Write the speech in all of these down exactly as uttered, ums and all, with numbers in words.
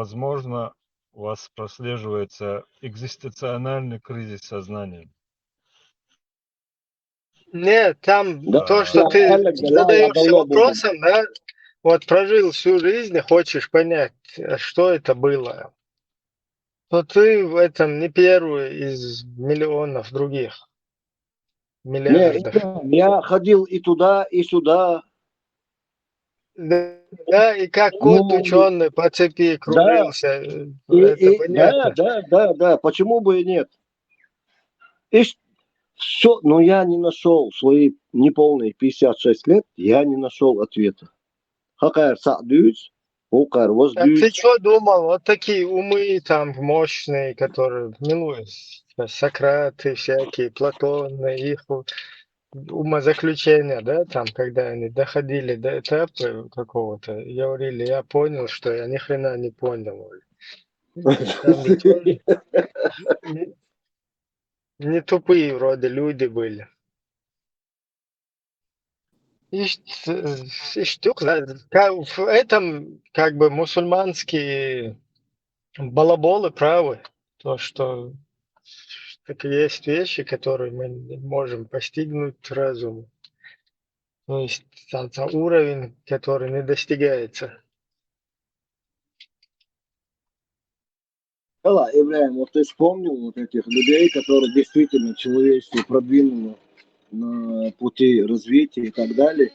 возможно, у вас прослеживается экзистенциональный кризис сознания. Нет, там Да. то, что Да, ты Алекс, да, задаешься да, да, да. Вопросом, да, вот прожил всю жизнь и хочешь понять, э, что это было, то ты в этом не первый из миллионов других, Не, миллиардов. я ходил и туда, и сюда. Да, да, и как кот Ну, ученый по цепи да, кружился, э, и, это и- понятно. Да, да, да, да. Почему бы и нет? И все, но я не нашел свои неполные пятьдесят шесть лет, я не нашел ответа. Хакар садюц, укар А ты воздюц. что думал? Вот такие умы там мощные, которые, ну, Сократы всякие, Платоны, их у- умозаключения, да, там, когда они доходили до этапа какого-то, говорили, я понял, что я ни хрена не понял. Там ведь тоже не, не тупые вроде люди были. И ш- и штук, да, ка- в этом как бы мусульманские балаболы правы, то, что так есть вещи, которые мы не можем постигнуть разумом. То есть там, там уровень, который не достигается. Хала, Ибрахим, вот ты вспомнил вот этих людей, которых действительно человечество продвинуло на пути развития и так далее.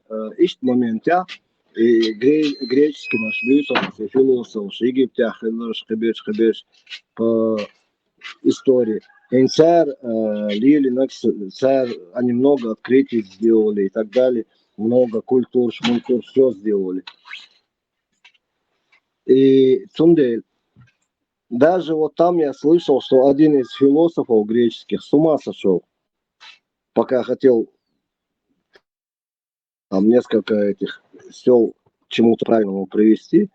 Э, Ишт моментя, и гре- греческий наш философ, и философ, и Египте, хиларш, хибеш, хибеш, по истории. Инсар, э, Лили, Накс- Сар, они много открытий сделали и так далее. Много культур, шмультур, все сделали. И цундель. Даже вот там я слышал, что один из философов греческих с ума сошел, пока хотел там несколько этих сел к чему-то правильному привести.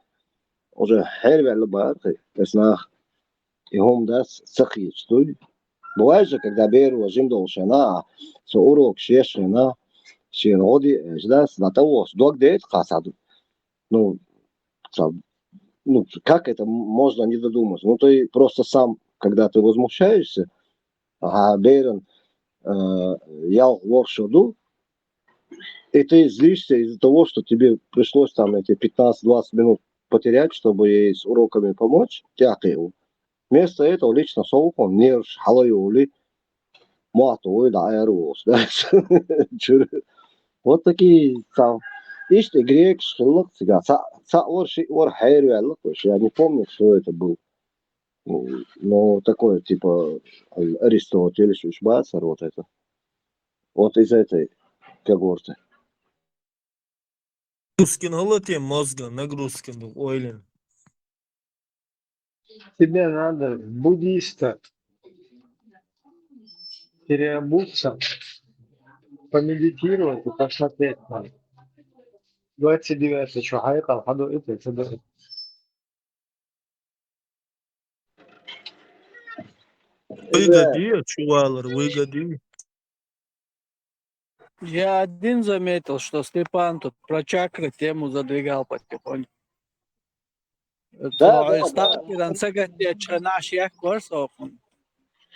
Уже хервер лабар, то есть на и хом дас сахи, что ли? Бывает же, когда беру жим долшена, со урок шешена, шин оди, ждас на того, дог дет хасаду. Ну, сам- ну, как это м- можно не додуматься? Ну, ты просто сам, когда ты возмущаешься, ага, берен, э, я воршоду, и ты злишься из-за того, что тебе пришлось там эти пятнадцать-двадцать минут потерять, чтобы ей с уроками помочь, тяхил. Вместо этого лично солком, нервш, халаюли, матуй, да, аэрос, да. Чур- Вот такие там. Иште грекш, хиллак, цига, са, са вор, ши вор, хайр вяллак, я не помню, кто это был. Ну, такое, типа, Аристотель, Шушбацер, вот это. Вот из этой когорты. Нагрузкин, гьала тем мозга, нагрузкин был ойлен. Тебе надо в буддиста переобуться, помедитировать и посмотреть на двадцать девятое, что хайкал, хаду это, это, это. Выгоди, чувалар, выгоди. Я один заметил, что Степан тут про чакры тему задвигал потихоньку. Да, да, да. Сталкеран сагатья чанаш як ворсохун.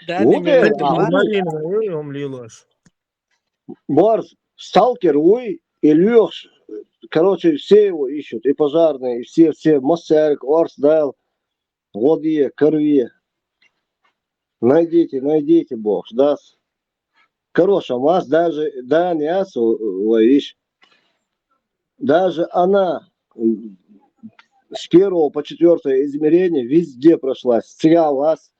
Ну, да, Марина, ой, ом лилаш. Барс, сталкер, уй, и Лёш, короче, все его ищут, и пожарные, и все, все, Массерк, Орсдайл, Годие, Корвие. Найдите, найдите, бог, да. Короче, у нас даже, да, не асу, ой, ищ. Даже она м, с первого по четвёртое измерение везде прошлась. Сига вас,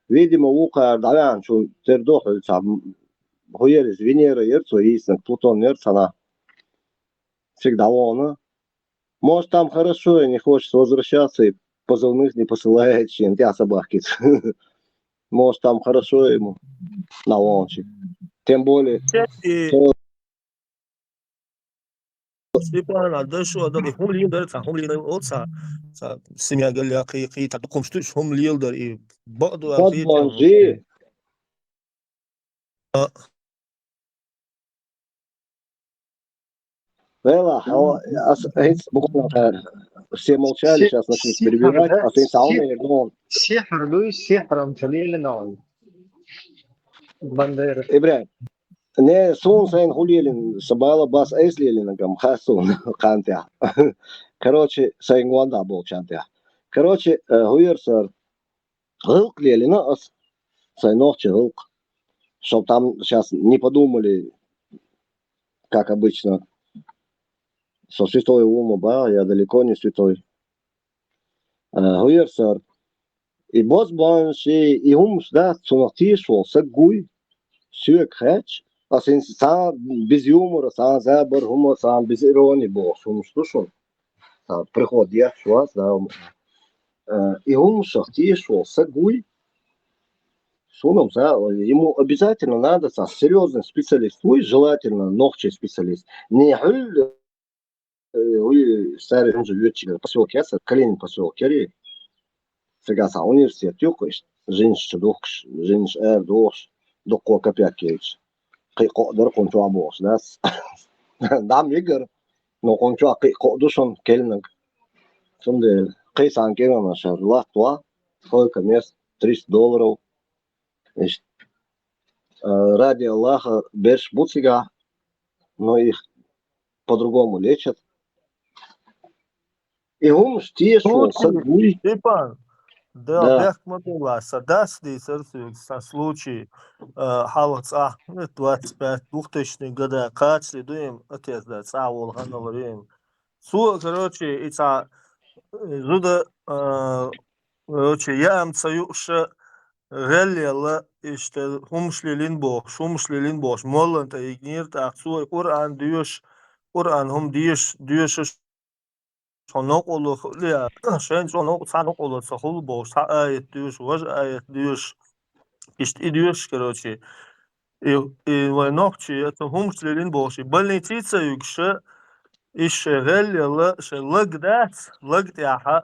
видимо, вукар, да, чун, тердох, там, хуерис, Венера, ерцо, Плутон, ерцана. Всегда вона. Может, там хорошо и не хочет возвращаться, и позывных не посылает, чем я собаки. Может, там хорошо ему на лонче. Тем более, Кстати, Степан, а да что, да, хум лил дар, ца, хум лил дар, о, ца, ца, семья галля, кый, кый, так, хум штуш, хум лил дар, и баду, а, кый, подложи. А. Вела, хьо, ас, хӀинца буквально, э, все молчали, сейчас начнут перебивать, а ты сам, ну, Сихьр дуй, сихьром ца лелина он. Бандера. Ибрагим. Не, сун сайн хулиелин, сабала бас эс лелина гам, хасун, кантя. Короче, сайн гуанда болчантя. Короче, э, хуйер сар, гӀулкх лелина ас, сайн нохчи гӀулкх. Чтоб там сейчас не подумали, как обычно, со святой ума ба, я далеко не святой. Э, хуйер сар. И бос банши, и хӀумаш дац, цунах теш вол, саг гуй, соьга хач, а син ца без юмора, ца забар хӀума, ца без иронии бохуш хӀумаш ду шун. Ца приход еш вас, да, хӀума. Э, и хӀумашах теш вол, саг гуй, сунам ца, ему обязательно надо ца серьезный специалист, вуй, желательно нохчий специалист. Не хьул, э, уй, старый, он же Вётчик, посёлок яса, Калинин посёлок яри. Сега ца университет юкъ, иш, жинш чу духкуш, жинш эр духуш, дуккхо копейка кегаш. Кхы кхо дар кхун чу бохуш, дас. Дам игар, но кхун чу кхы кхо ду шун келнаг. Цундела, кхы сан кегана шар латва, сколько мест? Триста долларов. Иш, э, ради Аллаха, берш бу цига, но их по-другому лечат. И хӀумаш теш вол, саг гуй. Степан, да, бехк ма билла, са дас дийцар соьга, са случай, э, хьалха цӀа, двадцать пять, двухтысячный года, кхачали ду им, отец, да, цӀа волу ханал ду им. Цо, короче, и цӀа, э, зуда, э, короче, яам ца юуша, гӀелъелла, иштта хӀумаш лелин бохуш, хӀумаш лелин бохуш, моллан тӀе йигнера, тӀаккха цо и Къуръан доьшуш, Къуръан хӀума деш, доьшуш, хьо новкъарло хуьлу, шайна чӀогӀа новкъа, цхьа новкъарло ца хуьлу бохуш, цхьа аят доьшуш, важа аят доьшуш, иштта и доьшуш, короче. И, и вай нохчий, оцу хӀумаш лелин бохуш, и больнице ца юьгуша, иш шайн гӀелъелла, шайн лаг дац, лаг тӀехьа,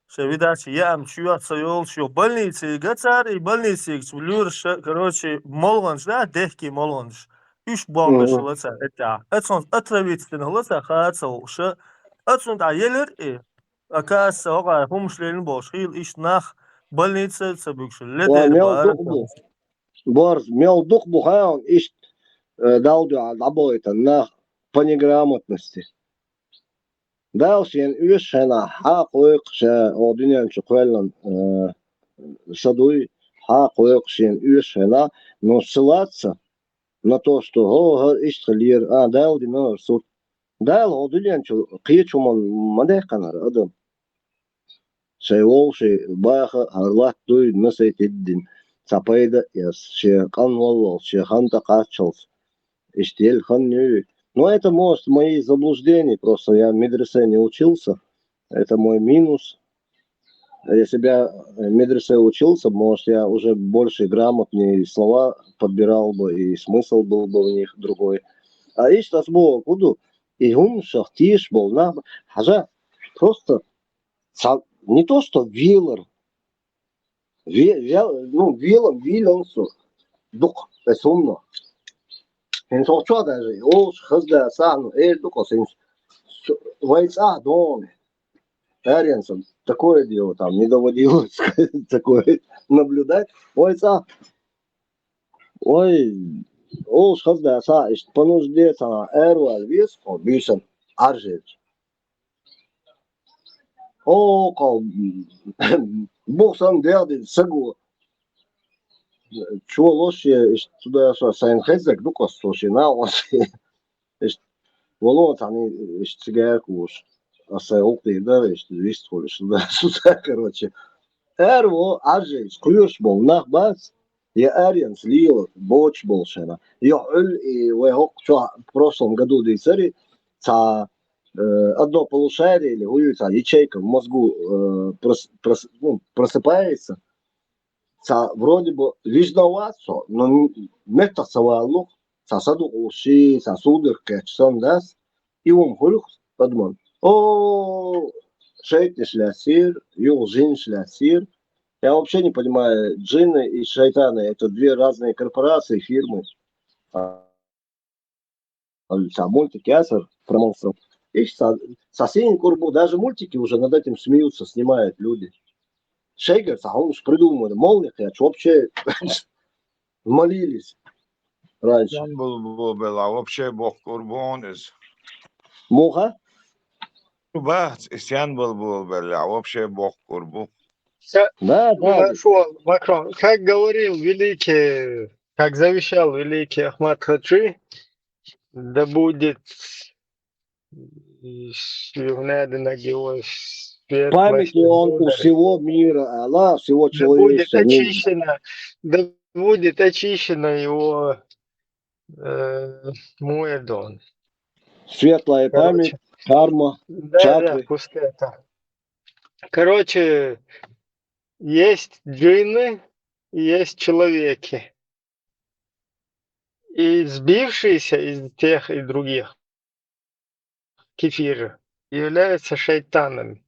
шайн видача яам чоьхь ца йолуш, йо больнице гацара, и больницега чу лоьраша, короче, молгӀанаш да, дехке молгӀанаш. Уьш бохкаш хила цара, эттехь. Ацунца отравиться хила цара, хаа ца хууша. Ацунна тӀехь елира и. Оказывается, хӀокхара хӀумаш лелина бохуш, хийла иштта нах больнице ца буьгуш, ледара бара. Борз, мел дукха бу хаьа, иштта, э, Далла дуьхьа дӀабахийтина нах по неграмотности. Дала шена оьшуш хенахь, хьакхойкху ша, о дуьнен чу кхоьллина, э, са дуй, хьакхойкху шена оьшуш хенахь, но ссылаться на то, что, хӀо, хӀара иштта хилира, а, Дала дина хӀара сурт. Дала хӀо дуьнен чу кхечу хӀуманна ма даьккхина хӀара адам. Шайн вовшийн баха хӀара латта дуй, насайтиддина, цхьа пайда а эцна, шен къанваллалц, шен хан тӀекхаччалц. Иштта елла хан ю. Но это, может, мои заблуждения, просто я в медресе не учился. Это мой минус. Если бы я в медресе учился, может, я уже больше грамотные слова подбирал бы, и смысл был бы в них другой. А иштта ас бохург ду, и хӀуманашах тешаш болу нах, хьажа, просто ца-, не то что велар, ве-, ве-, ну, велам, вийлалла со дукха, эс хӀуманах. ХӀинца хӀокху чохь даже, олуш хаза да сахьа, ну, эр ду-кх аса хӀинца, вай цӀахь догӀу. Аренца, такое дело, там, не доводилось такое наблюдать. Вай цӀахь, ой, олуш хаза да сахьа, иштта по нужде цхьа аравала веза, хьо буьйсанна Ӏаржъелча. О, кхо, бух санна дегӀ дина саго. Чолош я, иштта цу дашо сайна хеззарг ду-кх аса цо шен накъостий. Иштта, вало цхьаьна иштта цига кхуьуш. Аса сайн гӀуллакх дийр дара, иштта вист хуьлуш, цу дашо, короче. Араво, Ӏаржъелча, кхоьруш болу нах бац, я аренца лела боцуш болу шайна. Я Ӏуьллу и вай хӀокху чохь в прошлом году дийцари, цхьа, э, одно полушарие или хӀун ю цхьа ячейка в мозгу, э, прос-, прос-, ну, просыпается. Цхьа вроде бы вижна вац со, но м-, меттах ца валлух, цхьа садукъуш ши, цхьа судорог кхетча санна дац, и хӀума хуьлу адаман. О, шайтӀанаш лаьццера, юха жинаш лаьццера. Я вообще не понимаю, джинны и шайтаны — это две разные корпорации, фирмы. А, цхьа мультик яцара, про монстров. И са, са син курбу, даже мультики уже над этим смеются, снимают люди. Шейгер, са, он уж придумали, молния, я вообще молились раньше. Сен был, был, был, а вообще бог курбон из. Муха? Бац, и сен был, был, был, а вообще бог курбу. Ка- Да, да. Нашёл, Макрон, как говорил великий, как завещал великий Ахмад Хаджи, да будет и с- и в Наденах его Память он у всего мира, Аллах, всего человечества. Да будет очищена, да будет очищена его э, Муэдон. Светлая память, карма, да, чакры. Да, пусть это. Короче, есть джинны, есть человеки. И сбившиеся из тех и других кефиры являются шайтанами.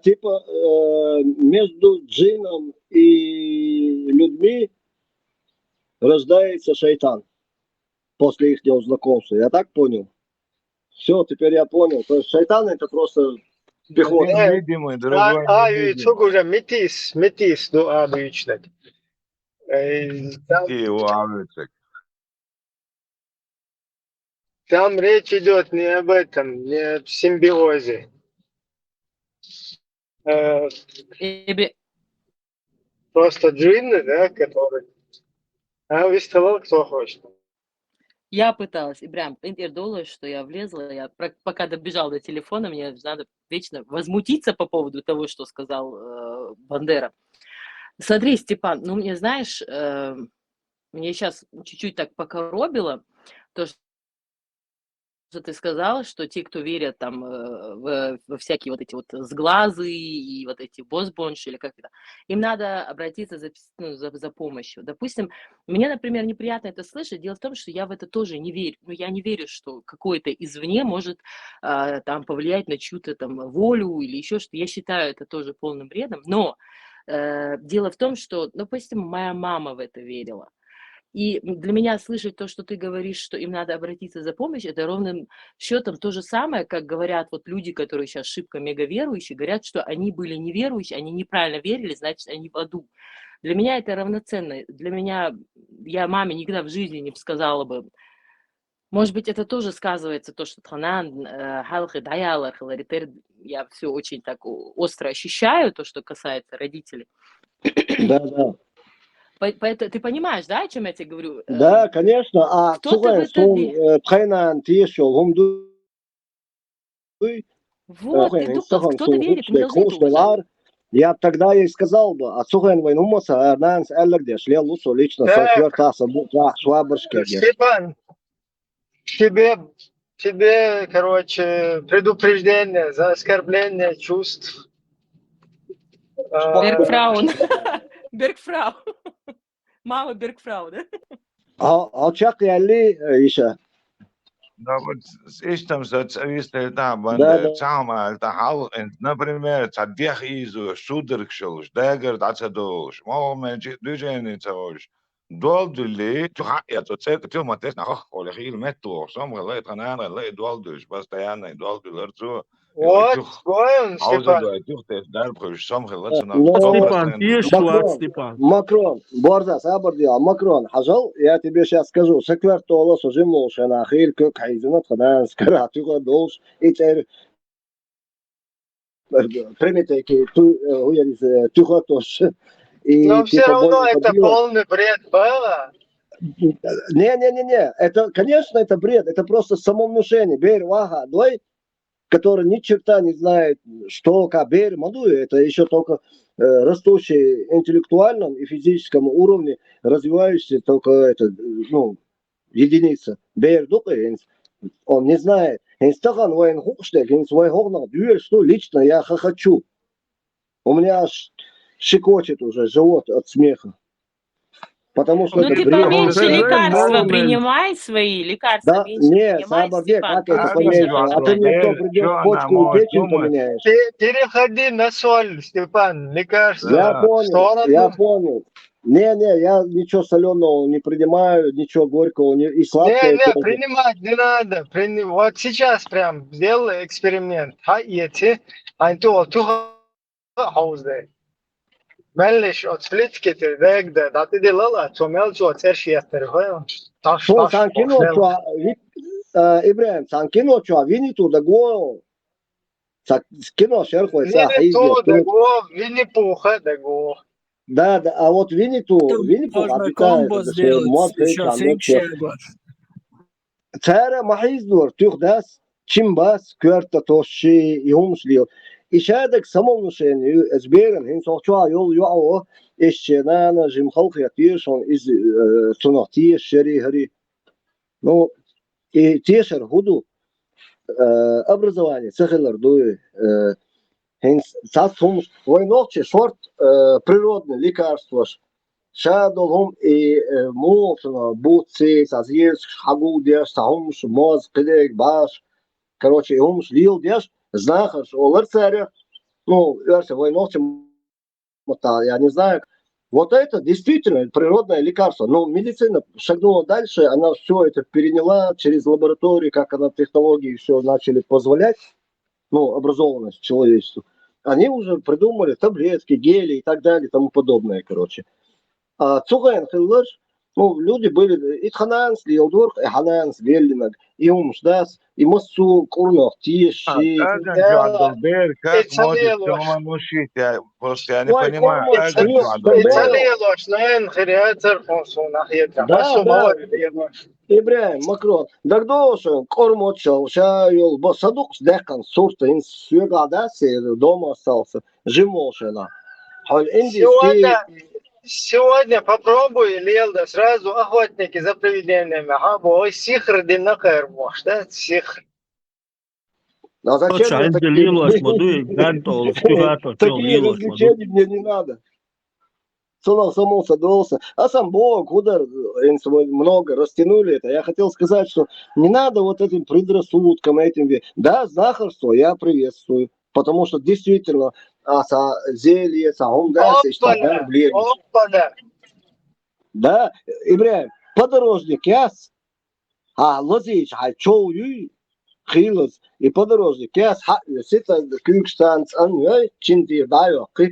Типа э, между джином и людьми рождается шайтан после их знакомства. Я так понял? Все, теперь я понял. То есть шайтан это просто бихот. Видимый, другой. А, а, цугура метис, метис, ну, а, обычно. Его авицек. Там речь идет не об этом, не о симбиозе. Э, просто джинны, да, которые... А вы стало кто хочет? Я пыталась, и прям Ирдолы, что я влезла, я пока добежала до телефона, мне надо вечно возмутиться по поводу того, что сказал э, Бандера. Смотри, Степан, ну мне, знаешь, э, мне сейчас чуть-чуть так покоробило, то, что ты сказала, что те, кто верят там э, в, во всякие вот эти вот сглазы и вот эти бозбонши, или как это, им надо обратиться за, ну, за, за помощью. Допустим, мне, например, неприятно это слышать. Дело в том, что я в это тоже не верю. Ну, я не верю, что какое-то извне может э, там повлиять на чью-то там волю или еще что-то. Я считаю это тоже полным бредом. Но э, дело в том, что, допустим, моя мама в это верила. И для меня слышать то, что ты говоришь, что им надо обратиться за помощью, это ровным счетом то же самое, как говорят вот люди, которые сейчас шибко мега верующие, говорят, что они были неверующие, они неправильно верили, значит, они в аду. Для меня это равноценно. Для меня, я маме никогда в жизни не сказала бы, может быть, это тоже сказывается, то, что тханан, э, халхи, даялар, хиларитер, я все очень так остро ощущаю, то, что касается родителей. Да, да. Поэтому ты понимаешь, да, о чем я тебе говорю? Да, конечно. А цугэн сун тхэнан тиешол хумду. Вот, и дух, кто-то верит, мы должны это уважать. Я тогда ей сказал бы, а цугэн вайн умаса, арнанс эллагдеш, лел лусо лично, со квертаса, швабршке. Степан, тебе, тебе, короче, предупреждение за оскорбление чувств. Бергфраун. Бергфрау. Мама Бергфрау, да? А, а чак ялли иша. Да вот истам со цавистай та банда цама та хал, например, та дэх изу шударк шолш, дагар да ца долш, мол мен движение цаолш. Долдули, ту ха я то цек ту матес на хох, оле хил метту, сом гала, тханан гала, долдуш, постоянно долдулар цу. Вот, гоем, Степан. Степан, Макрон, Борза, сабар диал, Макрон, хажал, я тебе сейчас скажу, секвертоло сужим лошена, хил кök хайзина, тханан скара, тюга долш, и цер примите ки ту уярис тюхотош. Но все равно это полный бред было. Не-не-не-не, это, конечно, это бред, это просто самовнушение. Бер ваха, дой, который ни черта не знает, что кабер, малую, это еще только э, растущий интеллектуальном и физическом уровне, развивающийся только это, ну, единица. Бер дукы, он не знает. Инстаграм вайн хукште, инс вай хогнах дюр, что лично я хочу. У меня аж щекочет уже живот от смеха. Потому что ну ты поменьше лекарства принимай свои, лекарства да, меньше не, принимай, Степан. Как это поменьше? А ты мне что, придешь почку и печень поменяешь? Переходи на соль, Степан, лекарства. Я понял, я понял. Не, не, я ничего соленого не принимаю, ничего горького, не, и сладкое Не, не, тоже. Принимать не надо. Прини- Вот сейчас прям сделай эксперимент. Хьа эти, а то ту хьовзде. Меллиш от сплитки ты дэгда, да ты делала, то мелчо церши ястер хо. Таш, Шо, таш, сан кино, таш, что, ви- э, Ибрагим, сан кино, что, Винни-Пух да го. Са кино шерхой, са Винни-Пух хьизде, да го, Винни-Пуха да го. Да, да, а вот Винни-Пух, Там Винни-Пух можно обитает, комбо это всё, сделать, мод ещё там, фиг всё. щегош. Цара махиздор, тюх дас, чимбас, кверта тоши, и умшлил. И шадак самовнушение, эсберен, хин сохчуа йол юао, эшче нана, жим халхи атиршон, из, э, цунах тиеш, шери, хари. Ну, и тешер худу, э, образование, цехелер дуй, э, хин цас хумш, войнохче шорт, э, природный лекарство, шадол хум и, э, муолшана, буци, са зирс, хагу деш, са хумш, моз, кидег, баш. Короче, и хумш лил деш, знахарш, олар царя. Ну, версия войнохче, вот та, я не знаю. Вот это действительно природное лекарство. Но медицина шагнула дальше, она все это переняла через лаборатории, как она технологии все начали позволять, ну, образованность человечеству. Они уже придумали таблетки, гели и так далее и тому подобное, короче. А цугэн хиллер, ну, люди были, и хананс, и олдур, и хананс, веллинаг, и умшдас, и массу курнах, тиеши. Арден чуадал бер, как Это может дело. Тёма нушить, я просто я не Ой, понимаю. Тёма, Арден Тёма, чуадал бер. Ицалелош, наверное, хряцер, фонсу, нахьетра. Да, Массу да. мало верно. Ибрагим, Макрон, дагдоша, кормочал, ша йол, ба садук, декан, сурта, ин, сюга, да, се, дома остался, жимошена. Хол индийский, Сегодня, сегодня попробуй, Лелда, сразу охотники за привидениями. Ага, бой, сихр динакер, может, да? Сихр. А зачем Точно, мне они такие делилось, люди? моду, и Гантол, Стюгатов, Такие делилось, развлечения мне не надо. Сунал, сунал, садился. А сам Бог, куда, э, свой много растянули это. Я хотел сказать, что не надо вот этим предрассудкам, этим ве-, да, знахарство я приветствую, потому что действительно, а, са, зелье, са, он, да, се, что, Опа-на, да, блин. Опа-на. Да, Ибрагим, подорожник яс, а, лазич, а, чоу юй, хилос, и подорожник яс, ха, сита, кюкстан, ан, юй, чинти, да, ю, хи,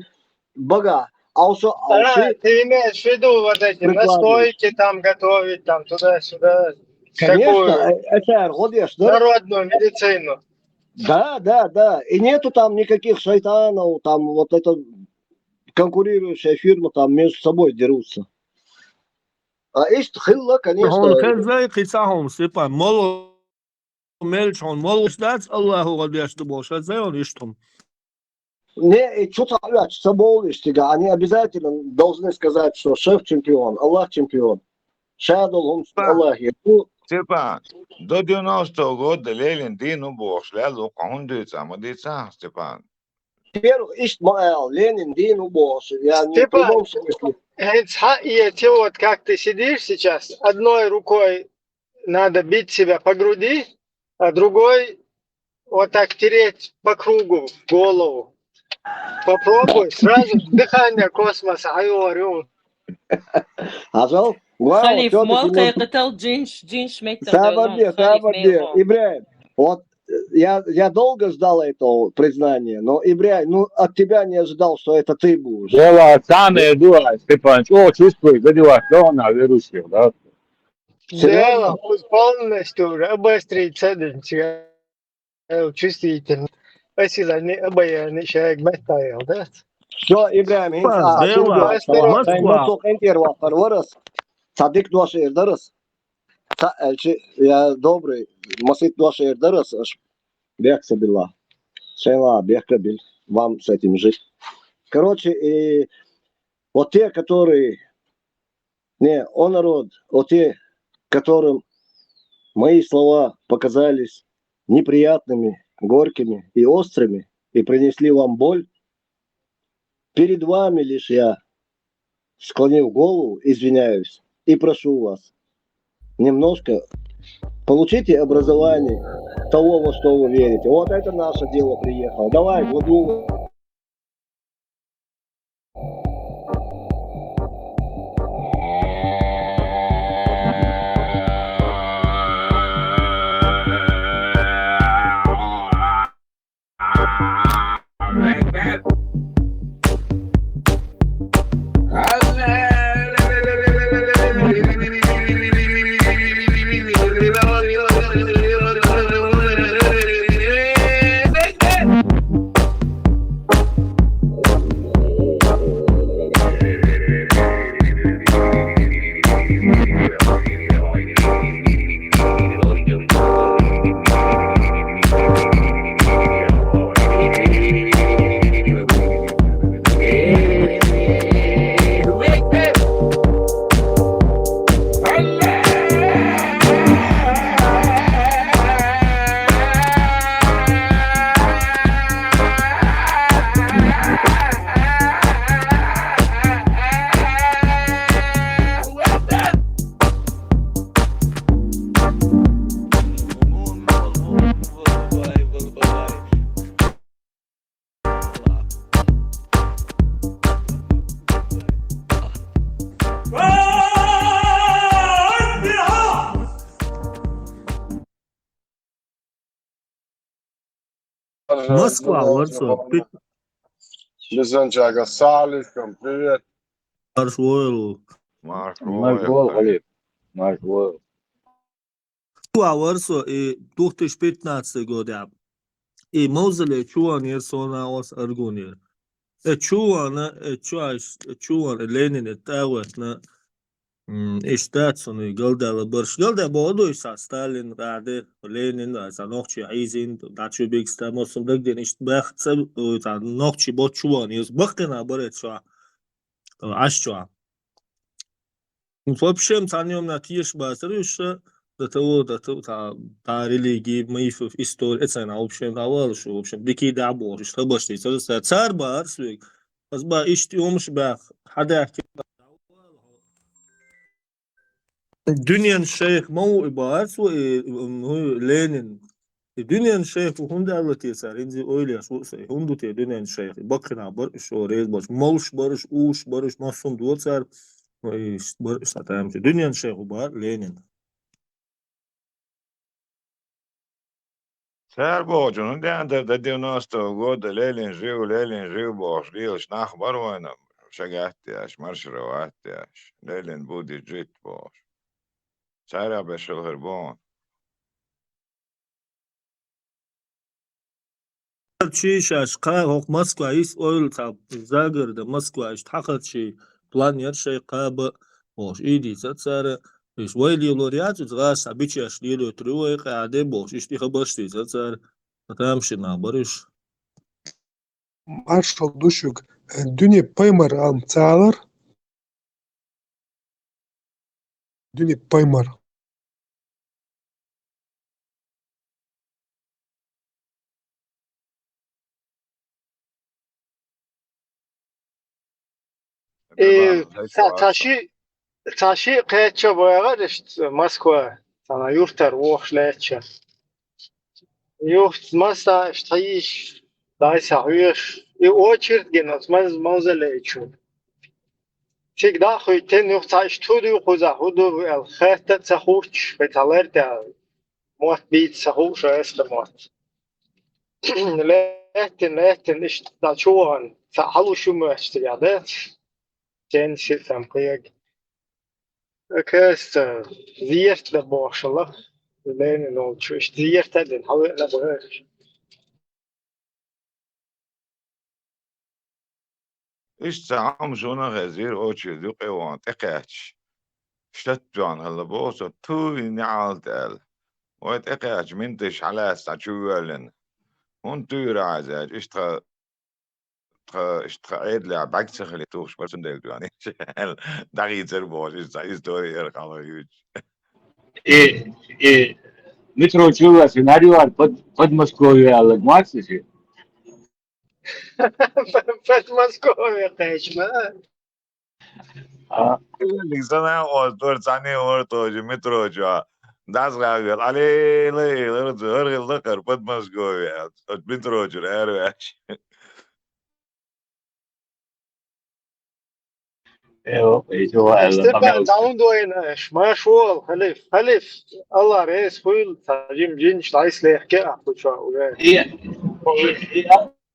бага, а, ушо, а, А, уши, ты имеешь в виду вот эти Прикладываешь. Настойки там готовить, там туда-сюда. Конечно, Всякую э, это, родишь, да? Народную медицину. Да, да, да. И нету там никаких шайтанов, там вот это конкурирующая фирма там между собой дерутся. А ишт хилла, конечно. Он хезай, кисахом, Степан, мол, мелчон, мол, ждать, Аллаху гадяш, ты больше, зай он иштом. Не, и что-то, что болишь, тига, они обязательно должны сказать, что шеф чемпион, Аллах чемпион. Шадол, он, Да. Аллах, ну, Степан, до девяностого года Ленин дин убош, ля лука, он дыца, ма дыца, Степан. во-первых, ишт маэл, Ленин дин убош. Я не в Степан, прямом смысле. Эцха, и эти вот, как ты сидишь сейчас, одной рукой надо бить себя по груди, а другой вот так тереть по кругу голову. Попробуй, сразу дыхание космоса, ай, говорю. Ажал? Вау, Халиф, всё-таки мол, мы- кай кытал джинш, джинш мектор Сабарде, Халиф сабарде. мейхо. Ибрагим, вот, э, я, я долго ждал этого признания, но, Ибрагим, ну, от тебя не ожидал, что это ты будешь. Дела, саме дуа, Степан, что чувствует, задевает, что она верующих, да? Серьёзно? Да, полностью обострить с этим, э, чувствительно. Спасибо, не обаянный человек, мастайл, да? Всё, Ибрагим, хин Па, са, Бела, Ибрагим, Москва. Тай, ну, сок энтер вахтар варас. Садик дуаш эрдарас. Та, элчи, я добрый, масит дуаш эрдарас, аш бехса била. Шейла, бехка бил, вам с этим жить. Короче, и вот те, которые, не, о народ, о те, которым мои слова показались неприятными, горькими и острыми, и принесли вам боль, перед вами лишь я, склонив голову, извиняюсь и прошу вас, немножко получите образование того, во что вы верите. Вот это наше дело приехало. Давай, Владула. Москва вар со. Бизанчага салишкам, привет. Марш войл. Марш войл, Халиф. Марш войл. Москва вар со, и две тысячи пятнадцатый год я. И мавзолей чуван яр сона ос аргун яр. Э чувана, э чуаш, э чуван, э Ленин, э тӀаватна. М, иштта цунна галдала барш. Галда боду иштта Сталин, Раде, Ленин, а са нохчи Айзин, дачу бигста, мосум дагдин иштта бах ца, ой, та нохчи бочуван, из бахкана барет шо. Аш шо. Ну, в общем, цанём на тиеш басар юша, до того, до того, та, та религии, мифов, истории, это, в общем, давал, что, в общем, дикий да боже, что башли, цар, цар, цар бар, свек. Аз ба ишти умш бах, хадах. Дунен шейх мау и барс, и, ну, Ленин. И дунен шейх у хунда аллатесар, инзи ойлеш, у сай, хунду те дунен шейх. И бакхина бар, шо рез баш, молш барш, уш барш, масум дуцар, и бар, сатам, дунен шейх у бар, Ленин. Цар бохучун, дяндер до девяностого года Ленин жив, Ленин жив бохуш, лелаш нах бар вайна, шагаттеш, маршироваттеш, Ленин будет жить бохуш. Царя бешил хер бон. Чи шаш кха хох Москва ис ойл ца загорда Москва иш тхахат чи план яр шей кха ба, ош иди ца цара, иш вай лилор яц, уц гаш са бичаш лило трювай кха де бош, иш ти хабаш ти ца цара, а там ши на бариш. Маршал душук, э, дуне паймар алм цалар. Дуне паймар. Э, ца, ца ши, ца ши кхечча багъар ишт Москва, цана юртар вохш лечча. Юхт масса ишт хьиш, дай са хьуеш. И очередь гена, маз-, мавзолей чу. Цигда хуйтен юхт ца ишт худу, хуза худу, эл хетта ца хуч, хеталер да. Мот бит ца хуш, эста мот. Леттин, леттин, ишт да чуан, ца халу шумешт яда. Чен ши там куяг. Кеста, зиерт да бошала. Ленин ол чу, ишт зиерт да, халу на бошала. Иш ца хьам шуна хезир очередь юкъе ван тӀекхаьчча. Штат жан хӀалла боху со, туй неӀалт аьлла. Вай тӀекхаьчча, минташ хьалаьцна чу воьллина. ХӀунда туьйра Ӏазаьча, иштта тха, тха, иштта тха Ӏедалехь бӀаьг ца хили тухуш бара цундела жоьни. ДӀахийцар бохуш, иза цхьа истори яра хьалха юьйцуш. И, и, метро чула сценарий вар под, Подмосковье аьлла, мац иза? Подмосковье кхаьчна. А? Ник сана оз дор цхьанне вар тоже метро чу. ДӀасагӀа вел, алей, лей, лей, лей, лей, лакхар Подмосковье, метро чу араваьш. Эо, эйчо, Степан, даун дуйна, ш-, марш вол, Халиф, Халиф, Алла рейс хуйл, таджим джинч, лайс лехке, а, куча, уже. И, и, и,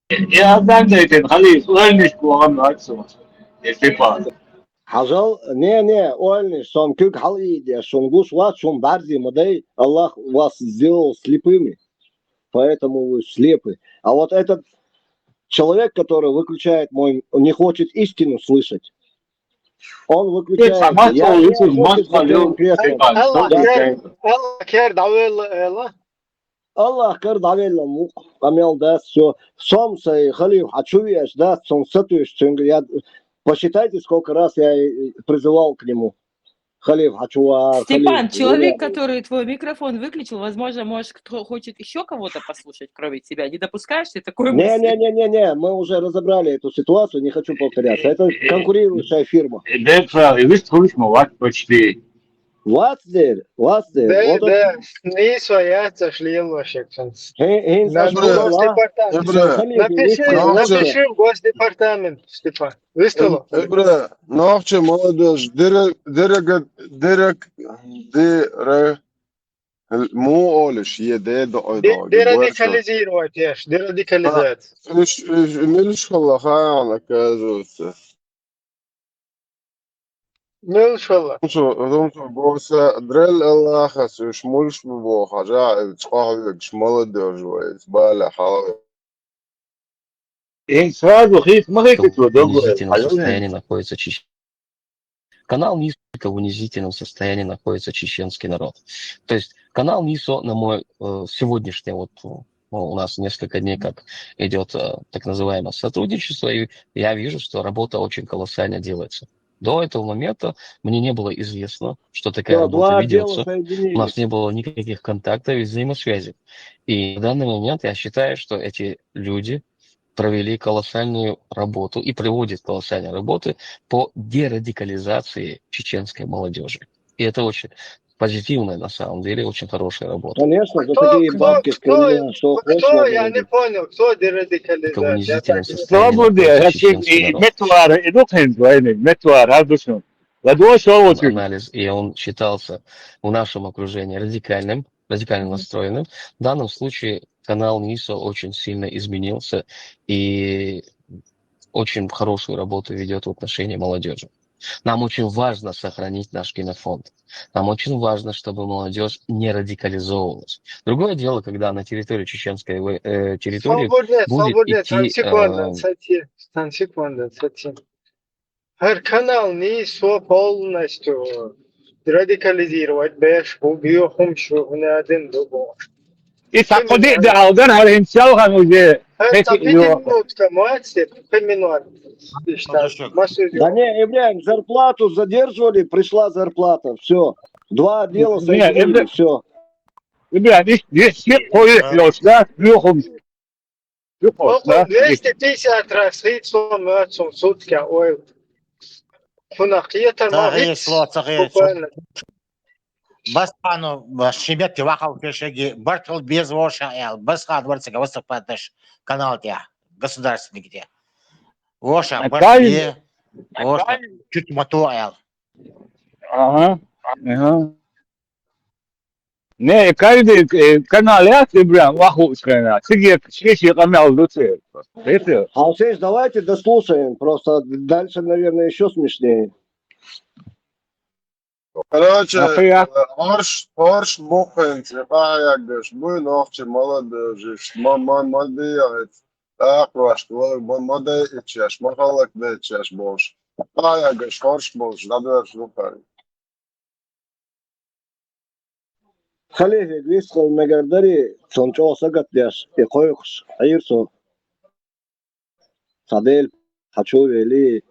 и, и, Адам дейтен, Халиф, уэльниш куам, лаксу. Э, Степан. Хьажал, не, не, уэльниш, сон куьг хьал ийде, шун гуш вац, шун бӀарзи ма дай, Аллах вас сделал слепыми. Поэтому вы слепы. А вот этот человек, который выключает мой, не хочет истину слышать, он выключает. Я не охотник за своим креслом. Алла кер, Алла кер дӀавелла, Элла. Аллах кер дӀавелла, мукъ, къамел дац, всё. Сом сай халиф хьачувеш дац, сон сатуьйш цуьнга. Я, посчитайте, сколько раз я и призывал к нему. Халиф, хьачува, Степан, халиф, человек, который твой микрофон выключил, возможно, может, кто хочет ещё кого-то послушать, кроме тебя. Не допускаешь ли такой мысли? Не, не, не, не, не, мы уже разобрали эту ситуацию, не хочу повторяться. Это конкурирующая фирма. Дерхал, и выступишь, мы вот почти. Вац дер, вац дер. Де, вот де, это. Не своя, это ж лило шекшенс. Хе, хе, напиши, напиши в Госдепартамент, Степан. Выстало. Эбра, нохча молодежь, дирек-, дирек-, дирек-, дире-, М-, муха олуш, е де до-, Де-, до-, дерадикализировать еш, дерадикализация. Уж, уж милаш хилла хаьа, оказывается. Милаш хилла? Хумсо, хумсо, боса, дрел Аллахас, уж мулш бу бохажа, ил чкъа хьоьгуш молодёжь вай, из бале хьалха. И сразу хит, ма хит, в унизительном состоянии находится чеч-, канал НИИСО, в унизительном состоянии находится чеченский народ. То есть канал НИИСО, на мой э, сегодняшний, вот э, у нас несколько дней как идет э, так называемое сотрудничество, и я вижу, что работа очень колоссально делается. До этого момента мне не было известно, что такая Всё, работа два ведется. Отдела У нас соединились. Не было никаких контактов и взаимосвязи. И в данный момент я считаю, что эти люди провели колоссальную работу и проводят колоссальные работы по дерадикализации чеченской молодежи. И это очень позитивная, на самом деле, очень хорошая работа. Конечно, за Кто, такие кто, бабки кто, стреляют, что хочешь, кто, я не говорит. Понял, кто Только дерадикализация. унизительном Так, состоянии Слабо де, находится гачи, чеченский и народ. метвар, и духин, войны, метвар, а душин. Ладно, что вот. Анализ, и он считался в нашем окружении радикальным, радикально настроенным. В данном случае канал НИИСО очень сильно изменился и очень хорошую работу ведет в отношении молодежи. Нам очень важно сохранить наш генофонд. Нам очень важно, чтобы молодежь не радикализовывалась. Другое дело, когда на территории чеченской э, территории Свободнее, будет свободнее, идти там секунда, э, сати, там секунда, сати. Гьар канал НИИСО полностью радикализировать беш, убью хумшу, не один другого. И так ходи, да, алгар, гьар хӀинцалгъан уже. Гьар Эти та пяти его- минутка, мать, пяти минут. Ишта, Подожди. Масуд. Да не, Ибрагим, зарплату задерживали, пришла зарплата, все. Два отдела Не, соединили, Ибра- все. Ибрагим, иш, иш, иш, ходи, ёшда, юхум. Юхум, Около да? двести пятьдесят раз хит сом, сом сутки, ой. Куна кьетар Та ма гье, гьит, сло, та гье, буквально. Басханов, шимет вахал кешеги, бартал без воша ял. Басхан варцага васападаш канал тя. Государственный где. Воша, А бартал Калин- е, воша, чуть мото ял. Ага, ага. Не, каждый э, канал я Ибрагим, ваху скана. Сиге, шиши канал дуце. Это. А вот здесь давайте дослушаем, просто дальше, наверное, еще смешнее. Короче, А ты я- гьорш, гьорш бу хӀинца, къахьегаш, буй нохчи молодёжь, ма, ма, ма дияхь, тӀаккха ваш, ма, ма дайичаш, ма халак дайичаш болш. Къахьегаш, гьорш болш, дӀадоьрш бу хӀинца. Халифега вист хила мегар дарий, цунна чӀогӀа сагатдеш, и кхойкхуш Ӏийра со. Цхьа Дела хьачувели,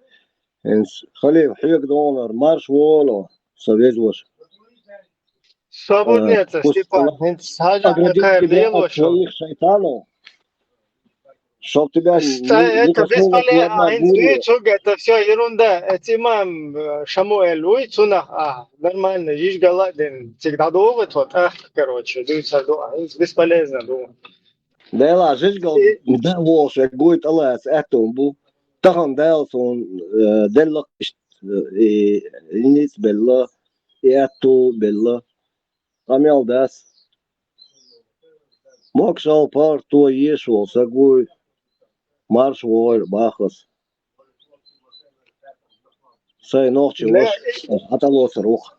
хӀинца Халиф, хьоьга догӀанара марша вогӀийла, сан веза ваша. Свободнее, Э, пусть Степан, Аллах хӀинца хьажа оградит кхайр тебя лело от шо. своих шайтанов, чтоб тебя Ста-, не, не это коснулась ни бесполезно, одна а, инс-, гурия. вуй цуга, это всё ерунда. Это имам э, Шамуэль, вуй цунах, а, нормально, жижгала дин, цигдадогы тот, ах, короче, дуй саду, а, инс-, бесполезно, ду. Дела жижгал И- да волш, гуй тӀалаца аьтту бу. Тахан Дала сон, э, делла иштта, э, и ниц белла, и аьтту белла. Къамел дас. Мокшал парто еш вол сагуй. Марш вогӀийла бахас. Сай нохчи Да, ваш, хьатӀалоцар вух.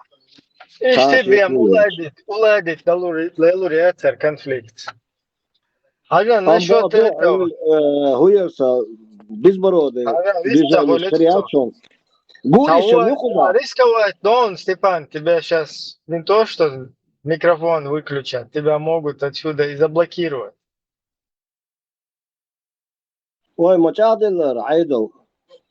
Ишти Ха, бем шо уладит, уладит, лелури, лелури яцар конфликт. Хьажа, Ам насчёт бо-, этого. э, хуерса, безбородый, Хьажа, движение виста шприят хули сон. Гурища Того нихуя. рисковать, Дон Степан, тебя сейчас не то, что микрофон выключат, тебя могут отсюда и заблокировать. Ой, ма чӀагӀделлара, Ӏайдал.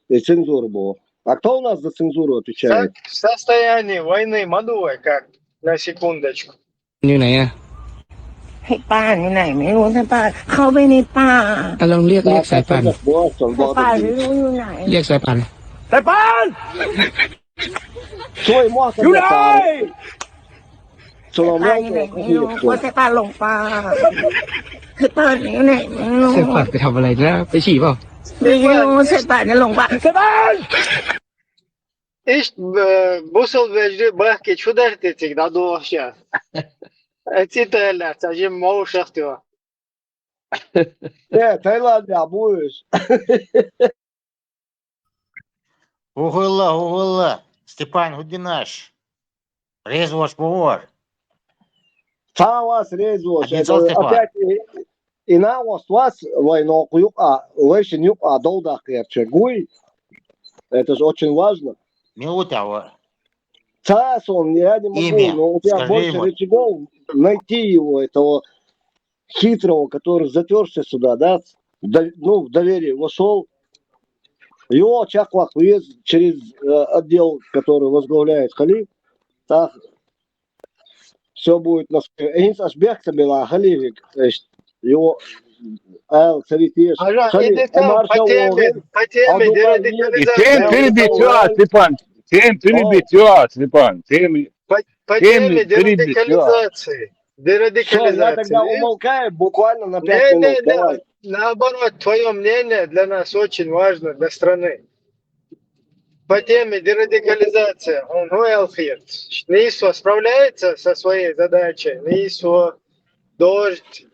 И цензура бу. А кто у нас за цензуру отвечает? Со-, в состоянии войны ма дувай как, на секундочку. อยู่ไหนอะ ให้ป้าอยู่ไหนไม่รู้ให้ป้าเข้าไปในป่า อ่ะลองเรียกเรียกสายป่าน Бостон, ให้ป้าไม่รู้อยู่ไหน เรียกสายป่าน Степан! Свой мозг. Юрай! ให้ป้าอยู่ไหนไม่รู้ว่าให้ป้าหลงป่าให้ป้าอยู่ไหนไม่รู้ สายป่านไปทำอะไรนะ ไปฉี่เปล่า ไม่รู้ให้ป้าจะหลงป่า Степан! Ишт, э, бусул вежди бахки чудар тетик да дуохша. Эци тайлар, цажим мовшахтио. Э, Таиландия будешь? Ухылла, ухылла. Степан Гудинаш. Резвош повар. Цавас резвош. Один сал Степан. Опять и, и на вас, вас войну юк, а войшин юк, а долдах керче гуй. Это же очень важно. Минута. Цас он, я не могу, Имя. Но у тебя Скажи больше ему. Рычагов найти его, этого хитрого, который затерся сюда, да, до- ну, в доверие вошел. Его чаквак вез через э, отдел, который возглавляет Халиф. Так, все будет на своё. Эйнс ашбехта бела Халифик, то есть его айл царитеш. Ажа, Халиф, иди там, Амар по теме, Шаулы, по теме Абдулла И тем дерадикализации. перебитё, Степан, тем перебитё, Степан, тем По, по Теме теме перебитё. дерадикализации. Все, я тогда Дерадикализации. Умолкаю буквально на Не, пять не, минут. не, Давай. Наоборот, твое мнение для нас очень важно, для страны. По теме дерадикализация. Он, ну, Элхир. Нисо справляется со своей задачей. Нисо, Дождь,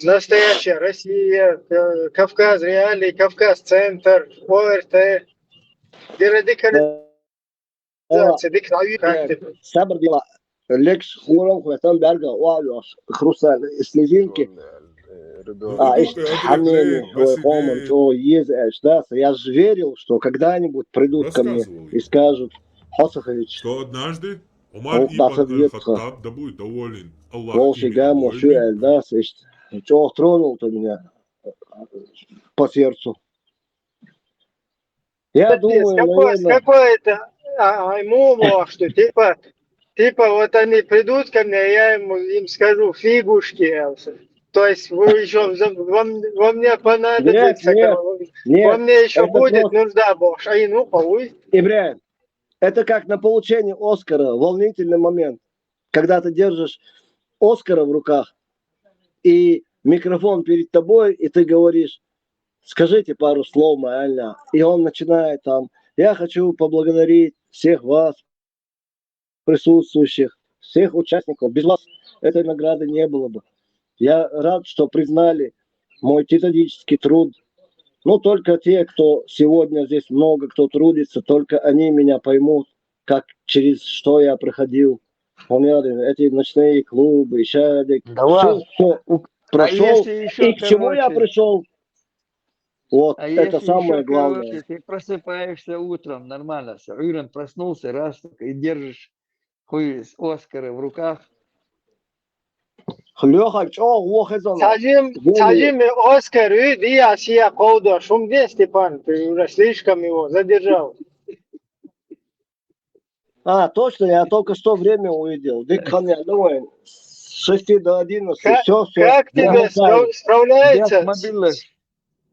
Настоящая Россия, э, Кавказ Реалии, Кавказ Центр, ОРТ. Дерадикализация. Давай. Дик науи как ты. Сабр дела. Лекс хурал хуэтан берга уалёс. Хрусталь слезинки. А, Э, ишт ханени, ой, хоман, чё, ез, э, ждаться. Я же верил, что когда-нибудь придут ко мне и скажут: «Хосахович, Что однажды Ол Умар ибн басып ветха. Аль-Хаттаб, да будет доволен, Аллах Ол ими шига мощу довольный, эльдас, ишт. Чё, тронул ты меня по сердцу». Я Капец, думаю, какой, наверное, какой это, а, а ему, во, что типа, типа вот они придут ко мне, я ему, им скажу: «Фигушки, Элса». То есть вы еще во, во мне понадобится, Нет, нет, как бы, во нет, мне еще это будет просто- нужда, бо, а и ну, пауй. Ибрагим, это как на получении Оскара, волнительный момент, когда ты держишь Оскара в руках, и микрофон перед тобой, и ты говоришь: «Скажите пару слов, Маальна». И он начинает там: «Я хочу поблагодарить всех вас, присутствующих, всех участников. Без вас этой награды не было бы. Я рад, что признали мой титанический труд. Но только те, кто сегодня здесь много, кто трудится, только они меня поймут, как через что я проходил». Он говорит: «Эти ночные клубы, шадик, Да ладно. Все, У- прошел. А если ещё, И к чему я короче, пришел?» Вот, а это если самое ещё, главное. Короче, ты просыпаешься утром нормально, все, утром проснулся, раз, и держишь хуй с Оскара в руках. Лёха, чё, охезон? Сажим, Вели. Сажим Оскар, и Диа Сия Ковдо, шум где, Степан, ты уже слишком его задержал. А, точно, я только что время увидел. Дик Ханьяновой, с шести до одиннадцати. Как, Все, все. как тебе справ- справляется? Мобильный.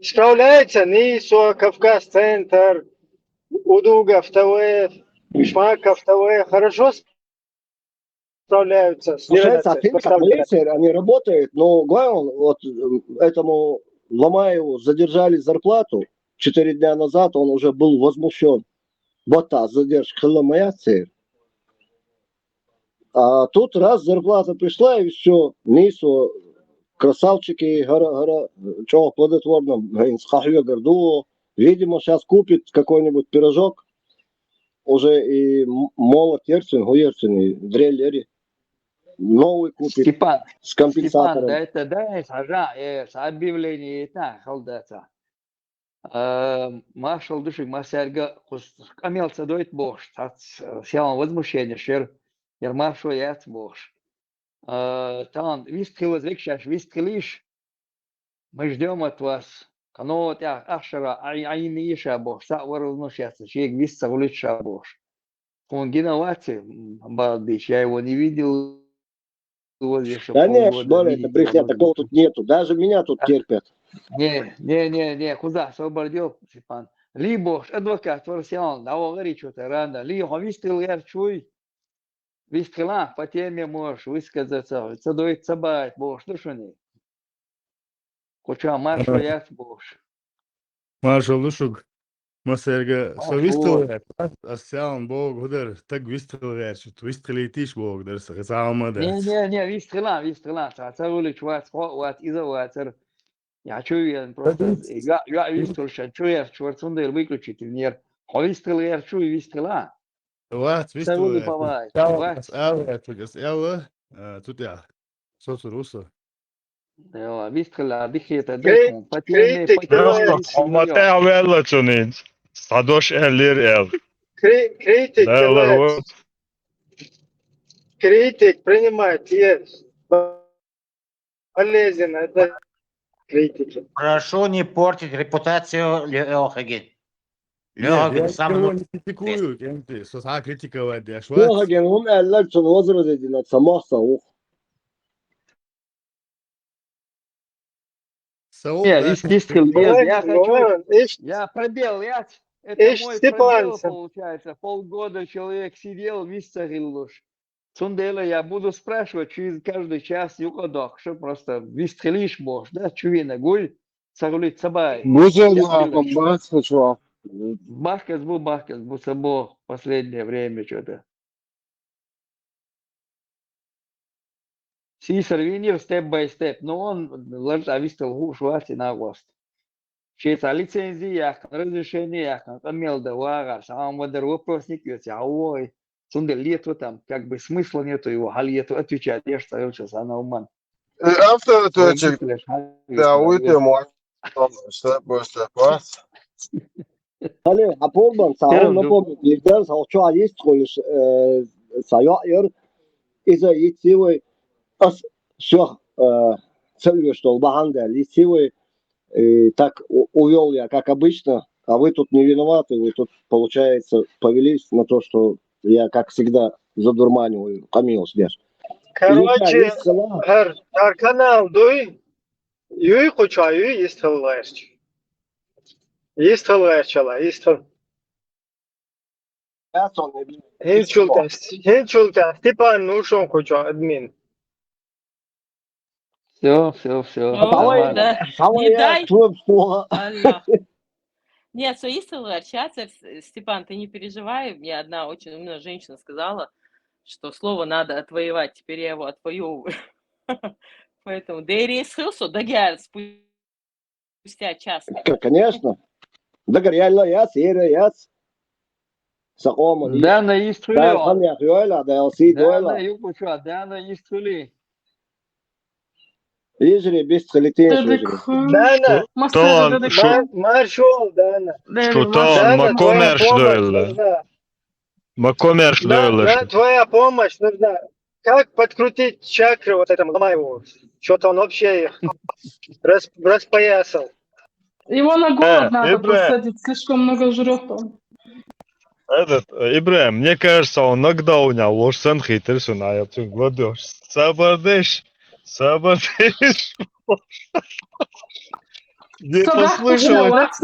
Справляется Нисо, Кавказ Центр, Удугов ТВ, Шмаков ТВ. Хорошо справляются с Слушай, дерадикализацией, Софин с постановкой. Они работают, но Гойл, вот м, этому Ломаеву задержали зарплату четыре дня назад, он уже был возмущен. Вот та задержка Ломаевцы. А тут раз зарплата пришла, и все, Нисо, красавчики, гора, гора, чё, плодотворно, Гайнс Хахве Гордуо. Видимо, сейчас купит какой-нибудь пирожок, уже и м- молот Ерцин, Гуерцин, и дрель Ери. Новый купит Степан, с компенсатором. Степан, да это, да, это, Ажа, э, с объявление это, халдата. Э, Маршал душик, Марсиарга, кус, камел цадоит бохш, тац, э, сян возмущение, шер, ер маршо яц бохш. Э, тан, вист хилыз векшаш, вист хилиш. Мы ждём от вас. Кано вот я, ахшара, ай, ай, не иша бохш, са варыл нуш яц, шег вист са улит ша бохш. Он гина ваци, м, балдич, я его не видел. Вот ещё Да нет, полгода Боря, это видеть брехня, его такого тут нету. Даже меня тут А- терпят. Не, не, не, не, куда, освободил, Степан. Ли бохш, адвокат, варсиан, да, о, говори, что ты ранда. Ли, хо, вист хил гэр чуй. Вист хила, по теме можешь высказаться. Цадоит цабайт бохш, душуни. Куча маршо Ага. яц бохш. Маршал душук. Масерга, со вистхила гӀерташ, ас сялан богу дар, таг вистхила гӀерташ, вистхилийтиш богу дар, са хизама дар. Не, не, не, вистхила, вистхила, ца, ца улич вац, хо, вац, иза вацар. Я чу вен, просто, я, я вистхила ша, чу я, чу вар цунда выключить вер. Хо вистхила гӀерташ, вистхила. Вац, ца вистхила ули гӀерташ. Павай, вац. Ас ала, ас ала, а, тут я. Соцу руса. Дела, вистхила дихета дехун, патине, критик, патине, критик. Просто хӀама тӀехвелла цунинц. Садош эллир эл. Кри-, критик, Дела, делает. Критик принимает, есть. Полезен, это критики. Прошу не портить репутацию Лёхаген. Нет, Лёхаген я сам никого не критикую, кем ты, со сам критиковать, я швац. Лёхаген, он эллер цун возразе дина, самоса ух. Саул, не, да, вистхила, я хочу, я пробел, я, это мой пробел получается. Полгода человек сидел, вистхилуш. Цундела я буду спрашивать через каждый час юкъа дохкуш, просто вистхилиш бохуш, да, чу вина гуй, ца гулит ца бай. Бузел я бахам, бахка чу. Бахкас бу, бахкас бу, ца бо последнее время что-то. Сийсара вийнира step by step, но он ларчӀа вистхила хууш вац и накъост. Шеца лицензи яхкан, разрешение яхкан, къамел дан вагӀар, сагӀан вадар вопросник йоцу, я, ой, цундела лето там, как бы смысла нету его, хьал ето отвечать, еш ца йолчу санал ман. Э, автор отвечает. Да, уйдем, step by step, а? Хьале, хьан пурбан, ца хьуна напомнить дийр дара, ца хьо чохь йистхуьлуш, э, ца йоӀ яра, иза йици вай, ас сох, э, ца оьшуш долу бахьана даьлла, йици вай, э, так у-, увёл я, как обычно, а вы тут не виноваты, вы тут, получается, повелись на то, что я, как всегда, задурманиваю, къамелаш деш. Короче, хӀара, хӀара канал дуй, Юй кху чохь, юй, йистхила гӀерташ. Йистхила гӀерташ ала, йистхила. ХӀинцул тӀе, хӀинцул тӀе, Степан, ну шун кху чохь, админ. Всё, всё, всё. О, давай, да. Давай, не дай. Аллах. Нет, со йистхила гӀерташ яцара, Степан, ты не переживай. Мне одна очень умная женщина сказала, что слово надо отвоевать. Теперь я его отвоёвываю. Поэтому деррис хилсо дагар спустя час. Конечно. Дагар яьлла яц, ера яц. Са къоман. Дана йистхуьлий? Дала хан яхйойла, Дала сий дойла. Дана юкъуча, Дана йистхуьлий? Ижри бистхили теш вижри. Дана, Тон, шу, маршо, Дана. Шу тон, ма комерш дойла. Ма комерш дойла. Да, твоя помощь нужна. Как подкрутить чакры вот этому Ломаеву? Что-то он вообще их рас-, распоясал. Его на голод надо подсадить, слишком много жрёт он. Этот, э, Ибрахим, мне кажется, он нокдаунял, ложь сэн хитрый сон, а я тут гладёшь. Сабардеш, сабардеш. Не послышалось.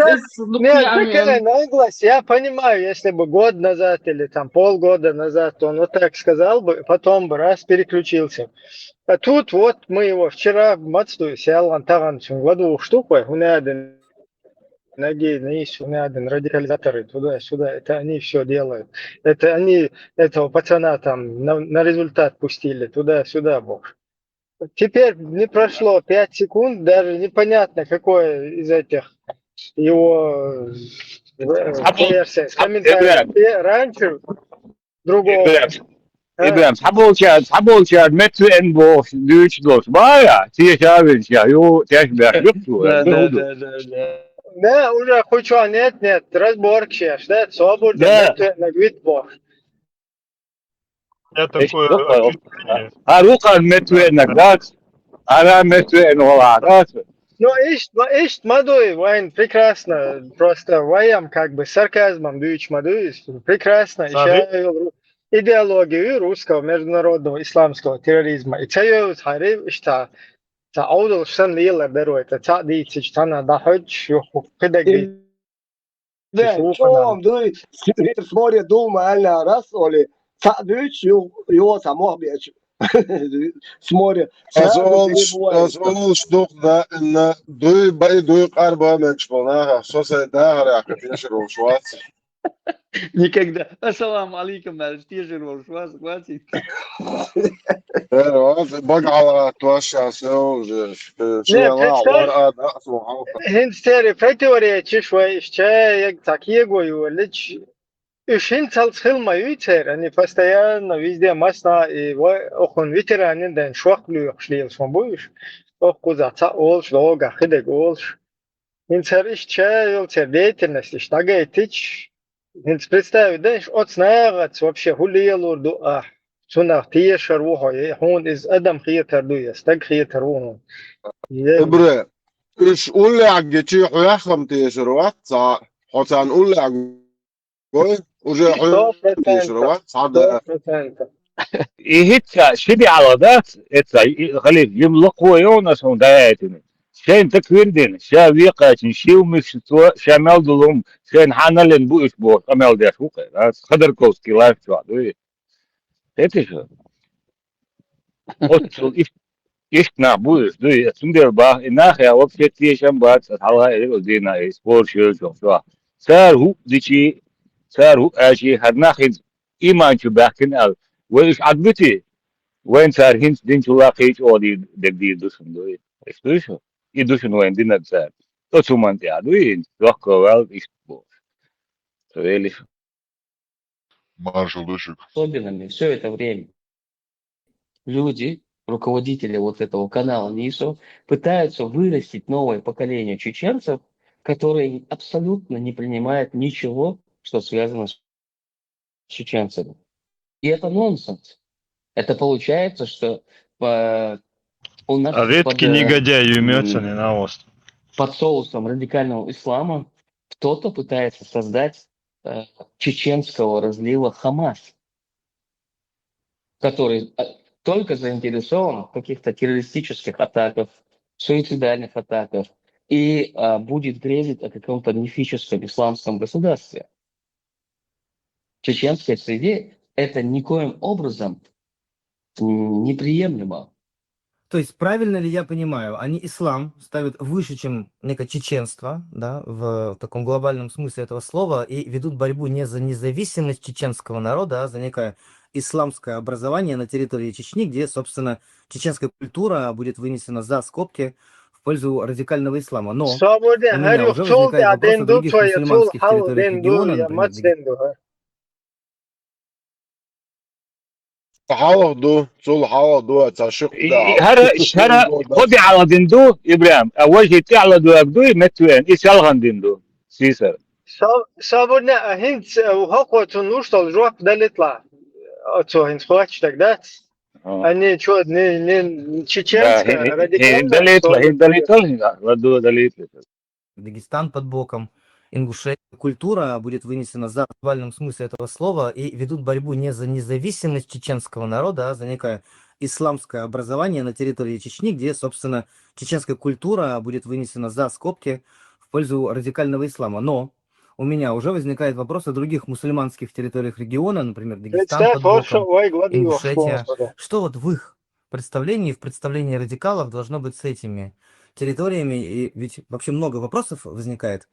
Нет, какая наглость. Я понимаю, если бы год назад или там полгода назад он вот так сказал бы, потом бы раз переключился. А тут вот мы его вчера мацду, сялган таган, ладу штук вай, хунадин, ноги, наис, хунадин, радикализаторы, туда-сюда. Это они всё делают. Это они этого пацана там на, на результат пустили, туда-сюда, бог. Теперь не прошло пять секунд, даже непонятно, какое из этих его, э, версия, с комментарием. Ибрахим. Э, раньше другого. Ибрахим. А? Ибрахим, схьаболчара, схьаболчара меттавеана бохуш, дуьйцуш долуш. Бая, те шавинча, ю, теш беш, юхту, да, да, да, да. Да, уже хочу, а нет, нет, разборка сейчас, да, свобода, да. Меттавеана вит бохуш. Я такое ощущение. А рукъан меттавеанарг дац, ара меттавеана валахь дац. Ну, иштта, иштта ма дуй, вайн прекрасно, просто вайам как бы сарказмом дуьйцуш ма дуй, прекрасно, идеологию русского международного исламского терроризма. И ца йовза хьари, иштта, ца Ӏовдалш санна лелар дара вай, ца дийцича, цхьанна дӀахьоьдуш, юха кхидерг Да, чӀогӀа дуй, смотри, дума аьлла рас оли, цхьаъ дуьйцу, ю-, юха цхьа мох бечу. Смотри, Аз олуш, аз олуш дукха даимна дуй бай, дуй къарба мегаш болу нахах, со сайн дахарехь тешар волуш вац. Никогда. Ассаламу алейкум аьлча тешар волуш вац, ваций. Э, вац, бага хьалагӀаттош ша со уже. Шен ла представь, а, да, со хьалха. ХӀинца церан противоречиш вай, иштта яг цхьа кего йолуш. Уьш хӀинцалц хила ма ю церан, они постоянно везде масна и вай, охун ветеранин дайн шок лоьхуш лелаш ма бу уьш. Оху кхузахь цхьаъ олуш, догахь хи дерг олуш. ХӀинца хӀара иштта ша йолу церан деятельность иштта дӀагайтича, хӀинца представить дан, оцу нахаца вообще хӀун лелор ду ахь? Цунах тешар ву хьо, я хьуна иза адам хетар ду, я стаг хетар ву хьуна? Я Ибре, уьш уллехь гичи хьоьххам тешар вац, цхьа хьо царна уллехь гой, уже хьоьххам тешар вац, цхьа да. Сто процентов. И хӀинца ши де хьалха дац, эца, и, халиф, йим лакхо йовна аса хьуна дӀаяйтина. Шайна таквир дина, ша векхачун, шив мишшица, ша мел долу хӀума, шайна хьанна лен бу уьш боху, къамел деш ву кхера, а? Ходорковский лаш чохь дуй. Хетиш? Оццул иш-, ишт нах бу уьш, дуй, цундела бах, и нах я вообще тешам бац, аса хьалха и дина, и спор шоьлу чохь чохь. Цара хӀуъ дичи, цара хӀуъ аьлчи, хӀара нах хӀинца иман чу баьхкина аьлла, вай уьш Ӏадбити, вайн цара хӀинца динчул а кхечу оха дийр дерг дийр ду шуна, дуй. Иштта дуй шу? И ду шуна вайн динарг цара. Оцу хӀуманна тӀехь дуй хӀинца, дохко ваьлла иштта бохуш. Ца велиш. Маршал ду шуьга. Особенными все это время. Люди, руководители вот этого канала Нисо, пытаются вырастить новое поколение чеченцев, которые абсолютно не принимают ничего, что связано с чеченцами. И это нонсенс. Это получается, что э, у нас А редкий под, э, негодяй имеется м, не на остров. Под соусом радикального ислама кто-то пытается создать э, чеченского разлива Хамас, который э, только заинтересован в каких-то террористических атаках, суицидальных атаках и э, будет грезить о каком-то мифическом исламском государстве. В чеченской среде это никоим образом м, неприемлемо. То есть, правильно ли я понимаю, они ислам ставят выше, чем некое чеченство, да, в таком глобальном смысле этого слова, и ведут борьбу не за независимость чеченского народа, а за некое исламское образование на территории Чечни, где, собственно, чеченская культура будет вынесена за скобки в пользу радикального ислама. Но у меня уже возникает вопрос о других мусульманских территориях региона, например, Дагестан. Хьалха ду, цул хьалха ду, цхьа шух И, да. и хӀара, хӀара, кхо де хьалха дина ду, Ибрахим, а важа тӀехьа ладугӀург дуй, меттавеана, и селхана дина ду, сийсара. Со-, собарна, а хӀинца, а, хӀокхо цунна луш долу жоп далитла, оцо хӀинца хоьттуш дерг дац? Ага. Они чё, не, не, чеченская Да, хӀин, хӀин, радикальная хӀин далитла, хӀин далитла, хӀин ладугӀу далитла. Дагестан под боком, Ингушетия. Культура будет вынесена за в буквальном смысле этого слова и ведут борьбу не за независимость чеченского народа, а за некое исламское образование на территории Чечни, где, собственно, чеченская культура будет вынесена за скобки в пользу радикального ислама. Но у меня уже возникает вопрос о других мусульманских территориях региона, например, Дагестан под боком, Ингушетия. Что вот в их представлении, в представлении радикалов должно быть с этими территориями? И ведь вообще много вопросов возникает.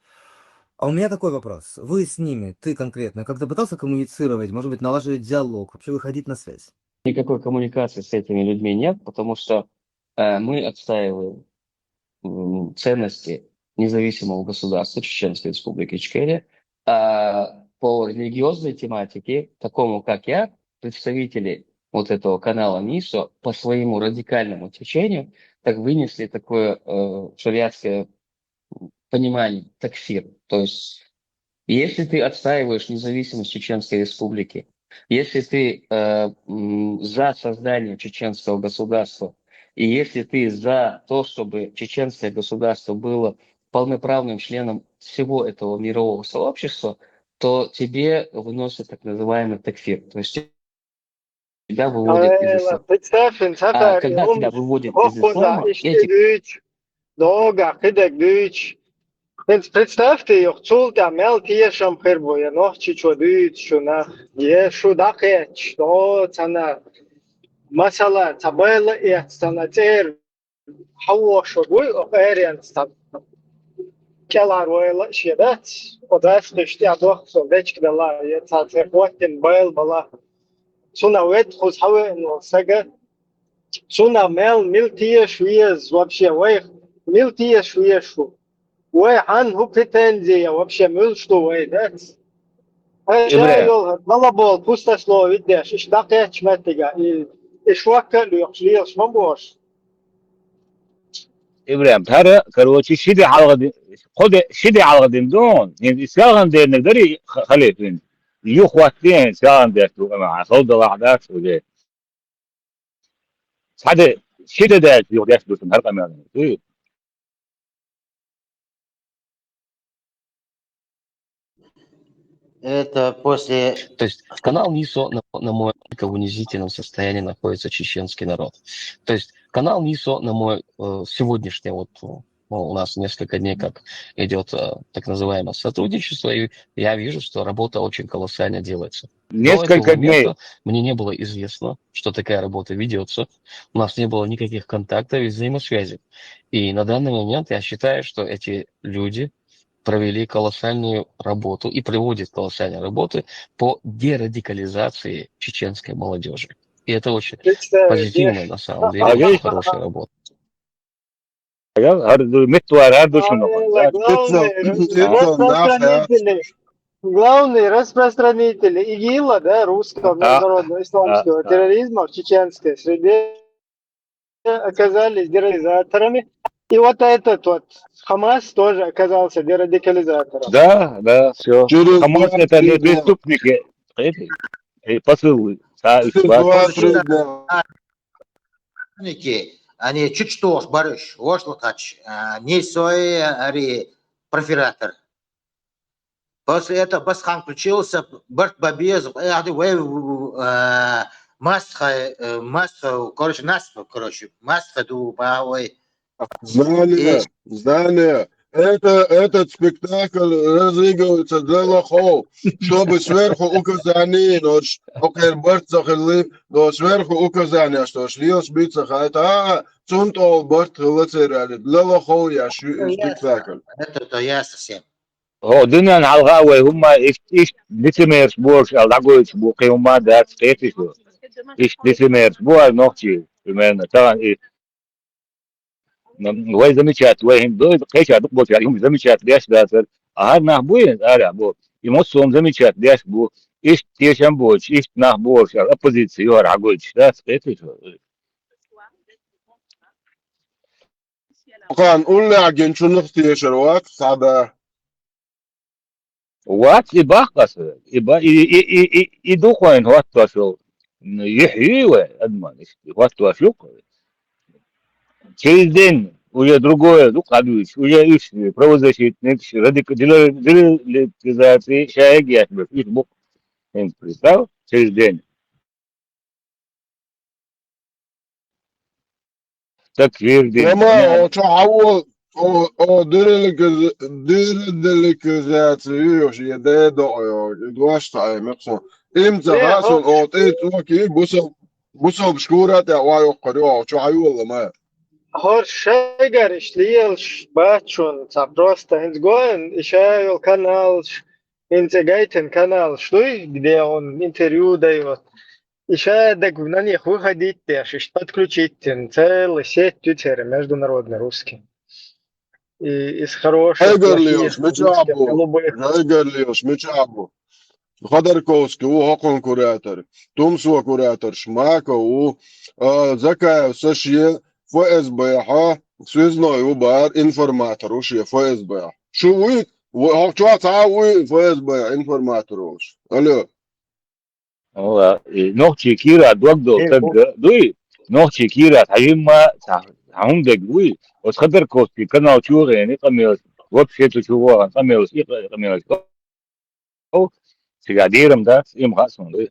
А у меня такой вопрос. Вы с ними, ты конкретно, как-то пытался коммуницировать, может быть, налаживать диалог, вообще выходить на связь? Никакой коммуникации с этими людьми нет, потому что э, мы отстаиваем м, ценности независимого государства Чеченской Республики Ичкерия, а по религиозной тематике, такому как я, представители вот этого канала Нисо по своему радикальному течению так вынесли такое э, шариатское понимание, такфир. То есть, если ты отстаиваешь независимость Чеченской Республики, если ты э, м, за создание чеченского государства, и если ты за то, чтобы чеченское государство было полноправным членом всего этого мирового сообщества, то тебе выносят так называемый такфир. То есть тебя выводят из ислама. Представь, а когда тебя выводят из ислама, эти догахь хи дерг дуьйцуш. ХӀинца представьте, юха цул тӀаьхьа мел тешам хир бу, я нохчичо дуьйцу шуна, я шу дӀакхетча, до цана Масала, цхьа байла эццана цӀер хьавошо буй, о къеренца цхьа кӀелхьарвайла а шен дац, о дас хиш тӀехьдохка со дечка дала, я цхьа цӀе хӀоттина байла бала. Цунах ведда хуза хьавеана волу сага, цунах мел мила теша веза вообще вайх, мила теша веза шу? Вай хьан хӀу претензия, вообще муьлш ду вай дац? Хьайн ша Ибрахим. Йолу хӀара балабол пустословие деш, иштта дӀакхеттачу меттига, и, и шокка а лоькхуш, лелаш ма бохуш. Ибрахим, хӀара, короче, ши де хьалха ди-, кхо де, ши де хьалха дина ду, хӀинца и селхана денниг дарий ха-, халифин? Юха хӀоттий хӀинца селхана деш ду, амма хьан хала далахь дац уже. Цхьа де, ши де даьлча юха деш ду шуна хӀара къамел. Это после То есть канал Нисо, на, на мой взгляд, в унизительном состоянии находится чеченский народ. То есть канал Нисо, на мой, э, сегодняшний вот, э, ну, у нас несколько дней как идет, э, так называемое сотрудничество, и я вижу, что работа очень колоссальная делается. До этого Несколько дней. Момента мне не было известно, что такая работа ведется. У нас не было никаких контактов и взаимосвязи. И на данный момент я считаю, что эти люди провели колоссальную работу и проводят колоссальные работы по дерадикализации чеченской молодежи. И это очень Представь, позитивная, на самом деле, А очень видишь? Хорошая работа. Ага, хӀара ду, меттавар хӀара ду шуна. Главный, главный, Итцалла, итцалла, распространители, главный распространитель ИГИЛа, да, русского А, международного исламского а, а. Терроризма в чеченской среде оказались дерадикализаторами. И вот этот вот Хамас тоже оказался дерадикализатором. Да, да, всё. Через Хамас два, это три не дня. Преступники. Эти, э, посылы. Да, Через два, три дня. Они чуть что, барыш, вошла кач, а, не сой, ари, перфоратор. После этого бас хан включился, барт бабез, э, ады вай, э, масха, э, масха, короче, нас, короче, масха ду, ба, ой. Знание, И знание. Это, этот спектакль разыгрывается для лохов, чтобы сверху указание, но ш-, окей, барт захили, но сверху указание, что шлиос бицаха, это, а, цунтол барт хилацерали, для лохов я шью спектакль. Это то ясно всем. О, дуьненна хьалха вай хӀумма ишт-, ишт лицемерш бохуш аьлла дӀагойтуш бу, кхин хӀумма дац, кхеташ ду. Ишт лицемерш бу ара нохчий, примерно, тахана и. М, вай замечать, вай хӀинца дой, кхеча дукха болчара, и хӀума замечать деш дацар. А хӀара нах бу, ара бу. И массо хӀума замечать деш бу. Ишт тешам боцуш, ишт нах бохуш аьлла, оппозиция ю хӀара хьагойтуш, дац, кхеташ ду. Кхана уллехь гинчунах тешар вац, цхьа да. Вац и баккъаса, и ба-, и, и, и, и, и дукха вайн хӀоттош йолу, м, юьхь юй вай, адаман, иштта, хӀоттош ю-кх. Через день уже другое ду кхадуьйцуш, уже уьш правозащитникаш, радик-, дела-, дерадикализация, шайга еш берш, уьш бу-кх. ХӀинца представь, через день. Так вирдина. Нама, о, чо хьавол, о, о, дереликиз-, дерадикализация ю, я дедо, о, и дош цхьа, э, мекхо. Им ца Э, хасон, хо- о, тӀе цоки, бусал, бусал шкура тӀе ва йоккхар, о, чо хьайолла ма. ХӀорш шайгара иштта лелаш бац шуна, цхьа просто хӀинца гоьн, и ша йолу каналш, хӀинца гайтина каналш дуй, где он интервью даёт. И ша даг на них выходить деш, иштта подключить дина, целый сеть ю церан международный русский. И из хороших, Хьайгара плохих лелаш, мичахь русских, бу? Голубых. Хьайгара лелаш, мичахь бу? Ходорковский ву хӀокхун куратор, Тумсо кураторш, Маков ву, а, Закаев Саше, ФСБ-хьа, связной ву бара, информатор ву шен ФСБ-хьа. Шу вуй? Ву-, хӀокху чохь цхьа а вуй ФСБ-хьа информатор волуш? Алло. Вала, и нохчий кийра дог долу Э, стаг о- дуй, нохчий кийра цхьа жимма, цхьа, цхьа хӀума дерг вуй, оцу Ходорковский канал чу а гӀена, и къамелаш, вообще цу чу вогӀан къамелаш, и къа-, къамелаш. О, цигахь дерам дац, и ма хаьа суна дуй.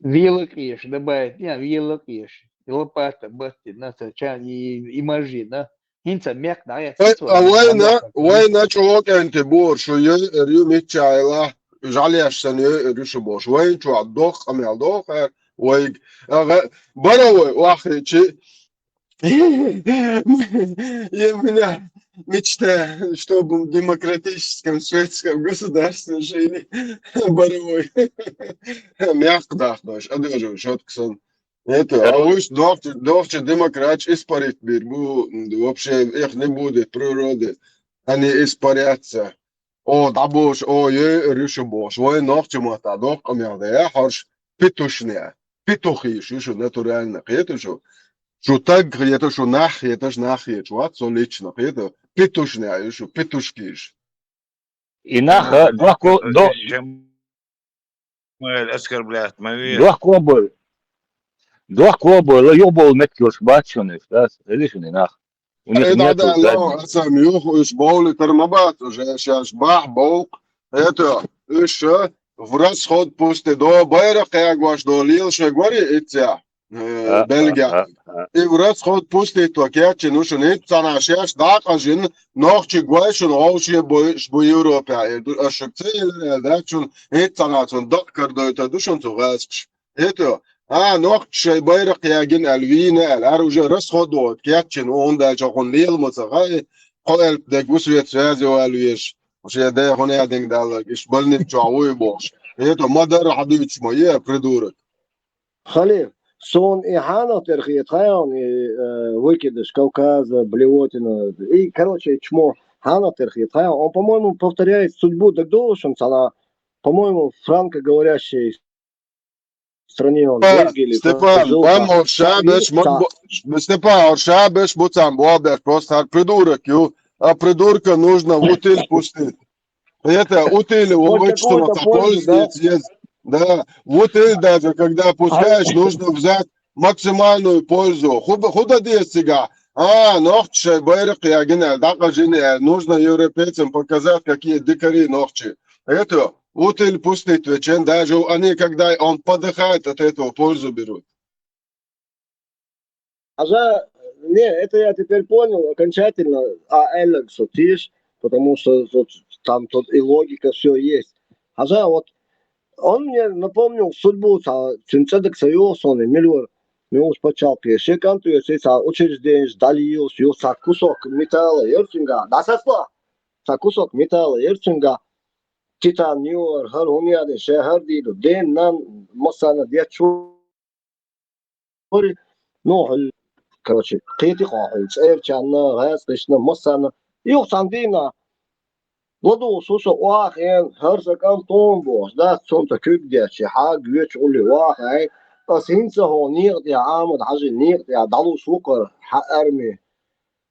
Велакъеш, добавить, я велакъеш, и лопата баттина, ца ча-, и, и мажина. ХӀинца мекх дӀаяьккхина Вай-, цо, а вайна, вайна чӀогӀа кӀентий бора, шу йойур ю миччахьа, жӀаьлеш санна йойур ю шу бохуш. Вайн чохь доккха къамел доху, Вай, ага, бара вай, вахричи. И у меня мечта, чтобы в демократическом шведском государстве жили. Бара вай. Мягко дахнешь, а даже шотксон. Это, а уж дохчи, дохчи демократш испарить бир, бу, вообще их не будет природы. Они испарятся. О, дӀаболуш, о, е, ришуболуш. Вай нохча матта доккха мел да, я, хьорш петушня. Петухи шу, шу натурально, кхеташ шу? Шу таг кхеташ, шу нах кхеташ, нах кхеташ, вац со лично, кхеташ? Петушня ю шу, петушки шу. И нах, э, дохко, до-, Шамайл оскорблять ма ве. Дохко бой. Дохко бой, ла юбол мет кёш бачунеш, да? Или шу не нах. У них Э, да, нету да, но, задней. Сам юх, уж боули тар ма бац, уже сейчас бах, болк. Это, уж, э, в расход пусти, до байрах кягваш, до лил шагвари, итя, э, А, Бельгия. А, а, а. И в расход пусти, то кячи, ну, шо, нет, цана шеш, да, кажин, нохчи гвай, шо, о, шо, бу, бу Европе, э, ду, а шо, ци, э, да, шо, нет, цана, шо, да, кардой, та, душон, цу, гаск. Это, а, нохчий байрах кягин, аль вина, аль, ар уже расходовать, кячин, он дальше, он лил, ма ца, хай, хо, эль, де, гусвет, связи, аль, веш. Уже, де, он, я, динг, дал, иш, больница, а, уй, бош. Это, мадар, хадуч, ма, е, придурок. Халил, сон и хьанал терхиет, хай он и, э, выкидыш Кавказа, блевотина, и, короче, чмо, хьанал терхиет, хай он, по-моему, повторяет судьбу, так должен, она, по-моему, франкоговорящей стране он, Степан, Бельгии или Степан, Франции жил, там. Бам, орша, И беш, мо-, та- бо-, Степан, орша, беш, буцам, бо, беш, просто хар придурок, ю, а придурка нужно в утиль пустить. Это утиль, Хоть он что какую-то пользу, да? Съест. Да, в утиль даже, когда пускаешь, нужно взять максимальную пользу. Худа, худа десцига. А, нохчий байрах кягин, да, кажин, нужно европейцам показать, какие дикари нохчи. Это, утиль пустить вечен, даже они, когда он подыхает, от этого пользу берут. Хьажа, не, это я теперь понял окончательно, а Алекс, вот видишь, потому что вот там тут и логика, всё есть. Хьажа, вот он мне напомнил судьбу, ца, цин цӀедак ца йосан, милвар, милуш пачалкхе, шекан туя, ца, учреждение, далиос, ё, ца, кусок металла, ерцинга, да, сасла, ца, кусок металла, ерцинга, титан, юар, хар, хумяде, шахар, диду, ден, нан, массана, дечу, ну, короче, кхетий кхо хьуй, цӀерчанна, гӀаьцкъишна, массанна. Юха цхьана дийнахь, ладугӀуш ву со оаха эн, хӀара сан кӀант тхуна бохуш, дац цунна куьг дечи, хьагвечу улли оаха ай. Ас хӀинца хьо некъа тӀехь, Ахьмад-Хьажи некъа тӀехь дӀалуш ву кхара, хьан арми,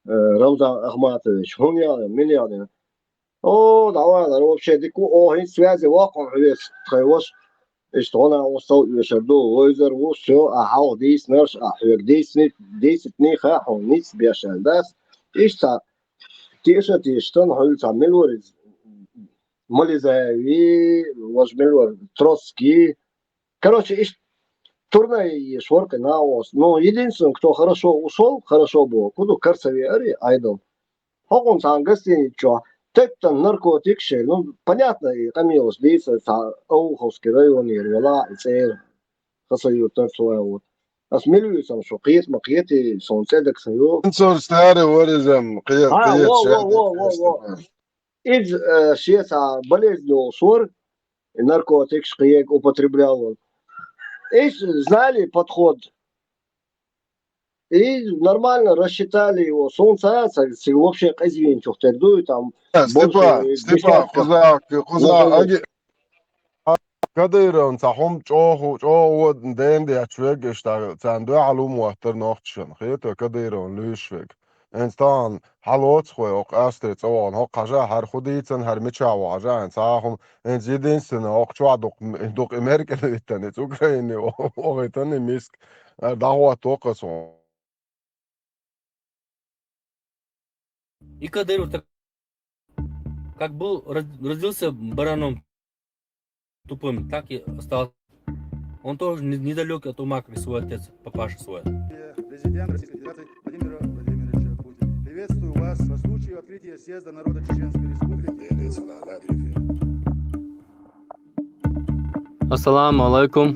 э, Рамзан Ахматович, хӀун ял, мила ял дина? О, дӀавалар, вообще дика ву, о, хӀинца связи воккхур хьоьца тхайн ваша. Иштта гӀо-накъостал оьшур ду, вайзар ву, всё, а хьалха дийцинарш, а хьоьга дийцини-, дийцитний хаьа хьуна, ницкъ беш аьлла дац. Иштта цхьа теша-теша стан хьуьлла цхьа милвар иза, Мализаеви, важа милвар Троцкий. Короче, иштта турне еш вара кхин накъост. Ну, единственный, кто хорошо ушёл, хорошо было, кху ду, Карцеве ари, Айдал. ХӀокхунна цхьана гостиница чохь теттан наркотик шер. Ну, понятно, и къамелаш дийца цхьа Ауховский районера велахь и цӀера Хасаюртара цо аьлла. Ас мила вуьйцу шу, кхета ма кхетий, суна цӀе дага ца йо. Цуьнан старый варизм, кхе-, А, кхета во, во, шаьрда во, во, во. Иза, э, шен цхьа болезнь йолуш вара, и наркотикаш кхега употреблял вара. Иза знали подход. И нормально рассчитали его. Суна ца, ца, ца вообще къиза вийначух тера ду, и там Степан, больше Степан, десятка. Кхуза, кхуза, Мгм. аги-, Кадыровн цхьа хӀума чӀогӀа, чӀогӀа ден детташ верг, иштта царна дуьхьал хӀума хӀоттар нохчашна. Хета Кадыровн луьйш верг. ХӀинца тахана хьалоцу вай, хӀокху Австри цӀа вахана, хӀокху хьажа, хӀара хӀун дийцина, хӀара мичахь ву хьажа, хӀинца хӀума, хӀинца единственное, хӀокху чохь дукха, дукха и Меркель виттина, и цу Украине вахийтина и миска. ХӀара дӀахӀотто кхо суна. И Кадыров так, как был, род-, родился бараном тупым, так и остался. Он тоже не-, недалёк от ума, как и свой отец, папаша свой. Президент Российской Федерации Владимир Владимирович Путин. Приветствую вас по случаю открытия съезда народа Чеченской Республики. Ассаламу алайкум.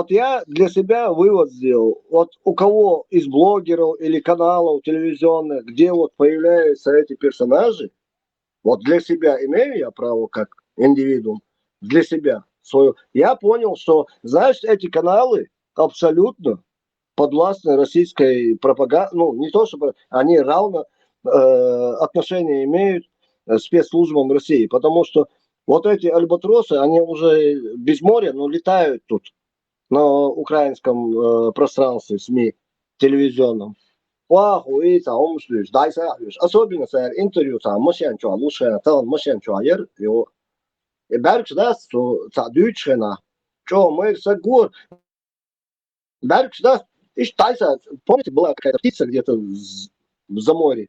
Вот я для себя вывод сделал. Вот у кого из блогеров или каналов телевизионных, где вот появляются эти персонажи, вот для себя имею я право как индивидуум, для себя свое. Я понял, что, значит, эти каналы абсолютно подвластны российской пропаганде, ну, не то чтобы они равно э, отношения имеют э, спецслужбам России, потому что вот эти альбатросы, они уже без моря, но летают тут на украинском э, пространстве, СМИ, телевизионном. Ваху и там умслюш, дайса, особенно сэр интервью там, машин чуа, лучше там, машин чуа, ер, его. И берг да, что та дючена, что мы сагур, берг да, и тайса, помните, была какая-то птица где-то в, в заморье.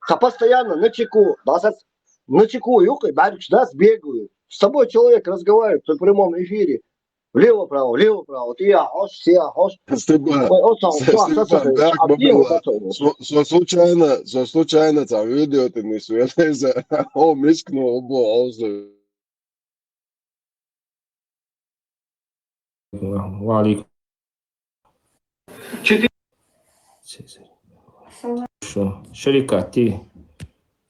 А постоянно на чеку, да, на чеку, юка, берг да, бегают. С тобой человек разговаривает в прямом эфире. Влево-право, влево-право. Вот я хош, все хош. Степан, Ой, вот там, С- что, что, Степан, что, так а бы где было. Вот это вот? Со, со случайно, со случайно там видео ты не светишь, о, мискнул, бо, Ва алейкум. Шо, Шарикат, ти?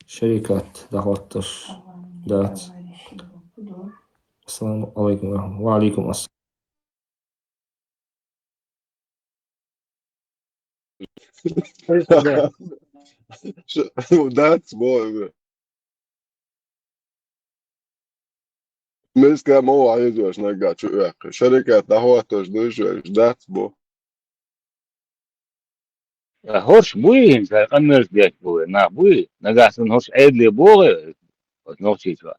Шарикат, дахватташ. Дац. Ассаламу алейкум. Ва алейкум ассалам. Дац, бо. Мискам мо вайзош нагачу уяхъ. Шарикат дахватташ дыш, дац бо. Хорш буй хӀинца къамерс деш буй, нах буй, нагахь санна хорш Ӏедале богӀе, оцу нохчийчоа.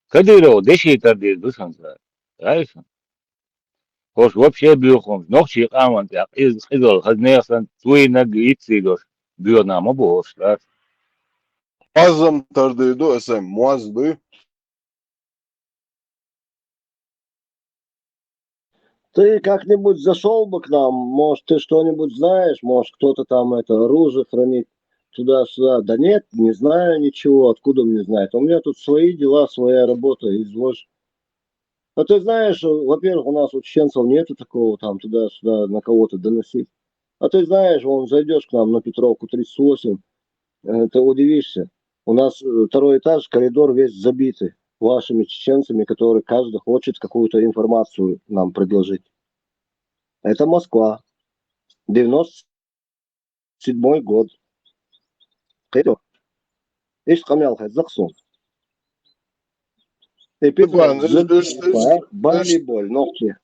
Кадыров деши тардийр ду шуна цара. Яйша? Хьош вообще буьйху хӀумаш, нохчий къаман тӀехь къиз-, къизалла хаза нехан санна, цуйнаг йицлий дош, буьйху нах ма бу хьош, лаш. Муаззам тардийр ду аса, муаз дуй? Ты как-нибудь зашёл бы к нам, может, ты что-нибудь знаешь, может, кто-то там это оружие хранит, туда-сюда. Да нет, не знаю ничего, откуда мне знать. У меня тут свои дела, своя работа, изволь. А ты знаешь, во-первых, у нас у чеченцев нету такого там туда-сюда на кого-то доносить. А ты знаешь, вон зайдёшь к нам на Петровку тридцать восемь, э, ты удивишься. У нас э, второй этаж, коридор весь забитый вашими чеченцами, которые каждый хочет какую-то информацию нам предложить. Это Москва. Девяносто седьмой год. Кхетё? Ишт къамел хезза-кх суна. Эпидемия, Степан, иш, иш, иш, бали иш, боль, нохчи.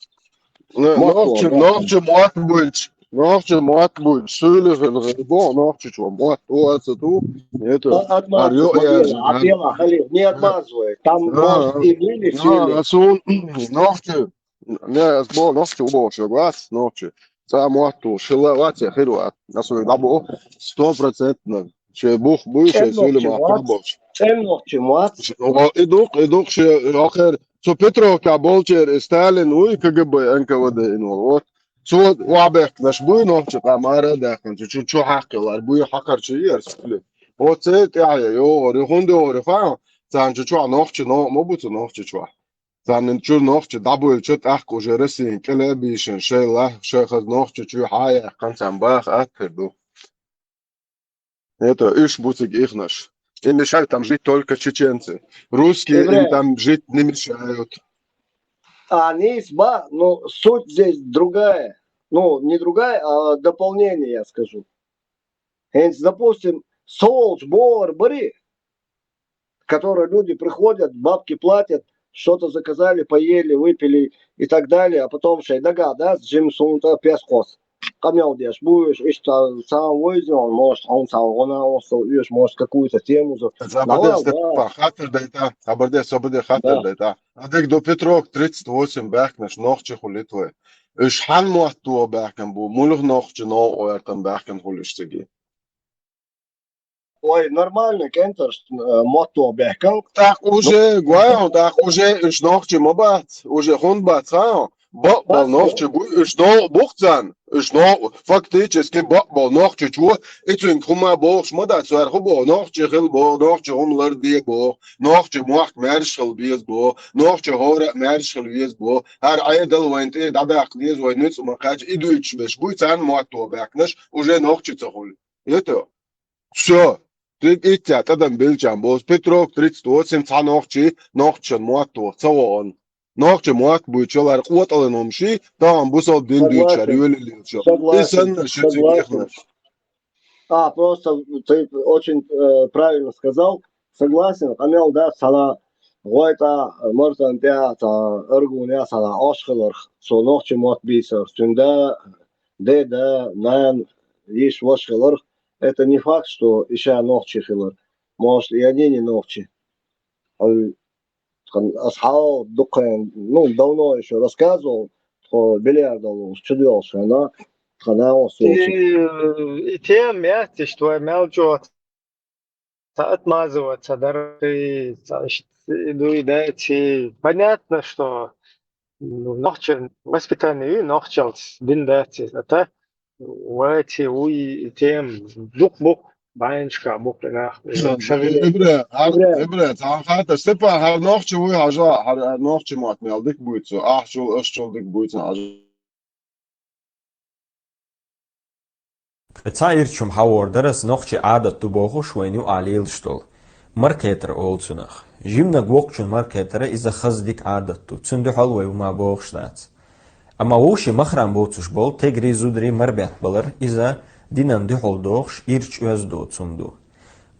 Нохчи, нохчи мотт буйчу, нохчи мотт буйчу, суьйлахь хила гӀайба, нохчи чу мотт оцу ту. Это, а, отмазка, ар ё, я же, а, дело, Халил, не отмазывай. Там, может, и были суьйлахь. Суьйлахь, нохчи, не, ас бо, нохчи убо, что глаз, нохчи. Цхьа мотт ту, шила вац, я хир вац. Ас вай дабо, стопроцентно. Шен бух буй, шен суьйлахь мотт бохуш. ЦӀен нохчи мотт. И дукх, и дукх, шен, охер, цу Петровка болчер, и Сталин вуй, КГБ, НКВД ин вол. Вот. Цо вахьбехкнаш буй, нохчи къа мара а даьккхина, цу чу, чу хьаккхилар буй, хьакхар чу иерс. Вот церан тӀаьхье йогӀур, и хӀунда йогӀур, и хаьа, царна чу чохь нохчи новкъа ма бу цу нохчи чохь. Царна чуьра нохчи дӀабуьйлча, тӀаккха уже Россин кӀеле а бийшина, шайн лай, шайн хаза нохчи чуьра хьа а яьккхина, царна баха атта хир ду. Это уьш бу цига ихнаш. Им мешают там жить только чеченцы. Русские им там жить не мешают. Они сба, ну, суть здесь другая. Ну, не другая, а дополнение, я скажу. ХӀинца, допустим, со волчу бохург барий, который люди приходят, бабки платят, что-то заказали, поели, выпили и так далее, а потом шайн дагахь дац, жима суна тӀе пес кхосса. Къамел деш бу уьш, иштта цхьа а войзион, может, хьуна цхьа гӀо-накъосталла оьшу, может, какую-то тему за-, Забарде, давай, Степан, да. Хаттар дайта, Забарде, Забарде, хаттар дайта. А дерг ду Петровка тридцать восемь баьхкинарш нохчи хулийта вай. Уьш хьан мотт тоху баьхкина бу, муьлха нохчи новкъа гӀертан баьхкина хуьлу уьш цига? Ой, нормально, кӀентарш, э, мотт тоху баьхкина. ТӀаккха уже, гой хьуна, тӀаккха уже уьш нохчи ма бац, уже хӀунда бац, хаьий хьуна? Бакъболу нохчи буй, уьш новкъа бу-кх царна, уьш новкъа, фактически бакъболу нохчи чу, и цуьнга хӀума бохуш ма дац, цара хӀун боху, нохчи хила боху, нохчи хӀума ларде боху, нохчи мохк маьрша хила беза боху, нохчи хӀора а маьрша хила веза боху, хӀара Ӏедал вайна тӀе дӀадаккха деза, вай нуьцкъ ма кхаьчча, и дуьйцуш берш буй, царна мотт тоху баьхкинарш уже нохчи ца хуьлу. Это всё. Цига итт тӀадам беллачарна боху, Петровка тридцать восемь, цхьа нохчи, нохчашна мотт тоху ца вахана. Нохчи мотт буьйцуш, хӀара къотӀалан хӀума ший, тахана бусалба дин дуьйцуш, хӀара йоьллина лелаш. И санна ши цига ихнаш. А, просто ты очень, э, правильно сказал. Согласен, къамел дац, цхьана гӀойтӀа, мартан тӀехь, цхьа аргуна, цхьана Ӏаш хиларх, цо нохчи мотт бийцарх, цуьнан да, деда, нана, йиша, ваша хиларх. Это не факт, что и ша нохчи хилар. Может, и они не нохчи. Ай, тхан ас хьал дукха, ну, давно ещё рассказывал, тхо бильярд долуш чудоьлуш хенахь, тхан нахос волчу. И, и тема яц иштта вай мел чӀогӀа ца отмазывать, ца дархий, ца иштта и дуй дайций. Понятно, что, ну, нохчийн воспитание ю, нохчалц дин дац иза, а та вайций вуй и тема дукха бу-кх, бӀеннашкахь бу-кх и нах. Ибра, ибра, цхьана хаттар, Степан, хӀара нохчи вуй хьажа, хӀара нохчи мотт мел дика буьйцу, ахчул, ашчул дика буьйцу хьажа. Цхьа ирча хӀума хьахор дара ас, нохчийн Ӏадат ду бохуш вайна юкъахь лелаш долу. Маркхетар олу цунах. Жиманиг воккхачун маркхетара иза хаза дика Ӏадат ду. Цунна дуьхьал вай хӀума бохуш дац. Амма вовшийн махрам боцуш болу тегри, зудари марбетта балар, иза динан дуьхьал дохуш, ирча оьзда доцу хӀума ду.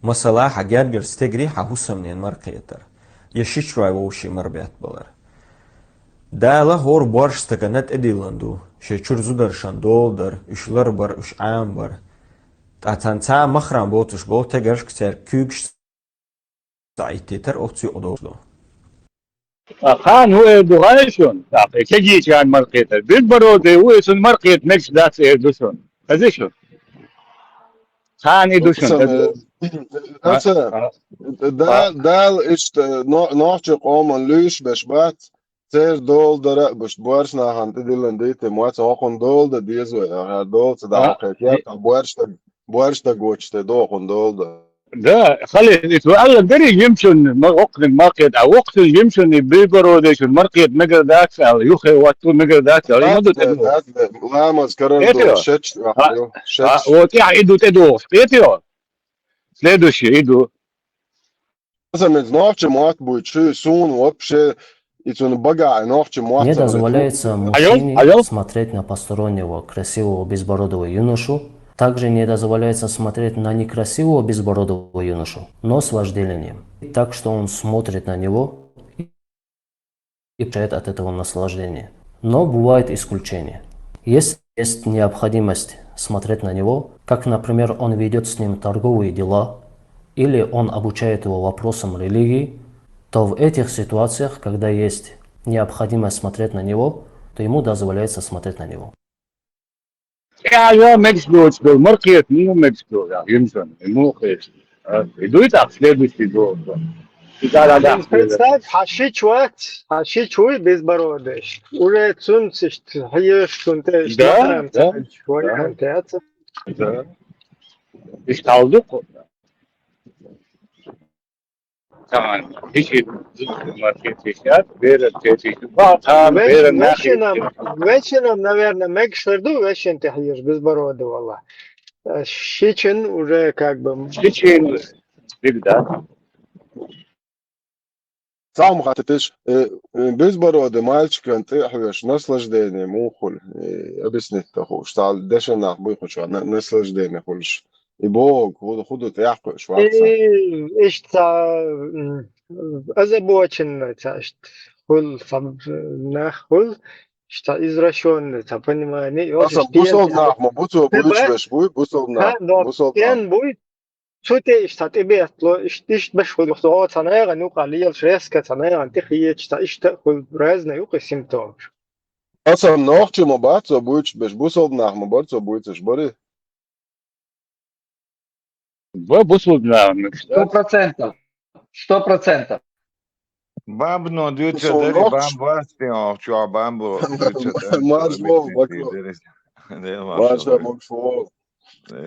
Масала, хьан гергарчу стегари хьан хӀусамненан маркхетар, я шичой вовшийн марбетта балар. Дала хӀора борша стагана тӀедиллина ду, шен чуьра зударшна дола дар, уьш ларбар, уьш Ӏамабар. Ткъа царна цхьа а махрам боцуш болу тегаршка церан куьйгаш ца Ӏиттийтар оцу юкъа долуш ду. Кхана хӀун эр ду хаьий шуна? ТӀаккха кегийчарна маркхетар. Билбородый ву, и цунна маркхета мегаш дац эр ду шуна. Хезий шуна? Кхана и ду шуна. Аса, аса, а, а, да, а. Дала иштта но-, нохчийн къоман луьйш беш бац, церан дола дара а баш, боьрша нахана тӀедиллина дитина ма ца хӀокхунна дола дан деза вай, хӀара дола ца дӀа а, хьокхуьйту, и- я, борша дан, борша дан гочу тӀе дохуна дола дан. Да, Халил, иза вай аьлла дара, жимачунна ма-, воккханиг маркхета, а воккхачунна жимачунна и билбородийчунна маркхета мегар дац аьлла, юххе ватта мегар дац аьлла, и ма ду тӀедогӀу. Ламаз карара ду, шеташ, а, шеташ. А, вот, я, и ду тӀедогӀу, кхетий? Следующий, и ду. Аса меца нохча мотт буй, чу суна вообще, и цуна багахь нохча мотт. Не дозволяется мужчине смотреть на постороннего красивого безбородого юношу. Также не дозволяется смотреть на некрасивого безбородого юношу, но с вожделением. Так что он смотрит на него и получает от этого наслаждение. Но бывают исключения. Если есть необходимость смотреть на него, как, например, он ведет с ним торговые дела, или он обучает его вопросам религии, то в этих ситуациях, когда есть необходимость смотреть на него, то ему дозволяется смотреть на него. Ja, ja, Mexiko, Мексико, Мексико, ja, Гимсон, ему, идут так следующий год. Представь, хьа шича вац, хьа шича вуй безбородый. Уже цунца иштта хьежаш, цунна тӀе иштта Да, лакхарна да, ца хьежаш, вай да. хьан тӀе яц. Да. Иштта хьалдукха. Таман. Иши маркет ишат, беран тетиш. Ба, там, Веш-, беран вешинам, нахи. вешинам, наверное, мегаш хир ду, вешин тӀе хьежаш безбородый, валла. Э, шичан уже как бы Шичан, всегда. Цхьа хӀама хаттар деш, э, э, безбородый мальчикан тӀе хьоьжуш наслаждение муха хуьлу, э, объяснить дан хууш. Цхьа дешан нах буй кху чохь на-, наслаждение хуьлуш. И боху, ху-, ху ду тӀе кхуьуш вац. И иштта, м, озабоченный, ца иштта хуьлу, ца нах хуьлу, иштта извращённый, ца понимание, и Аса иштта бусалба ца нах ма бу цо буьйцуш беш буй, бусалба нах, Ха, но бусалба нах. Эн буй, цу тӀе иштта тӀебеттало, иштта, иштта беш хуьлу, со цхьа нагӀан юкъа лелаш резко, цхьа нагӀан тӀе хеташ, цхьа иштта хуьлу, разный юкъа симптомаш. Аса нохчи ма бац цо буьйцуш беш, бусалба нах ма бара цо буьйцуш, бари? Ба, бусалба нах, Сто процентов. Сто процентов. Бамбано дуьйцур Со дари, нохч. Бамба вац те, чохь Бамбо дуьйцур дари. Марш вогӀу, Бакро. Марша могуш вогӀу.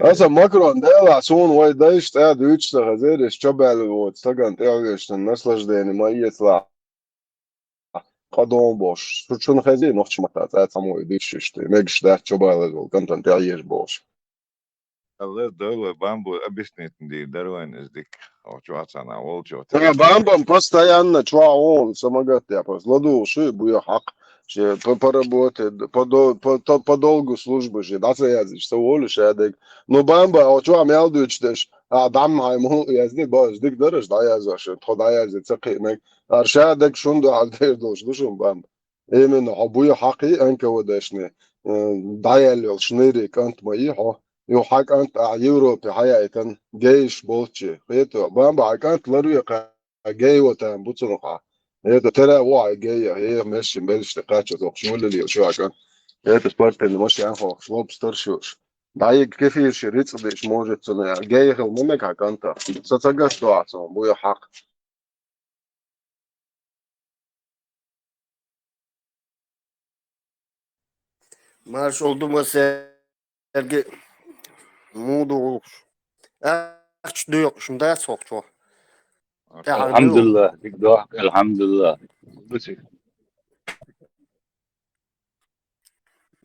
Аса Макрон, делахь, суна вай дайша цӀа дуьйцуш ца хезира, иш чобаьлла воцу стагана тӀе а вешан наслаждение ма эцалахь. Къа дон бош. Шу чун хези нохча матта цӀа цхьаммо и дуьйцуш иштта, мегаш дац чобаьлла волу кӀантана тӀе а еш бош. Алла дойла Бамбо объяснить дийр дара вайн иза дика. Хо чохь цхьана волчо. Ша Бамбам постоянно чохь вон, са магат я просто. ЛадугӀуш буй хьакъ. Ше по, по работе, по, до- по, то- по долгу службы ше дӀа ца яздеш, ца волу ша дерг. Ну, Бамба, хьо чохь мел дуьйцуш деш, а, дӀа ма хьай мул язди, бо, иза дика дараш дӀаязош, тхо дӀаязди, ца кхиънаг. Ара ша дерг шун дуьхьал дер долуш ду шун Бамба. Именно, хьо буй хьакъ и Н К В Д-шна, э, дӀаяьлла йолу шнайри кӀант ма и хьо. Ю хьан кӀант а Европе хьаяйтан, гейш болчи. Хето, Бамба хьан кӀант ларве кхаьа гей ватан бу цунах. Хето, тера а ву хьан гей, э, мессин беллаш тӀе кхаччалц охуш, муьллал йолуш ю хьан кӀант. Хето, спортивный машен хьокхуш, лобстер шуш. ДӀайиг кефир ши рицкъ деш, может, цунах. Гей хила ма мега хьан кӀанта. Са ца гатдо ахь цунах, буй хьакъ. Маршалла ду массаьрга, муха ду гӀуллакхаш? Ахча доькъуш ма дац хӀокху чохь? ТӀаьхьа Алхьамдулиллах, дика ду, алхьамдулиллах.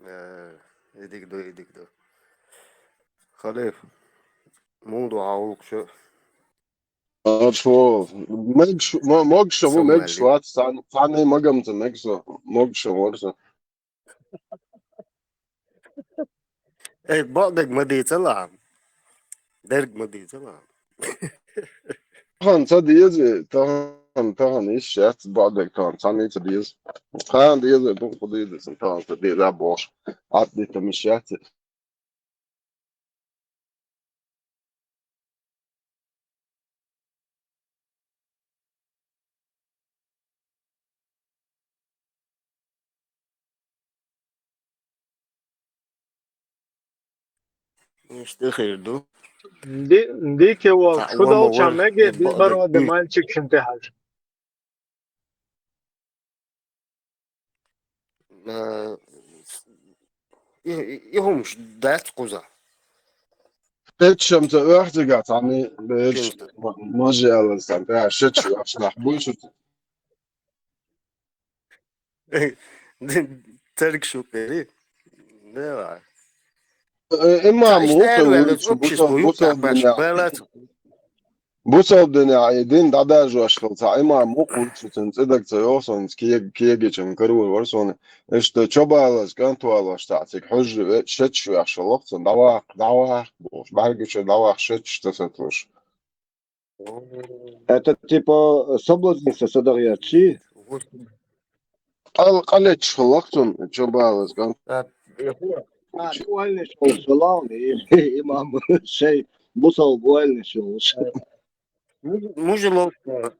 Э, и дика ду, и дика ду. Халиф, муха ду хьан гӀуллакхаш? Ачо, мегаш, мо- могуш а ву, мегаш вац, цхьан- цхьанний магамца мегаш а, могуш а вара со. Эй, бакъдерг ма дийцалахь. Дерг ма дийцалахь. Тахана ца деза, тахана, тахана йиш яц, бакъдерг тахана цхьанний ца деза. Тахана деза, дукха деза, сан тахана ца деза, а бохуш. Ӏад дита йиш яц. Иштта хир ду. Ди- Дика волчу, шу долчохь мега безбородый мальчик шун тӀе хьажа. Э, и- и- и хӀумаш дац кхуза. Печчам ца оьху цигахь цхьанний бечу ма- мажа аьлла сан, тӀаьхьа шечу оьхуш нах буй шу. Церг шу кхери? Давай. Э, имам Ша, ву иштта кхин аьлла вуьйцу, общество бусал- юкъахь бусалба баш динехь. Бала ца- Бусалба динехь и дин дӀадажош хила цхьа имам ву кхуьйцу, цуьнан цӀе дага ца йогӀу суна, кег- кегичун карор вара суна. Иштта чобалаза кӀант валош цхьаъ цига хьуьжжа ве- шечаш вехаш лоху цунна, дӀаваккха, дӀаваккха бохуш, бӀаьргачу дӀаваккха шечаш ца сатуш. Это типа соблазниться со дагъерчи? Къал-, къалечча хилла-кх цунна, чу балаза кӀант. А, тӀаккха. А, тӀаккха оалаш волаш хилла, и-, имам, шоай бусалба оалаш волаш. Муж-, мужеловство.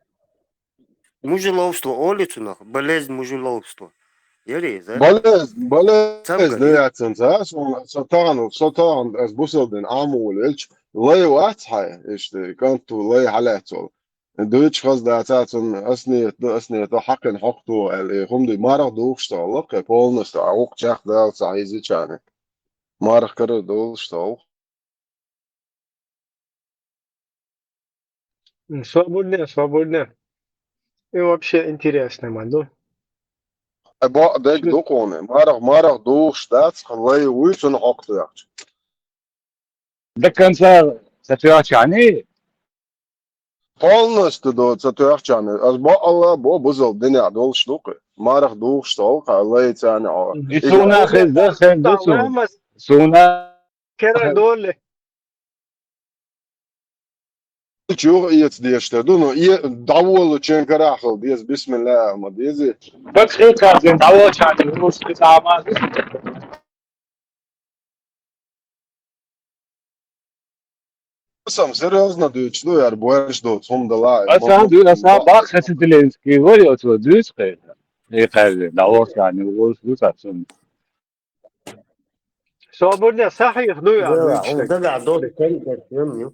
Мужеловство олий цунах, болезнь мужеловства. Яра из, а? Болезнь, болезнь да яц цунца, а, со, со тахан, со тахан, аз бусалба дин Ӏамаволавелча, лай вац хьа, иштта, кӀант ву лай хьалаьцна волу. Дуьйцуш хаза дац цунна, ас нийят ду, ас нийят ду, хьакхина хьокху тоху аьлла, и хӀума дуй, марха духуш ца хилла-кх, полностью, а вукху чекхдала ца хьийзича. Марха карара долуш ца хилла. М, свободнее, свободнее. И вообще интересно ма ду. Э, бакъ дерг ду кхуна. Марха, марха духуш дац, лай вуй цунна хьокху тоьхча. До конца ца тоьхча, а не? Полностью до ца тоьхча, а не. Аз бакъалла бо, бусалба динехь долуш ду-кх. Марха духуш ца хилла-кх, лай царна хьо. И суна хеза, хеза суна. Суна. Кера доле. Чух эца дезаш тера ду, но э, дӀаволучун карахь хила деза, бисмиллахӀ ма деза. Бакъ хир кхаьчна, дӀаволчарна вуьйш кхин цхьа а ма ду. Сан серьёзно дуьйцуш ду, яра боьрша доцу хӀума дала. Аса ма-, ду, аса ма-, бакъ хасителенский вари оцо дуьйцу кхайна. И кхаьчна, дӀаволчарна вуьйш ду цхьа суна. Собарна сахьих ду я, да, дуьйцуш он дерг. Да, да, доцу кхайна кхайна ю.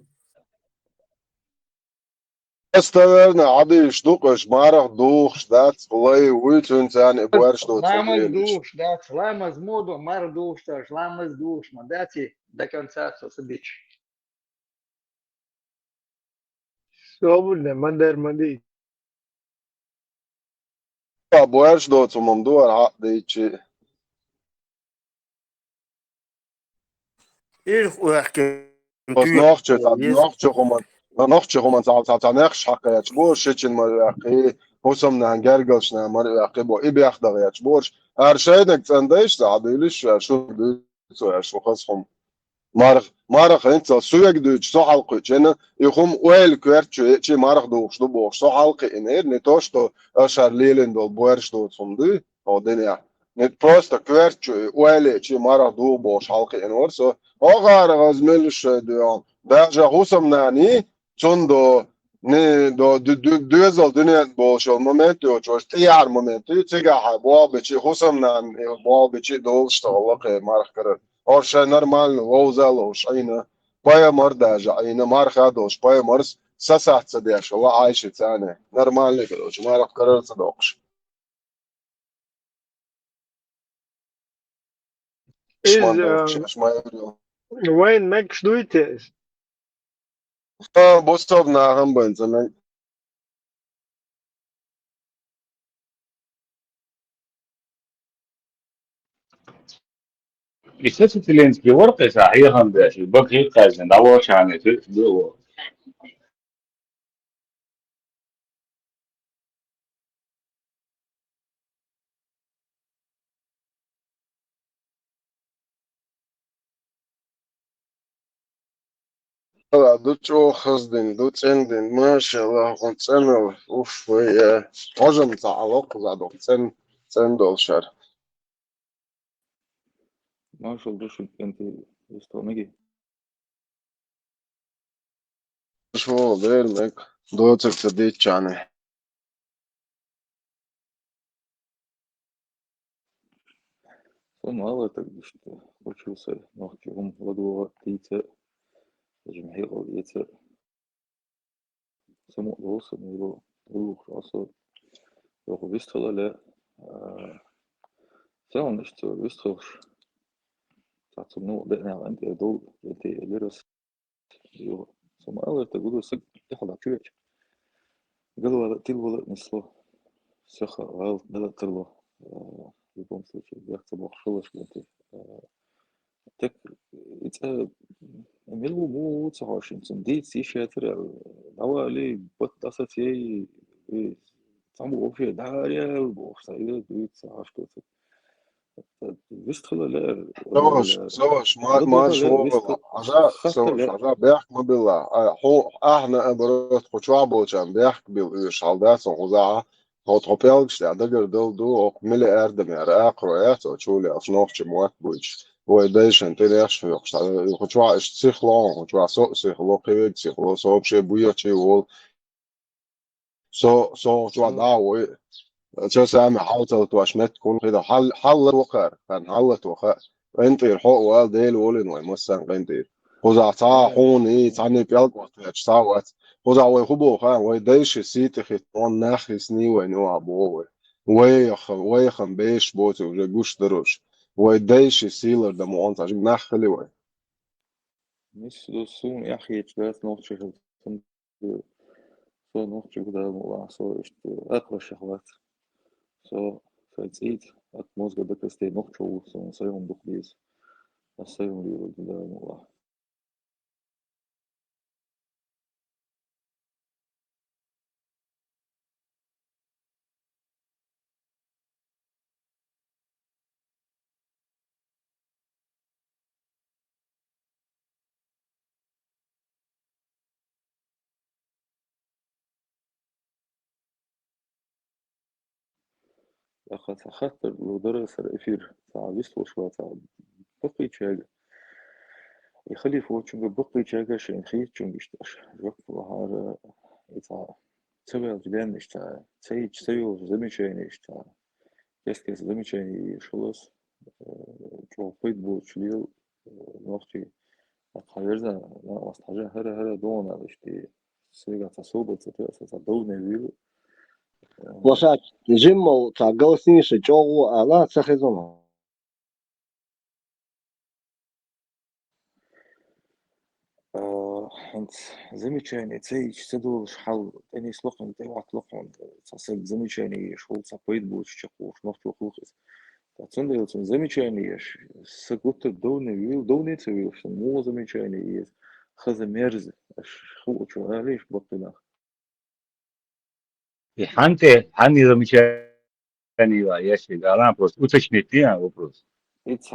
Достоверно хьадийш ду-кх, аша марха духуш дац, лай вуй цуьнан царна и боьрша доцу. Ламаз духуш дац, ламаз мо ду, марха духуш дац, ламаз духуш ма дац, и до конца со ца дича. Собарна, ма дер, ма дий. Ца боьрша доцу хӀуманна ду хӀара хьакъ дийцича. Ирх ваьккхина. Ас нохча, нохча хӀуманна, нохча хӀуманна цхьа, цхьа, цхьа нехаш хьакхаьча бохуш, шичина мара ваьккхи, хӀусамнана гергарчу нана мара ваьккхи боху, и бехк дахьа гӀерташ бохуш, хӀара шайниг цӀандайша, цхьа дуьйлуш, шу дуьйцу, шу хаза хӀума. Марх-, марха хӀинццалц соьга дуьйцуш, со хьалакхуьучу хенахь, и хӀума ойла коьртачу еъчий марха духуш ду бохуш, со хьалакхиънера, не то, что аша хӀара лелийна долу боьрша доцу хӀума дуй, хьо динехь. Не просто коьртачу и ойла еъчий марха духу бохуш хьалакхиъна вара со. ХӀокхара хаза мила шай дуьйхьал. Даже хӀусамнана, цунна до, не, до, ду-, ду-, доьзал дуьненна болуш йолу момент йоцуш, тӀеяхьара момент ю, цигахь хьайн болх бичи, хӀусамнана болх бичи долуш тахана лакхе марха карара. Хьо шайн нормально вовза а ловш Ӏийна, пайхамар даже Ӏийна, марха а долуш, пайхамарс са сахьт ца деш, ва Ӏайшица царна. Нормально, короче, марха карара ца доккхуш. Иза, шман дохча, шмайрил. Вайн мегаш дуй те иза? А, бусалба нахана бен ца мег. И со Зеленский вара кхин сахьт хьехам беш, и бага хир кхаьчна, дӀаволчарна, цуьрца ду. Ала, ду чӀогӀа хаза дин, ду цӀена дин, машаллахӀ, хӀун цӀена, уф, вай, э, хьожам ца Ӏало кхуза доккху цӀен-, цӀена долу шар. Машалла ду шуьга, кӀентий, вистхо мегий? Шо, бер мег, доцург ца дийцчарна. Со ма аллара таг иштта, учился, нохчи хӀума ладогӀа, дийца, жима хьекъал эца. Со мукъа долу, со муьйло, вуьйлуш Ӏа со. Йоху вистхила ле, а, ца ван иштта вистхилаш. Цхьацца мукъа деъна гӀан тӀера долу, тӀе элира ас. Йо, со ма аллара таг гуду, саг тӀехьа чуьрача. Галвала, тилвала несло. Саха, гӀал, дала тарло. А, в любом случае, бехк ца бохуш хилаш гӀан тӀе. А, так, и цӀа, мила ву, муха ву ца хьожуш, цунна дийца йиш яцара аьлла, дӀавалий, бат дӀасаций, и цхьаммо вообще дӀаараяьлла бохуш, цхьа и дуьйцу ца хьожуш доцург. Вистхила ле, Саваш, вала, Саваш, ма-, вала, марш вала, вала. Вистхила. Хьажа, хатта Саваш, ле. Хьажа, бехк ма билла. А, хьо, ахьна, наоборот, кху чохь болчарна бехк билла уьш, хьал дац хьуна кхузахь. Тхо, тхо пӀелгаш тӀехь дагардала ду, оха миллиардам яр акхаро яц, о, чули аш нохча мотт буйча. Вай дайшан тӀе нехаш хьоькхуш, тхо чохь иштта сихло, тхо чохь со а сихло, кхевег сихло, со вообще буйочий волу. Со, со чохь дӀа а вой. Цо сами хьалталатош меттиг хӀума хир ду. Хьал-, хьаллат вакхар, хан хьаллат ваха. КъинтӀера хьо а вала, Дела волийна вай массарна къинтӀера. Кхузахь цхьа а хьуна, и цхьанний пӀелг вахтоьттуш цхьа а вац. Кхузахь вай хӀун боху, хан? Вай дайши сий тӀе хиттон нах хиснай вайна юкъахь боху вай. Вайх-, вайхам беш боцу уже гуш даруш. Вай дайши сийлар дан мукъан цхьа жиг нах хили вай. Мисс, суна яхьечу дац нохчи хила. Со нохчи ву, Дала мукъалахь, со иштта акхаршех вац. Со сайн цӀийца, ат мозга дакасте нохчо ву, суна сайн хӀума дукха деза. Ас сайн хӀума лело ду, Дала мукъалахь. Аха, цхьа хаттар лур дара аса эфир, цхьа вистхуш вац, цхьа баккхийчаьрга. И халифа волчуьнга баккхийчаьрга шайна хетачуьнга иштта аша жоп лахьара, и цхьа ца ваьлча денна иштта, ца йича ца йолчу замечание иштта, кест-кест замечание еш хилас, э, чӀогӀа пайда боцуш лела, э, нохчий. Хьан верза, накъост хьажа, хӀара-хӀара догӀана иштта, сега цхьа собар ца тоьа, аса цхьа довне вуьйла. Э, Лошак, жимма цхьа голосниша чӀогӀа ала ца хезна. А, хӀинца замечание ца йича ца долуш хьал, тӀе нисло хьуна, тӀе ватло хьуна, цхьа саг замечание еш, хӀума цхьа пайда боцуш чекхволуш, нохчо хилла иза. Ткъа цундела цунна замечание еш, са гуттар довне вуьйла, довне ца вуьйлуш, сан муха замечание еза, хаза мерза, аш хуучу гӀалиш баккхинах. И хьан тӀе, хьан и замечание ва, я ши гала, просто уточнить, а, вопрос. Ица,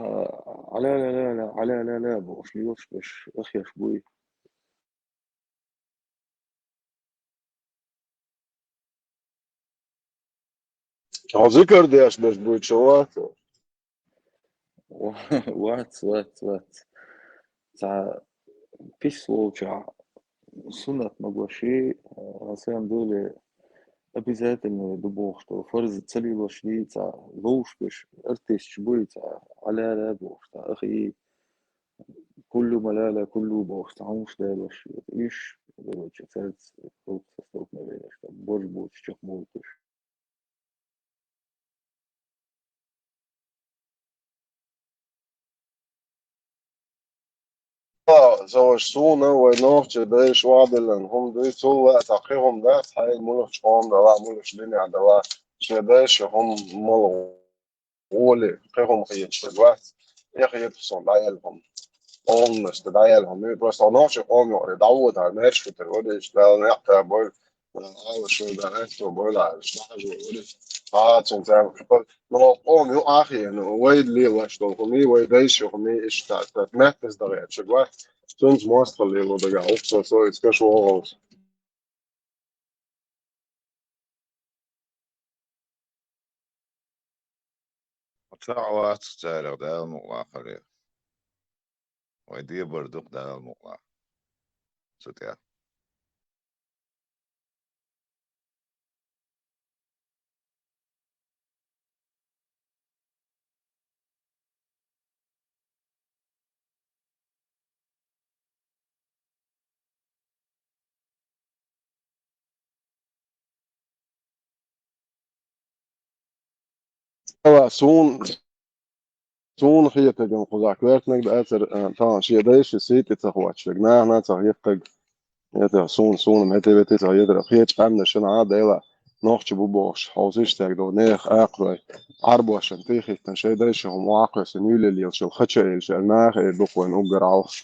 аля-ля-ля-ля, аля-ля-ля, бохуш, лелаш беш, ахъеш буй. Хьо зикар деш беш буй, чу вац? Вац, вац, вац. Цхьа пис волчохь суннат ма гоший, а, сан дуьйле обязательно ду бохуш долу фарз ца лелош дий, цхьа ловш беш, артисташ буй, цхьа аля-ля бохуш, цхьа ахий, куллу маляля, куллу бохуш, цхьа хӀумаш далош, уьш, короче, цаьрца гӀуллакх составлять ма веш, борж боцуш чекхмолуш. Со ваш суна, вай нохчий дайша ваделлан хӀума дуй, цул а цхьа кхин хӀума дац, хьайна мулахчу къоман дала, мулахчу динехь дала, шен дайша хӀума мала гӀоли, кхин хӀума хеташ вац, я хеташ сон дӀаяьлла хӀума. Къоманашна дӀаяьлла хӀума. Просто нохчий къоман юкъара дӀавода, маьрша хӀуттур вара, иштта Дала некъ кхаба бойла. Ала шуна дан аьтто бойла, шнахьажо вари. А, цун цаьрга кхипа. Но къом ю ахьену, вай лелаш долу хӀума, вай дайша хӀума, иштта, так, меттас дагӀе, чугва. Цунца мостагӀа лело дагахь, укхо со, ицкаш вогӀалц. Ца вац царах, Дала мукъалахь, хӀара. Вай дебар ду-кх, Дала мукъалахь. Цу тӀехь. Ала, суна, суна хетарг кхузахь коьртаниг дацара, а, тахана шен дайша сий тӀе ца хӀотташ верг, нахана ца хетарг. Это суна, суна метте-метте ца хетара. Кхечу къаьмнашна а, Дела, нохча бу бохуш, хьовсийша стаг долу нехан акхарой, Ӏарбошна тӀе хӀиттина, шайн дайша хӀума охьакхоьссина, юьле лелаш йолу хача а елча, наха эр ду-кх вайна уггар хьалха.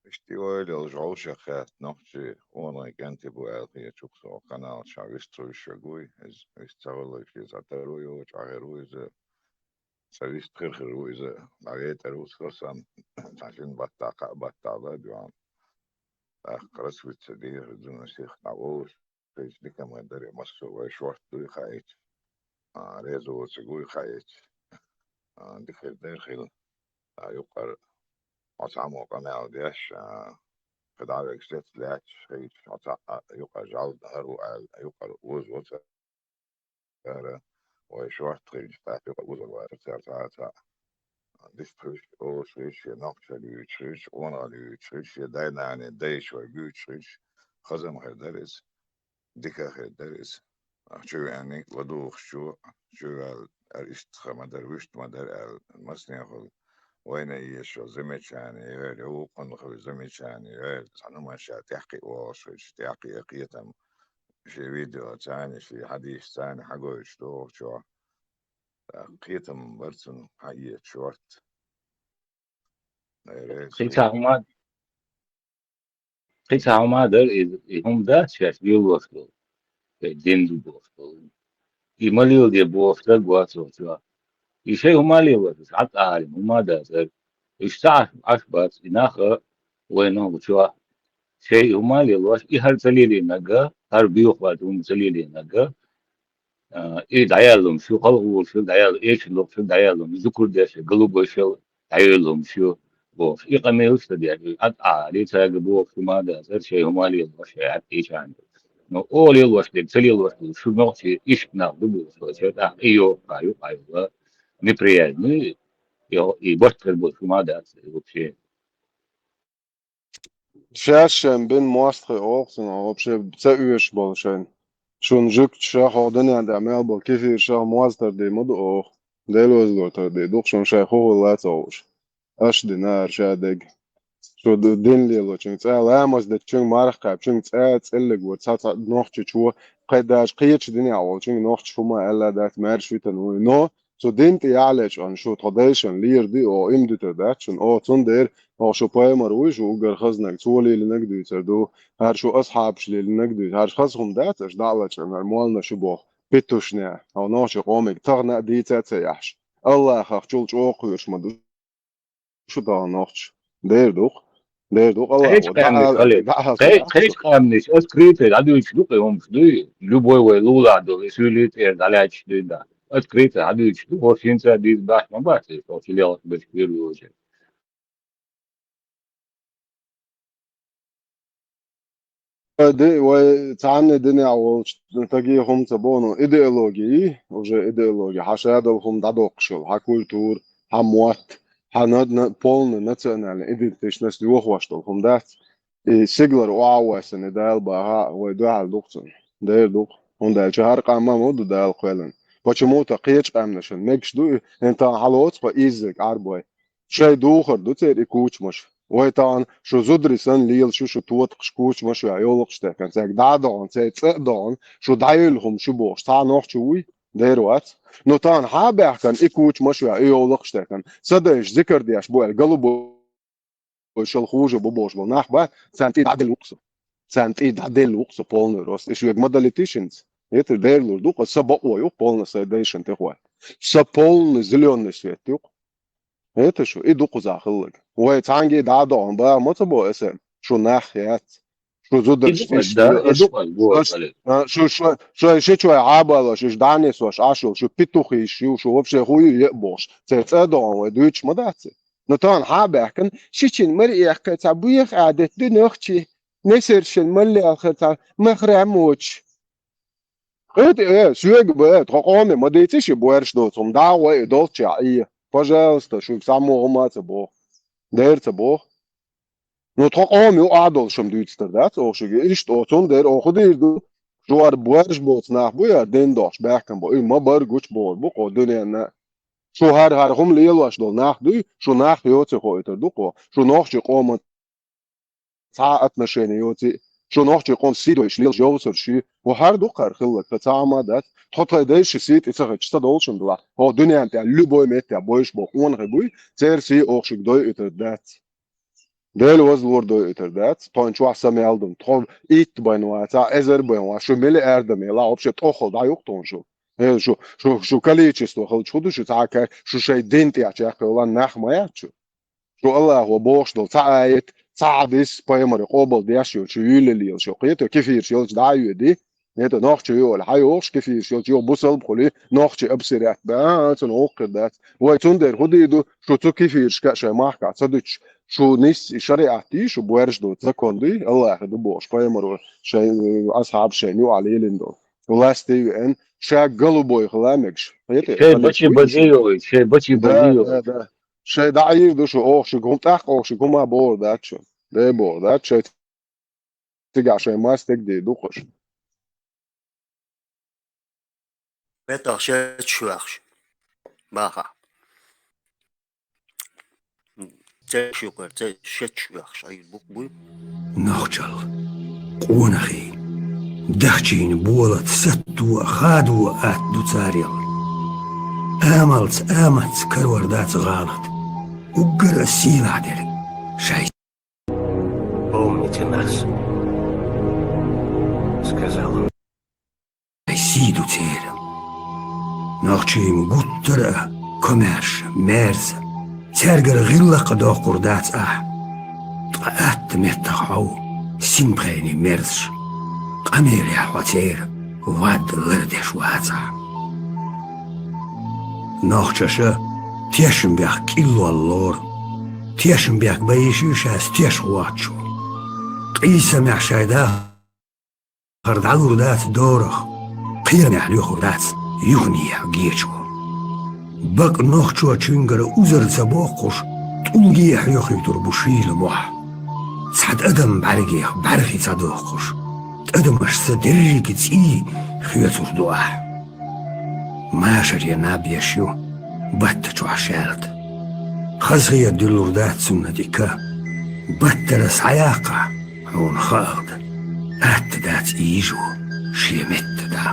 Иштта ойла йолуш вовшах хаьттина нохчий, къонахий кӀентий бу аьлла хеташ ю-кх со, канал ша вистхуьйсуш верг вуй, иза вист ца хилла, иза иза Ӏа тара ву йоцу, Ӏа хир ву иза, сан вист хир-хир ву иза, дӀавейтар ву со сан, цхьа шина баттахь, кхаа баттахь лайб йоьхна. тӀаккха расвица дехар дина сих дӀаволуш, хӀинца дика ма даре массо вай шорт дуй хаийта, а, реза воцург вуй хаийта. А, дика хир дер хила, а, юкъара оцхьаммо къамел деш, а, кхидӀа вегаш лец лаьтташ хилча, оцхьа, а, юкъара жал хӀара ву аьлла, юкъара оза воцара. Цара вай шорт хилча, тӀаккха юкъа узар вара цара цхьацца. Дистхуьш, олуш хиш, я нохча луьйчу хиш, къонах луьйчу хиш, я дай-нане дайша вай буьйчу хиш, хазам хир дара иза, дика хир дара иза. Чу веаниг ладугӀуш чу, чу ваьлла, ара иштта ха ма дара, вуьшта ма дара аьлла, массанехула вайна езаш йолу замечание йойла, я вукхунна хуьлу замечание йойла, цхьа нумаш ша тӀаьхкхиа вогӀуш хилча, тӀаьхкхиа кхетам, шен видеоцани, шен хьадисцани хьагойтуш догӀучохь, кхетам бар цунна хьаэца шорта. Кхин цхьа хӀума, кхин цхьа хӀума дара, и, и хӀума дац шаьш лелош долу, шайн дин ду бохуш долу. И ма леладе бохуш дара гоцург чохь. И шайн хӀума лелош, уьш Ӏад Ӏалим хӀума дацара. Уьш ца Ӏаш, Ӏаш бац, и нах а вайна гучохь. Шайн хӀума лелош, и хӀара ца лелийнарг а, хӀара боьха бац хӀума ца лелийнарг а, а, и дӀаяьлла хӀума шу, халхалуш шу дӀаяьлла, эшалуш шу дӀаяьлла хӀума, зукар деш, галубойшал дӀайойла хӀума шу бохуш. И къамелаш ца деш, Ӏад Ӏали цаьрга бохуш хӀума дацара, шайн хӀума лелош, шайн Ӏад эшана. Но оха лелош дерг ца лелош ду, шу нохчий иштта нах ду бохуш, тӀаккха и йоккха ю, къайла, неприятный, и, и баттара болуш хӀума дац вообще. Шаьш шайн бина мостагӀий оха цунах вообще ца оьшуш болу шайн. Шуна жуьгташа хӀокху дуьнен тӀехь мел болу кефирша моз тардий ма ду оха. Делозло тардий ду-кх шуна шайн хӀу хӀулла а ца хууш. Аша дина ара ша дерг. Шу д-, дин лелочуьнга цкъа а ламаз дечуьнга, марха кхаьбчуьнга цкъа а цӀеллиг вара цхьа-цхьа нохчичо, кхин даже кхечу динехь волчуьнга нохчаша хӀума аьлла а дац, маьрша витана вуй. Но цу дин тӀе яхьлечкъана шу тхо дайшана лийр ду, оха иман дуьтур дац шуна. Оха цундела, оха шу пайхамар вуй, шу уггар хазаниг, цо лелинарг дуьйцур ду, хӀара шу асхьабаш лелинарг дуьйцур, хӀара хаза хӀума дац аша дӀа а лачкъина, хӀара молланаш ю боху, питушнехь, хьо нохчийн къомиг тахана а дийца а ца яхьаш. Аллахах чул чӀогӀа кхоьруш ма ду шу тахана нохчаша. Дера ду-кх. Дера ду-кх Аллах. Кхечу къаьмнаш хьале. Кхе-, кхечу къаьмнаш открыто дӀадуьйцуш ду-кх и хӀумаш дуй. Любой вай лулахь долу, и суьйлий тӀера дӀалаьтташ дуй да. Открыто дӀадуьйцуш ду, хӀорш хӀинца а дийца бахьа ма бац, хӀорш лелхаш берш первую очередь. Ди-, вай цхьанна динехь волчу стаге хӀума ца боху, ну, идеология, уже идеология, хьан шадолу хӀума дӀадоккхуш йолу, хьан культура, хьан мотт, хьан на-, на-, полный национальный идентичность йохош долу хӀума дац. И сигалара охьа а воссина, и Дала бахахь а, вай дуьхьал ду-кх цунна. Дера ду-кх. ХӀунда аьлча хӀара къам ма ду Дала кхоьллина. Почему-то кхечу къаьмнашна мегаш ду и, хӀинца тахана хьалоцу-кх изза Ӏарбой. Шайн духар ду церан и кучамаш. Вай тахана шу зударий санна лела шу, шу тотакхаш кучамаш а ваьхьа йовлакхаш техкан, цаьрга дӀа а догӀун, церан цӀа а догӀун, шу дӀайойла хӀума шу бохуш, цхьа а нохчо вуй, дера вац. Ну, тахана хьан а баьхкан, и кучамаш а ваьхьа, и йовлакхаш техкан, са дайша зикар деш бу аьлла, галубойшал хужа бу бохуш болу нах бац, царна тӀе дӀаделла ву-кх со. Царна тӀе дӀаделла ву-кх со полный рост. И шуьга ма далийта шинца. ХӀетар дера лур ду-кх, аса бакъо ю-кх полный сайн дайшна тӀехула. Са полный зелёный свет ю-кх. ХӀета шу, и ду кхузахь хилларг. Вай цхьаьнгге дӀа а догӀун баха ма ца боху аса, шу нах яц. Шу зударш иштта, да, и ду-кх ас боху, ас, Олег. А, шу, шу, шу, шу чой хьабалош, иш дӀанесош Ӏаш йолу, шу петухиш ю, шу вообще хӀу ю е а бохуш. Церан цӀа а догӀун вай дуьйцуш ма дац. Но тахана хьан а баьхкина, шичина мари эккхай цхьа боьха Ӏадат ду нохчий, несершина мал лелхар цхьа махрам воцуш. ХӀета, э, соьга бан, тхо къоме ма дийци ши боьрша доцу хӀума, дӀа а гӀой и долччехь, и, пожалуйста, шуьга цхьаммо хӀума а ца боху. Дера ца боху. Ну, тхо къоме юкъахь долуш хӀума дуьйцур дац оха шуьга, иштта оцунна дера оха дийр ду. Шу хӀара боьрша боцу нах бу, я дин дохуш баьхкина бу, и ма бар гучу бохур бу кхо дуьненна. Шу хӀара, хӀара хӀума лелош долу нах дуй, шу нах йоций хоуьйтур ду кхо, шу нохчийн къоман цхьа а отношение йоций, шу нохчийн къоман сий дойуш лелаш йовсар ши, хӀара ду кхара хилларг, тхан цхьа а хӀума дац, тхо тхайн дайша сий тӀе ца хилча, ца долуш хӀума делахь, хӀо дуьненна тӀехь любой метте бойуш бо къонахий буй, церан сий оха шуьга дойуьйтур дац. Дела вазлора дойуьйтур дац, тхойн чохь са мел ду, тхо итт бен вацахь, эзар бен вацахь, шу миллиард а мелахь, вообще тӀоххал дӀаюкъ тхуна шу. Э, шу, шу, шу количество хилча хӀун ду шу цхьа а кар, шу шайн дин тӀехь чекхйолан нах ма яц шу. Шу Аллахо бохуш долу цхьа аят, цхьа а дис пайхамар къобал деш йолчу юьйлалла йолуш йо, кхета, кефираш йолчу дӀа а йоьди, это нохчо йолу хьан йохуш, кефираш йолчу йо бусалба хуьли, нохчи абсарят бан, а, цунна гӀоккхир дац. Вай цундела хӀун дийр ду, шу цу кефирашка а шайн махкахь ца дуьтуш, шу нисса и шариат дий, шу боьрша ду, закон дуй, Аллахьа ду бохуш, пайхамаро шайн, э, асхьабаш шайн юкъахь лелийна долу. Власти веана, ша голубой хила мегаш. Шайн бачи базе йолуьйту, шайн бачи базе йолуьйту. Да, да, да. Шайн дӀа а йийр ду шу, оха шуьга хӀума, тӀаккха оха шуьга хӀума бохур дац шу. Де бохур дац, шайн цигахь шайн мастиг дийр ду кхуш. БетӀах шечаш вехаш. Баха. Ца шуьгара, ца шечаш вехаш, ай, букъ буй. Нохчалла, къонахий, дахчийна болат сатто а, хадо а атта ду царел. Амалца, аматца карор дац гӀалат. Уггар а сийлахь дерг шай. «Помните нас», — сказал он. Ай, сий ду церан. Нохчийн гуттар а комаьрша, мерза, цаьргара гӀиллакх а доккхур дац ахь. Ткъа атта меттах хьо ву, синпхенийн мерзаш, къамелехь хьо церан вад лардеш вацахь. Нохчаша тешнабехк кӀиллол лору, тешнабехк бан йиш ю шаьш тешах воцчо. Къийсамехь шайн дахар дӀалур дац дорах, кхерамехь лоьхур дац юханехьа гечо. Бакъ нохчочуьнгара узар ца боккхуш, тӀулге а хьоьхуьйтур бу шийла мохь. Цхьа тӀадам бӀаьргех бӀаьрхи ца доккхуш, тӀадамашца дерриге цӀий хоьцур ду ахь. Машаре наб еш ю, батта чохь шаьлта. Хазахета дуьллур дац цунна тӀе ка. Баттара схьаяккхахь, хьуна хаалда, атта дац ийжо шен метта дӀа.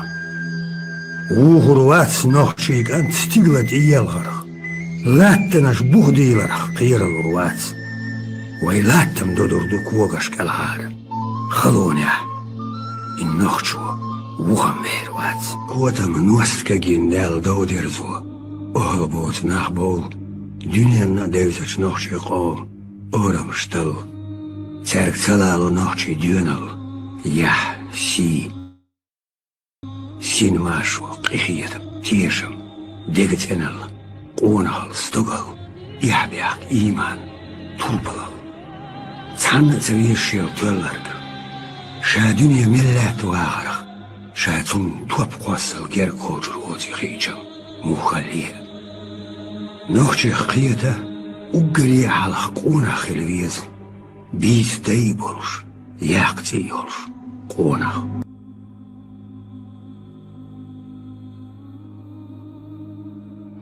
Вухур вац нохчийн кӀант стигла тӀе елхарх, латтанаш бух дийларх кхералур вац. Вай латтам додур ду когаш кӀелхьара. Халонехь и нохчо вухам вер вац. Котам ност кагийна Дала дов дерзо, охьал боцу нах бовла, дуьненна а девзачу нохчийн къоман орамаш талла. Цаьрга ца лало нохчийн доьналла, яхь, сий. Син машо, къинхетам, тешам, дега цӀеналла, къонахалла, стогалла, эхь-бехк, ийман, турпалалла. Цхьанна а ца везаш шел тоьлларг, ша дуьне мел лаьтта вахарх, ша цунна топ кхоссал герга кхочур воций хиъчал муххалле а. Нохчех кхета, уггаре а хьалха къонах хила веза. Бийца дай болуш, яккха цӀе йолуш къонах.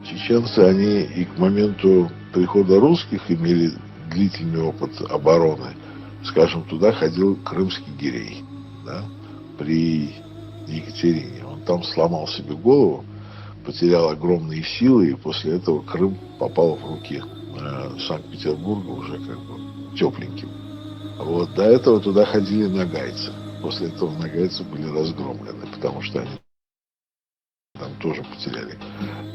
Чеченцы, они и к моменту прихода русских имели длительный опыт обороны. Скажем, туда ходил крымский гирей, да, при Екатерине. Он там сломал себе голову, потерял огромные силы, и после этого Крым попал в руки, э, Санкт-Петербурга уже как бы тепленьким. Вот, до этого туда ходили ногайцы. После этого ногайцы были разгромлены, потому что они там тоже потеряли,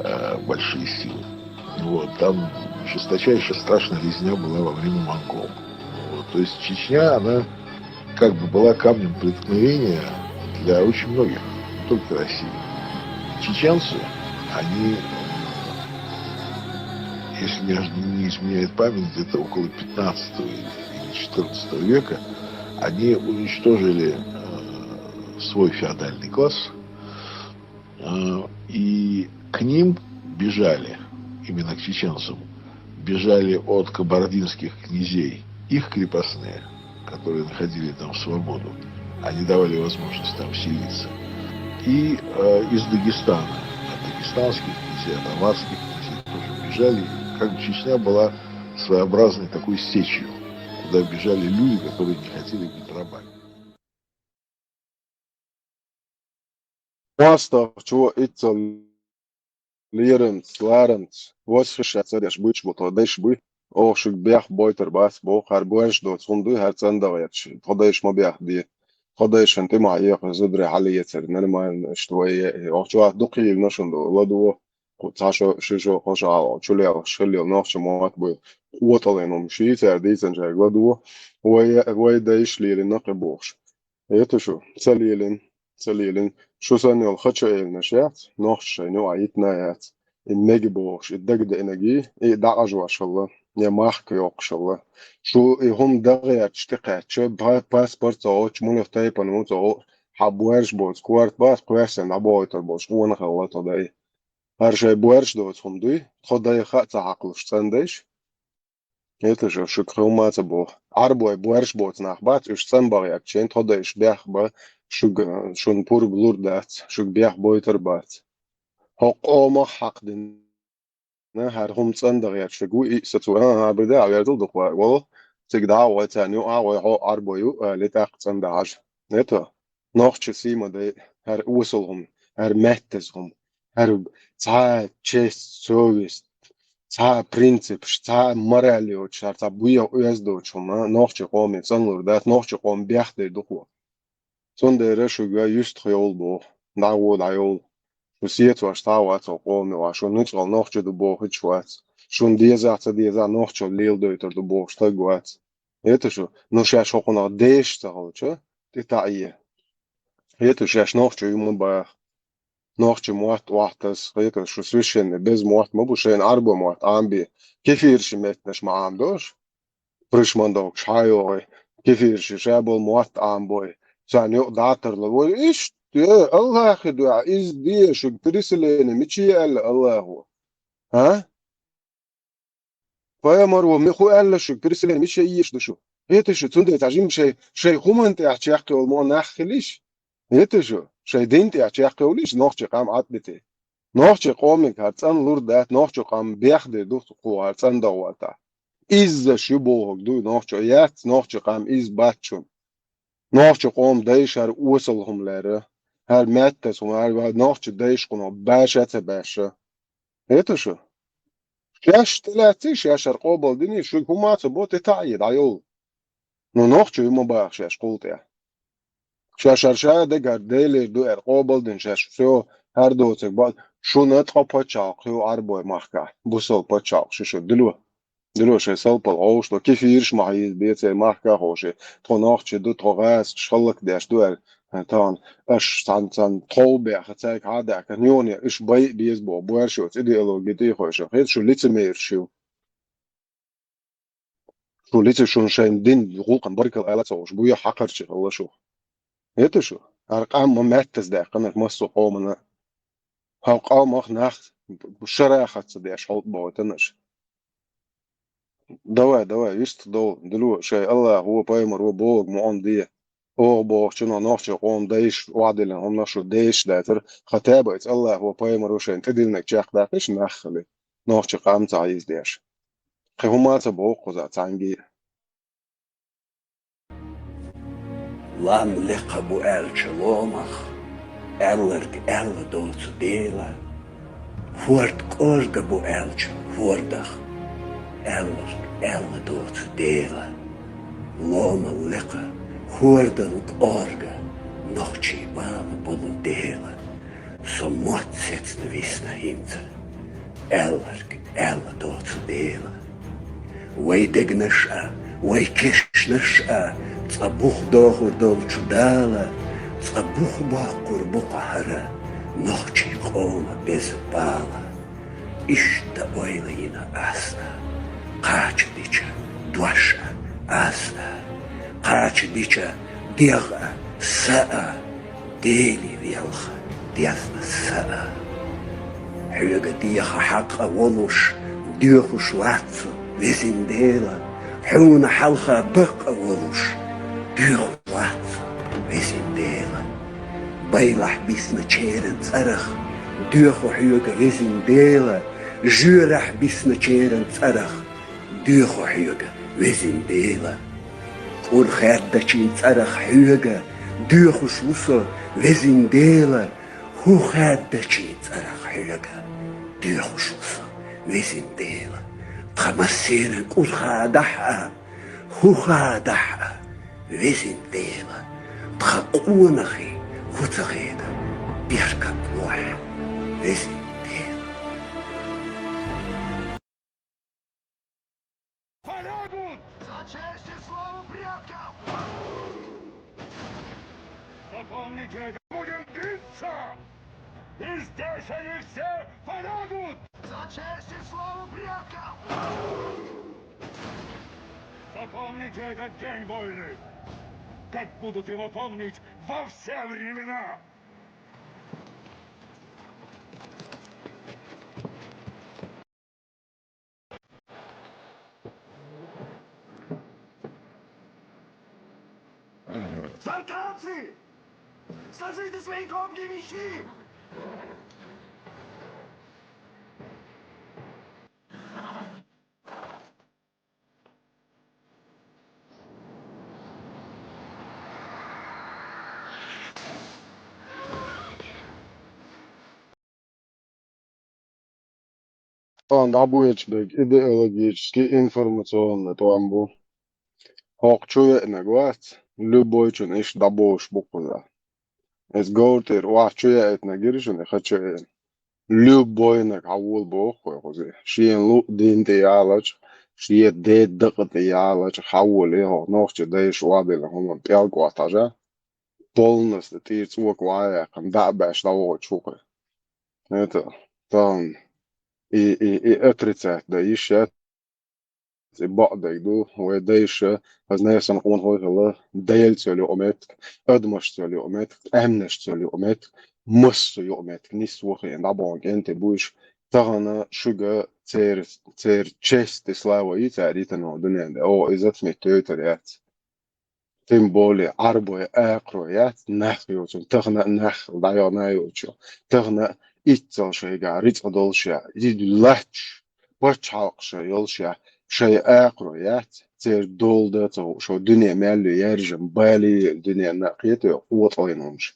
э, большие силы. Вот, там жесточайшая страшная резня была во время монгол. Вот, то есть Чечня, она как бы была камнем преткновения для очень многих, не только России. Чеченцы, они, если мне не изменяет память, где-то около пятнадцатого или, или четырнадцатого века, они уничтожили, э, свой феодальный класс, э, и к ним бежали, именно к чеченцам, бежали от кабардинских князей их крепостные, которые находили там свободу. Они давали возможность там селиться. И, э, из Дагестана, от дагестанских князей, от аварских князей тоже бежали. Как бы Чечня была своеобразной такой сечью, куда бежали люди, которые не хотели быть рабами. МостагӀчо иццал леранца, ларанца, васхиша ца деш буьйцуш бу тхо дайша буй. Оха шуьга бехк бойтар бац боху, хӀара боьрша доцу хӀума дуй, хӀара цӀандагӀа етташ, тхо дайша ма бехна де. Тхо дайшан тӀе ма хьеха, зударий хьалаэцар, нормально, иштта вай, оха чохь дукха йийна шуна ду, ладугӀу. Кху-, цхьа шо, ши шо, кхо шо гӀалгӀа чулелхаш хилла нохчийн мотт буй къотӀалин хӀума ший цара дийцинчаьрга ладугӀу, вай, вай дайша лелина кхы бохуш. Эта шу, ца лелина, ца лелина. Шу санна йолу хача эланаш яц, нохчаша шайна юкъахь йитина яц. И мега бохуш, и дагадеънарг, и дӀакъажош хилла, я махка йоккхуш хилла. Шу и хӀума дагӀерча тӀекхаьчча, па-, паспорт ца гӀоттуш, муьлха тайпана ву ца гӀо-, хьан боьрша боцу корта бац, кхоьссина дӀабохуьйтур болуш къонах хилла тхо дай. ХӀара шайн боьрша доцу хӀума дуй, тхо дайх а ца хьакхалуш цӀандайша. Эта шу, шуьга хӀумма а ца боху. Ӏарбой боьрша боцу нах бац, уьш цӀанбан гӀертачийн тхо дайша бехк бан, шуьга, шуна пурба лур дац, шуьга бехк бойтур бац. ХӀокху къомах хьакхадина, хӀара хӀума цӀандан гӀерташ ву и сацо, а, а, беда, а, верзал дукха вала, цига дӀа а гӀой, царна юкъа а гӀой, хьо Ӏарбой ю, али тӀаккха цӀандан хьажа. Эта, нохча сий ма дай, хӀара осал хӀума, хӀара маьттаза хӀума, хӀара цхьа честь, совесть, цхьа принципаш, цхьа мораль йоцуш, хӀара цхьа буьйхьа оьзда доцуш хӀума, нохчийн къоме цӀанлур дац, нохчийн къоман бехк дер ду кхо. Цундела шуьга юьстах йовла боху, дӀагӀо дӀайовла. Шу сецош цхьа а вац хӀокху къоме, ва шу нуьцкъала нохчо ду бохуьйтуш вац. Шуна дезахь а, ца дезахь а, нохчо леладойтур ду бохуш стаг вац. Эта шу, ну шаьш хӀокхунах деша ца хилча, тӀетаӀе. Эта шаьш нохчо ю ма баха. Нохчийн мотт охьатаса, эта шу священный, беза мотт ма бу, шайна Ӏарбой мотт Ӏамабе. Кефирши меттанаш ма Ӏамадо шу. Пришман дохкуш хьан йогӀий? Кефирши ша болу мотт Ӏамабой. Царна юкъа дӀа а тарло. Вай иштта, э, Аллахе дуьхьа, иза де шуьга переселение мича е аьлла Аллахо? А? Пайхамаро муха аьлла шуьга, переселение мича езаш ду шу? Эта шу, цундела цхьа жимма шайн, шайн хӀуманна тӀехь чекхйолу мо нах хилийша? Эта шу, шайн дин тӀехь чекхйовлийша, нохчийн къам Ӏадбите. Нохчийн къомиг хӀара цӀанлур дац, нохчийн къам бехде ду кхо хӀара цӀандан гӀолтахь. Изза шу бохург ду, нохчо яц, нохчийн къам изза бац шуна. Нохчийн къоман дайша хӀара осал хӀума лерра, хӀара маьттаза хӀума, хӀара нохчийн дайша кхунах баьша а ца баьшша. Эта шу? Шаьш тӀелаьцций, шаьш хӀара къобалдиний, шуьга хӀумма а ца бо, тӀетаӀе дӀайовла. Ну, нохчо ю ма баха шаьш кхул тӀехь. Шаьш хӀара ша дагахь Делера ду аьлла къобалдина шаьш, всё, хӀара доцург бакъ, шуна ткъа пачхьалкх ю Ӏарбой махкахь, бусалба пачхьалкх шу шу дило. Дило шайн салпал гӀовшто, кефирш ма хьийзабе церан махкахь ховше, тхо нохчий ду, тхо гӀазкхаш хӀаллакдеш ду аьлла, тахана аша цхьана, цхьана тхов беха, цаьрга хьа а даьхкина, ньоне, уьш байа беза боху, боьрша йоцу идеологи тӀехойша, хета шу лицемераш ю. Шу лица шуна шайн дин гӀуллакхна баркалла ала ца хууш, буй хьакхарчий хилла шу. Эта шу, хӀара къам ма маьттаза даьккхина массо а къомана. Хьо къомах нах шарахат ца деш хьалт бохуьйтанаш. Давай, давай, вистхадовла, дило, шайн Аллахо, пайхамаро бохург мукъам де. Оха бохучунах нохчийн къоман дайша охьадиллина хӀуманах шу дешаш дацара, хатаба иза Аллахо, пайхамаро шайна тӀедиллинарг чекхдаккхийша нах хили, нохчийн къам ца хьийзадеш. Кхин хӀумма а ца боху кхузахь цхьаьнгге а. Лам лекха бу аьлча ломах, аьлларг аьлла доцу Дела. ХӀорд кӀорга бу аьлча хӀордах, аьлларг аьлла доцу Дела. Ломал лекха, хӀордал кӀорга, нохчийн бала болу Дела. Со мотт сецна висна хӀинца, аьлларг аьлла доцу Дела. Вай дегнаш а, вай кешнаш а цкъа бух дохур долчу Дала, цкъа бух боккхур бу-кх хӀара нохчийн къоман беза бала. Иштта ойла йина ас а, кхача дича дош а ас а, кхача дича дегӀ а, са а, Дели велха дезна са а. Хьоьга деха хьакъ а волуш, доьхуш вац со, везин Дела, хьуна хьалха бакъ а волуш, доьхуш вац со, везин Дела. Байлахь бисначеран цӀарах доьху хьоьга, везин Дела, жоьрахь бисначеран цӀарах доьху хьоьга, везин Дела. КӀур хаьддачийн цӀарах хьоьга доьхуш ву со, везин Дела, хӀун хаьддачийн цӀарах хьоьга доьхуш ву со, везин Дела. Тхан массеран кӀур хадахь а, хӀун хадахь а, везин Дела, тхан къонахий хӀун ца хеда, беркат лохь, везин Дела. И здесь они все полягут! За честь и славу предков! Запомните этот день, воины! Как будут его помнить во все времена! Спартанцы! Сложите свои копья и мечи! Тхьовна дӀабоьдуш берг идеологически информационный тӀом бу. ХӀокху чу веанарг вац, любойчунна иштта дӀаболуш бу кхузахь. Иза говртӀера охьа чу яийтинарг гира шуна и ха чу веана. Любойнарг хьан вола боху вай кхузахь. Шена луъу дин тӀе ялача, шен ден дакъа тӀе ялача хьан волий хӀокху нохчийн дайша охьабелла хӀуманна пӀелг а хьожа, полностью тӀера цӀока ван а яьккхина, дӀа а баьхьаш дӀавахча хӀокху. Это, тахана и, и, и отрицать дан йиш яц, и бакъдерг ду, вай дайша, хазна ясан къонахой хила, Делаца йолу юкъаметтиг, адамашца йолу юкъаметтиг, къаьмнашца йолу юкъаметтиг, массо а юкъаметтиг, нисса вахийна дӀабахана кӀентий бу уьш, тахана шуьга церан, церан честь и слава ю цара йитина дуьненна, оха иза отметить йойтур яц. Тем более Ӏарбой акхарой яц нах йоцург, тахана а нах дӀайогӀуш йоцург, тахана а иццал шайгахь рицкъа долуш а, и лач, пачхьалкхаш йолуш а, шайн акхарой яц, церан дола дан а ца хууш, дуьне мел ю яьржина, бале а дуьненна а кхета йо, къотӀалйина хӀумаш.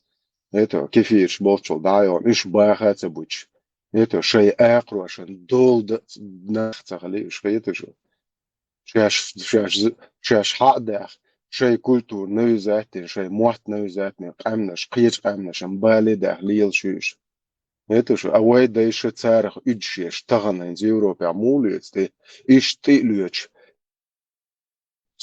Ето, кефираш болчул дӀайогӀуш, уьш баха а ца буьтуш. Ето, шайн акхарошна дола дан а нах ца хилий уьш, кхета шу. Шаьш, шаьш, шаьш хьа а даьхна, шайн культура навизать дина, шайн мотт навизать дина, къаьмнаш, кхечу къаьмнашна бале а даьхна лелаш ю уьш. Ето шу, а вай дайша царах уьдуш еш, тахана хӀинца Европехь муха лоьцу те, иштта тӀе а лоьцуш,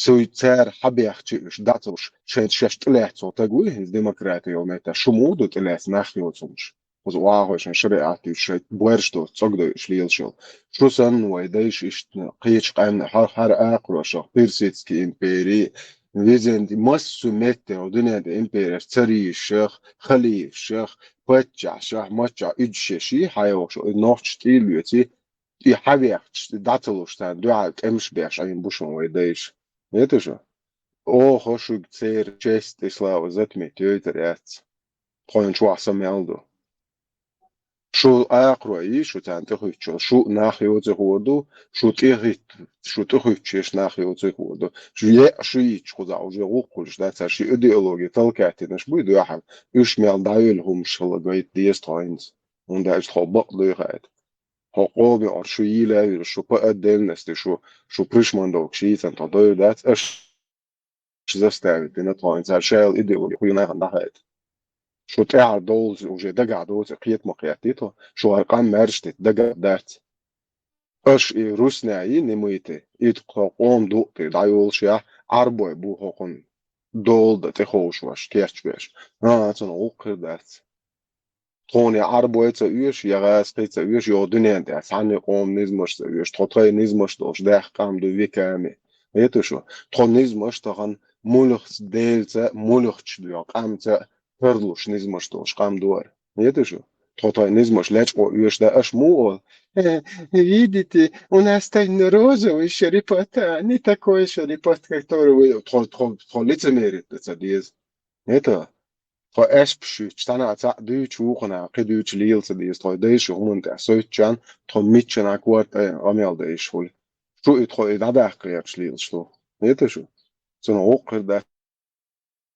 цуьнан цара хьабехча уьш, дӀа а ца луш, шайн шаьш тӀелаьцна стаг вуй хӀинца демократи йолу меттехь, шу муха ду тӀелаьцна нах йоцурш? Кхуза охьахой шайн шариӀат дуьйцуш, шайн боьрша доцу цӀогдойуш лелаш йолу. Шу санна вай дайша иштта кхечу къаьмна хьар-, хьара акхарошах, Персидский импери, Византи, массо а меттехь дуьненан импереш, царийшах, халифашах, паччахьшах, маччахь уьдуш еш и хьайогӀуш, и нохчаш тӀе а лоьций, и хьавехча, дӀа ца луш царна дуьхьал тӀемаш беш Ӏийна бу шуна вай дайша. Ето шу? Оха шуьга церан честь и слава затмить йойтур яц. Тхойна чохь са мел ду. Шу акхарой йий, шу царна тӀехуьттуш, шу нах йоций хуур ду, шу тӀехӀитта, шу тӀехуьттуш еш нах йоций хуур ду. Шу еа шу йитча кхузахь уже гӀуллакх хуьлуш дац, цара ши идеологи талкаьттинаш буй дуьхьал, уьш мел дӀайолу хӀумаш хила гайта деза тхо хӀинца. ХӀунда аьлча тхо бакъ дуй хаьа. Хьо къоман ор шу йийла а вийла, шу по отдельности, шу, шу пришмандовкаш йийцан тхо дойр дац, аш заставить дина тхо, цара шайла идеологи хуьлу нахана дӀахаийта. Шу тӀаьхьара довлуш уже дагахь доцу кхетам ма кхеттий тхо, шу хӀара къам маьрша дита дагахь дац. Аша и русняй йий, немыйтий, и тхо къоман дукъ тӀе дӀайолуш яхь, Ӏарбой бу хӀокхунна дола дан тӀеховшош, кечбеш. А, цунах гӀуллакх хир дац. Тхуна я Ӏарбой ца оьшу, я гӀазкхий ца оьшу, я дуьненна тӀехь цхьанна къоман низамаш ца оьшу, тхо тхайн низамаш долуш даьхна къам ду веками. Хеташ ду шу? Тхо низамаш тахана муьлхха Делаца, муьлххачу доьху къамца тарлуш низамаш долуш къам ду хӀара. Хеташ ду шу? Тхо тхайн низамаш лечкъо оьшу дан аша муха олу? Э, видите, у нас тайна розовый шарипот, а не такой шарипот, который вы... Тхо, тхо, тхо лицемерить дан ца деза. ХӀета, тхо аьшпаш юьтуш, цхьана а цхьаъ дуьйцуш, вукхана кхин дуьйцуш лела ца деза, тхо дайша хӀуманна тӀехь сойтучарна, тхо миччанхьа корта къамел дайша хуьлу. Шу и тхо и дӀадаккха гӀерташ лелаш ду. ХӀета шу? Цунах гӀуллакх хир дац.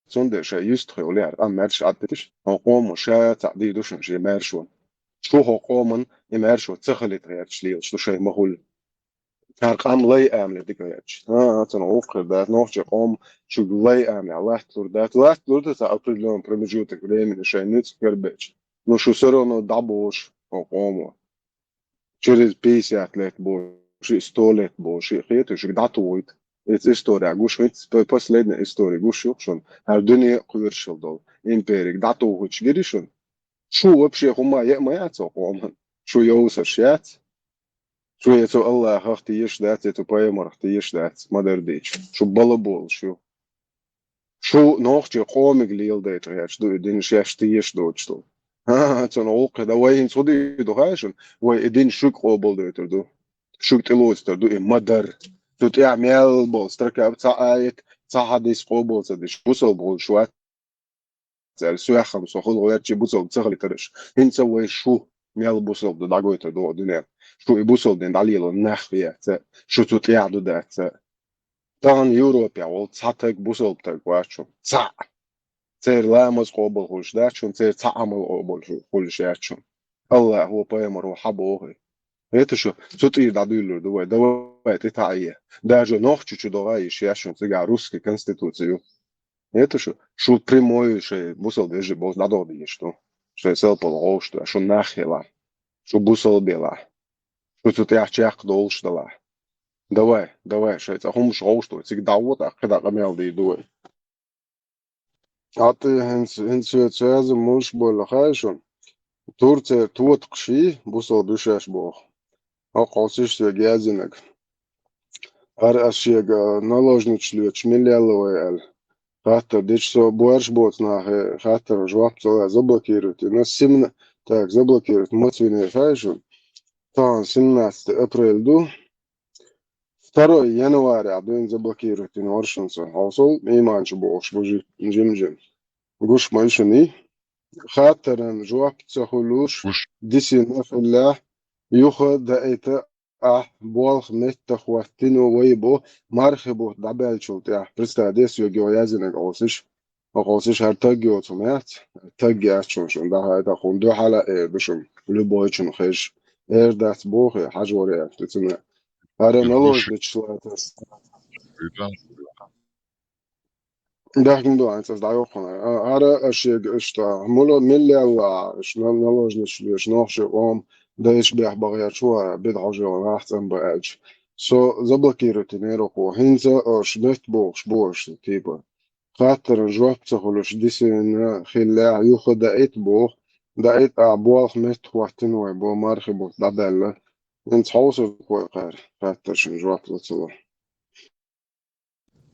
Цундела шайн юьстахь йолу яра къам маьрша Ӏаддиташ, хьо къомо ша цхьаъ дийр ду шуна шен маьршонна. Шу хьо къоман и маьршо ца хилийта гӀерташ лелаш ду шайн ма хуьлу. Цара къам лай амале дика гӀерташ. А, цунах гӀуллакх хир дац, нохчийн къоман шуьга лай амале латталур дац. Латталур дац цхьа определённый промежуток времени шайн нуьцкъ карабеча. Ну, шу всё равно дӀабошу хьо къомо. Через пятьдесят лет боху, ши сто лет боху, ши хеташ, шуьга дӀатухуьйту. Иза история гуш, хӀинца п-, последняя история гуш ю шуна. ХӀара дуьне кхоьруш хила долу империг дӀатухуьйтуш гири шуна. Шу вообще хӀума яа ма яц цу къоман. Шу йовсаш яц. Шу я цу Аллахах тешаш дац, я цу пайхамарах тешаш дац, ма-дарра дийцича. Шу балаболаш ю. Шу нохчий къомиг леладайтар яц ду, и дин шаьш тешаш доцуш ду. ХӀа-хӀа, цунна гӀуллакх дан вай хӀинца хӀу дийр ду хаьий шуна? Вай и дин шуьга къобалдойтур ду. Шуьга тӀелоцуьйтур ду и ма-дарра. Цу тӀехь мел болу строка, цхьа аят, цхьа хьадис къобал ца деш, бусалба волуш вац аьлла, соьххам со хала гӀертачи бусалба ца хилийтараш. ХӀинца вай шу мел бусалба ду дӀагойтур ду дуьненна. Шу и бусалба дин дӀалело нах веца, шу цу тӀехь ду даца. Тахана Европехь волу цхьа таг бусалба таг вац шуна. Цхьаъ. Церан ламаз къобал хуьлуш дац шуна, церан цхьа Ӏамал къобал хуьлуш яц шуна. Аллахо, пайхамаро хьан боху и? ХӀета шу цу тӀера дӀадуьйлур ду вай, давай тӀе таӀе. Даже нохчи чу догӀа йиш яц шуна, цигахь русский конституция ю. ХӀета шу, шу прямой шайн бусалба вежарий болчу дӀадогӀа дезаш ду. Шайн салпалла гӀовш ду, шу нах елахь, шу бусалба елахь, шу цу тӀехь чекхдолуш далахь. Давай, давай, шайн цӀа хӀумаш гӀовш ду, цига дӀагӀо, тӀаккха кхидӀа къамел дийр ду вай. Ӏа тӀе хӀинца, хӀинца соьца яза муш болла хаьий шуна? Турцера тотакхаш йий, бусалба ю шаьш боху. ХӀокху хьовсийша соьга яздинарг. ХӀара ас шега наложницаш лоьцуш мила яьлла вай аьлла. Хаттар дича со боьрша боцу нахе хаттаран жоп ца ло, заблокировать йина, симна-, так, заблокировать маца винера хаьий шуна? Тахана семнадцатое апреля ду. Второй января дуьйна заблокировать йина вара шуна со. Хьовсал, иманчу бохуш бу жи-, жим-жим. Гуш ма ю шуна и? Хаттаран жоп ца хуьлуш, гуш, дисина хилла, юха даита ахь болх меттахӀоттийна вай бу, мархи бутт дӀабаьллачул тӀаьхьа. Представь де соьга юха яздинарг хьовсийша. Хьовсийша, хӀара таг йоцу хӀума яц, таг яц шуна, шуна дӀахьайта, хӀунда дуьхьал а эр ду шуна, любойчунна хезаш. Эр дац боху, хьажа варе аьлла ду цуьнан. ХӀара наложницаш лоьцуш. Баьхкина ду, хӀинца ас дӀайоккху хьуна. А, хӀара аш шега иштта, мула милла лаьа, аш на-, наложницаш лоьцуш нохчий къоман дайша бехбахарчо, бидӀа хьожа йолу нах цӀанба аьлча. Со заблокировать йинера кхо. ХӀинца аш метта бохуш бу аш, типа. Хаттаран жоп ца хуьлуш дисина хиллехь, юха даита боху, даита а болх метта хӀоттийна вай бо, мархи бутт дӀабаьлла. ХӀинца хьовсур ду вай кхара, хаттаршна жоп ло ца ло.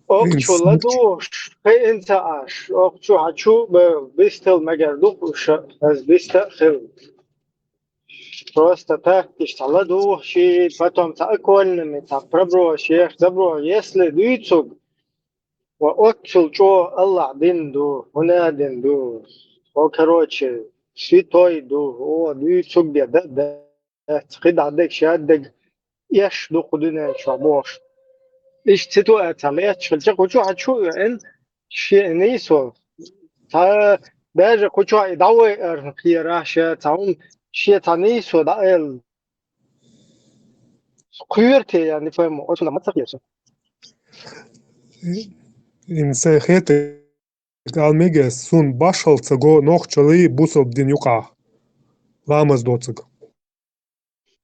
Окху чу ладугӀуш хиъна ца Ӏаш, окху чу хьан чу бан бистал мегар ду-кх уьш, ас биста а хилла. Просто так иштта ладугӀуш, потом цхьа окольными, цхьа проброс еш, заброс, если дуьйцург, ва оццул чӀогӀа Аллахь дин ду, хӀун а дин ду, хьо, короче, святой ду, о, дуьйцург бен дан дац, кхидӀа дерг, шадерг эш ду кху дуьнен чохь бохуш. Иштта ситуаци лаьтташ хилча, кху чу хьан чу веана, шен нийсо. Цхьа даже кху чохь и дӀавайарна кхерахь ша, цхьа хӀума шен цхьа нийсо дӀааьлла. Кхоьру те, я не пойму, оцунах ма ца кхерча. Ин сайн хетарг ала мега, суна башхалла ца го нохчаллий бусалба дин юкъахь ламаз доцург.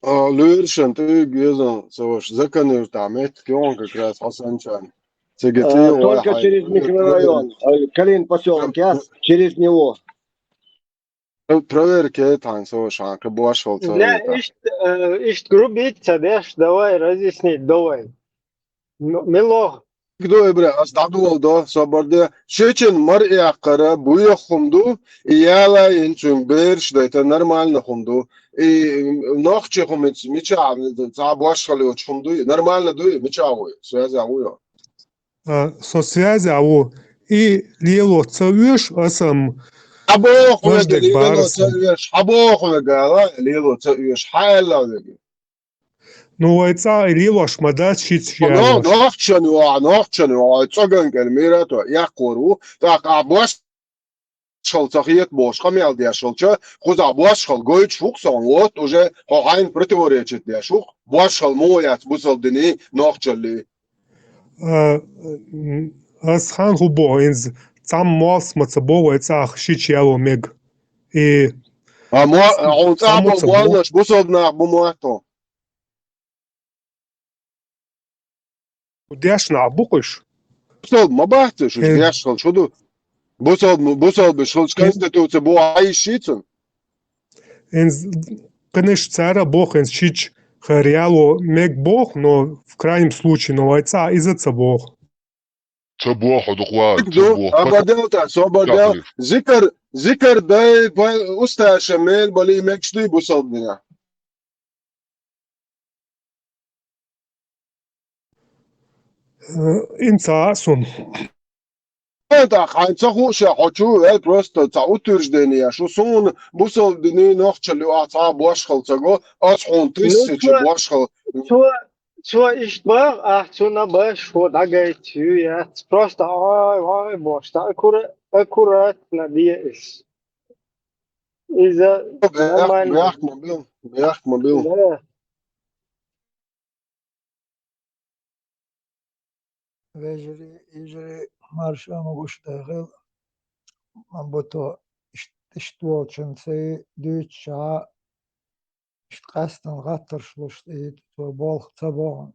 А, лоьрашан тӀе везан ца ваша, закон юртахь меттиг йогӀун как раз хьо санчарна. Цига А, тӀе только вай через хьайн микрорайон, э, Калин посёлок, я через него. Про-, проверка яйта хьайн, со ваша, хьан кхин бошхал ца Не, вайта. Иштта, э, иштта грубить ца деш, давай разъяснить, давай. М-, милох. Ду, ибра, ас дӀадолу до, собар де. Шичина мар яккхара буьйха хӀума ду, и яла йина цуьнга бераш дайта нормально хӀума ду. И нохчи хӀума мича, цхьа бошхал йоцу хӀума ду, нормально ду, мича ву, связь а ву йо. А, со связь а ву. И лело ца оьшу, аса-м Хьан боху вега, лело ца оьшу, хьан боху вега, ала, лело ца оьшу, хьан аьлла вега? Ну, вай цӀа и лелош ма дац шица. Но-, шиъ нохчан ву, нохчан ву, цӀоган кӀел мира то, яккхор ву, тӀаккха а бошхал ца хета бохуш, къамел деш волча, кхузахь бошхал гойтуш ву-кх сон, вот уже хьо хьайна противоречить деш ву-кх, бошхал муха яц бусалба диний, нохчаллий. А, м, ас хьан хӀу боху, инза цхьамма молс ма ца бо вай цӀахь шича яло мега. И А мо-, хьуна цӀахь бо моллаш бусалба нах бу мотто. Дешна бу-кх уьш. Бусалба ма бац уьш, уьш Э. деш хилча хӀу ду? Бусалба, бусалба уьш хилча Э. конституция бу а йиш йицун? Инз, конечно, цара боху, инз шича хӀара яло мег боху, но в крайнем случае, но вай цӀа иза ца боху. Ца боху, дукха ваха, ца Ду, боху. Абадел та, со абадел. Зикар, зикар дай, пай, усташа мел бали мегаш дуй бусалба дина. Э, инца сун. Э, да, хьайн ца хууш, хьо чу вел просто ца утверждение, шу суна бусалба дини нохчалла ю, а ца бошхал ца го, ас хьун Ну, тысяча цо, бошхал. цо, цо ишт бах, а цуна баш, хо дагайт ю яц. Просто ай, ай, бош, та аккура-, аккуратно диэс. Иза Бехк, нормально. Бехк ма бил, бехк ма бил. Да. Вежарий, йижарий, марша ма гуш дагӀел. Ма бу то ишт-, ишт волчунца дуьйцуча, ишт къаьстан гӀаттарш луш, и цо болх ца бохьун.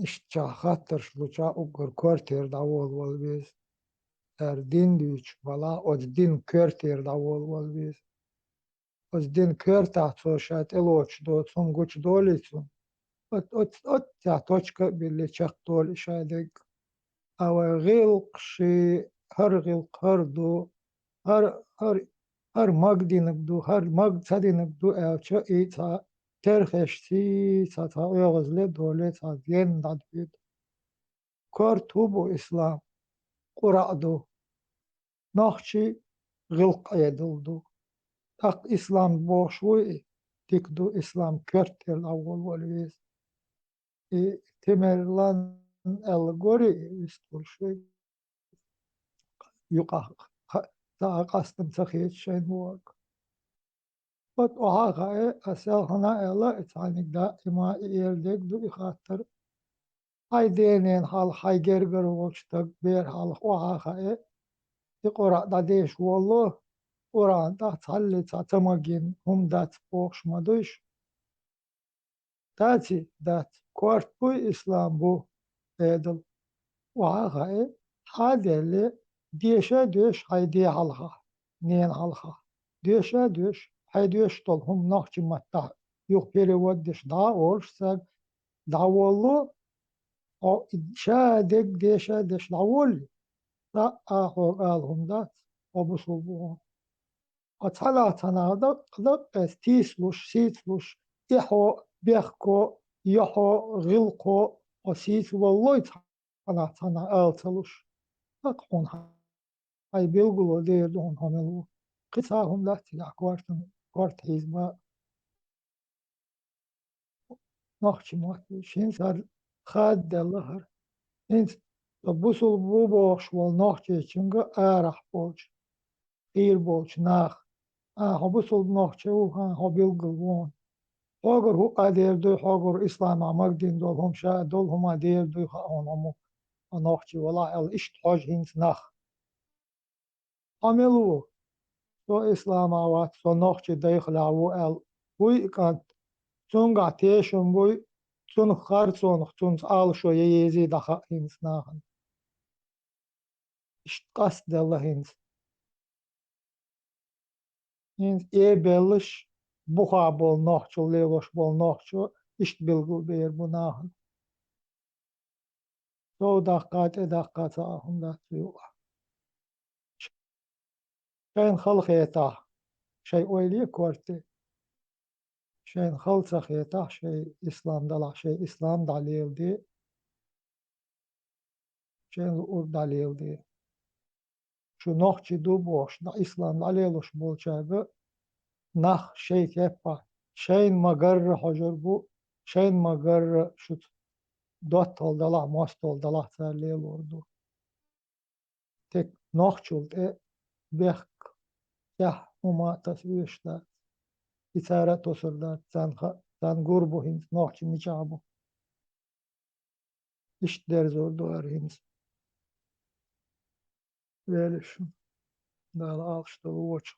Ишт ча хаттарш луча уггар кортера дӀаволавала веза. Цара дин дуьйцуш бала, оцу дин коьртера дӀаволавала веза. Оцу дин коьртахь цо ша тӀелоцуш доцу хӀума гучудолий цунна? От, от, оццахь точка а биллий чекхдолий ша дерг. А вай гӀиллакхаш, хӀара гӀиллакх хӀара ду, хӀара, хӀара, хӀара маг динарг ду, хӀара маг ца динарг ду аьлча, и цхьа терхешций, цхьа, цхьа оьгӀазле а долий, цхьа генна дӀадоьду. Корта хӀун бу ислам? Къуръан ду. Нохчий гӀиллакх Ӏедал ду. ТӀаккха ислам бохуш вуй и? Дика ду, ислам коьртера дӀаволавала веза. И Темирлан аьлла гори и вистхуьлуш вай. Юкъахь ха-, ца а къастам ца хеташ шайна вогӀург. Вот охьа а хаьа, ас селхана а аьлла, и цхьаьнниг даима и эр дерг ду и хаттар. Хьайн денен хьалха, хьайн гергара волчу стаг бер хьалха охьа а хаьа, и Къуръан дӀадеша волло, Къуръан тӀехь цхьаллий цхьа ца магийна хӀума дац бохуш ма дуй шу. Даций? Дац. Корта буй, ислам бу, Ӏедал. Охьа а хаьа, хьан а деллий, деша а доьшу хьайн ден хьалха, ненан хьалха. Деша а доьшу, хьайн доьшуш долу хӀума нохчийн маттахь юха перевод деш дӀа а олуш цаьрга, дӀаволло, хьо ша дерг деша а деш дӀаволлий, цкъа а хьоьга ала хӀума дац, хьо бусулба ву хьуна. Хьо цхьанхьа цхьанхьа дакъа, дакъа эца тийсалуш, сийцалуш, эхьо, бехко, йохьо, гӀиллакхо, хьо сийца валлой цхьанхьа цхьанхьа ала ца луш. ТӀаккха хьуна хьайн билгало дер ду хьуна хьо мила ву. Кхин цхьа хӀума дац цигахь кортан, корта хьийза бан. Нохчийн мотт вуьйш, хӀинца хӀара хаддаделла хӀара. ХӀинца со бусулба ву бохуш волу нохчичуьнга арахь болчу, хийра болчу наха: «А, хьо бусулба нохчи ву, хьан хьо билггал ву хьуна. Хьогара хӀуъа дер дуй, хьогара исламехь магадина долу хӀума, ша долу хӀума дер дуй хаьа хьуна хьо муха, хьо нохчи валахь», — аьлла, иштта хьожу хӀинца нах. Хьо мила ву? Со исламехь вац, со нохчи дайхалехь ву аьлла, вуй и кӀант. Цуьнгахь тешам буй, цунах харцонах цунца Ӏалашо ян езий дӀахаа хӀинца нахана. Иштта къастаделла хӀинца. ХӀинца э беллаш, бухахь болу нохчалла лелош болу нохчо иштта билгалбер бу нахана. Сов даккха, тӀе даккха ца а хӀума дац юкъахь. Шайна хала хетахь, шайн ойла е корта. Шайна хала ца хетахь, шайн ислам далахь, шайн ислам дӀалеладе. Шайна луург дӀалеладе. Шу нохчи ду бохуш, дӀа ислам дӀалелош болчаьрга нах шайн кеппахь, шайна ма-гарра хьожур бу, шайна ма-гарра шуьца доттагӀалла далахь, мостагӀалла далахь цара лелор ду. Тек нохчалла тӀе бехк, тӀехь хӀума таса везаш дац. И цара а тосур дац, царна ха-, царна гур бу хӀинца нохчи мичахь бу. Иштта дерзор ду хӀара хӀинца. Велаш, Дала алш долу вочу.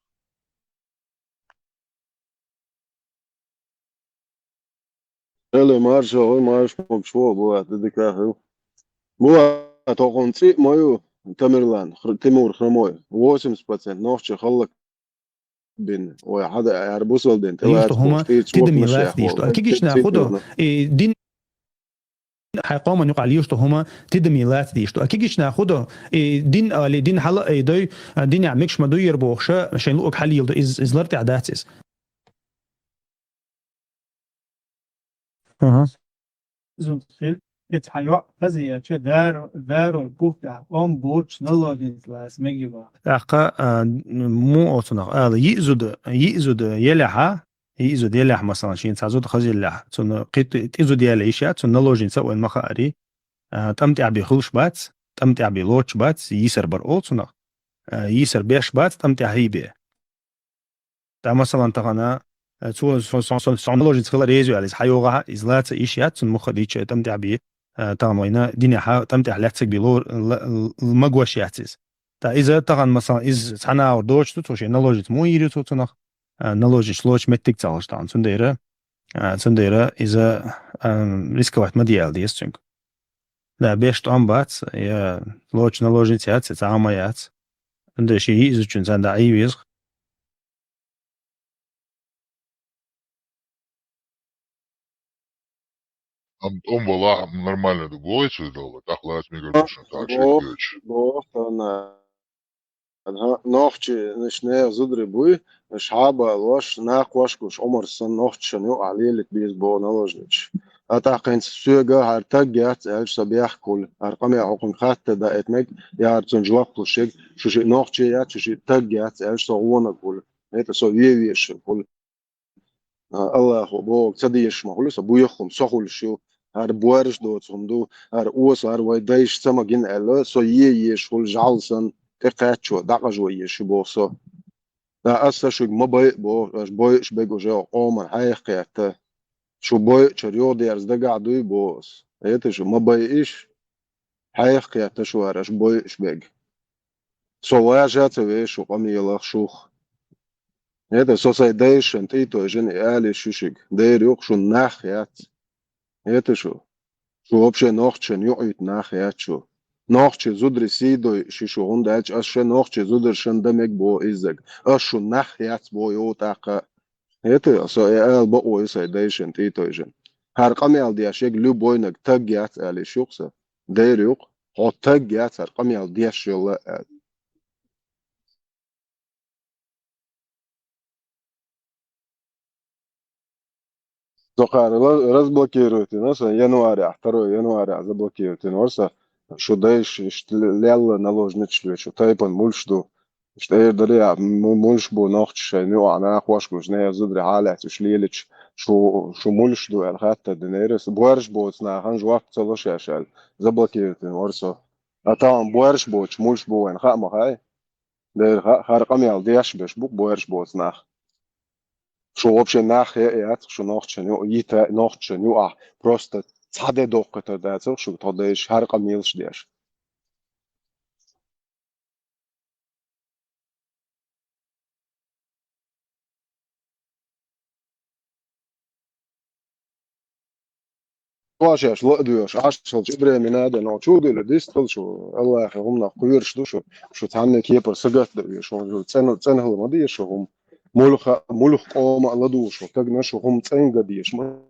Эле марша гӀой, марша могуш вогӀу, буват, дика хила. Буват, хӀокхунна цӀе а ма ю, Тамерлан, Хр-, Тимур Хромой, восемьдесят процент нохчий халлак. бин, ой, хьада, яр бусал дин, лийш тӀе ду хӀума, тӀирца тидаме лаца дийш ду. А кигична худо, и дин хьай къоман юкъа лийш тӀе ду хӀума, тидаме лаца дийш ду. А кигична худо, и дин али, дин хьала ай дой, а дин я микш ма дуйер бохша, шайн луг хьалил ду, из, из лар тӀе дац из. Ага. Зун хил, эт хьайо, хазияча, дару, дару, бухта, он буч, наложница лас, мегива. ТӀаккха, а, му оцунах, ала, йиъ зуда, йиъ зуда елехьа, йиъ зуда елехь, масалан, шин ца зуда хазиллехь, цун кхит, тӀи зуда еле иш я, цун наложница вайн маха ари, а, тӀам тӀехь бе хулш бац, тӀам тӀехь бе лоч бац, йисар бар олцунах, а, йисар беш бац, тӀам тӀехь хьибе. ТӀа, масалан, тахана, э, цо, со, со, со, со наложница хила резу алис, хьайогӀа, из лаца иш яц, цун муха дича, тӀам тӀехь би, э, тахана вайна, динеха, тӀам тӀехь лецаг би лор, л-, л-, магош яц из. ТӀа иза тахана, масалан, из цхьана аур дочту, цо ши наложница му ири цо цунах, э, наложница лоч меттик цалаш тахана, цундейра, э, цундейра иза, э, рисковать ма диял диес цунг. Да, беш тӀом бац, я лоч наложница яц, я цама яц. Цундейра ши изучун цанда ай визг. Ам тӀом валахь нормально ду бой цу дала, тахлац мегар душан так ши Бо, кёч. Бо, тана. Ага, нохчи, ниш не зудри буй, шаба лош, нахваш куш, Умар сан нохчан ю алилик биз бо наложнич. А тахин сюга хар таг яц, эль са бяхкул, ар къамя хукум хатта да этнек, яр цун жлахкул шиг, шуши нохчи яц, шуши таг яц, эль са гуна кул. Это со ве вешин кул. А, Аллаху Бог, ца деш ма хули, со буяххум, со хули шу, ар буарш доцум ду, ар ос, ар вай дайш ца магин элла, со е еш хули жалсан, те качо, дакъажо еш бо со. Да аса шуг ма бай бо, аш бой ш бегу же, омар хайх ката. Шу бой чар йо дерз дага дуй бос. Это шу ма бай иш, хайх ката шу ар аш бой ш бег. Со важа ца вешу къамиялах шух. Это со сай дайшан тӀитойжин и али шушиг. Дер юкъ шун нах яц. Это шу. Шу вообще нохчен юъит нах яц шу. Нохчи зудри сидой ши шу гъундач, аш ше нохчи зудр шан да мег бо иззаг. Аш шу нах яц бо йо тӀаккха. Это со э ал бо ой сай дайшан тӀитойжин. Хар къамиал диаш ег любойнаг таг яц али шухса. Дер юкъ. Хо таг яц хар къамиал диаш йолла али. Сохар разблокируйте, но са января, второй января заблокируйте, но са шу дайш ишт лялла наложнич ле, шу тайпан мульш ду. Ишт эр дари а, му-, мульш бу нохч шай, ну, а, на хваш куш, не зудри халят, иш лилич, шу, шу мульш ду, эр хатта динерис. Буарш боц на хан жуап цалаш яшал. Заблокируйте, но са. А там буарш боч, мульш бу вайн, ха ма хай. Дер ха-, хар къамиал деш беш бу, буарш боц нах. Шу вообще нах я, яц, шу нохчен ю, йита нохчен ю, а, просто цаде дохката дац, шу тодеш, хар къамиалш деш. Вашеш, ло дуеш, ашшал чу времена да, но чугула дистал шу, Аллахи гумнах куйрш ду шу, шу цанне кепар сагат да шу, цен, цен хлама да шу гум. Мулха, мулх къома ла ду шу, тагна шу гум ценга деш ма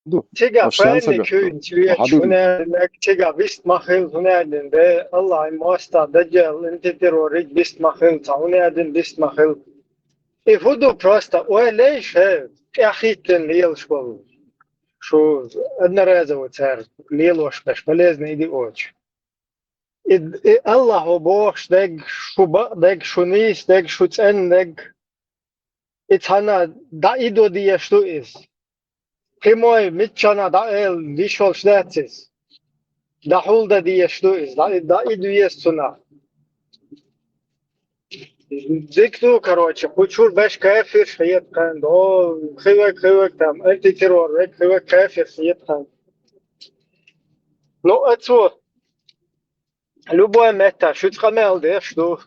ду. Чига аш сан файни сагат кюн ду. Чуя Хадур. Чунелинек, чига бист махил, хунелин бе, Аллах моста, даджал, инти террорик бист махил, ца хунелин бист махил. И худу просто, ой, лей ше, тяхитен лел школ. Шу одноразово цар лелош беш, полезный иди оч. И, и Аллаху бохш дег, шу бакъ дег, шу нийс дег, шу цен дег. И цана да идо диеш ду из. Прямой митчана да эл дишол шдацис. Да хул да диеш ду из. Да, да иду ес цуна. Дик ду, короче, хучур беш кафир шиет кан. До, хивек, хивек там, антитеррор, век, хивек кафир шиет кан. Ну, отцу, любой мета, шуц камел деш ду.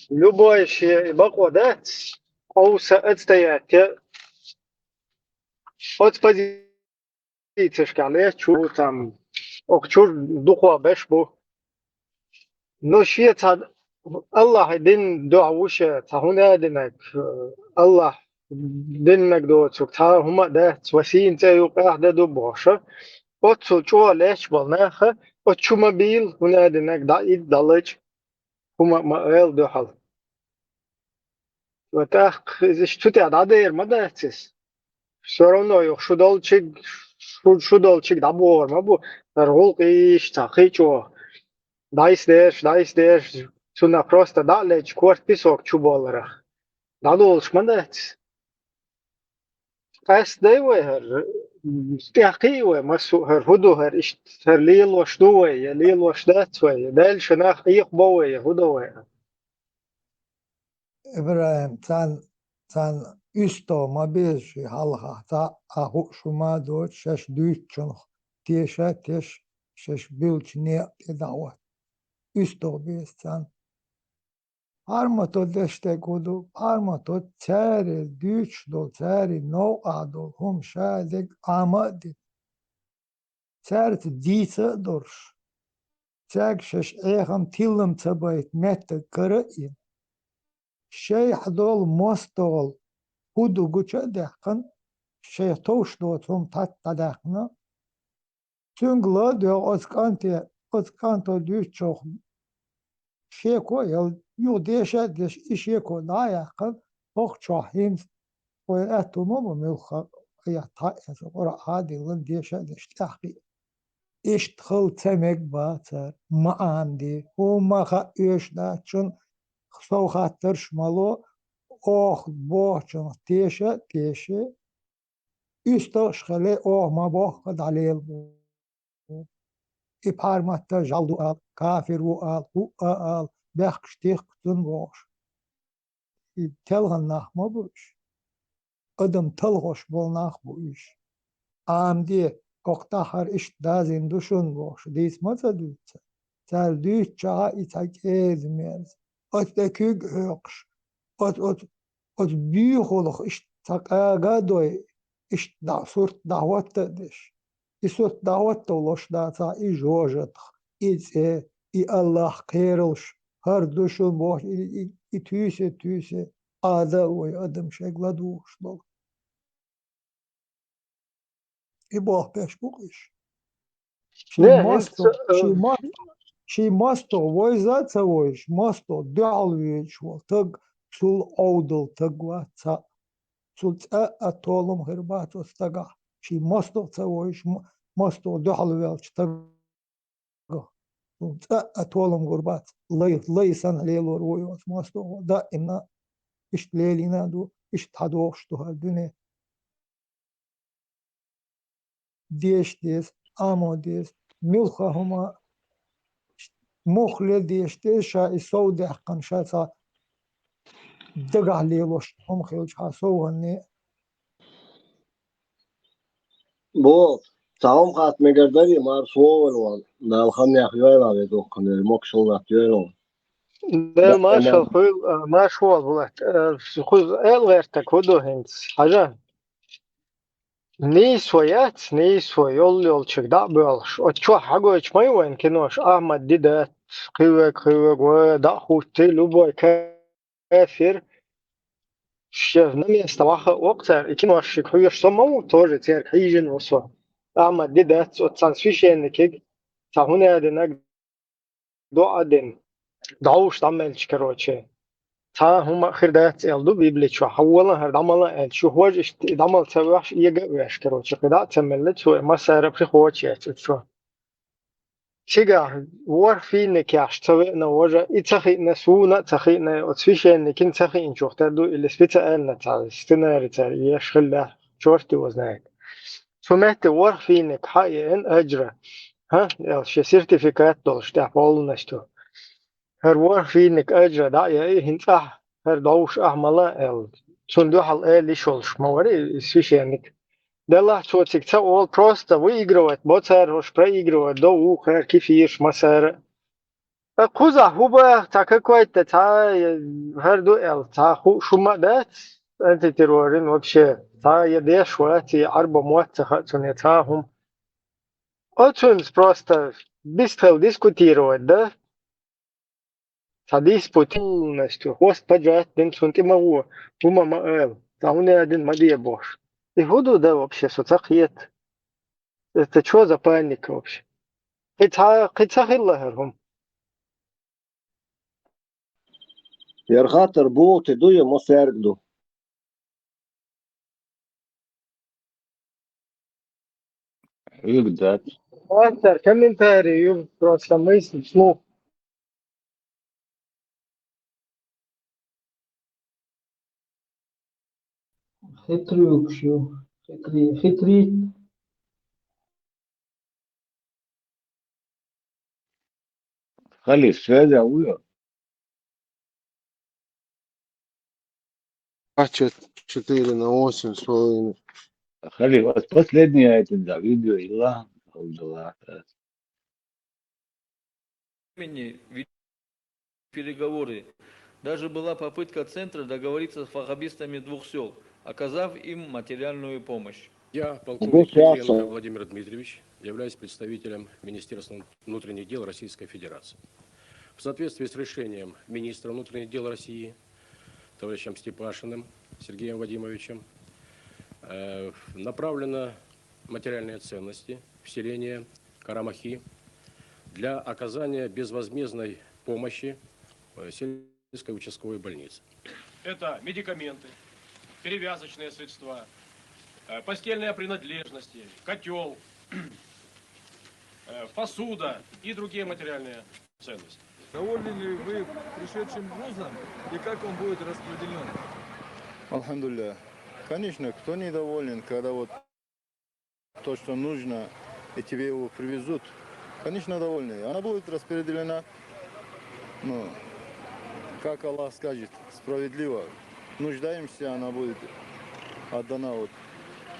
Любой ши бакъо дац, къовса отстоять, от позицешка ле, чу там, ок чур духо беш бу. Но ши ца Аллахьа дин дуьхьа вуше, цхьа хӀума а динарг, Аллахь диннарг доцург цхьа хӀума а дац, ва сийна цӀе юкъахь де ду бохуша. Оццул чӀогӀа лаьтташ болу наха, оцу чу ма бийла, хӀума а динарг дӀаидда, дӀалача, хӀума а ма ала дуьхьал. Ва тӀаккха иза иштта цу тӀехь дӀадер ма дац иза. Всё равно юха шу долчиг, шу, шу долчиг дӀабохур ма бу, хӀара гӀуллакх иштта цхьа кхин а чӀогӀа. ДӀасадерш, дӀасадерш, цунах просто дӀа а леча, корта песок чу болларах. ДӀадолуш ма дац. Къаьстадай вай хӀара, тӀаьхьакхий вай массо а хӀара, хӀун ду хӀара, иштта хӀара лелош ду вай, я лелош дац вай, я Дала ша нах Ӏехабо вай, я хӀун до вай. ИбрахӀим, царна, царна уьстагӀ ма беза шен хьалха, цхьа а хууш хӀума а доцуш, шаьш дуьйцучунах теша а теша, шаьш буьллучу некъа тӀе дӀахӀотта. УьстагӀ беза царна. Пхьармато деш дерг хӀун ду? Пхьармато цаьрца дуьйцуш долу, цаьрца новкъахь долу хӀума ша дерг Ӏама а дина. Цаьрца дийца а долуш, цаьрга шаьш Ӏехам, тилам ца байта меттиг кара а йина, шайх долу мостагӀалла хӀун ду гуча а даьккхина, шайх товш доцу хӀума тӀе дӀадаьккхина, цуьнга ла а доьгӀна оцу кӀанте, оцу кӀанто дуьйцучух шеко а елла, юха деша а деш, и шеко дӀа а яьккхина, хӀокху чохь хӀинца вайн аьтто ма бу муьлхха а, я тхьаъ эца Къуръан а диллина, деша а деш тӀаьхьакхиа. Иштта хила ца мега бацара, ма Ӏамаде, хӀумма а хаа оьшуш дац шуна, сов хаттарш ма ло, оха бохучунах теша а теше, уьстагӀаш хиле, оха ма бохху дӀалела бу. И пхьарматта жӀаьла ду ала, кафир ву ала, хӀуъа ала, бехкаш тихка цунна бохуш. И телхана нах ма бу уьш. Адам талхош болу нах бу уьш. Ӏамаде, хӀокху тӀаьххьара иштта дазийна ду шуна бохуш, дийца ма ца дуьйцу. Цара дуьйцучохь а и цхьа кӀеза-мерза. Оцу тӀе куьг а хьоькхуш, оцу, оцу, оцу буьйхалх иштта цхьа къага а дой, иштта дӀа, сурт дӀахӀотта а деш. И сурт дӀахӀотталуш дацахь, и жожагӀатах, и цӀе, и Аллахь кхералш, хӀара ду шуна бохуш, и, и, и туьйсе, туьйсе, Ӏада а вай адам шайга ладугӀуш долу. И болх беш бу-кх уьш. Ший Не, мостагӀ, хӀинца, э, ший мо-, ший мостагӀ вайза а ца вайзаш, мостагӀ дуьхьал воьдуш волу таг, цул Ӏовдал таг вац цхьаъ. Цул цкъа а толам хир бац оцу стагахь, ший мостагӀ ца вайзаш, мо-, мостагӀ дуьхьал ваьллачу тагах. Цул цкъа а толам гур бац, лай, лай санна лелор ву и оцу мостагӀо. Даима иштта лелийна а ду, иштта хьадогӀуш ду хӀара дуьне. Деша деза, Ӏамо деза, муьлхха хӀума, муха ле деша деза, ша и сов даьккхина, ша цхьа дагахь лелош хӀума хилча, хьан совгӀанне. Бо, цхьа хӀума хатта мегар дарий, марша вогӀийла ван, Дала ханнех йойла вай духканера, мокшаллат йойла ван. Дела маршалла хуьлда, а, марша вогӀийла, Булат. Э, кхуза аьлла гӀертарг хӀун ду хӀинца, хьажа? Нийсо яц, нийсо йолу йолчуьра дӀа а боьлхуш. Оцу чохь хьагойтуш ма ю вайн кинош, Ахьмад-Ди дац, кхин верг, кхин верг, ва дӀа а хӀуттий, любой кафир. Шен на место ваха а воккху цара, и киношек хьоьжуш со ма ву, тоже церга хьийжина ву со. Ахьмад-Ди дац, оцу цхьана священникиг цхьа хӀума а динарг доӀа а дина, дӀовш дӀамелча, короче. Цхьа хӀума а хир дац аьлла ду Библи чохь, хьан вала хӀара дӀамала аьлла, шу хӀожа иштта и дӀамал ца ваьхьаш, эга а веш, короче, кхин дӀа а ца мелла цо, и массара а пхи кхочу яц оцу чохь. Цигахь ворхӀ фийниг яхьаш ца веана вожа, и ца хиъна, суна а ца хиъна, оцу священникина ца хиъначух тера ду, или специально цхьа сценарий цара еш хилла, чёрт его знает. Цу метте ворхӀ фийниг хьаеана Аджра, хӀа, аьлла, шен сертификат долуш тӀехь полностью. ХӀара ворхӀ фийниг Аджра дӀа а яий, хӀинца ахь, хӀара дӀовш ахь мала аьлла. Цунна дуьхьал ала йиш йолуш ма вара и священник. Делахь цо цига ца олу, просто выигрывать бо цара, хӀорш проигрывать до вукхара кефирш массара. Ткъа кхузахь хӀун баха, цхьа какой-то, цхьа, э, хӀара ду аьлла, цхьа хууш хӀума а дац, антитеррорин вообще, цхьа я деш вац, я Ӏарба мотт ца хаьа цунна, я цхьа хӀума. Оцунца просто бистхила дискутировать, да? Цхьа диспут полностью, хвост поджать дина цунна тӀе ма во, хӀума ма ала, цхьа хӀума а дина ма де бохуш. И хӀун ду дан вообще, со ца кхета. Это чё за паника вообще? Кхин цхьа, кхин ца хилла хӀара хӀума. Яра хаттар боху те ду я массаьрга ду? Хьоьга дац. Мастер, комментарий ю, просто мысль вслух. Хитрюкаш ю. Хитри, хитри. Халиф, связь вуй? А чё, четыре на восемь с половиной. Халиф, а последний это, да, видео, и ла, Абдулла. Времени вели переговоры. Даже была попытка центра договориться с ваххабистами двух сёл, оказав им материальную помощь. Я, полковник Кириенко Владимир Дмитриевич, являюсь представителем Министерства внутренних дел Российской Федерации. В соответствии с решением министра внутренних дел России, товарищем Степашиным Сергеем Вадимовичем, э, направлена материальные ценности в селение Карамахи для оказания безвозмездной помощи, э, сельской участковой больнице. Это медикаменты, перевязочные средства, э, постельные принадлежности, котёл, э, посуда и другие материальные ценности. Довольны ли вы пришедшим грузом и как он будет распределён? Алхамдулилля. Конечно, кто недоволен, когда вот то, что нужно, и тебе его привезут, конечно, довольны. Она будет распределена, ну, как Аллах скажет, справедливо. Нуждаемся, она будет отдана. Вот.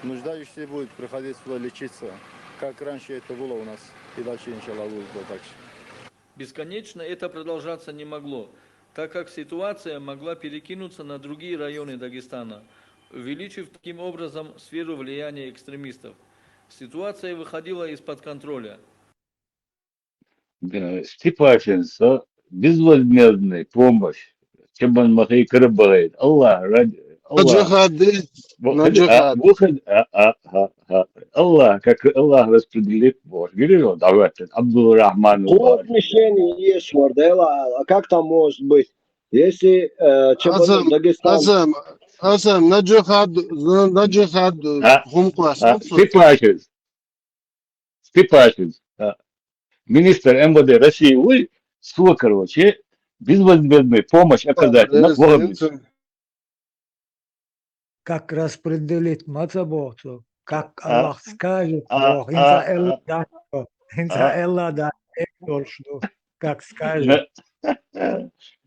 Нуждающийся будет приходить сюда лечиться, как раньше это было у нас. И дальше, иншаллах, будет вот так же. Бесконечно это продолжаться не могло, так как ситуация могла перекинуться на другие районы Дагестана, увеличив таким образом сферу влияния экстремистов. Ситуация выходила из-под контроля. Да, Степашин, со безвозмездная помощь. Чабан махай карабагайт. Аллах ради. Аллах. Наджахад, бу-, а, наджахад. Бухад, а, а, а, а. Аллах, как Аллах распределит, вот. Видишь, вот, давайте, Абдул Рахман. Код мишени есть, Вардела, а как там может быть? Если, э, Чабан Азам, Дагестан Азам, Азам, наджахад, на-, наджахад, а, хум класс, а, хум класс. Степашин. Степашин, а, министр М В Д России, ой, что, короче, безвозмездную помощь оказать. Да, на, да, да. Как распределить маца боху, как Аллах скажет, а, боху, хӀинца а, Элла а, дац, хӀинца а. Элла дац, э, долуш ду, как скажет.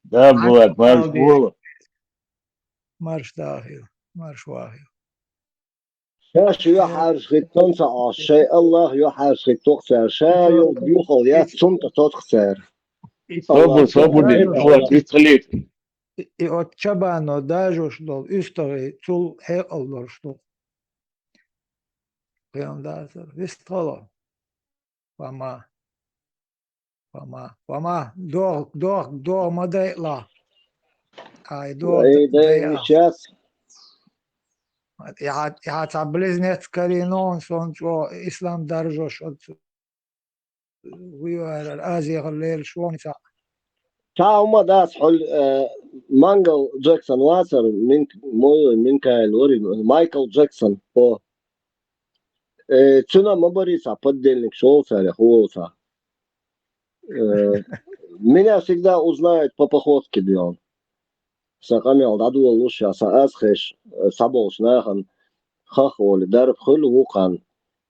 Да, Булат, марш вахила. Марш дахила, марш вахила. Ша шу юьхьӀаьржа хӀиттон ца Ӏаш, шайн Аллах юьхьӀаьржа хӀиттокх цара, ша йолу духал яц, цунна тӀе тотх цара. Собур, собур, Аллах вистхилийта. И, и оцу Чабано дажош долу уьстагӀий цул хьекъал долуш ду. Пхиам дацара, вистхало. Фома. Фома, Фома, догӀа, догӀа, догӀа ма дайла. Ай, догӀа, ай, дай, дай, а. Сейчас. Яхьа, яхьа цхьа близнец карийна, сон чӀогӀа ислам даржош оцу вуьйварал Азехула лелаш вон цхьа. Цхьа хӀума дац хьуьлла, э, Мангал Джексон вацара, Мин-, мо-, Минкайл вари, Майкл Джексон, о. Э, цуьнан ма барий цхьа поддельник, шолгӀа царех, хӀун волу цхьа. Э, меня всегда узнают по походке, дион. Сан къамел дӀадолалуш, ша сан аз хеш, э, схьаболчу нахана хах олий, дарба хуьлу вукхарна,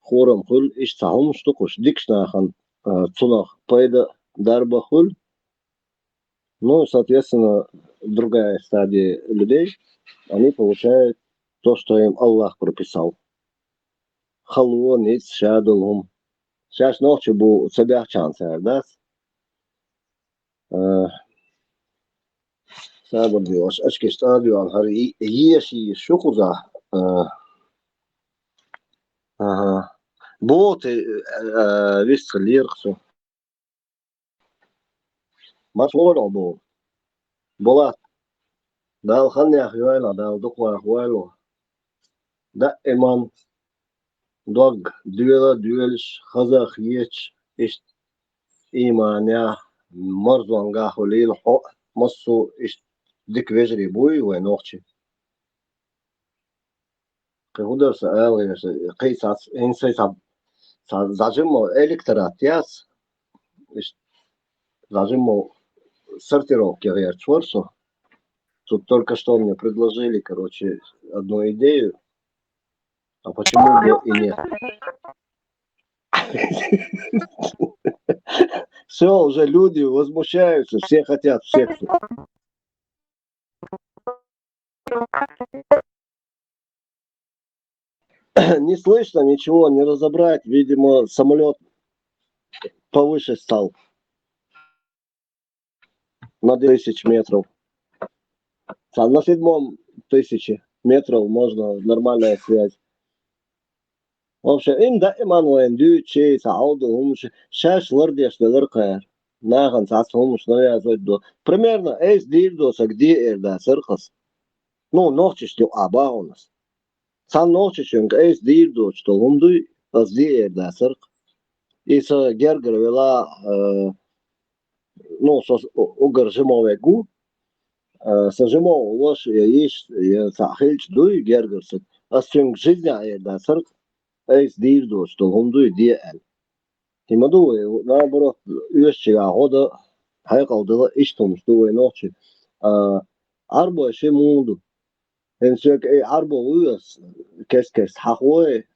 хурам хуьлу, иштта цхьа хӀумаш ду кхуш, дикачу нахана, э, цунах пайда, дарба хуьлу. Ну, соответственно, другая стадия людей, они получают то, что им Аллах прописал. Хало, ницкъ, ша долу хӀума. Шаьш нохча бу ца баьхчана цара, дац? Э, сабар де, аш-, ашкаш тӀадоьгӀна, хӀара и-, еша, еша, шу кхузахь. Э, ага. Бо те, э, вист хилла лерах цо. Марш вогӀур бу. Булат, Дала хан яхйойла, Дала дукха вахавойла. Даиман дог доьла а доьлуш, хаза а хеташ, иштта иманехь, марзонгахь хуьлийла хьо а, массо а иштта дика вежарий буй вайн нохчий. Кхин хӀун дара сан ала везаш, кхин цхьацца, хӀинца сайн цхьа, цхьа зажимал электорат яц, иштта зажимал сортировке гӀерташ вара со. Тут только что мне предложили, короче, одну идею. А почему бы и нет? Все, уже люди возмущаются, все хотят в секцию. Не слышно ничего, не разобрать. Видимо, самолет повыше стал. На десять метров. А на седьмом тысяче метров можно нормальная связь. В общем, им даиман вайн дуьйцучи, цхьа хьал ду хӀумаш, шаьш лардеш делар кхара. Нахана цхьацца хӀумаш навязывать ду. Примерно айса дийр доцург де эр дацара ас. Ну, нохчашна юкъа бахьанас. Цхьана нохчашка айса дийр доцуш долу хӀума дуй, ас де эр дацара. И сан гергара вела, э, ну, со с-, у-, уггар жима верг ву, э, сан жима волуш, я йиш, я цхьаъ хилча дуй гергара стаг. Ас цуьнга жизнь эр дацара, айса дийр доцуш долу хӀума дуй, де аьлла. И ма ду вай, наоборот, оьшучигахь гӀо дан, хьекъал дала, иштта хӀумаш ду вай нохчий. А, Ӏарбой ши муха ду. ХӀинца соьга и Ӏарбо вуй ас, кест-кеста хьахой.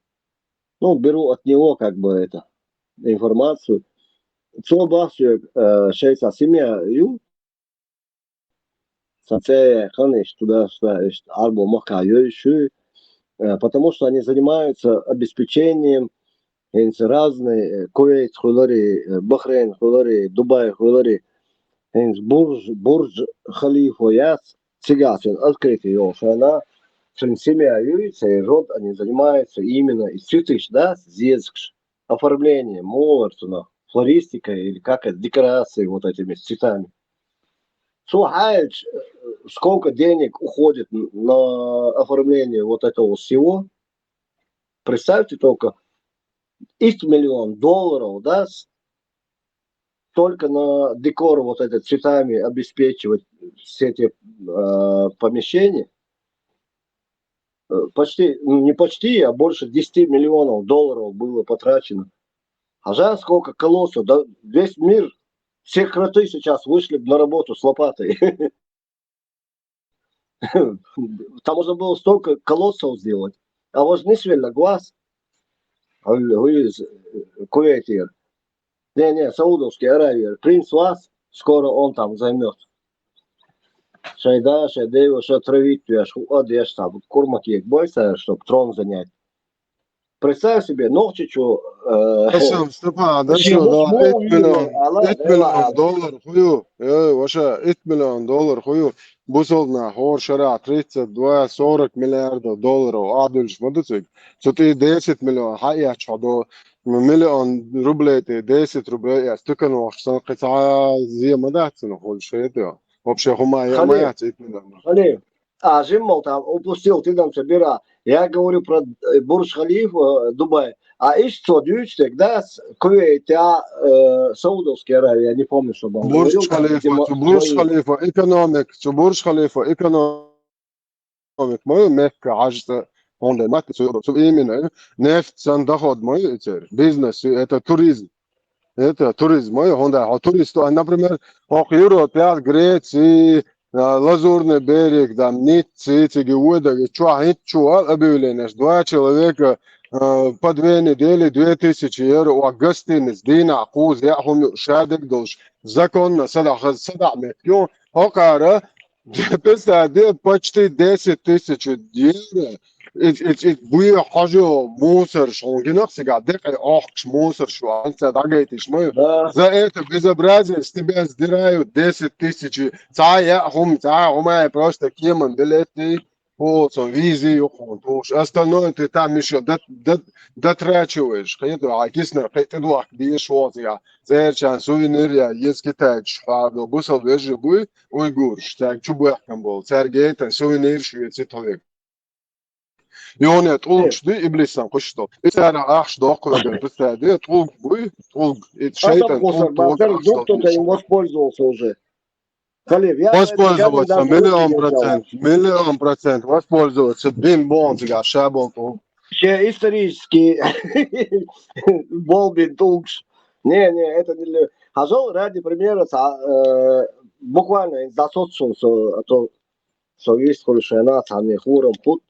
Ну, беру от него, как бы, это, информацию. Цо бах соьга, э, шайца семья ю, Сан цӀе яьккхина иштта туда-сюда, иштта Ӏарбойн махкахь йовзуш ю, э, потому что они занимаются обеспечением, хӀинца разные, э, Кувейт хуьлура, э, Бахрейн хуьлура, Дубай хуьлура, хӀинца Бурж, Бурж Халифа яц, цигахь цуьнан открытие йолуш хенахь, цуьнан семья ю, церан род, они занимаются именно и цуьтуш дац, зезагаш. Оформление, муха вара цунах, флористика или как это, декорации вот этими цветами. Цо хьаьлча, э, сколько денег уходит н-, на оформление вот этого всего? Представьте только, итт миллион долларов, да, с-, только на декор вот это цветами обеспечивать все эти, э, помещения. Э, почти, ну, не почти, а больше десяти миллионов долларов было потрачено. А жаль, сколько колоссов, да, весь мир, все кроты сейчас вышли бы на работу с лопатой. Там можно было столько колоссов сделать. А вот не свелла глаз, а вы из, э, Кувейта. Не, не, Саудовская Аравия. Принц вас, скоро он там займёт. Шайн да, шайн дайо, ша травить веш, хӀуъа деш, там, курмакег бой цара, чтоб трон занять. Представь себе, нохчичу, э, Дашан, Степан, Дашан, да, итт миллион, итт миллион доллар хӀу ю. Э, ваша, итт миллион доллар хӀу ю. Бусалба нах хӀора шарахь тридцать два сорок миллиардов долларов Ӏадуьллуш ма ду цига. Цу тӀе десять миллион хьаэцча хьо до, миллион рублей тӀе десять рублей эц, туькан вахча санна кхин цхьа зе ма дац цунах хуьлуш хетий. Вообще хӀума яа ма яц итт миллион. Хали, а, жимма там упустил, ты там собира. Я говорю про, э, Бурдж Халифа, э, Дубай. А иштта цо дуьйцу дерг дац, Кувейт, а, э, Саудовская Аравия, я не помню, что он говорил, там, видимо, Бурдж Халифа, цу Бурдж Халифа, экономик, цу Бурдж Халифа, экономик ма ю Мекка, ХьаьжцӀа, хӀунда ма цу, цу именно, нефть сан доход ма ю и церан, бизнес ю, это туризм. Это туризм ма ю, хӀунда хьо туристу, а, например, хӀокху Европе, Греци, а, Лазурный берег, там, Ницци, цига воьдург, и чохь хӀинца чу а объявление, что два человека, а, по две недели, две тысячи евро, а гостиница, дийнахь кхузза яа хӀума ю, шадерг долуш, законно садахь, садахь меттиг ю, хӀокхара, представь, де, почти десять тысяч евро, и, и, и буе хьожу мусорш, хьуна гинах цигахь, декъе охкуш мусорш ю, хьуна ца дӀагайтиш ма ю. Да. За это безобразие с тебя сдирают десять тысяч. Цхьа яа хӀума, цхьа хӀума, просто кеман билет и Оцо визи юкъун туш. Остальное ты там ещё дот-, дот-, дотрачиваешь. Хету, а кисна хету дуах биеш вот я. Церчан сувенир я, есть китайч, хадо, бусал вежи буй, уйгур, штаг чубахкам бол. Царгейтан сувенир шуе цитовик. Ёне тулчды иблисан кушто. Исара ахш докуга писаде, тулг буй, тулг. И шайтан тулг, тулг, ахш докуга. Воспользовался уже. Халиф, я... Воспользоваться, миллион процент, миллион процент воспользоваться, бин бон, цыга, шабол, тулг. Все исторический болбин тулгш. Не, не, это не для... Хажал ради примера, э, буквально за социум, а то совесть хорошая, она там не хуром пут.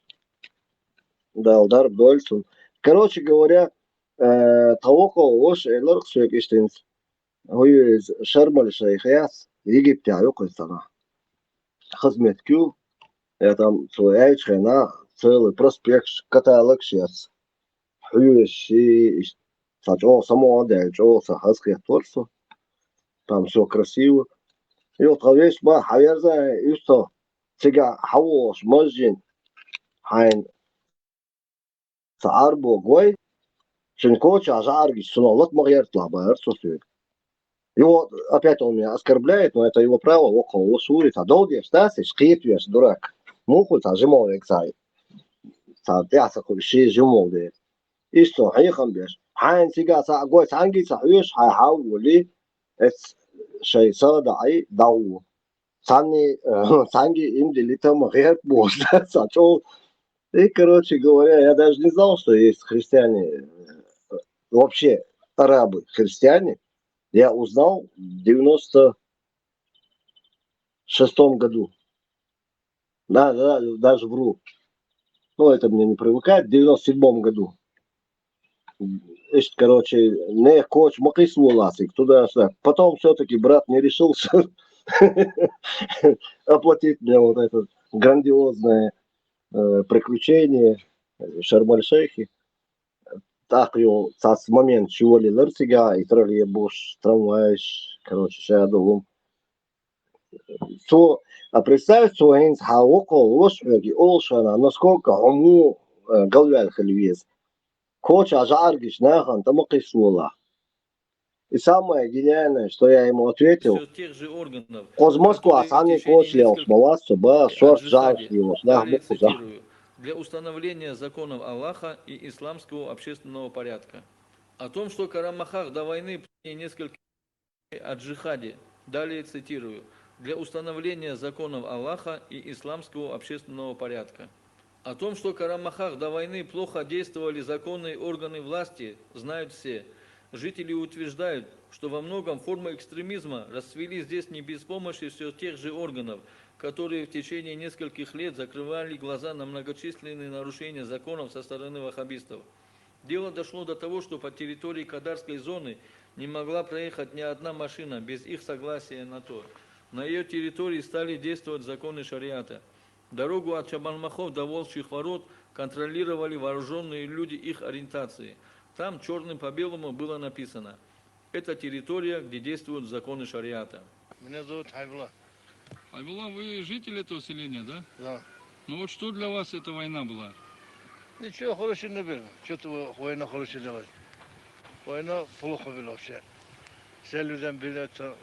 Да, удар дольцун. Короче говоря, э, того, кого уж, э, лорк суек иштинц. Хуй из Шарм-эль-Шейх яц, Египте, а, юкъ из сана. Хызмет кю, я там свой эйч хена, целый проспект, каталог сейчас. Хуй из ши, иш-, са чё, само да, чё, са хас хет торсо. Там всё красиво. И вот, конечно, ма, хаверза, и что, цыга, хавош, мажин, хайн, са арбо гой, сен коча, а жаргиш, суно лот магерт ла, байер со сюк. Его, опять он меня оскорбляет, но это его право, около, о, сурит, а долгеш, да, сиш, кит веш, дурак. Муху, са жимол век сай. Са тяса ку ши жимол де. И что, хай хам беш. Хайн сига са гой, санги са хуш, хай хау ли. Эц шей са да ай, дау. Санни, э, санги им делитам герб бос, са чё. И, короче говоря, я даже не знал, что есть христиане, э, вообще арабы, христиане. Я узнал в девяносто шестом году. Да, да, даже вру. Ну, это мне не привыкать. В девяносто седьмом году. Ишт, короче, не коч макис воласик туда-сюда. Потом всё-таки брат не решился оплатить мне вот это грандиозное, э, приключение, э, в Шарм-эль-Шейхе. Так его, цац момент, чего ли ларцига, и троллейбус, трамвай, короче, шадовым. Цо, а представь, цо хинц хавоко, лош веги, олшана, насколько хому, э, галвял хельвез. Коч а жаргиш нахан, тамакис вола. И самое гениальное, что я ему ответил: всё тех же органов, коз Москва, которые в сани течение коч леос, нескольких мавас, ба, шорт, жаргиш, леос, нах, далее букуза. Цитирую: «Для установления законов Аллаха и исламского общественного порядка». О том, что Карамахах до войны несколько о джихаде. Далее цитирую: «Для установления законов Аллаха и исламского общественного порядка». О том, что Карамахах до войны плохо действовали законные органы власти, знают все. Жители утверждают, что во многом формы экстремизма расцвели здесь не без помощи всё тех же органов, которые в течение нескольких лет закрывали глаза на многочисленные нарушения законов со стороны ваххабистов. Дело дошло до того, что по территории Кадарской зоны не могла проехать ни одна машина без их согласия на то. На её территории стали действовать законы шариата. Дорогу от Чабанмахов до Волчьих ворот контролировали вооружённые люди их ориентации. Там чёрным по белому было написано: «Это территория, где действуют законы шариата». Меня зовут Хайбула. Хайбула, вы житель этого селения, да? Да. Ну вот что для вас эта война была? Ничего хорошего не было. Что-то во-, война хорошая делать. Война плохо была вообще. Все людям было это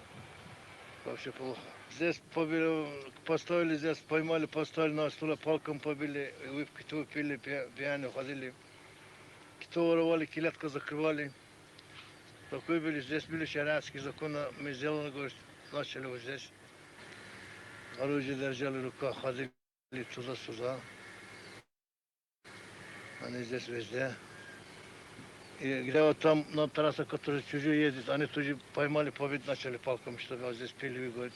вообще плохо. Здесь побили, поставили, здесь поймали, поставили нас туда, палком побили, и выпки-, выпили, пья-, пьяные ходили. Кто воровали, клетка закрывали. Такой были, здесь были шариатские законы, мы сделали, говорит, начали вот здесь. Оружие держали в руках, ходили туда-сюда. Они здесь везде. И где вот там на трассе, который чужой ездит, они тоже поймали, побить начали палками, чтобы здесь пили, говорит.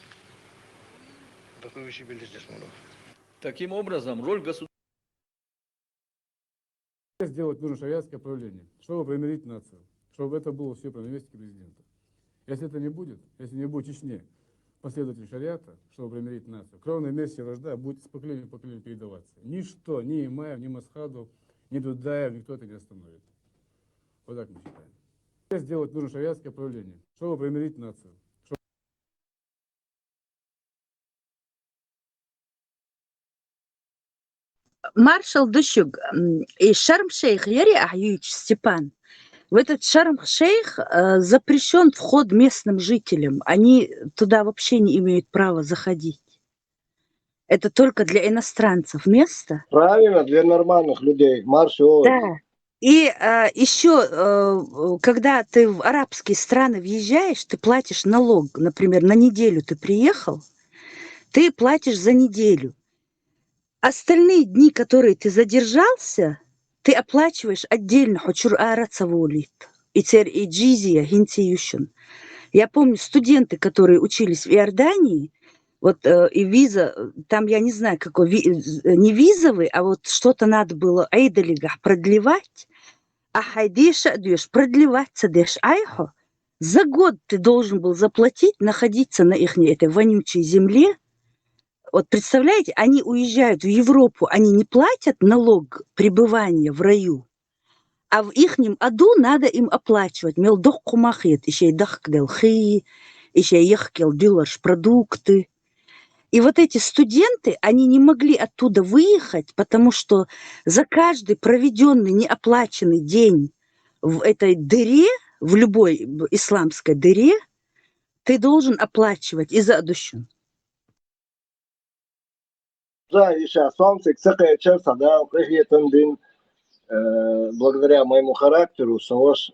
Такой вещи были здесь много. Таким образом, роль государства... Сделать нужно шариатское правление, чтобы примирить нацию, чтобы это было все при наместнике президента. Если это не будет, если не будет в Чечне последователей шариата, чтобы примирить нацию, кровная месть и вражда будет из поколения в поколение передаваться. Ничто, ни Имаев, ни Масхадов, ни Дудаев, никто это не остановит. Вот так мы считаем. Сделать нужно шариатское правление, чтобы примирить нацию. Маршал да шуга, м, и Шарм-Шейх яри ахь юьйцуш, Степан. В этот Шарм-Шейх, э, запрещён вход местным жителям. Они туда вообще не имеют права заходить. Это только для иностранцев место. Правильно, для нормальных людей. Маршал. Да. И, а, ещё, э, когда ты в арабские страны въезжаешь, ты платишь налог. Например, на неделю ты приехал, ты платишь за неделю. Остальные дни, которые ты задержался, ты оплачиваешь отдельно, хьо чура ара ца волийта. И церан и джизия хӀинца а ю шуна. Я помню, студенты, которые учились в Иордании, вот, э, и виза, э, там, я не знаю, какой, ви-, э, не визовый, а вот что-то надо было Ӏедалгахь продлевать, а хьайн деша а доьшуш, продлевать ца деш Ӏай хьо, за год ты должен был заплатить, находиться на ихней этой вонючей земле. Вот представляете, они уезжают в Европу, они не платят налог пребывания в раю, а в ихнем аду надо им оплачивать. Мел доккха хӀума хет, и шоай дахкаделла хий, и шоай яхкаелла дуьлларш продукты. И вот эти студенты, они не могли оттуда выехать, потому что за каждый проведённый неоплаченный день в этой дыре, в любой б-, исламской дыре, ты должен оплачивать из-за души. Да, и щас солнце ксакъе чарса, да, къахетам бин, э, благодаря моему характеру, со ваш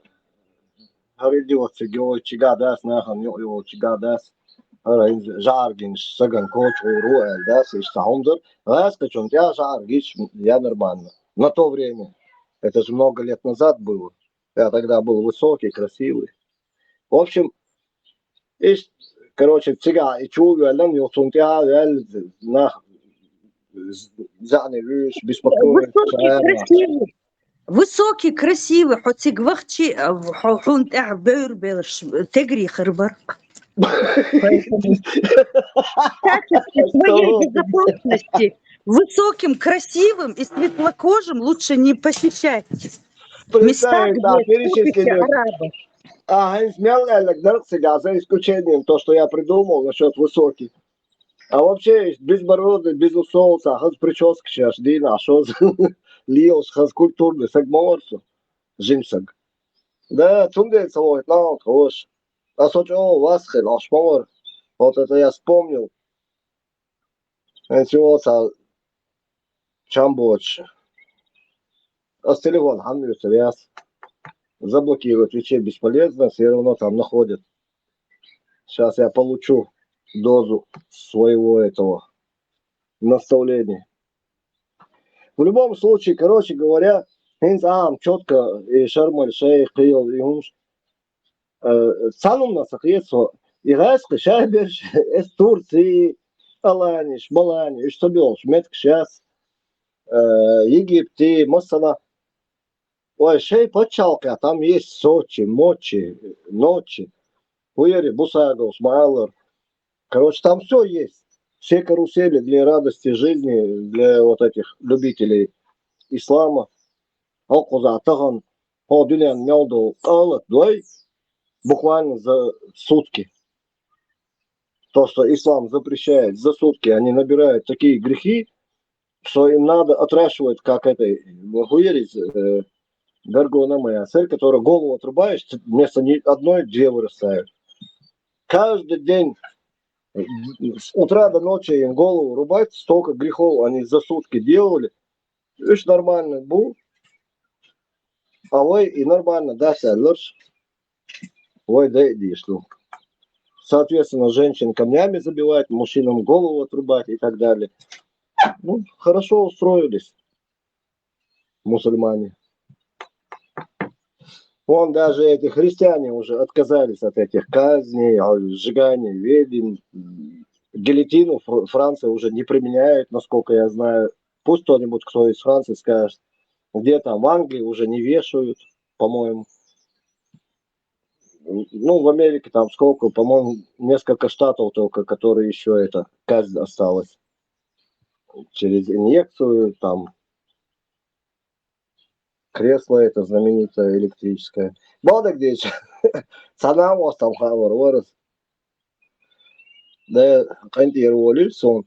хӀара идиотца йолча гӀа дац, нахана йо-, йолча гӀа дац. ХӀара хӀинца жӀаргаш сагана коча гӀур ву аьлла дац, иштта хӀума дар. ГӀаскачун тӀехь жӀаргаш я нормально. На то время. Это же много лет назад было. Я тогда был высокий, красивый. В общем, иштта, короче, цигахь и чу а воьллина, юха цунна тӀехьа а ваьлла, нах з-, заьӀне вуьйш, беспокоиться. Высокий, красивый. Высокий, красивый, хьо цига вахча, а, хьо, хьуна тӀехь бевр белаш, тегри хир бара. Поэтому в качестве своей безопасности высоким, красивым и светлокожим лучше не посещать места, где скупятся арабы. А, хӀинца мел аьлларг дара цига, за исключением то, что я придумал насчёт высоких. А вообще, безбородый, без усов, цхьа хаза причёска шаьш дийна, а шозза лелаш хаза культурный саг ма вара со, жима саг. Да, цундела ца вохуьйту нах хӀорш. А со чӀогӀа вас хила, аш ма вара. Вот это я вспомнил. ХӀинца цхьа чам боцуш. Ас телефон хьан муьйцур яц. Заблокировать вообще бесполезно, всё равно там находят. Щас я получу дозу своего этого наставления. В любом случае, короче говоря, хӀинца ахьа чётко и Шарм-эль-Шейх, и хӀумаш, э, цхьана хӀуманах ца хета со, и гӀаьскхи шайберш, эс Турций, Аланиш, Маланиш, уьш ца боьлхуш меттигаш яц, э, Египти, массанхьа. Ой, шайн пачхьалкхехь там есть Сочи, Мочи, Ночи. ХӀун яри, Бусаговс ма аллара. Короче, там всё есть. Все карусели для радости жизни, для вот этих любителей ислама. Хьо кхузахь тахана, хьо дуьненна мел долу къалат дой, буквально за сутки. То, что ислам запрещает, за сутки они набирают такие грехи, что им надо отращивать, как этой, хӀун яри, э, Горгона моя цель, которая голову отрубаешь, т-, вместо ни одной две вырастают. Каждый день, э, с утра до ночи им голову рубать, столько грехов они за сутки делали. Уьш нормально бу. А вай и нормально, да, саьлларш. Вай да и дийшлу. Соответственно, женщин камнями забивать, мужчинам голову отрубать и так далее. Ну, хорошо устроились мусульмане. Вон даже эти христиане уже отказались от этих казней, а, сжигания ведьм. Гильотину Фр-, Франция уже не применяет, насколько я знаю. Пусть кто-нибудь, кто из Франции, скажет, где там в Англии уже не вешают, по-моему. Ну, в Америке там сколько, по-моему, несколько штатов только, которые ещё это, казнь осталась. Через инъекцию, там, кресло это знаменитое электрическое. Бакъдерг дийцича, цхьа накъост там хаьа вара, вара. Да, къинтӀера волуьйту суна.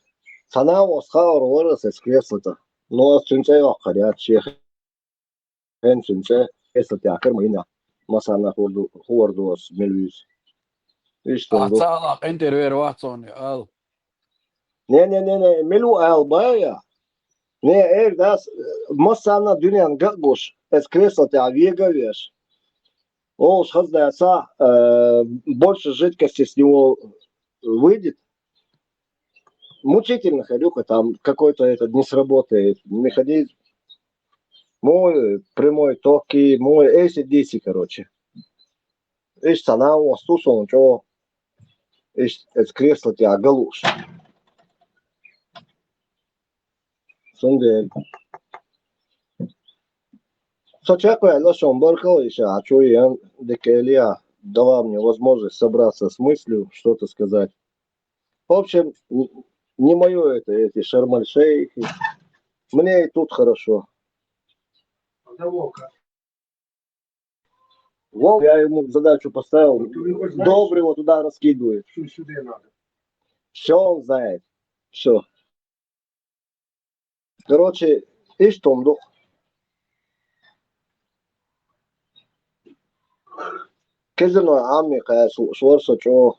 Цхьа накъост хаьа вара, вара, аса кресло тӀа. Ну, ас цуьнан цӀе йоккхур яц, шен хен цуьнан цӀе, эса тӀехь карма йина. Масанна хӀор ду, хӀор ду ас мила вуьйцу. Иштта ду. Ца ала къинтӀера вер вац цунна, ал. Не, не, не, не, мила ву ала бай я? Не, эр дас, массанна дуьненна ган а гуш, эс кресло тӀехь вега а веш. Олуш хаза даца, э, больше жидкости с него выйдет. Мучительно, говорю, там какой-то этот не сработает механизм. Мой прямой ток и мой эйси диси, короче. Иштта цхьа нахь восту суна чӀогӀа. Иштта эца кресло тӀехь галуш. Цундела. Со чекхваьлла шун баркалла иша, а чу ян декелия дала мне возможность собраться с мыслью, что-то сказать. В общем, н-, не моё это, эти шармаль-шейхи. Мне и тут хорошо. Вов, я ему задачу поставил. Доброго туда раскидывает. Все он знает. Все. Короче, иштта хӀума ду. Кезино Ӏамми кхаьчу лууш вара со чӀогӀа.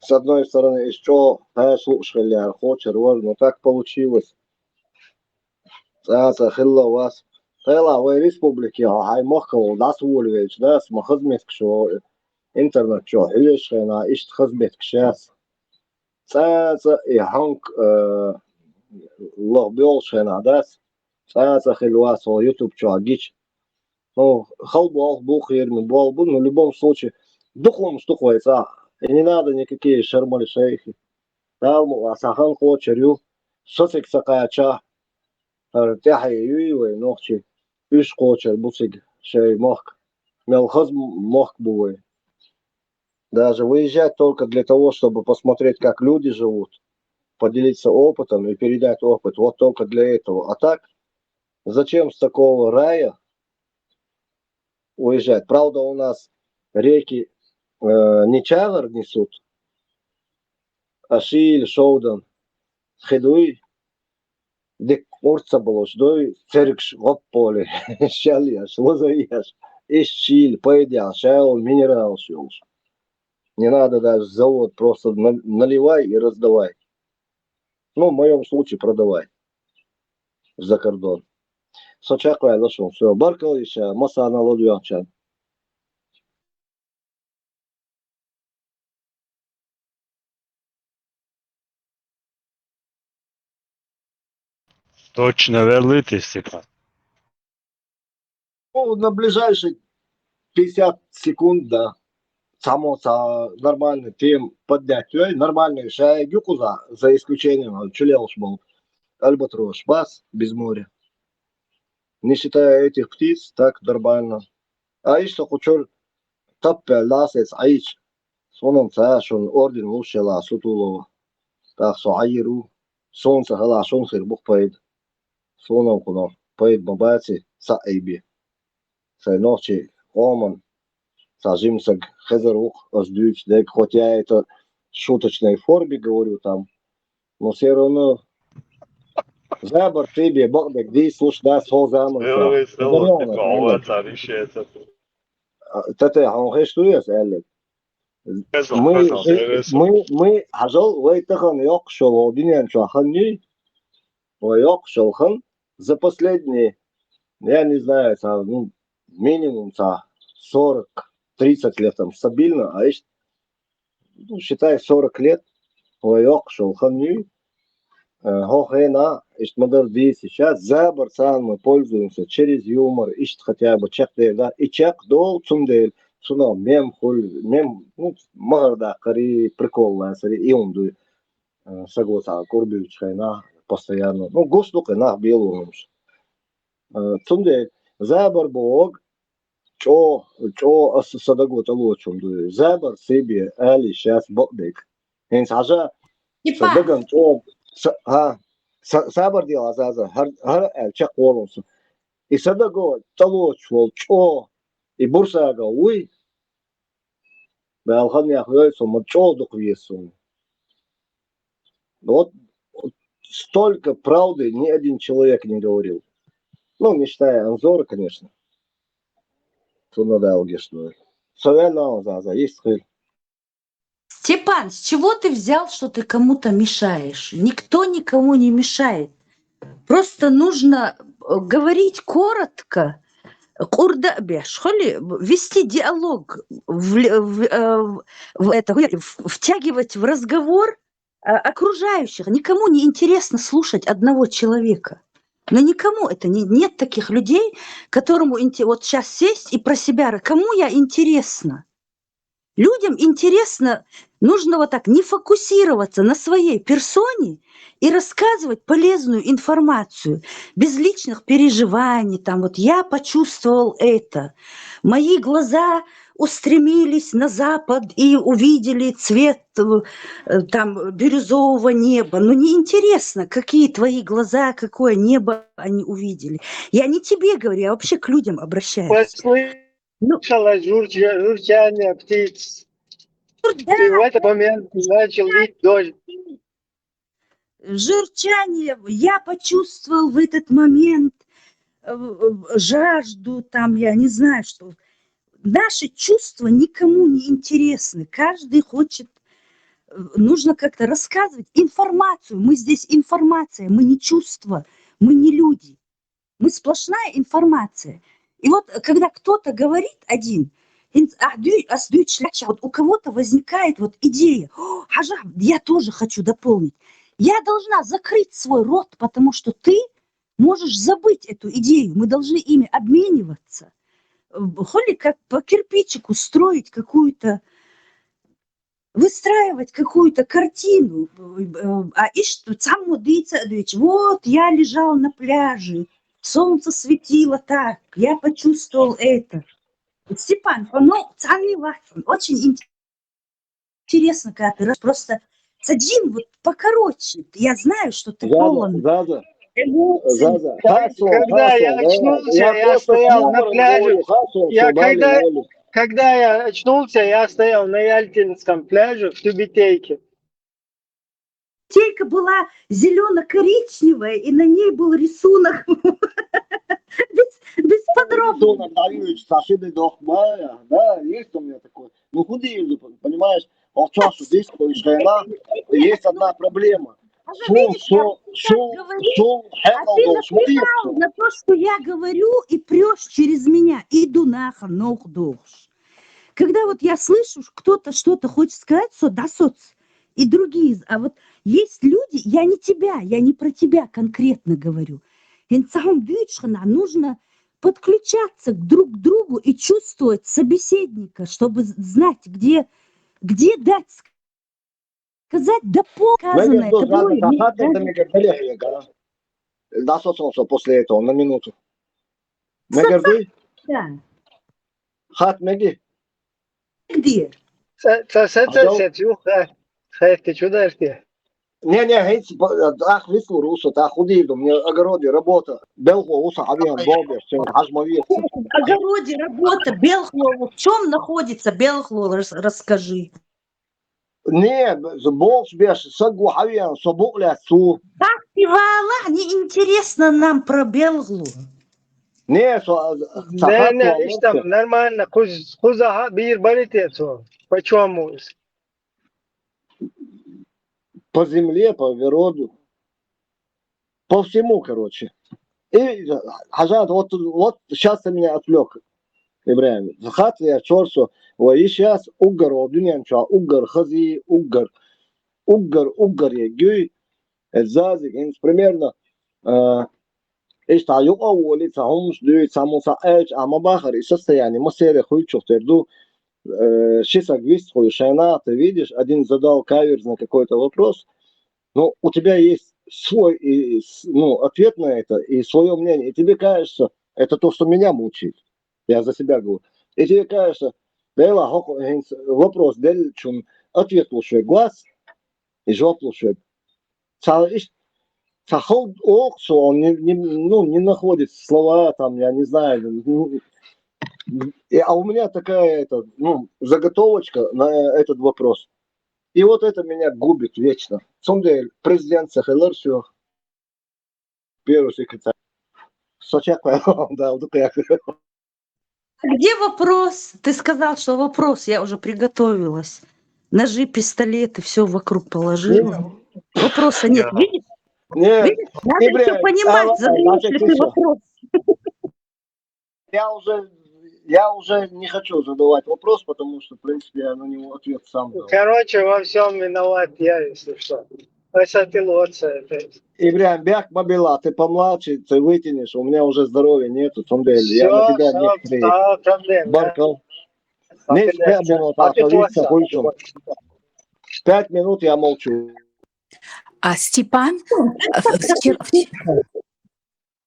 С одной стороны, иза чӀогӀа кхаьчу лууш хиллехьара кхочур вара, но так получилось. ЦӀа-цӀа хилла вас. Тхайла вай республике хьайн махкал дӀасаволавелча дас, ма хазметкашо интернет чу хьоьжуш хенахь, иштта хазметкаш яц. ЦӀа-цӀа и хьанка, э, лаха боьлхуш хенахь дас, цӀа-цӀа хилла вас хьо YouTube чохь гича. Ну, хала болх бу, кхераме болх бу, но в любом случае, дукха хӀумаш ду-кх вай цӀахь. И не надо никакие шармаль-шейхи. Дала мукъалахь, сан хан кхочур ю, со цига ца кхачахь, хӀара тӀаьхье юй вай нохчий, уьш кхочур бу цига шайн мохк. Мел хаза мохк бу вай. Даже выезжать только для того, чтобы посмотреть, как люди живут, поделиться опытом и передать опыт. Вот только для этого. А так, зачем с такого рая уезжать? Правда, у нас реки, э, не чагӀар несут, а шийле шовдан хи дуй, дика къурд ца болуш дуй, цергаш гӀопполе шел еш, лазар еш, иштта шийле пайда еш, шаьлла минералаш йолуш. Не надо даже завод, просто на-, наливай и раздавай. Ну, в моём случае продавай за кордон. Со чекхваьлла шун, всё, баркалла иша, массарна ладоьгӀначарна. Точно веллийтий стига? Ну, на ближайшие пятьдесят секунд, да. Цхьаммо цхьа нормальный тема поднять йой, нормальный шайга юкъуза, за исключением, а, чулелш болу альбатрош бац, без моря. Не считая этих птиц, так нормально. А иштта кху чуьра таппаьлла дӀасаэца Ӏийча, суна-м ца шуна орден луш елахь Сутулова. ТӀаккха со Ӏайийр ву, суна ца хилахь, шуна хир бу-кх пайда. Суна-м кхунах пайда ма баций, схьа а айбе. Сайн нохчий къоман цхьа жима саг хезар ву-кх, ас дуьйцу дерг, хоть я это шуточной форме говорю там, но всё равно забар цӀийбе бакъдерг дийца луш дац хӀокху заманчохь. Тата, хьуна хезаш дуй ас аьлларг? Мы, мы, мы, хьажал, вай тахана йоккхуш йолу дуьнен чохь хан юй? Вай йоккхуш йолу хан за последние, я не знаю, цхьа, ну, минимум цхьа сорок, тридцать лет там стабильно, а иштта, ну, считай, сорок лет, вай йоккхуш йолу хан юй. Э, хӀокху хенахь, иштта ма-дарра дийцича, забар царна мы пользуемся через юмор, иштта хотя бы чекхдер дац. И чекхдолу, цундела цунах мем хуьлу, мем, ну, махара даккхари, прикол лацари, и хӀума дуй. Э, саго цхьа кӀур буьйцучу хенахь постоянно. Ну, гуш ду кхин нах бело хӀумаш. Э, цундела забар боху, чӀо, чӀо аса сан даго тӀалочун дуй. Забар сибе, али шаьс бакъдерг. ХӀинца хьажа, сан даган чӀо, са-, хьа, са-, сабар дела, Азаза, хӀара, хӀара аьлла чекхволун со. И сан даго тӀалоцуш волу чӀо, и бурсагал вуй? Бала хан яхйой со, ма чӀо дукха веза суна. Вот, вот столько правды ни один человек не говорил. Ну, не считая Анзора, конечно. Цунадалги, что ли. Совет Заза, есть хыль. Степан, с чего ты взял, что ты кому-то мешаешь? Никто никому не мешает. Просто нужно э, говорить коротко, курда беш, холи, вести диалог, в, в, э, в это, в- втягивать в разговор э, окружающих. Никому не интересно слушать одного человека. Но никому это не, нет таких людей, которому инте- вот сейчас сесть и про себя, ра- кому я интересна? Людям интересно, нужно вот так не фокусироваться на своей персоне и рассказывать полезную информацию, без личных переживаний, там вот я почувствовал это, мои глаза устремились на запад и увидели цвет э, там бирюзового неба. Ну, неинтересно, какие твои глаза, какое небо они увидели. Я не тебе говорю, я вообще к людям обращаюсь. Ну, Слышала журча- журчание птиц. да, И в этот момент начал лить дождь. журчание, я почувствовал в этот момент э, э, жажду, там, я не знаю, что. Наши чувства никому не интересны. Каждый хочет, э, нужно как-то рассказывать информацию. Мы здесь информация, мы не чувства, мы не люди. Мы сплошная информация. И вот э, когда кто-то говорит один, инс- а дю- а с дю- чла- вот у кого-то возникает вот идея, «О, хажа, я тоже хочу дополнить». Я должна закрыть свой рот, потому что ты можешь забыть эту идею. Мы должны ими обмениваться. Э, Холи как по кирпичику строить какую-то, выстраивать какую-то картину. Э, А ишь, сам мудица, вот я лежал на пляже, солнце светило так, я почувствовал это. Степан, ну, цами вахтун, очень ин- интересно, когда ты раз- просто садим вот покороче. Я знаю, что ты Заза, полон Заза, эмоций. Заза. Ка- Хасо, Когда я Хасо, да. очнулся, я просто стоял на юмором пляже. говорю, Хасо, Я что дали когда- волю. Когда я очнулся, я стоял на Ялтинском пляже в Тюбетейке. Тюбетейка была зелено-коричневая, и на ней был рисунок без, без подробностей. Рисунок, да, Юрьевич, сашиды дохмая. Да, есть у меня такое. Ну, худею, понимаешь? Молчал, что здесь, что есть одна проблема. Даже Шул, видишь, я шул, сейчас шул, говорю, шул, а ты хэнл, шул. напирал на то, что я говорю, и прешь через меня. И дунаха, нох дохш. Когда вот я слышу, кто-то что-то хочет сказать, со да соц, и другие, а вот есть люди, я не тебя, я не про тебя конкретно говорю. Инсаум дючхана, нужно подключаться к друг другу и чувствовать собеседника, чтобы з- знать, где, где дать сказать, да пол Мэгер сказанное, ду это Заза, было, да, не- хатер да. да мэгер далех, да. Да, соцом со после этого, на минуту. Мэгер ду, Да. хат мэги. Где? Ца ца ца Алло. ца ца ца ца ца ца ца Не, не, хейц, ах, вислу русу, та худею, мне огороде работа. Белхо, уса, авиан, бомбер, все, хажмавиет. В огороде работа, Белхло. В чем находится Белхло? Рас- Расскажи. Не, болш беш, сагу, авиан, собукля, су. Пивала, неинтересно нам про Белглу. Не, со, Не, не, иштам, нормально, хуз, хузаха бир барите цо. Почему? По земле, по огороду. По всему, короче. И, хажат, вот, вот сейчас ты меня отвлек, Ибраим. Хат я чорсо, ва и сейчас угар, о, дуньян ча, угар, хази, угар, угар, угар, я гюй, э, зазик, инс, примерно, э, ишта юка воли, ца хумс дуй, ца муса эч, а ма бахар, и состояние, ма сере хуйчух терду, э, шисак вист хуй шайна, ты видишь, один задал каверзный какой-то вопрос, но у тебя есть свой, и, с- ну, ответ на это, и свое мнение, и тебе кажется, это то, что меня мучает, я за себя говорю, и тебе кажется, Бела, хок-, хинс, вопрос, дель, чун, ответ лучше глаз, и жоп лучше. Ца, иш, ца хол, ох, со, он не, не, ну, не находит слова, там, я не знаю, ну, и, а у меня такая, это, ну, заготовочка на этот вопрос. И вот это меня губит вечно. цундел президент ца хилар соьх, первый секретарь. Со чакхваьнна, да, удукъяк. А где вопрос? Ты сказал, что вопрос, я уже приготовилась. Ножи, пистолеты, все вокруг положила. Вопроса нет. Видишь? Нет, Видишь? Надо Ибрагим, еще понимать, а, задаешь значит, ли ты всё. Вопрос. Я уже, я уже не хочу задавать вопрос, потому что, в принципе, я на него ответ сам дал. Короче, во всем виноват я, если что. Ой, сатил вот это. Ибрагим, бяк ма билла, ты помладше, ты вытянешь, у меня уже здоровья нету, цундел. Я на Всё, тебя всё, не строю. всё, проблем, да. Баркал. Не Опять успел всё. было А ты так, просто хуйсом. Пять минут я молчу. А Степан, э, вчера, вчера-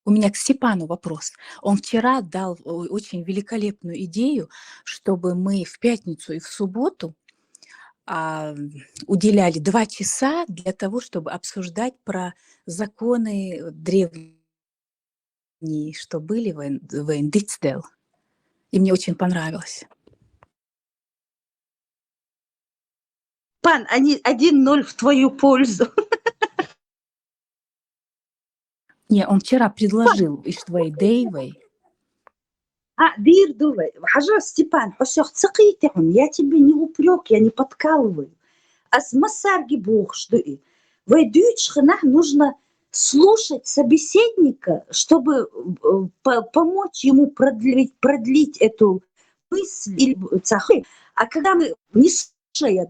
у меня к Степану вопрос. Он вчера дал о- очень великолепную идею, чтобы мы в пятницу и в субботу а, уделяли два часа для того, чтобы обсуждать про законы древние, что были в, Эн- в Индийском. И мне очень понравилось. Пан, они один ноль в твою пользу. Не, он вчера предложил, и что и Дейвой. А, дир дувай. Хьажа, Степан, хьо сох ца кхийти хьуна, я тебе не упрек, я не подкалываю. Ас массарги бухш дуи. Вай дучхнах нужно слушать собеседника, чтобы э, по- помочь ему продлить, продлить эту мысль или цахуй. А когда мы не слушая о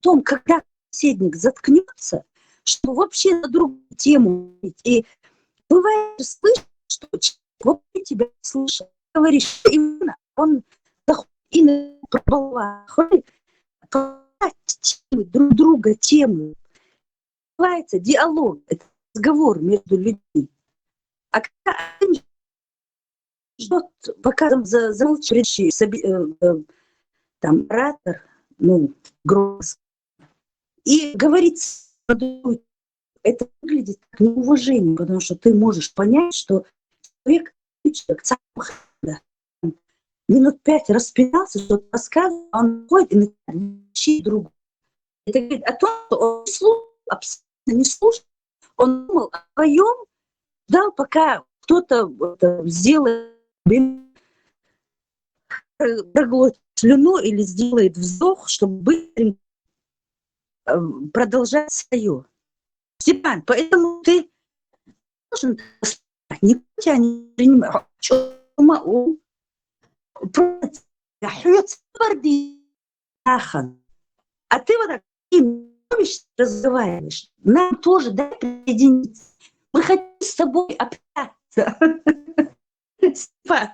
том, когда собеседник заткнется, чтобы вообще на другую тему говорить. И бывает, слышишь, что человек вообще тебя не слышит. Говоришь, именно он заходит и на про балахой, темы, друг друга темы. Называется диалог, это разговор между людьми. А когда один ждёт, пока там за- замолчит предыдущий соби- э, э, там оратор, ну, грозно, и говорит, это выглядит как неуважение, потому что ты можешь понять, что человек, человек сам минут пять распинался, что-то рассказывал, а он ходит и начинает вещи другу. Это говорит о том, что он не слушал, абсолютно не слушал, он думал о своем, ждал, пока кто-то это сделает, э, проглотит слюну или сделает вздох, чтобы быстренько э, продолжать свое. Степан, поэтому ты должен не тебя не принимать. Чё, ма- у- просто хьёц барди ахан. А ты вот так и разговариваешь. Нам тоже дай присоединиться. Мы хотим с тобой общаться. Степан.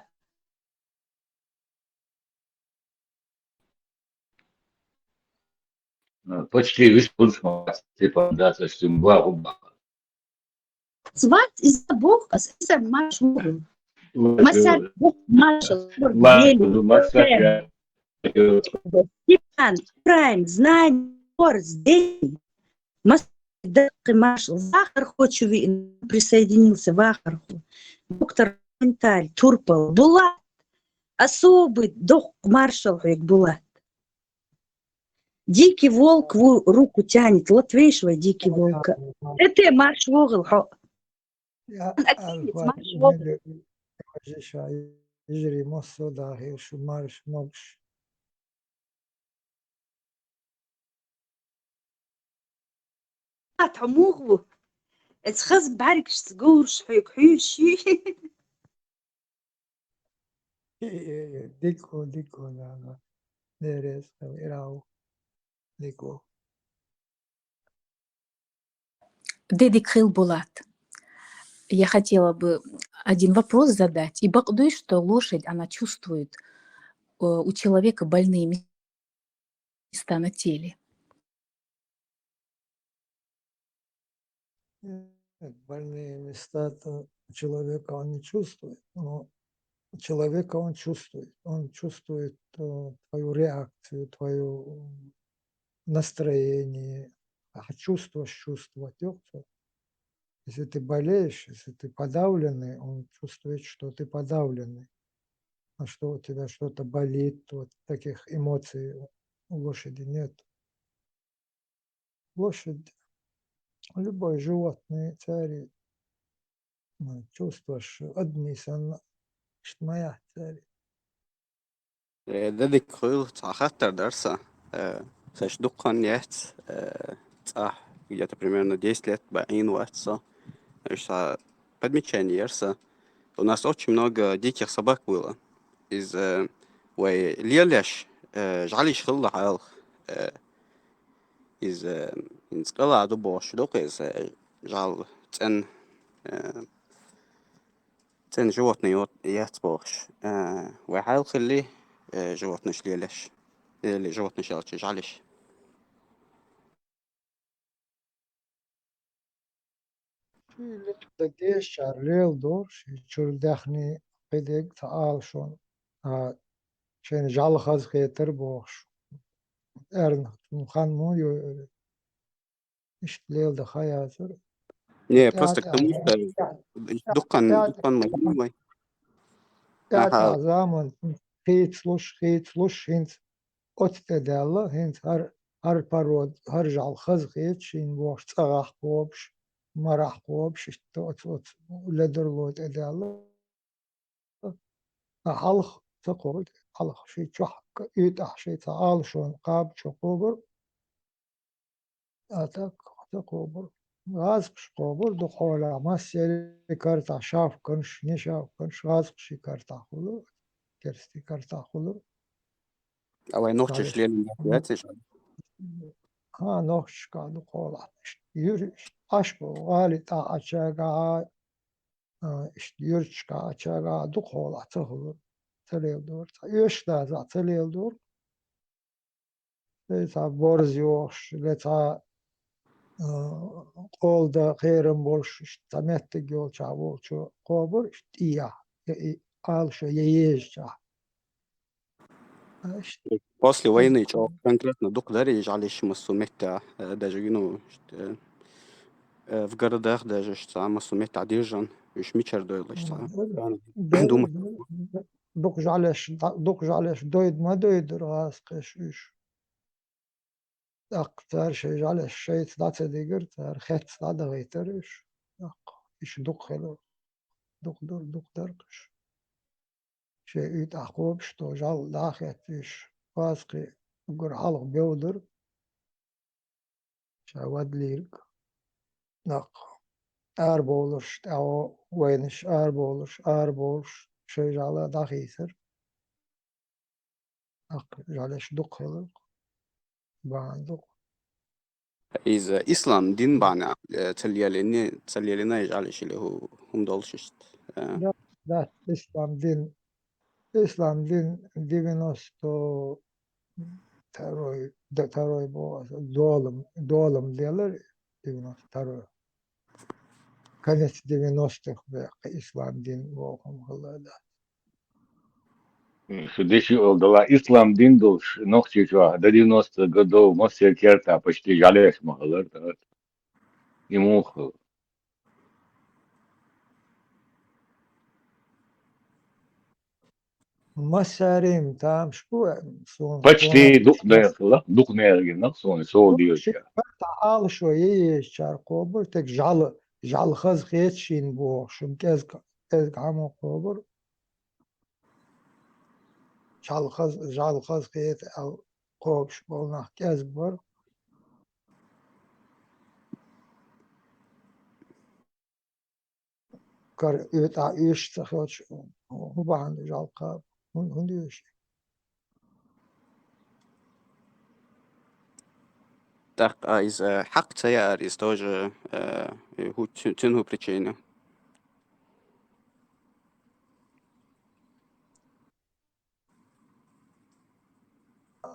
Почти весь пункт, типа, да, то есть, два губа. Сват из-за Бог, а из-за Маш Муру. Масар Бог Маршал. Ладно, Маша, Степан, Прайм, Знание, Форс, Дени. Мас- Дакъи Маршал. Вахар хочу ви присоединился, Вахар ху. Доктор Менталь, Турпал, Булат. Особый док Маршал хек Булат. Дикий волк в руку тянет. Латвейшего дикий волка. Это марш вогл, хо. Я Отец, марш вогл. Ижри мосо дахил шу марш могш. Ат хьо мугъу. Эц хаз баргш гурш хьук хьуш. Дико, дико, да, да. Дерес, ирау. Дико. Дедик Хилбулат. Я хотела бы один вопрос задать. И бакъдуй, что лошадь, она чувствует, э, у человека больные места на теле. Нет, больные места-то у человека он не чувствует, но у человека он чувствует. Он чувствует э, твою реакцию, твое настроение. А чувство ж чувствовать, ёпта. Если ты болеешь, если ты подавленный, он чувствует, что ты подавленный. А что у тебя что-то болит, вот таких эмоций у лошади нет. Лошадь любой животные цаьрий, м, чувстваш адамий санна, иштта ма яц цаьрий. Э, де дика хуьлу, цхьа хаттар дара сан. Э, сан иштта дукха хан яц, э, цӀахь, где-то примерно десять лет баьӀийна вац со. Уьш цхьа подмечание яра сан. У нас очень много диких собак было. Из, э, вай лелаш, э, жӀалиш хилла хьалха. Э, из, э, хӀинца къела ду бохуш ду-кх иза, э, жӀал цӀен, э, цӀен животное йо-, яц бохуш. Э, вай хьалха хилли, э, животнеш лелаш. Или животнеш аьлча жӀалиш. Ши летта дешчара леладора, ши чуьра даьхни кхидерг цхьа Ӏалашонна, а, шайна жӀал хазахетар бохуш. Эрна, ну, хан муха йойура? Иштта леладан хан яцара. Не, просто к тому, что дуккхан, дуккхан ма йина вай. ТӀаьхьа заман хийцалуш, хийцалуш, хӀинца оцу тӀе даьлла, хӀинца хӀара, хӀара порода, хӀара жӀал хазахета шийна бохуш, цӀагӀахь кхобуш, марахь кхобуш, иштта оцу, оцу ледарло тӀе даьлла. А хьалха ца кхобура, хьалха ши чохь, уьйтӀахь ши цхьа Ӏалашонна кхаба чу кхобура. А так ца кхобура. ГӀазкхаш кхобура дукха хьолахь, массеран картахь, шавканаш, не шавканаш, гӀазкхаши картахь хуьлура, керстий картахь хуьлура. А вай нохчаш лелийна яц иштта? ХӀан, нохчашкахь дукха хьолахь. Иштта юьр-, Ӏаш бу, гӀали тӀехь Ӏачагахь, а, иштта юьрташкахь Ӏачагахь дукха хьолахь ца хуьлура, ца леладора. Цхьа оьшуш дазахь ца леладора. Шайн цхьа борз йохуш, я цхьа, а, къола дан кхерам болуш, иштта цхьа меттиг йолчохь волчо кхобура, иштта тӀехь, я и Ӏалашо, я езачохь. Иштта. После войны чӀогӀа конкретно дукха дара и жӀалиш массо а меттехь, э, даже, ну, иштта, э, э, в городах даже иштта цхьа массо а меттехь диржина, уьш мичара дойла иштта цхьа. Дукха жӀалеш, дукха жӀалеш дойда ма дойдура гӀазкхаша уьш. ТӀаккха цара шайн жӀалеш шайца дӀа ца дигира, цара хетта дӀадахийтара уьш. ТӀаккха уьш дукха хилла, дукха дара, дукха дара уьш. Шайн уьйтӀахь кхобуш долу жӀал дӀа а хетта уьш, гӀазкхий уггар хьалха бевдара. Ша вадлийриг. ТӀаккха арабовлуш, тӀаьхьо вайнаш арабовлуш, арабовлуш, шайн жӀала дӀахийсара. ТӀаккха жӀалеш дукха хилла, бахьана дукха. Иза ислам дин бахьана, э, ца лелийна, ца лелийна и жӀалиш или хӀу-, хӀума долуш иштта. Э. Да, да, ислам дин, ислам дин девяносто второй, да, второй бу-, долам, долам делар девяносто второй. Конец девяностых бехк ислам дин бохам хилла, да. Шу деши олдала ислам дин долуш Нохчийчохь до девяностых годов массеран кертахь почти жӀалеш ма хилара, да. И муха хилла? Массарийн тамаш бу, суна почти суна дукха дехала, дукха нехан гина суна, со дукха дийрча. Ши карта Ӏалашо езачара кхобура, тек жӀал, жӀал хазахета шийна бохуш, шуна кӀезга, кӀезга хӀума кхобура. ЖӀал хаза, жӀал хазахета аьлла кхобуш болу нах кӀезга бара. Кара оьтӀа оьшуш ца хилча, хӀун бахьана жӀал кхаба? ХӀун, хӀунда оьшу? ТӀаккха иза хьакъ ца яар, иза тоже, э, хӀу-, цу-, цуьнан хӀун причина?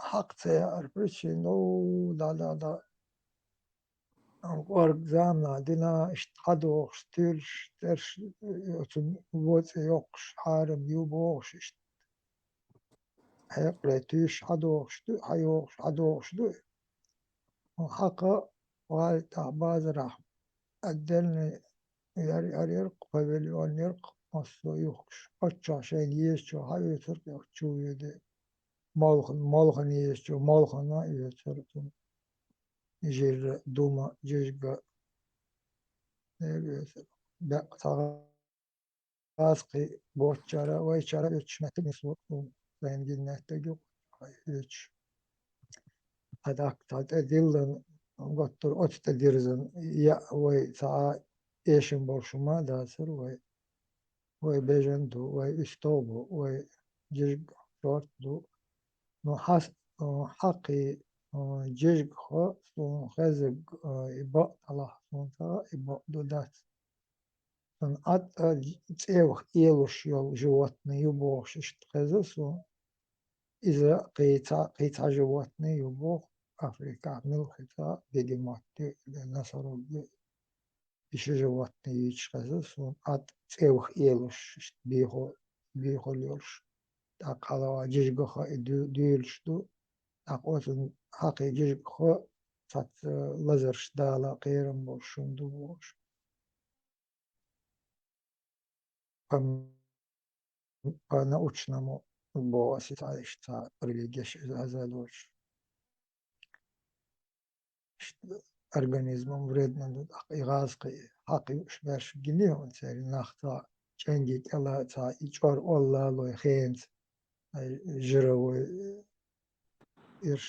Хьакъ ца яар причина, ну, да, да, да. КӀорга заманахь дина, иштта хьадохуш, туьйлуш, цӀераш, оцу воцӀе йоккхуш, хьарам ю бохуш, иштта. Хьекъале туьйсуш хьадохуш ду, хьайохуш, хьадохуш ду. Хьакха гӀали тӀехь базарахь отдельный яр-, яр-, яркъ, павильон яркъ, массо а юхкуш. Оццо шайна езачо хьаоьцура, оццо чу а веде. Молхана, молхана езачо, молхана а оьцура цунна. Жирра, дума, жижига, Э, бе-, ца гӀазкхи боцчара, вайчара оьцуш меттиг нислу, вайн гина меттиг ю, оьцуш. ТӀаккха цхьа тӀе диллан, готтур оцу тӀе дирзан, я вай цхьа эшам болуш хӀума а дацар вай. Вай бежан ду, вай уьстагӀ бу, вай жижиг шорта ду. Ну, хьас-, а, хьакхи, а, жижиг хо, суна хезаг, а, и бакъ талахь, суна ца, и бакъ ду дац. Сан атта цӀевах ийлуш йолу животный ю бохуш иштта хеза суна. Иза кхин цхьа, кхин цхьа животный ю боху Африкахь, муьлхха цхьа бегемот ю, носорог ю. И ши животный йийцуш хеза суна, атта цӀевах ийлуш, иштта бехо-, бехула йолуш. ТӀаккха хьалха жижигах и ду-, дуьйлуш ду. ТӀаккха оцу хьакхи жижигах цхьацца лазарш дала кхерам болуш шуна ду бохуш. По, по научному боху аса, цхьа иштта цхьа религеш иза хьаза доцуш. Иштта организман вредно ду, тӀаккха и гӀазкхи хьакхи юуш берш гиний хьуна церан нах цхьа чӀенги кӀела цхьа и чӀор оллалой хенца, ай, жировой ирш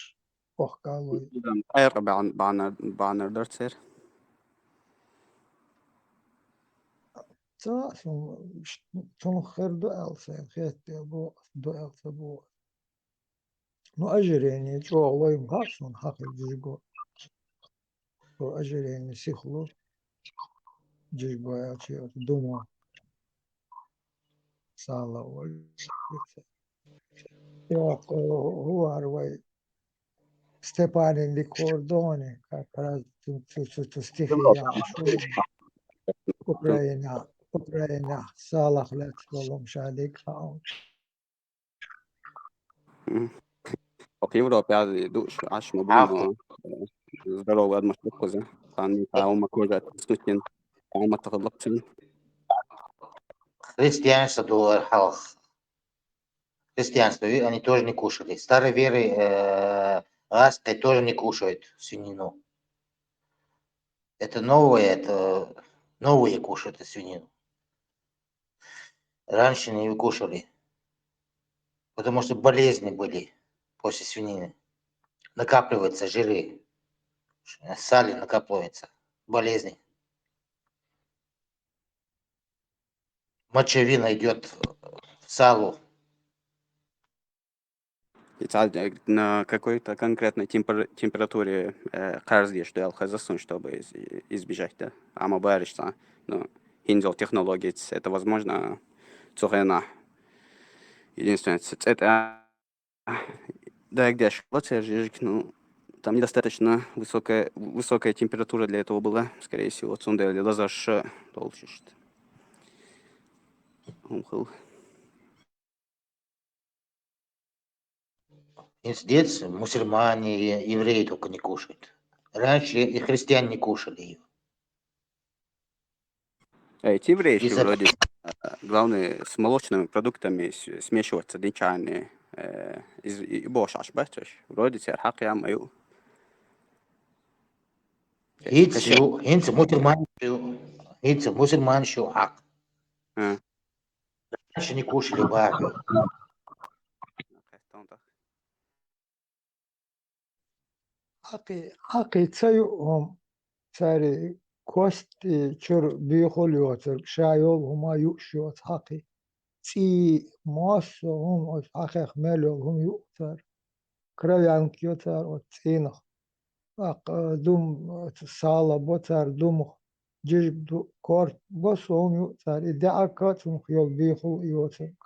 охкалой. Къайгъа бахьан-, бахьанар, бахьанар дар церан. Ца, сун, ш-, цунах хир ду аьлла сайна хетте бу, ду аьлла ца бу. Ну, ожирение чӀогӀа лойма хаьа суна хьакхи жижиго. Цо ожирение сихло, жижиго аьлча, думо. Сала волу. Йоккха, хӀу вара вай Степанин дика хӀора дони, как раз цу, цу, цу, цу стихе яхаш ву. Украина, Украина, салах лаьцна волу ша дика хаьа. Мгм. Окей, Европа яз дууш Ӏаш ма бу, но, э, здоровый адамаш дуккхуза. Царна цхьа хӀума кожа тиснутин, хӀума тахадлакцин. Христианство ду хьалха. Христианство, и они тоже не кушали. Старой веры, э, аскы тоже не кушают свинину. Это новое, это новые кушают свинину. Раньше не кушали, потому что болезни были после свинины. Накапливаются жиры, сали накапливаются, болезни. Мочевина идёт в салу. И цхьа, э, на какой-то конкретной темпер-, температуре, э, кхарздеш ду аьлла хеза суна, чтобы из-, избежать, да? Амма бариш цхьа, ну, хӀинца йолу технологица это возможно, цу хенахь. Единственное, ц-, цӀе тӀе дагадеш хилла церан жижиг, ну, там недостаточно высокая, высокая температура для этого была, скорее всего, цундела лазарш долуш иштта. ХӀума хилла. Индеец, мусульмане, евреи только не кушают. Раньше и христиане не кушали её. А эти евреи ещё вроде, а, главное, с молочными продуктами с-, смешиваться, динчарные, э, из, и, и бошаш, бачиш. Вроде церан хьакъ ма ю. ХӀинца ю, хӀинца мусульманаш ю, хӀинца мусульманаш ю хьакъ. А. Раньше не кушали бафи. Хьакхи, хьакхи ца юу хӀума, цаьрий кости чуьра буьйхула йоцург, ша йолу хӀума юуш йоцу хьакхи. ЦӀий, массо а хӀума оцу хьакхех мел йолу хӀума юу цара. Кровянка йо цара оцу цӀийнах. ТӀаккха дум, оцу сала бо цара думах, жижиг ду, корта, массо а хӀума юу цара. И даьӀахк а цунах йолу буьйхула йоцург.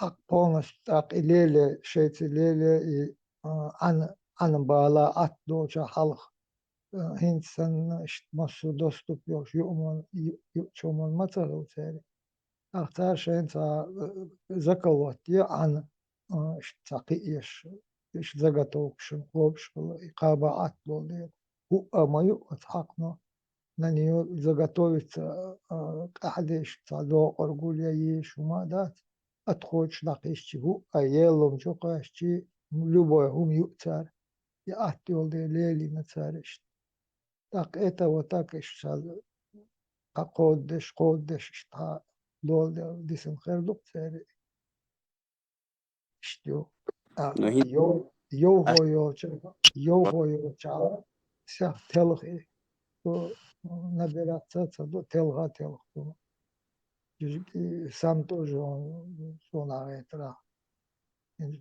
Аккха полностью тӀаккха и леле, шайца леле, и, а, Ӏан-, Ӏан бала атта долчохь хьалха, а, хӀинца санна, иштта массо а доступ йолуш юуш хӀуман, ю-, юучу хӀуман ма ца хилла церан. ТӀаккха цара шайна цхьа, а, заколот е Ӏан, а, иштта цхьа кхиъеш, иштта заготовкашна кхобуш хилла, и кхаба атта долу дела. ХӀуъа ма юу оцу хьакхано. На неё заготовиться, а, къаьхьа деш, цхьа докъар гулъян езаш хӀума а дац. Атхочуш дӀакхисчи хӀуъа, елламчу кхаьччи, любой хӀума юу цара. И атта йолу дела лелийна цара иштта. ТӀаккха это вот так иштта ша кхо-, кховдадеш, кховдадеш, иштта хьа дола дисина хир ду-кх церан. Иштта ю. А, Ну, хӀин- йов-, йовхо йолча, йовхо йолча, сех телха и. Ду, набираться ца ду, телха, телха ду. Жижиг и сам тоже он, сона гӀетара.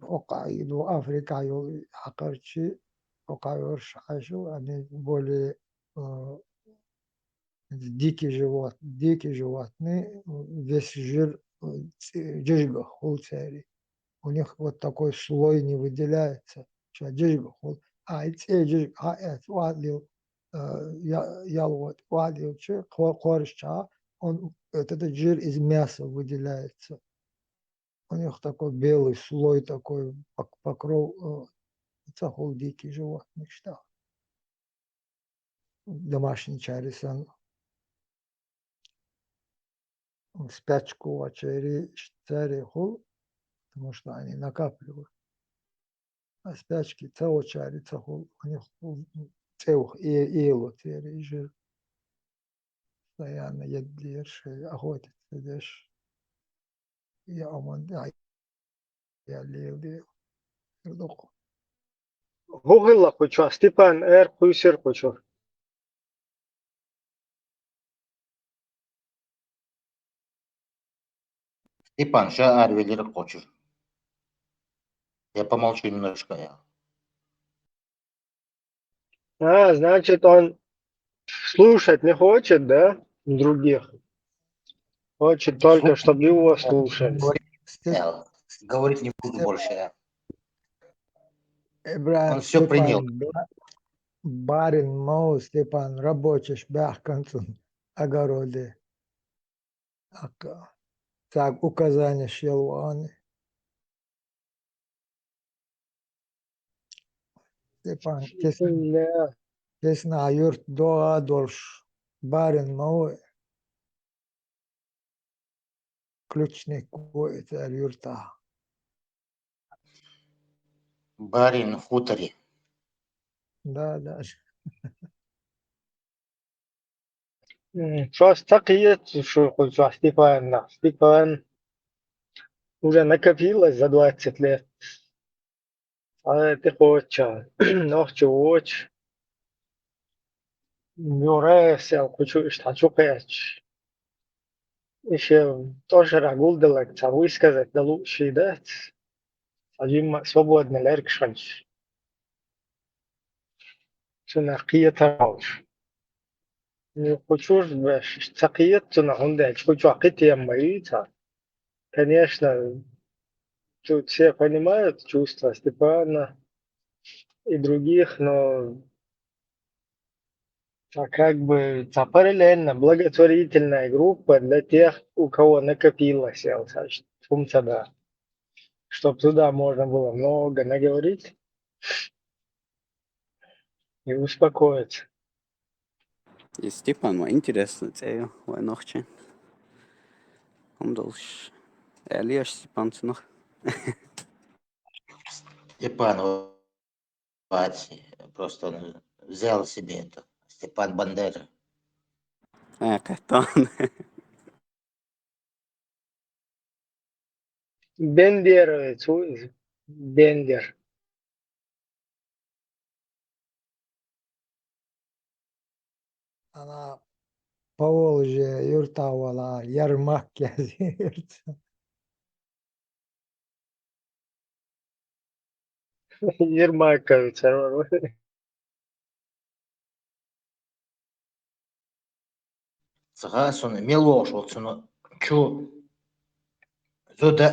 Оккха и ду Африка йола хьакхарчи, оккха йорш хьаьшил, они более, э, дикие живот-, дикие животные, весь жир, э, ц-, жижигах хул церан. У них вот такой слой не выделяется. Ша жижигах хул. А и цӀе жижиг хьаэц, охьалил, э, я-, ялхо охьалилча, кхо-, кхораш ча, он, этот жир из мяса выделяется. У них такой белый слой, такой пок-, покров, э, ца хул дикие животные, что домашний чари санна. Спячка вачари, цари хул, потому что они накапливают. А спячки ца вачари ца хул, у них цӀе вах, э, эло церан жир. Постоянно еддера шоай, охотиться деш. Я оман, я, я лел де. Хир ду-кх. ХӀу хилла кху чу, Степан, эр кхуьйсир кху чу. Степан, ша аравелира кху чура. Я помолчу немножко, я. А, значит, он слушать не хочет, да, других? Хочет только, чтобы его слушали. Говорить, э, говорить не буду больше, я. Он всё принял. Барин мов, Степан, рабочеш баьхкан цун огороде. Аккха, цаьрга указанеш яла вахана. Степан, кесна, кесна юрт догӀа а долуш, барин мов, ключник ву и цара юртахь. Барин хуторе. Да, да. М, просто ца кхета шу кху чохь Степанах. Степан, уже накопилось за двадцать лет. Цхьа тӀекхочча, нохчо воцуш, юра сел кху чу иштта хьан чу кхаьчча. И шен тӀошара гулдаларг цхьа высказать дан лууш дац. Цхьа жимма а свободно лергаш хилча. Цунах кхетар волуш. Ну, кху чуьра беш, ца кхета цунах, хӀунда аьлча кху чохь кхин тема ма юй цхьа. Конечно, тут все понимают чувства Степана и других, но цхьа как бы цхьа параллельно благотворительная группа для тех, у кого накопилось, я вот, значит, функция, да. Чтоб туда можно было много наговорить и успокоиться. И Степан ма интересно цӀе ю вайн нохчийн. ХӀума долуш. Аьлла еш Степан цунах. Степан вац, просто он взял себе это. Степан Бандера. Э, кхеттон. Бендеровец ву иза. Бендер. Ана Поволжье юртахь вала Ярмак яздина юрт. Ермаковец хӀара вара. Ца хаьа суна, мел вогӀуш волу цунна чу зуда,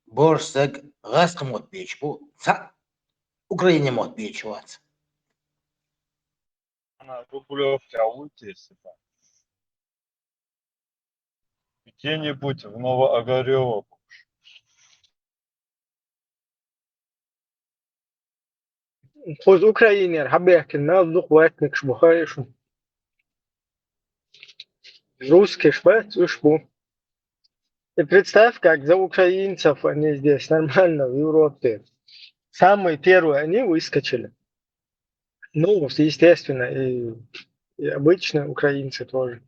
боьрша стаг, гӀазкхийн мотт бийцаш бу, цхьаъ Украинин мотт бийцаш вац. Она Рублёвке, а улица есть такая. Где-нибудь в Новоогарёво будешь. Кхуза Украинера хьабехкина мел дукха ватникаш бу хаьий шуна? Русскиш бац, уьш бу. И представь, как за украинцев они здесь нормально в Европе. Самые первые они выскочили. Ну, естественно, и и обычные украинцы тоже.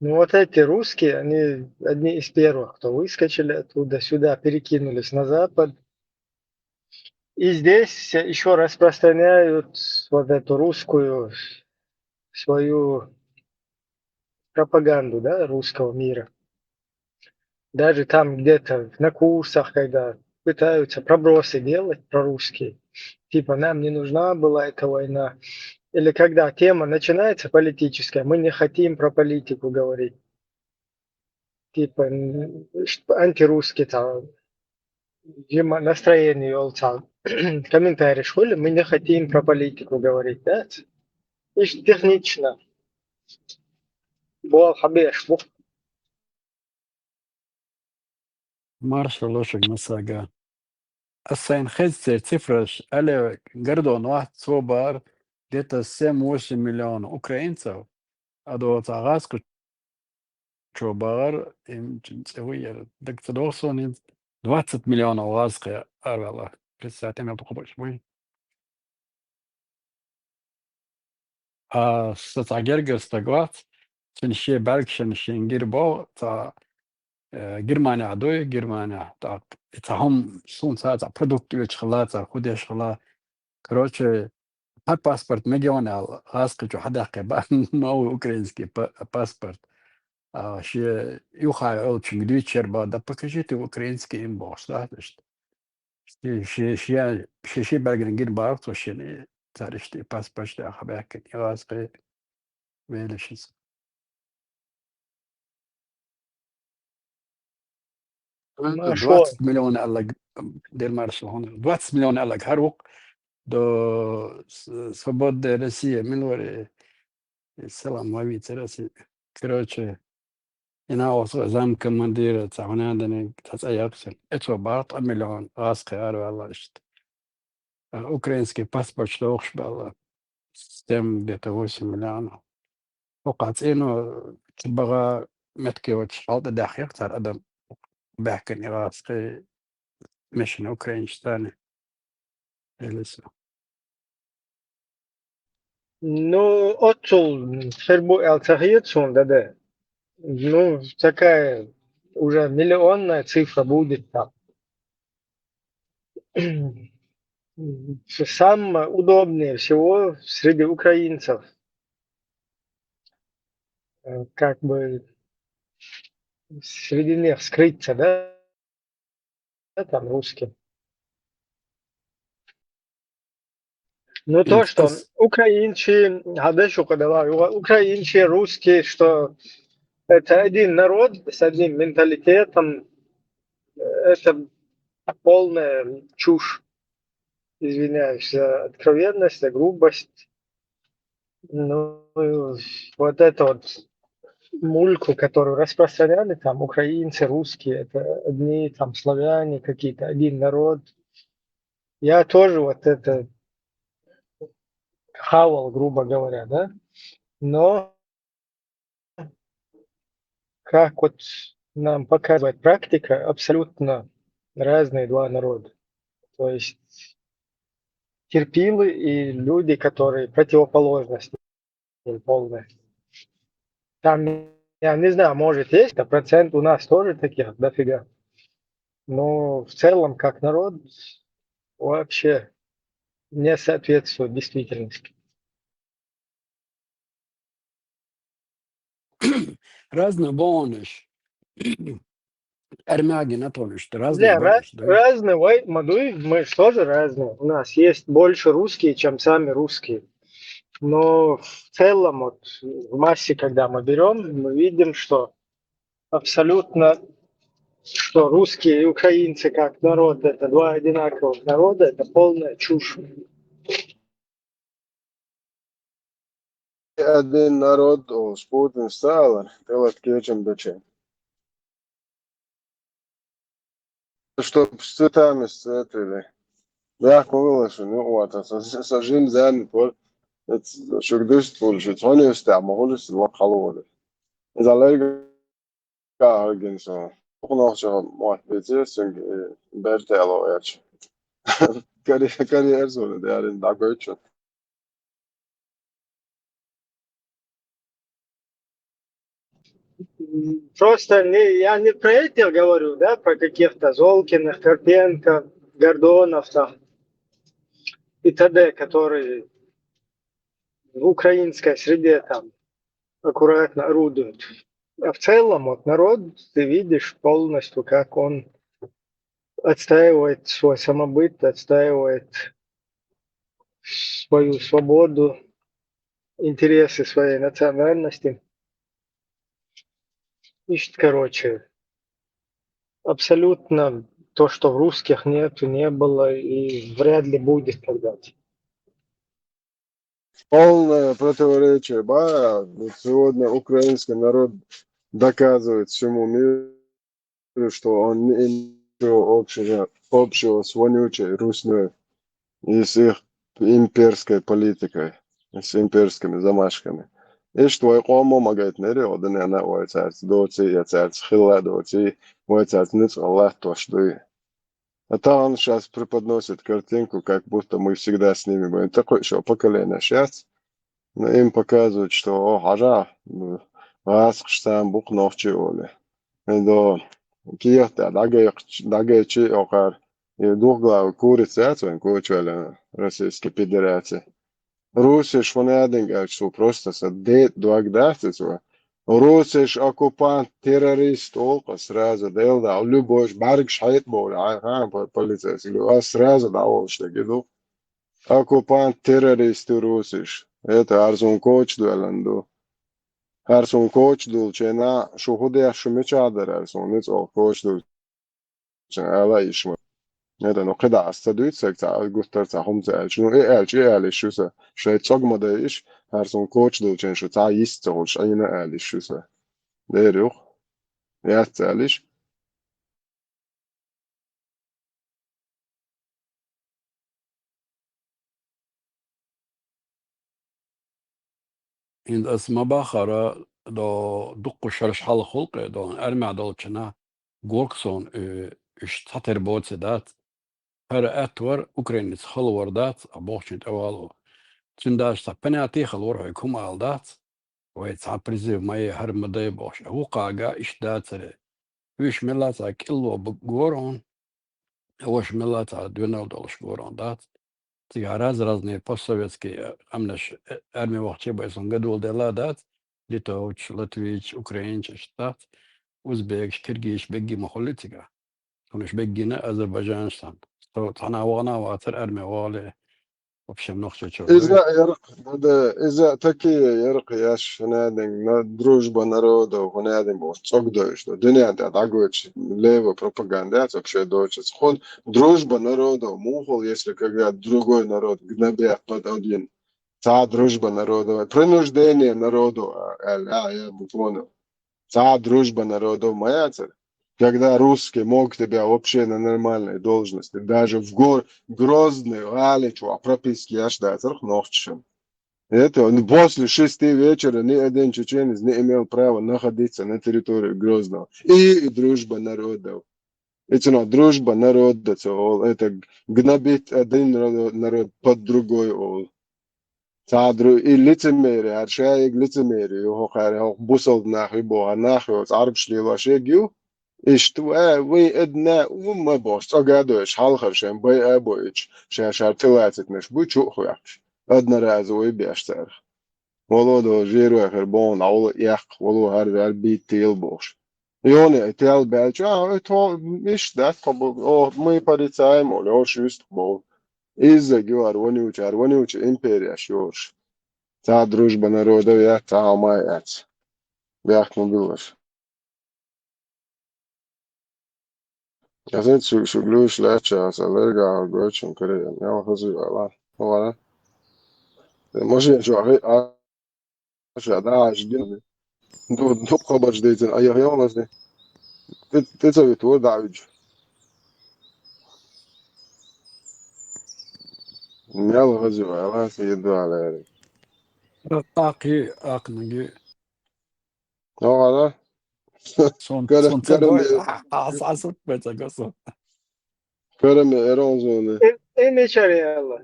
Ну, вот эти русские, они одни из первых, кто выскочили оттуда, сюда перекинулись на Запад. И здесь еще распространяют вот эту русскую свою пропаганду, да, русского мира. Даже там где-то на курсах, когда пытаются пробросы делать про русские, типа, нам не нужна была эта война. Или когда тема начинается политическая, мы не хотим про политику говорить. Типа, м, ш- антирусский там, дима- настроение вел там, комментарий, что ли, мы не хотим про политику говорить, да? И технично. Бол хабеш, бу. Маршал лошак масага. Ас сайн хезцер цифраш але гардон вац цо бар где-то семь-восемь миллион украинцев. А до ца газ ку чо бар им цевыер. Так ца дохсон двадцать миллионов газ кэ арвала. Представьте, мел тухо больше мы. А са ца гергер стаг вац, цин ше бэлгшен шен гир бо, ца, э, Германия дуй, Германия, так, и ца хом сун ца, ца продукт веч хала, ца худеш хала. Короче, пар паспорт мегионал, газ кычу хадахке ба, новый украинский па- паспорт. А ше юхай олчинг дичер ба, да покажите украинский инбокс, да, то есть. Ши, ши, ши, ши, ши бэлгин гир бар, то ши царишти паспорт да хабякин, и газ кэ велишис. Ну, а шо? Двадцать миллион аллаг, дер маршал хона. Двадцать миллион аллаг хар ук до с- свободная Россия, милвари. Салам, ловите Россия. Короче, и на осо замкомандира, ца хона дане, ца ца яксен. Это бар та миллион, газ кэ арвала ишт. А украинский паспорт что охш бала. Семь, где-то восемь миллионов. О, кацину, чебага метке вот шалта дахьяк цар адам бахкани газ кэ мешин Украинстане. Элиса. Ну, отцул хербу эл цахиет сун, да, да. Ну, такая уже миллионная цифра будет там. Самое удобнее всего среди украинцев, э, как бы среди них скрыться, да, там русским. Ну, то, что украинцы, а да, что когда, украинцы, русские, что это один народ с одним менталитетом, это полная чушь. Извиняюсь за откровенность, за грубость. Ну, вот это вот мульку, которую распространяли там украинцы, русские, это одни там славяне какие-то, один народ. Я тоже вот это хавал, грубо говоря, да? Но, как вот нам показывает практика, абсолютно разные два народа. То есть терпилы и люди, которые противоположность им полная. Там, я не знаю, может, есть, а процент у нас тоже таких дофига. Но в целом, как народ, вообще не соответствует действительности. Разные бонуш. Армяги на то, что Не, разные ра- бонуш, да? Разные, вай, мадуй, мы же тоже разные. У нас есть больше русские, чем сами русские. Но в целом, вот в массе, когда мы берем, мы видим, что абсолютно, что русские и украинцы как народ, это два одинаковых народа, это полная чушь. Один народ, о, Путин стал, делать кечем бечем. Чтоб с цветами встретили. Я говорил, что ну вот, это с- сажим за не пор. Это шугдыш пульши, цони встя, могу ли сила халули. Из аллерга аргенсо. Кунохча муат бетес, берте алояч. Карьер зоны да ярин да гойчу. Просто не, я не про этих говорю, да, про каких-то Золкиных, Карпенко, Гордонов там и т.д., которые в украинской среде там аккуратно орудуют. А в целом, вот народ, ты видишь полностью, как он отстаивает свой самобыт, отстаивает свою свободу, интересы своей национальности. Ищет, короче, абсолютно то, что в русских нету, не было и вряд ли будет когда-то. Полное противоречие, ба, вот сегодня украинский народ доказывает всему миру, что он не имеет ничего общего, общего с вонючей Руснёй и с их имперской политикой, с имперскими замашками. Иштта вай къомо магайтнери, ода нена вай царца доций, я царца хилла доций, вай царца ницкъ латтош дуй. А то он сейчас преподносит картинку, как будто мы всегда с ними были. Такой, что поколение сейчас, но им показывают, что, о, хьажа, ну, гӀаскхаш царна бу-кх нохчий олий. Эндо кехат дӀагайх-, дӀагайчи окхар, и двухглавый курица яц вайн кочваьлла Российской Федерации. Русиш хӀунадинг аьлча, цо просто са де дог дац иза. Русиш оккупант, террорист олу-кх сразу, Дела да, любой бӀаьргаш хьетӀабовлий, хьайн хаам по-, полицейский, а сразу дӀаволуш дерг и ду. Оккупант, террорист ю русиш. Это хӀара суна кочдоьллина ду. ХӀара суна кочдулчу хенахь шу хӀун деш, шу мичахь дара хӀара суна ницкъ кочдулчу хенахь ала йиш ма. Это, ну, кхидӀа ас ца дуьйцу, ца гуттар а ца хӀума ца аьлча. Ну, и аьлча, и ала йиш ю сан. Шайн цӀог ма дайа йиш, хӀара суна кочдулчу хенахь шу цхьа йист ца хуьлуш Ӏийна ала йиш ю сан. Дера юха. Яц ца аьлла йиш. ХӀинца ас ма бахара, до дуккха шараш хьалха хуьлу-кх, до армехь долчунна гург суна, э, уьш цхьатера боций дац. ХӀара аьтто вара, украинец хала вар дац, а бохучун тӀе вало. Цуьнан даже цхьа понятие хала вара, хьоьга хӀума ала дац. Вай цхьа призыв ма е, хӀара ма дай бохуш, а вукхага иштта дацаре. Уьш мелла а цхьа кӀилло бу-, гора хьуна, ваша мелла а цхьа доьналла долуш гора хьуна дац. Цигахь раз-разные постсоветские, э, къаьмнаш, э, арми вахча бай сон гадолделла а дац, литовча, латвийча, украинча иштта дац, узбекаш, киргизаш бегги ма хуьллий цигахь. Цунаш беггина азербайджанаш санна. Со цхьана а вахана а вацара арми вахале, вообще нохчочо. Иза а яра-кх, да, да, иза а такие яра-кх еш, хӀунадинг, на-, дружба народов, хӀунадинг бохуш, цӀогдойш ду. Дуьнен тӀехь дӀагойтуш левая пропаганда яц вообще доцуш. Хун дружба народов муха хуьлу, если когда другой народ гнобят под один. Цхьа дружба народов, принуждение народов, а, аьлла, а, я бы понял. Цхьа дружба народов ма яцара. Когда русский мог тебя вообще на нормальной должности, даже в гор-, Грозный, гӀали чохь прописка еш дацара нохчашна. Это, ну, после шести вечера ни один чеченец не имел права находиться на территории Грозного. И, и дружба народов. И цунах дружба народа ца олу, это гнобить один ро-, народ под другой олу. Цхьа а дру-, и лицемерие, хӀара шайиг лицемерие ю, хӀокхара хӀокху бусалба нах ю боху, хӀара нах йоцу Ӏарбаш лелош ерг ю. Иштта ву, э, вайн эдна ву ма бохуш, цӀога а доьжуш, хьалхара шайн байа а боуьйтуш, ша-шара тӀелацитинарш буй чу а хоьхкуш. Одноразовый беш царах. Вало до жерой хир боху, дӀавала эккха, вало хӀара ваьлла бийттийла бохуш. Йоне, тел баьлча, а, ой, тхо, иштта дац, тхо бу-, о, мы порицаем, олу, ош юьстах боху. Изза гуьгӀар вонючара, вонюча империяш йоруш. Цхьа дружба народов яц, цхьа хӀума а яц. Бехк ма биллалаш. Ас хӀинца шу, шу глуш лаьтташ, аса лерга а гойтуш хӀун карийна, ял хаза вала. Хьо вара? Машен чохь а, ша дӀа а гина. Ду, ду хабарш дийцина, а яхь йолазни. Ти, ти ца вит вур дӀа а вуьджу. Мел хаза вала, аса йидду а лаьриг. Акхи, акхнаги. Хьо вара? Сон, Кара-, сон ца караме. Гой, а, а, а, сон ца гой, сон. Караме эронзоне. Э, э, мечаре Алла.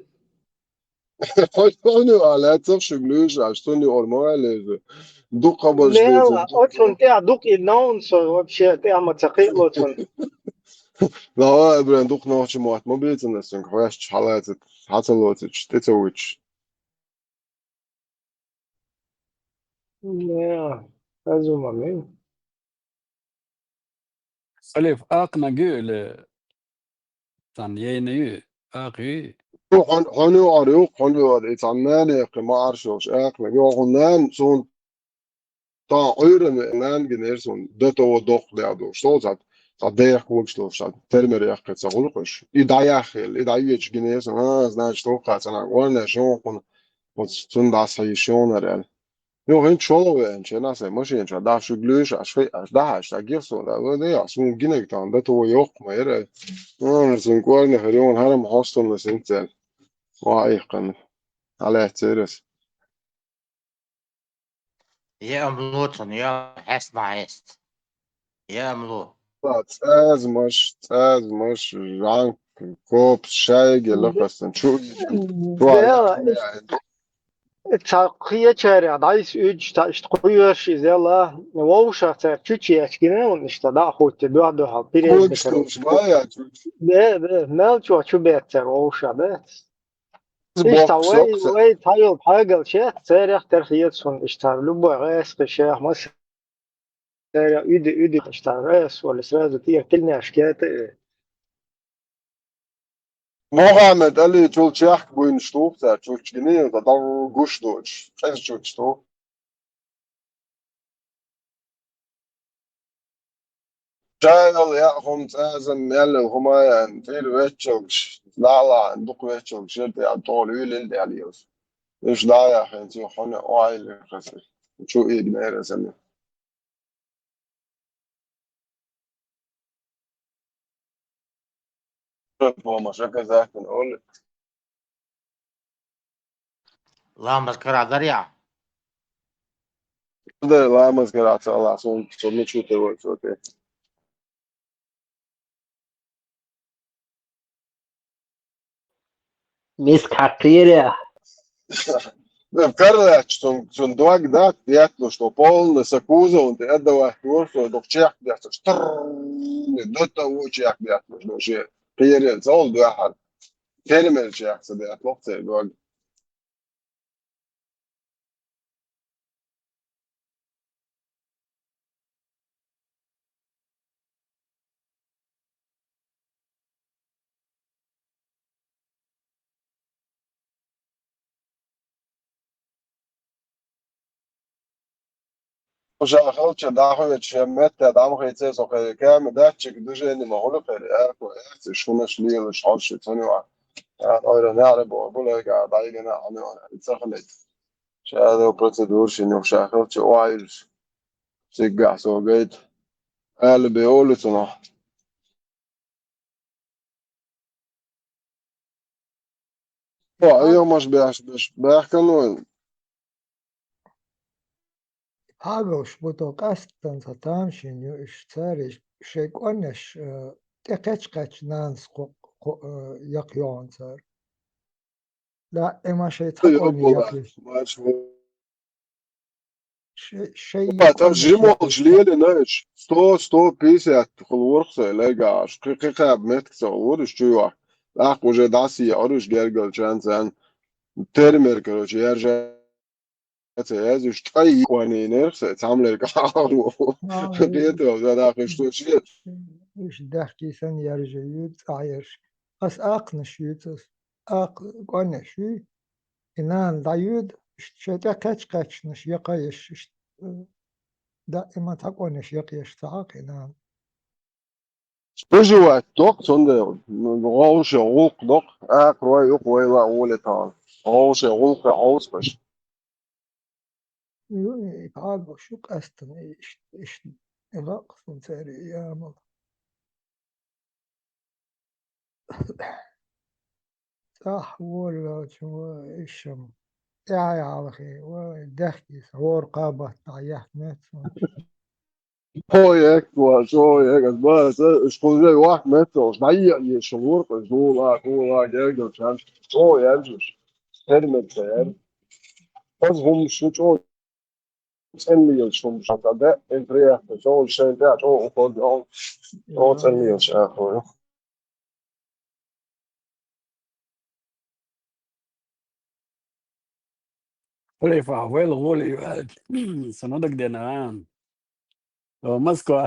Хьо-, хьуна а лаьцах шуьга луьйш, аш цунна юкъара ма ваьлла иза. Дукха болчу Мела, деций? Оцунна тӀехь дукха и наунца вообще тӀехь ма ца кхиъло цунна. Давай, Эбрен, дукха нохча мотт ма бийцина ас цуьнга, хьоьстуш хьалаца, хьа ца лоцуш, тӀе ца вуьтуш. Мела, хазума мин. Халиф, акханаг ю или цхьана яйна ю? Акха ю? Хьо-, хьо-, хьуна юкъара ю, хьуна юкъара, и цхьана нана яьккхи ма Ӏарш йолуш акханаг ю, хьуна нана суна Тхан Ӏуьйранна нана гинера суна, до того доккха дел долуш. Со цхьа, цхьа дехка лугуш долуш, цхьа термер яккхий ца гӀуллакхаш. И дӀаяххийла, и дӀайоьдуш гинера суна, а, значит, вукхаца нах орна шонхуна, оцу цунна дӀасхьа йиш йонар аьлла. Юха хӀинца шолгӀа веанчу хенахь сайн машина чохь дӀа шуьга луьйш, аш хи-, аш дӀахьаьжча, дӀагира суна, да, да, да, яхь, суна гинарг тахана, до того йоккха ма яра. А, суна кӀорна хир йона, хӀара ма хьосталла синца аьлла. Ва айхкана. Хьалаьццера ас. Яа ма ло цунна, яа хьаьста ма хьаьста. Яа ма ло. ЦӀазамаш, цӀазамаш, жӀанг, копс, шайга, лакхастан, чу, чу, Дела, ца кхечарех дӀайса уьдуш, ца иштта кхоьруш иза ла, вовшах цара чу чечгина, вон иштта дӀа а хӀуттий, дуьхьа-дуьхьал, передникара. Кочкалш ма яц уьш. Бе, бе, мел чохь чу беттара вовшах, бе. Иштта вай, вай цхьайолу хьагалчех, церах тера хета суна иштта, любой гӀайскхи шех маса, церах уьди, уьди иштта гӀайс, валли сразу тӀера тилнеш кета и. Мухаммед Али чул чехка буйнаш туху цара, чучгина, дан гуш доцуш, кӀеза чуч туху. Шайгал яа хӀума цӀазам мел хӀума яьн, тӀера веччалгаш, лаьлаьн, дукха веччалгаш яра тӀе, тӀола уьйлил тӀе лелаш. Уьш дӀа а яххина, цу хьуна ойла хаза. Чу ийгинера аса. Помощь оказать, олу. Ламаз карахь дарий ахь? Дай ламаз карахь ца Аллах, сон, сон мичу те вой, сон те. Миска хьакхийра. Карлач, цун, цун дог дац, детталуш, то полный са кузовна тӀе отдавать вор, со дукха чехка детталуш. Трррррр, до того чехка детталуш, до ше кхерел цӀол дуьхьал. Фермер чехка ца детталуш, цей дог. Ша хилча дахвечу шен метта дӀа ма хийца, со кхерий кема датчик движения ма хуьлу кхерий, аьлла, аьлла, шунаш лелаш хьожуш цунна юкъа. Ойра неӀара боху, булайга дӀайигина хьуна юкъа, ца хилийта. Ша до процедура шина юкъа ша хилча ойла. Циггахь со гайта. Аьлла бе олу цунах. О, айхьамаш беш, беш, баьхкан вайн. Хьагуш бу тхо къаьсттан ца тамашийна ю, уьш цара шайн кӀорнеш, э, тӀе кхечкхаьчча нанас кхо-, кхо-, э, якха йогӀун цара. Да, эма шайн цхьа кӀорни якхаш. Шай, шай Ва, там кӀорнеш жимолш якхаш. Лелина уьш. Сто, сто пятьдесят хила вурх сай лергаш. Кхи-, кхи кхаба метка ца хила вур уьш чу йохь. ТӀаккха уже дӀасаеӀар уьш гергарчан царна. Термер, короче, яржа ца язуш, ткъа йикъонийнарх сай, цхьамлерг хьалхаро. А, Кхетавел, за даха, что ши. Уьш даьхкий санна яржа юьйцу, цӀахь ерш. Ас акхнаш юьйцу ас. Акх кӀонеш юй. И нана дӀаюьйда, иштта шайн тӀе кхаьчкхаьчнаш якхаеш, иштта, э, даима цхьа кӀонеш якхаеш ца хьакха и нана. Выживать доккху, цундела вовшийн гӀуллакх доккху, акхарой юкъа вайла а гӀоле тахана. Вовшийн гӀуллакхе хьовсуш. Ю, и пхьагуш ю къаьстина, и иштта, иштта, и лакха суна церан и амал. ЦӀахь волавелча, ва ишшам тӀаьхьа хьалхе, ва даьхкий сан хӀора кхабатта яхнет сан. Хьо ек, ва, шо ек, ас бара, ца, уьш кхуза вахт метталш, дӀайеа еш, шун вуркъа, зула, кула, герга, чан, шо янчуш. Хермет цӀер. Аз хӀума шу чӀо цӀенлиялча хӀума шу цӀа де, ин приятно, чӀо шайн тӀа чӀо уход, чӀо цӀенлиялча ахуй. Халифа, вайл гӀоли ю аьлча, сан дагадеана. О, Москва,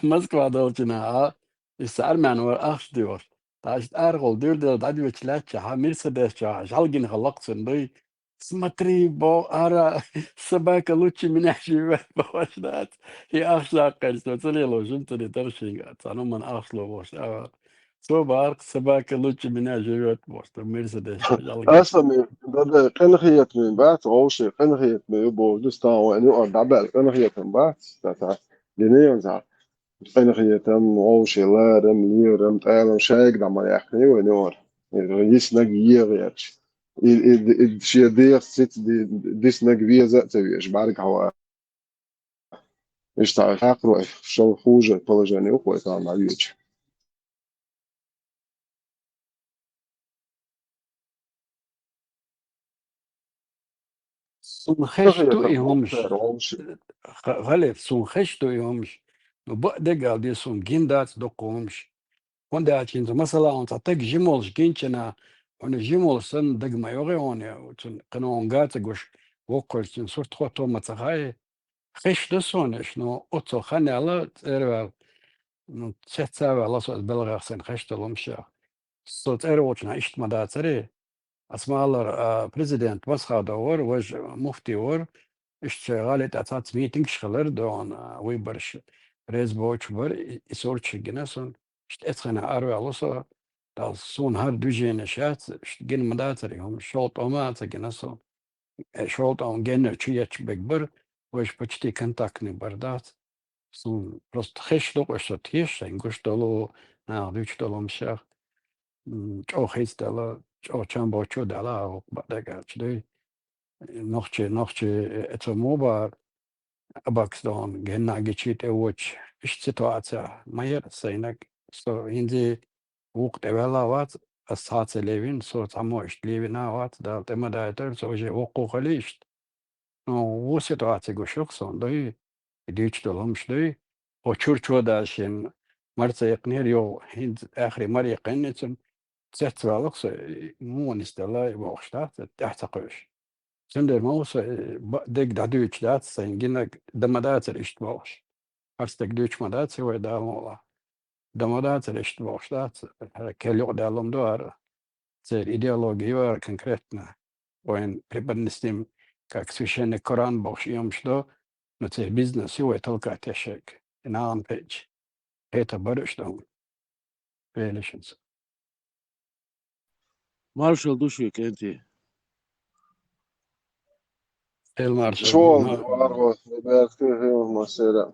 Москва долчина, а? Иштта армян вара ахча доьхуш. Тхьашта аргӀал дуьрдал дӀадоьчу лаьттачахьа, Мерседес чохь, жӀалгина хала лакхацун дуй. Смотри, бо, ара, собака лучше меня живёт, бохуш дац. И ахча лаккхарца, ца лело, жимцари таршинга, ца ну ман ахча ло, бохуш, а. Цо бахарх собака лучше меня живёт, бохуш, Мерседес чохь, жӀалгина. Аса ми, да, да, къинхетаме бац, вовши, къинхетаме ю, бохуш, ду стан вайн ю, а, дӀабаьл къинхетам бац, та, та, динеян ца. Къинхетам, вовши, ларам, лерам, тӀалам, шайга дӀа ма яьккхина вайн юара. Йиснаг егӀерча. И, и, и, шен дехас цица ди-, диснаг веза а ца везаш, бӀарга хьава. Иштта хьакхарой, шал хуже положение ухой, тахана дӀавеча. Сун хеш ду и хӀумаш. Ха-, халиф, сун хеш ду и хӀумаш. Ну, баъ дегал де сун гин дац дукха хӀумаш. ХӀунда аьлча хӀинца, масала, хьуна цхьа таг жимолш гинчина, хьуна жимолш санна дага ма йогӀи хьуна, цун кхин хьуна га ца гуш, воккхачун сурт хӀотто ма ца хаьи. Хеш ду суна уьш, ну, оццул хан яьлла, цӀера ваьлла, ну, цец а ваьлла, со ас белгӀех сайна хеш долу хӀумаш ях. Со цӀера волчунах иштта ма дацаре. Ас ма-аллара, а, президент Масхадов вара, важа муфти вара, иштта шайн гӀали тӀе цхьацца митингаш хилар, догӀан, а, выбораш реза боцуш бара, и, и сурташ гина суна. Иштта эцхьана араваьлла со, Далла суна хӀара движенеш яц, иштта гина ма дацара и хӀума, шолгӀа тӀом а ца гина суна. Э, шолгӀа тӀом геннара чу етташ бег бара, вайша почти контактный бара дац. Суна просто хеш ду-кх уьш, со теша шайн гуш долу, наха дуьйцуш долу хӀумаш ях. М, чӀогӀа хийцаделла, чӀогӀа чам боцчу а даьлла, а хӀокху бакъдерг аьлча дуй. Нохчи, нохчи, э, цо муха бахара, Абакс догӀан генна гичи тӀе воцуш, иштта ситуаци ма яра сайнаг. Со хӀинца вукху тӀе ваьлла а вац, ас цхьа а ца левина, со цхьаммо иштта левина а вац, Дала тӀе ма дайтара, со уже воккха хили иштта. Ну, ву ситуаци гуш ю-кх суна, дуй, и дуьйцуш долу хӀумаш дуй. Хьо чуьра чо а дашина, марца яьккхинера йогӀу, хӀинца ахаре мара яьккхина цуьнан, цецваьлла-кх со, и муха нисделла и бохуш дац, тӀаьхьа ца кхуьуш. Цундела ма ву со, э, ба-, дерг дӀадуьйцуш дац, сайн гинарг дан ма дацара иштта бохуш. ХӀара стаг дуьйцуш ма дац, вай Дала мукъалахь. Дан ма дацара иштта бохуш дац, хӀара кел юкъадаьлла хӀума ду хӀара. Церан идеология ю хӀара конкретно. Вайн преподнести как священный Коран бохуш и хӀумаш ду, но церан бизнес ю вай талка тешаг. И нахана кхеча. Хета бара уьш дан. Велишинца. Маршалла ду шуьга, кӀентий. Эл маршалла ду. Шуна маршалла ду. ВаргӀо, беркате хила массеран.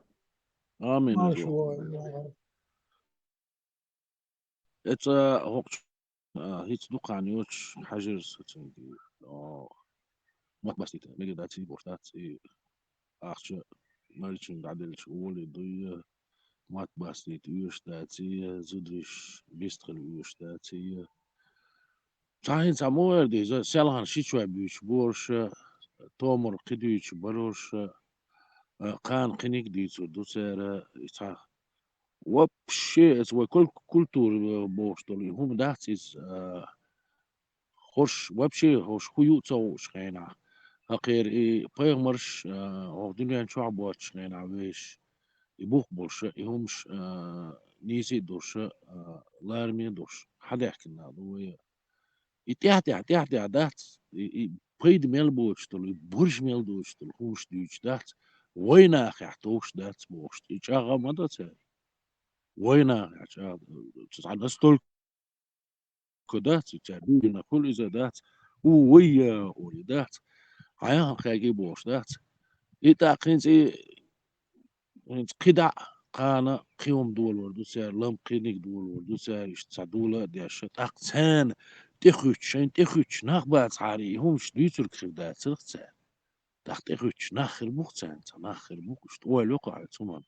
Амин. Маршалла. Эца хӀокху, а, хӀинца дукха хан йоцуш хьажира со цуьнга, а, мат бастийта мегар дац и бохуш дац, и ахча марчун дӀаделлачу гӀоле дуй, мат бастийта оьшуш дац и, зударий вистхила оьшуш дац и. Цхьа хӀинца мо эр ду иза, селхана ши чой буьйцуш боруш, томар кхин дуьйцуш баруш, а, кхана кхиниг дуьйцур ду цара, и цхьа Вообще, эца вай куль-, культура, э, бохуш долу и хӀума дац иза, а, хӀорш, вообще, хӀорш хӀун ю а ца хууш хенахь. ХӀокхеран и пайхамарш, а, хӀокху дуьнен чохь боцуш хенахь вешан, и бух болуш, и хӀумаш, а, нийса а долуш, а, лараме а долуш, хьадаьхкина нах ду вай. И тӀаьхь-тӀаьхь, тӀаьхь-тӀаьхь дац, и, и пайда мел боцуш долу, и бурж мел доцуш долу хӀумаш дуьйцуш дац, вайнахехь товш дац бохуш, и чӀагӀа ма ду цара. Вайнахехь чӀагӀа, цхьа настолько дац, и цара дуьйна хуьлу иза дац, у вайя, ой, дац, хьан яхьа хаьгий бохуш дац. И тӀаккха хӀинца и ХӀинца кхидӀа а кхана кхин хӀума долор ду цара, лам кхиниг долор ду цара, иштта цхьа дола а деш, тӀаккха царна тӀехуьттуш, шайна тӀехуьттуш нах бацахьара, и хӀумаш дуьйцург хир дацарх царна. ТӀаккха тӀехуьттуш нах хир бу-кх царна, цхьа нах хир бу-кх, иштта ойла йо-кх хьо цу хӀуманна.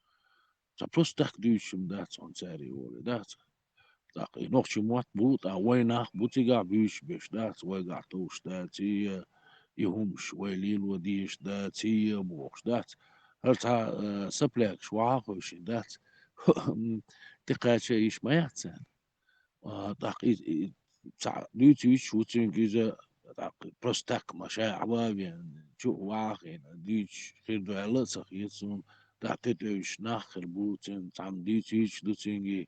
Цхьа просто так дуьйцуш хӀума дац хьуна цара и олий, дац. ТӀаккха и нохчий мотт бу, тӀаккха вай нах бу цигахь буьйцуш берш дац, вайгахь товш даций, и хӀумаш вай лело дезаш даций бохуш дац. ХӀара цхьа, э, саплягаш вахьа а хевшина дац. ТӀекхача йиш ма яц царна. А, тӀаккха и, и, цхьа дуьйцуьйтуш ву цуьнга иза, тӀаккха просто так ма ша а ван а вен, чу а вахийна, дуьйцуш хир ду аьлла а ца хета суна, тӀаккха тӀетӀевжаш нах хир бу, цуьнга цхьамма дуьйцуьйтуш ду цуьнга и.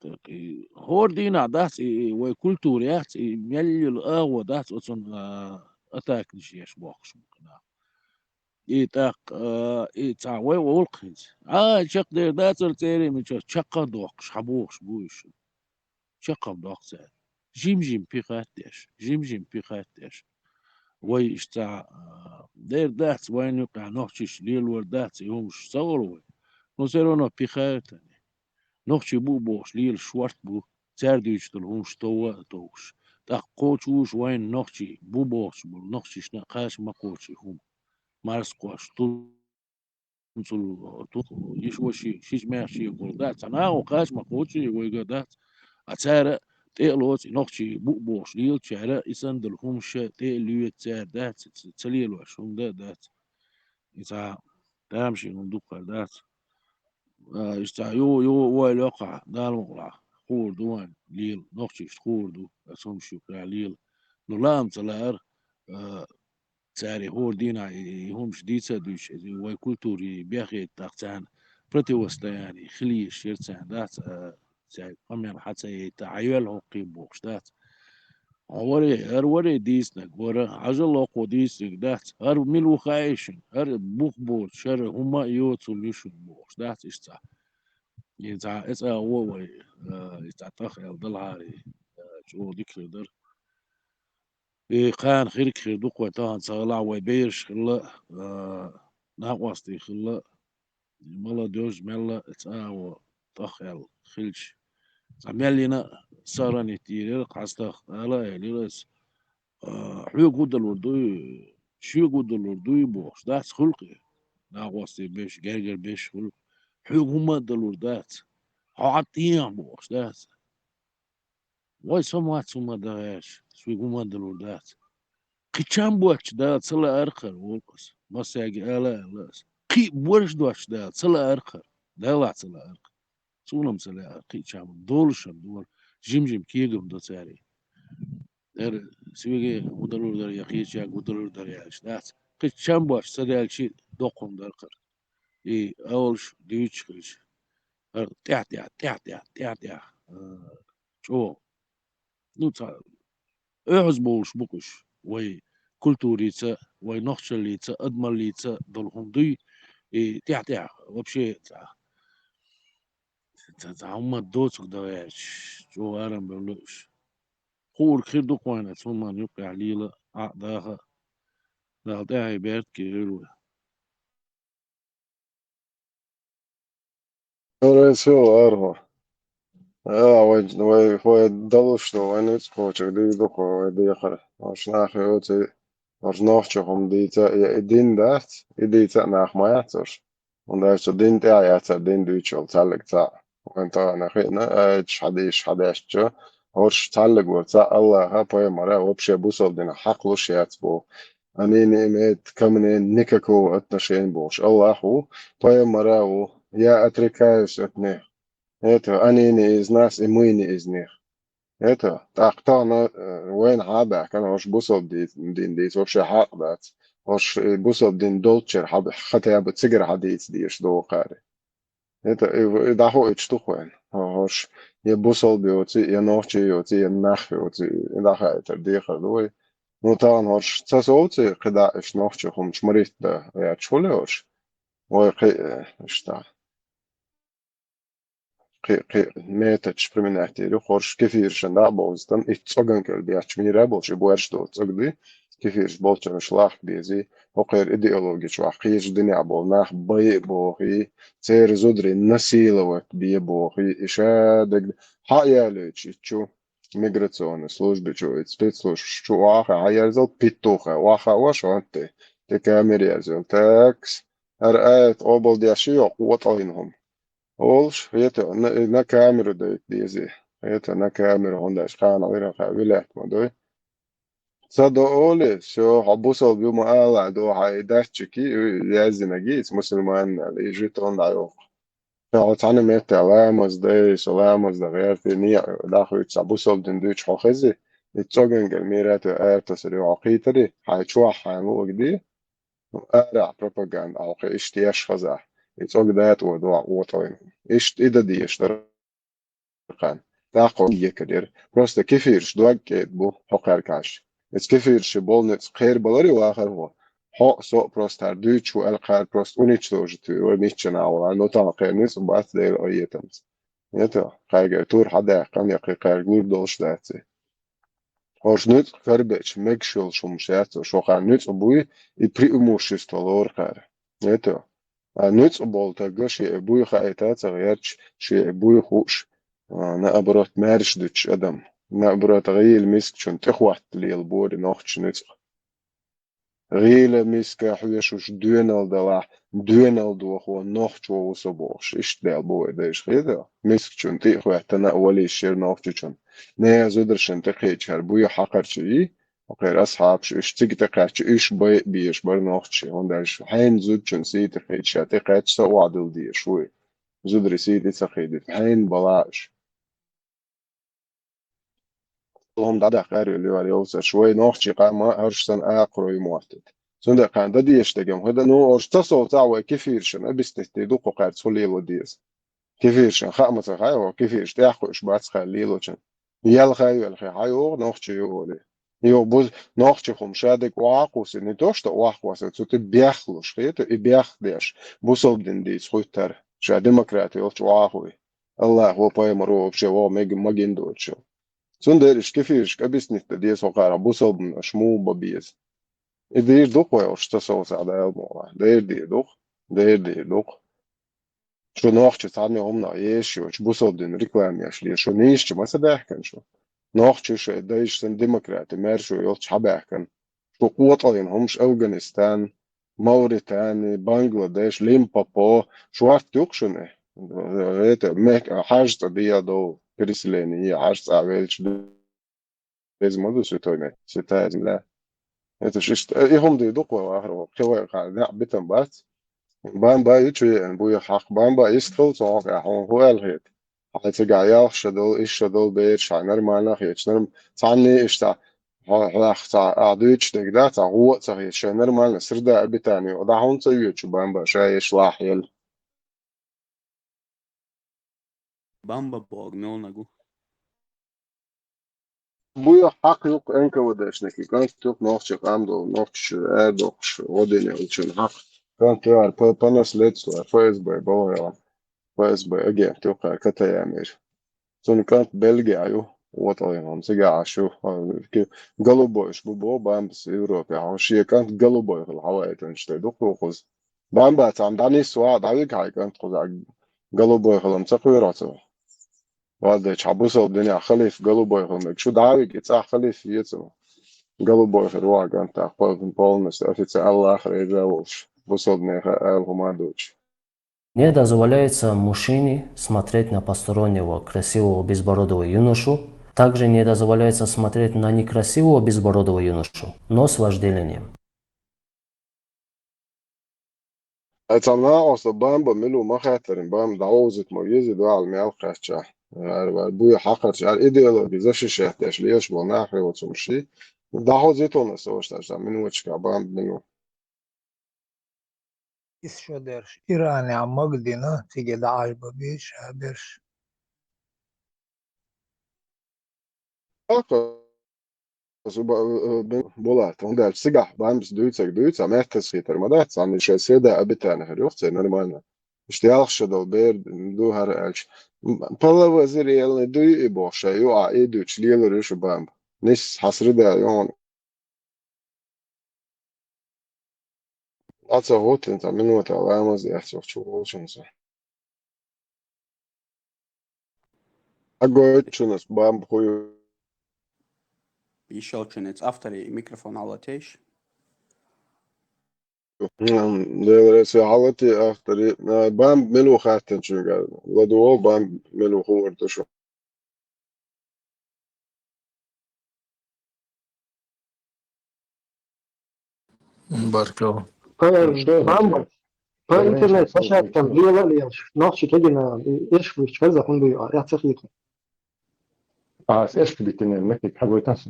ТӀаккха и хӀора дийнахь дац, и, и вай культура яц, и мел йолу агӀо дац оцунна, а, атаканаш еш бохкуш бу кхидӀа. И тӀаккха, а, и цхьа вай гӀуллакх хӀинца. А, чекхдер дацара церан мичара чекх а доккхуш, хьан бохуш бу уьш? Чекх-м доккху цара. Жим-жим пихать деш, жим-жим пихать деш. Вай иштта, а, дер дац, вайна юкъахь нохчаша лелор дац, и хӀумаш ца олу вай. Ну, всё равно пихают они. Нохчий бу а бохуш, лелаш шорта бу, цара дуьйцуш долу хӀумаш товва а товш. ТӀаккха кхочуш вайна нохчий бу бохуш болу нохчашна а кхача ма кхочу и хӀума. Марс кхош, ту цул, ту-, йиш ваши, шича маьхчи гӀур дац. Цхьа нахо кхача ма кхочу и вайга дац. А цара тӀе а лоцу и нохчий бу а бохуш лелачара, и санна долу хӀумаш тӀе а лоьцу цара дац, ца, ца лелош хӀума дан а дац. И цхьа тамашийна хӀума дуккха дац. А, иштта цхьа ю, ю, ойла йоккхахь, Дала мукъалахь, хуур ду вайн лела, нохчашна хуур ду, аса хӀумаш юкъахь лела. Ну, лаам ца лаара, а, цара и хӀора дийнахь и, и хӀумаш дийца а дуьйцуш, и вай культури бехийта тӀаккха царна противостояние хила йиш яра царна, дац, а, цаьрга къамел хьа ца яйта, хьан йоьлла хӀокхий бохуш дац. Хьо варе, хӀара варе дийцинарг, вара, хьажал хӀокхо дийцинарг дац, хӀара мила ву хаьий шуна, хӀара бух боцуш, хӀара хӀумма а йоцург ю шуна бохуш дац иштта цхьа. И цхьа, и цхьа гӀо вай, а, и цхьа тӀах аьлла далахьара, а, чӀогӀа дика хир дара. И кхана хирг хир ду-кх вай тахана ца хилахь, вай бераш хилла, а, накъостий хилла, молодёжь мелла а цӀа а во тӀах аьлла хилча. Цхьа мел йина а сохранить йийр яра, кхузахь ала а элира аса, а, хьоьга хӀун далур дуй, шоьга хӀун далур дуй бохуш, дац хуьлу-кх и. Накъостий берш, гергара берш хуьлу. Хьоьга хӀумма а далур дац. Хьо хьан тӀехьа бохуш, дац. Вай со мац хӀума дан гӀерташ, соьга хӀума а далур дац. Кхин чам боцчу Дала ца лаара-кх хӀара, олу аса. Массаьрга ала а аьлла аса. Кхин а борш доцчу Дала ца лаара-кх хӀара. Далла ца лаара-кх. Цунах ца лаьара кхин а чам. Долуш-м ду хӀара. Жим-жим кегам до цара. ХӀара соьга хӀун далур дара, я кхечаьрга хӀун далур дара аьлча дац. Кхин чам боцчу ца даьлча доккха хӀума дара-кх хӀара. И олуш, дуьйцуш хилча. ХӀара тӀаьхь-тӀаьхьа, тӀаьхь-тӀаьхьа, тӀаьхь-тӀаьхьа, а, чӀогӀа. Ну, цхьа, оьгӀаз бовлуш бу-кх уьш. Вай культурица, вай нохчаллица, адамаллица долу хӀума дуй, и тӀаьхь-тӀаьхьа, вообще, цхьа, цхьа, цхьа хӀумма доцург дан гӀерташ, чӀогӀа арам бевлла уьш. Хуург хир ду-кх вайна, цу хӀуманна юккъехь лела, Ӏа а даха а. Дала тӀаьхье беркате йойла вай. Ара, ца вара хьо. Ала, вай, вай, вай далуш ду, вай ницкъ кхочург дийр ду-кх вай дехар. Ош нах йоций, ош нохчо хӀума дийца, я и дин дац, и дийца а нах ма яц ош. ХӀунда аьлча дин тӀехь яцара дин дуьйцуш йолу цхьаьллиг цхьаъ. Вайн тахана хиъна, аьлча хьадийша хьадаьстича, хӀорш цхьаьллиг вара цхьаъ Аллаха, пайхамара, вообще бусалба динах хьакхалуш яц боху. Они не имеют ко мне никакого отношения бохуш. Аллах ву, пайхамара ву, я отрекаюсь от них. Это они не из нас, и мы не из них. Это, тӀаккха тахана, э, вайна хьа а баьхкина, хӀорш бусалба ди-, дин дийца вообще хьакъ дац. ХӀорш, э, бусалба дин долччара хьа-, хотя бы цигара хьадийца дезаш догӀу кхари. Это, и, и дӀахоуьйтуш ду-кх вайна. ХӀо-, хӀорш я бусалба йоций, я нохчи йоций, я нах йоций, и дӀахаийтар дехар ду вай. Ну, тахана хӀорш ца совций, кхидӀа иштта нохчо хӀуманаш ма-риттара яц хуьлу хӀорш. Вай кхин, э, иштта. Кхин, кхин методаш применять йийр ю, хӀорш кефиршна дӀа а бовзийтина, и цӀоган кӀел бетташ мийра а болуш, и боьрша доцу цӀоган дуй, кефирш болчарнаш лахка дезий, хӀокхеран идеологи чохь кхечу динехь болу нах бай а бохий, церан зударий насиловать бе бохий, и ша дерг хьа а ялойтуш, и чу миграционный служби чу, и спецслужбаш чу охьа а хьаерзал, петух а охьа а ош, хӀунда те, те камера ерзал, такс, хӀара аят къобалдеш йо, къотӀалйина хӀума. Олуш, хета, на, на камеру дайта дезий. Это на камеру, он дальше хана вира ха вилет ма дой. Ца до оли, всё, хьо бусалба ю ма ала, до хьа и датчики, и яздина гиц, мусульман, и жетон да йох. Ца хьо цхьана метта ламаз дай, со ламаз да гӀерти, ния, дахуьйту ца бусалба дин дуьйчу хьо хези, и цогангал мират ю аьртасари хьо кхийтари, хьай чохь хьайн луъаг ди, ну, ара пропаганда, хьо кхи иштта еш хаза, и цог датӀо дуа оталин. Иштта и да деш дара. Кхана. ТӀаккха екадер. Просто кефирш дог кӀеда бу, хьо кхаьркаш. Эц кефирш болнец кхер балари вахар хьо. Хьо, со просто хьар дуьйчу аьл кхар просто уничтожить вуй, вай миччана а вала, но там кхер ницкъ бац Дела айетамца. Это, кхайгар тур хьадаьккхам, я кхайгар гур долуш дац. Ош ницкъ карбечу, мегаш йолуш хӀумаш яц, шо хан ницкъ буй, и преимущество лору кхара. Это, а ницкъ болу тагга шиъ буй хаита ца гӀерч, шиъ буй хууш, а, наоборот, маьрша дуьтуш адам. Наоборот, гӀийла мискачун тӀехӀотта лела бори нохча ницкъ. ГӀийла миска хьоьшуш доьналла далахь, доьналла дохо нохчо ву со бохуш. Иштта дел бу вай дайша хеда. Мискачун тӀе а хӀоьттина а валийш шира нохчачун. Не зударшан тӀекхечхьара буй хьакхарчий, Кхера асхьабаш уьш цига тӀекхаьчча, уьш бай а безаш бара нохчий, хӀунда аьлча хьайна зудчун сийта хилча, тӀекхаьчча, са охьадилла дезаш вуй. Зударий сийта ца хилийта, хьайна бала уьш. ХӀума дӀадаккха аьрру лоьхур йовсаш, вай нохчий къам а хӀорш санна акхарой моттийта. Цундела кхана дан дезаш дерг-м хӀун дан, ну, ош ца совцахь вай кефиршна объяснить де ду кху кхаьрца хӀун лело деза. Кефиршна хаа ма ца хаьа, кефирш тӀехь кхуьуш бац кхаьрца лелочун. Ял хай велхе, хьайогӀу нохчий ю олий. Йо, буз нохчий хӀума ша дерг охьа а кхуссий, не то что охьа кхуссий, цу тӀе бехлуш хета, и бехдеш, бусалба дин дийца хуьттар, ша демократи йолчу охьа хуй. Аллахо пайхамаро вообще вогӀу мег-, магин доцуш. Цундела иштта кефиршка объяснить дан деза хӀокхара бусалбанаш муха бан беза. И дийр ду-кх вай ош ца совцахь Дала мукъалахь. Дийр дийр ду-кх, дийр дийр ду-кх. Шу нохча цхьанне хӀуманах езаш йоцуш, бусалба дин реклама еш ле, шу нийсача ма ца баьхкина шу. Нохча шайн дайша санна демократи, маьрша йолчу хьабаьхкина. Шу къотӀаллин хӀумаш Афганистан, Мавритани, Бангладеш, Лимпопо, шу ватта юкъ шуна? Это, мех-, хьажа цӀа дия дов, переселение, хьажа цӀа велча. Беза ма ду святой меттиг, святая земля. Это ж иштта, э, и хӀума дийр ду-кх вай вахаро, кхин вай кхана неӀ битам бац. Бамба ю чу еана буй хьакха, бамба йистхила цу хьокъехь, хьуна хӀун аьлла хета? Хьайн цигахь ялх ша долу, исс ша долу бераш хьайн нормально а хеташ, норм-, цхьанне а иштта хьо-, хьох цхьа а дуьйцуш дерг дац, цхьа гӀо а ца хеташ, шайн нормально среда обитания дӀа хӀунда ца йоьду шу бамба, ша еш лахь елла? Бамба бохург муьлханиг ву? Буй хьакха ю-кх НКВД-шниг, кӀант ю-кх нохчийн къам долу, нохчаша арадоккхуш, гӀо дина йолчун хьакха. КӀант яра по, по наследству, ФСБ боху яра. ФСБ агент ю-кх кхара Катаямир. Цуьнан кӀант Бельгехь ю, воталгӀина хӀума цигахь Ӏаш ю. Ки-, голубойш бу боху бамбас Европехь. Шен кӀант голубой хила хьаваийтинчу тӀе ду-кх кхуза. Бамба цхьамма дӀанисса ваха дӀавига хьайн кӀант кхузахь, голубой хилам ца кхоьру хьо цо. Ваддачу хьан бусалба динехь халифа голубой хила мега. Шу дӀавига и цӀахь халифа ецу. Голубой хир ваха кӀантах пол-, полностью официально Аллах реза волуш. Бусалба неха ала хӀума а дуьйцуш. Не дозволяется мужчине смотреть на постороннего красивого безбородого юношу. Также не дозволяется смотреть на некрасивого безбородого юношу, но с вожделением. Ай, цхьа накъоста бамба мила ву ма хаьттарин, бамба дӀавовзийта ма везий, дуьхьал мел кхаьчча. Ара вара, буй хьакхарча, ара идеологи защищать деш лелаш болу нах хьоьгӀуцунаш ши. ДӀахьовзийта хьуна аса вашташ, цхьа минуташкахь бамба мила ву. Исс шо дерш, Иранехь мага дина, цига дӀа Ӏаш бан беза ша берш. Аса ба-, э, бен-, болар, хӀунда аьлча цигахь бамбас дуьйцург дуьйцу, а меттаза хийтар ма дац, цхьанна шайн седа обитания хир ю-кх церан нормально. Иштта ялх шо долу бер ду хӀара аьлча. М, половозрелый дуй и боху шайн юкъахь, и дуьйцуш лелар ю шу бамба. Нисса хьан среда ю хьуна. Ӏа ца гӀуттина, цхьа минута ламаз эцна чу волчунца. Агойтучунас бамба хуй. Ишалчунец автори микрофон алатейш. М, Деларе се хьалати автори, а, бамба мила ву хаьттинчуьнга. ЛадугӀал бамба мила ву хуур ду шу. Баркалла. По интернет-площадкам лела лелаш, нохчи кегина, эш вуч хаза хун буй, а я цахит. А с эш битине мехик хагой тас.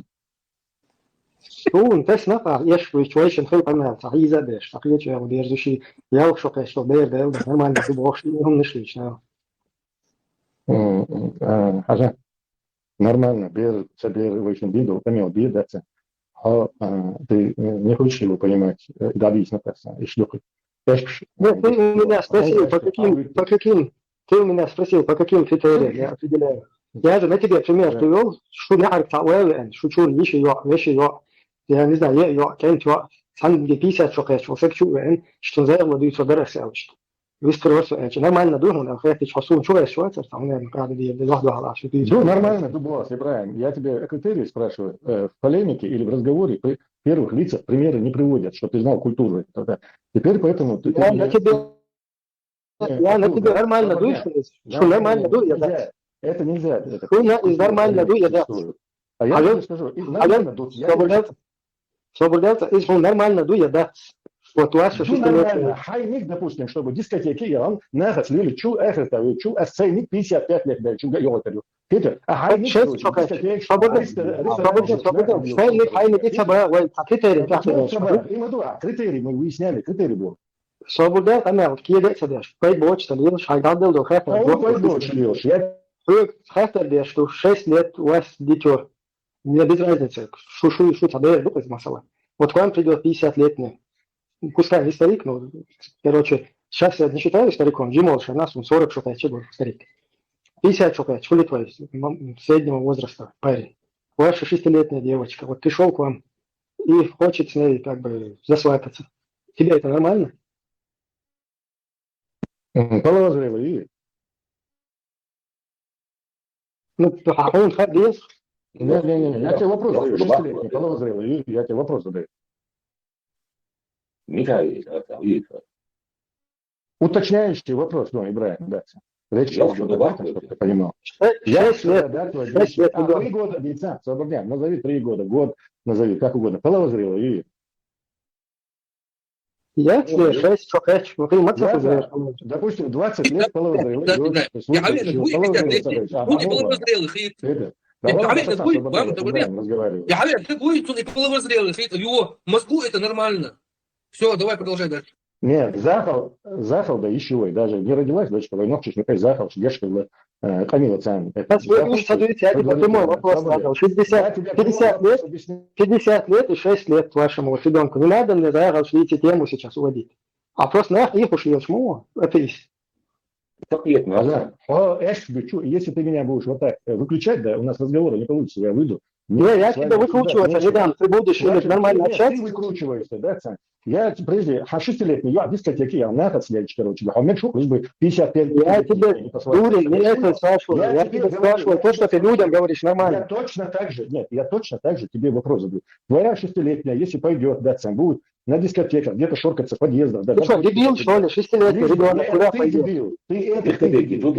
Сун тас на па эш вуч вайшин хай памел, са хиза беш, са хиза чуя дерзуши, ял шо кеш то бер дел, нормально ду бохш, не умниш лично. Хажа. Нормально, бер, ца бер, вайшин бидо, памел бир даца. А ты не хочешь его понимать, да объясни так, если Нет, ты у меня спросил, по каким, по каким, ты у меня спросил, по каким критериям я определяю. Я же на тебе пример привел, что не арк та уэлэн, что чур виши йо, виши йо. Я не знаю, я йо, кент йо, сан где пятьдесят шо кэч, вот так чур вэн, что за его дают собера селчт. Вистер васу эч. Нормально ду, он хэтич хосун чур эч, что там, наверное, правда, где два, два, что ты. Ну, нормально, ду бос, Ибраим. Я тебе критерии спрашиваю. В полемике или в разговоре при первых лицах примеры не приводят, что ты знал культуру. Теперь поэтому ты... Я на тебе, я на тебе нормально ду, что нормально ду, я да. Это нельзя. Это нормально ду, я да. А я тебе скажу, нормально ду, я Соболевца, из нормально ду, я да. Вот у вас же нормально. Хайник, допустим, чтобы дискотеки, я вам нахас лили, чу эхрта, чу эсцейник пятьдесят пять лет, да, чу га йолотарю. Питер, а хайник, шесть, короче, дискотеки, свободно, свободно, свободно. Хайник, хайник, и цаба, ой, а критерий, как ты говоришь? Критерий, мы выясняли, критерий был. Свобода, она вот киде цадеш. Пой боч, там, лил, шайгал дел, до хатер. Пой боч, лил, я. Хатер деш, что шесть лет у вас дитё. Мне без разницы, шу шу шу табе, ну, из масала. Вот к вам придет пятьдесят летний, пускай не старик, но, короче, сейчас я не считаю стариком, Джимол Шанас, он сорок шукает, чего старик. Пятьдесят шукает, что ли твой, среднего возраста парень. Ваша шестилетняя девочка, вот пришел к вам и хочет с ней как бы засвататься. Тебе это нормально? Половозрелый. Ну, а он ходил. Не, не, не, я тебе вопрос задаю. Шестилетний, половозрелый, я тебе вопрос задаю. Михаил, Михаил. Уточняющий вопрос, ну, Ибраим, да. Речь идёт об этом, чтобы ты понимал. Я шесть лет, да, твой шесть лет, а, три года, Венециан, свободняк, назови три года, год назови, как угодно. Половозрелый, и Я тебе шесть, что хочу, ну, ты мать. Допустим, двадцать лет половозрелый. Я говорю, будет половозрелый, хит. Я говорю, будет, вам говорю. Я говорю, будет, он и половозрелый, хит. Его мозгу это нормально. Все, давай продолжай дальше. Нет, захал, захал, да, еще и даже не родилась дочка, войнок чуть не захал, что дешка была Камила Цан. Сейчас вы уж садитесь, я тебе подумал, вопрос задал. Шестьдесят, пятьдесят лет, пятьдесят лет и шесть лет вашему вот ребенку. Не надо мне, да, разделите тему сейчас уводить. А просто на их уж ешь, это есть. Конкретно. Ага. О, эш, чу, если ты меня будешь вот так э, выключать, да, у нас разговора не получится, я выйду. Не, я тебя выкручивать не дам, ты будешь нормально общаться. Ты выкручиваешься, да, Цан? Я прежде, а шестилетний, я дискотеки, я на это следующий, короче, я хочу, лишь бы пятьдесят пять. Я тебе, Турин, не это спрашиваю, я тебе спрашиваю то, что ты людям говоришь, нормально. Я точно так же, нет, я точно так же тебе вопрос задаю. Твоя шестилетняя, если пойдет, да, Цан, будет на дискотеках, где-то шоркаться в подъездах. Да, ты что, дебил, что ли? Шестилетний ребенок, куда пойдет? Ты дебил. Ты это, ты дебил.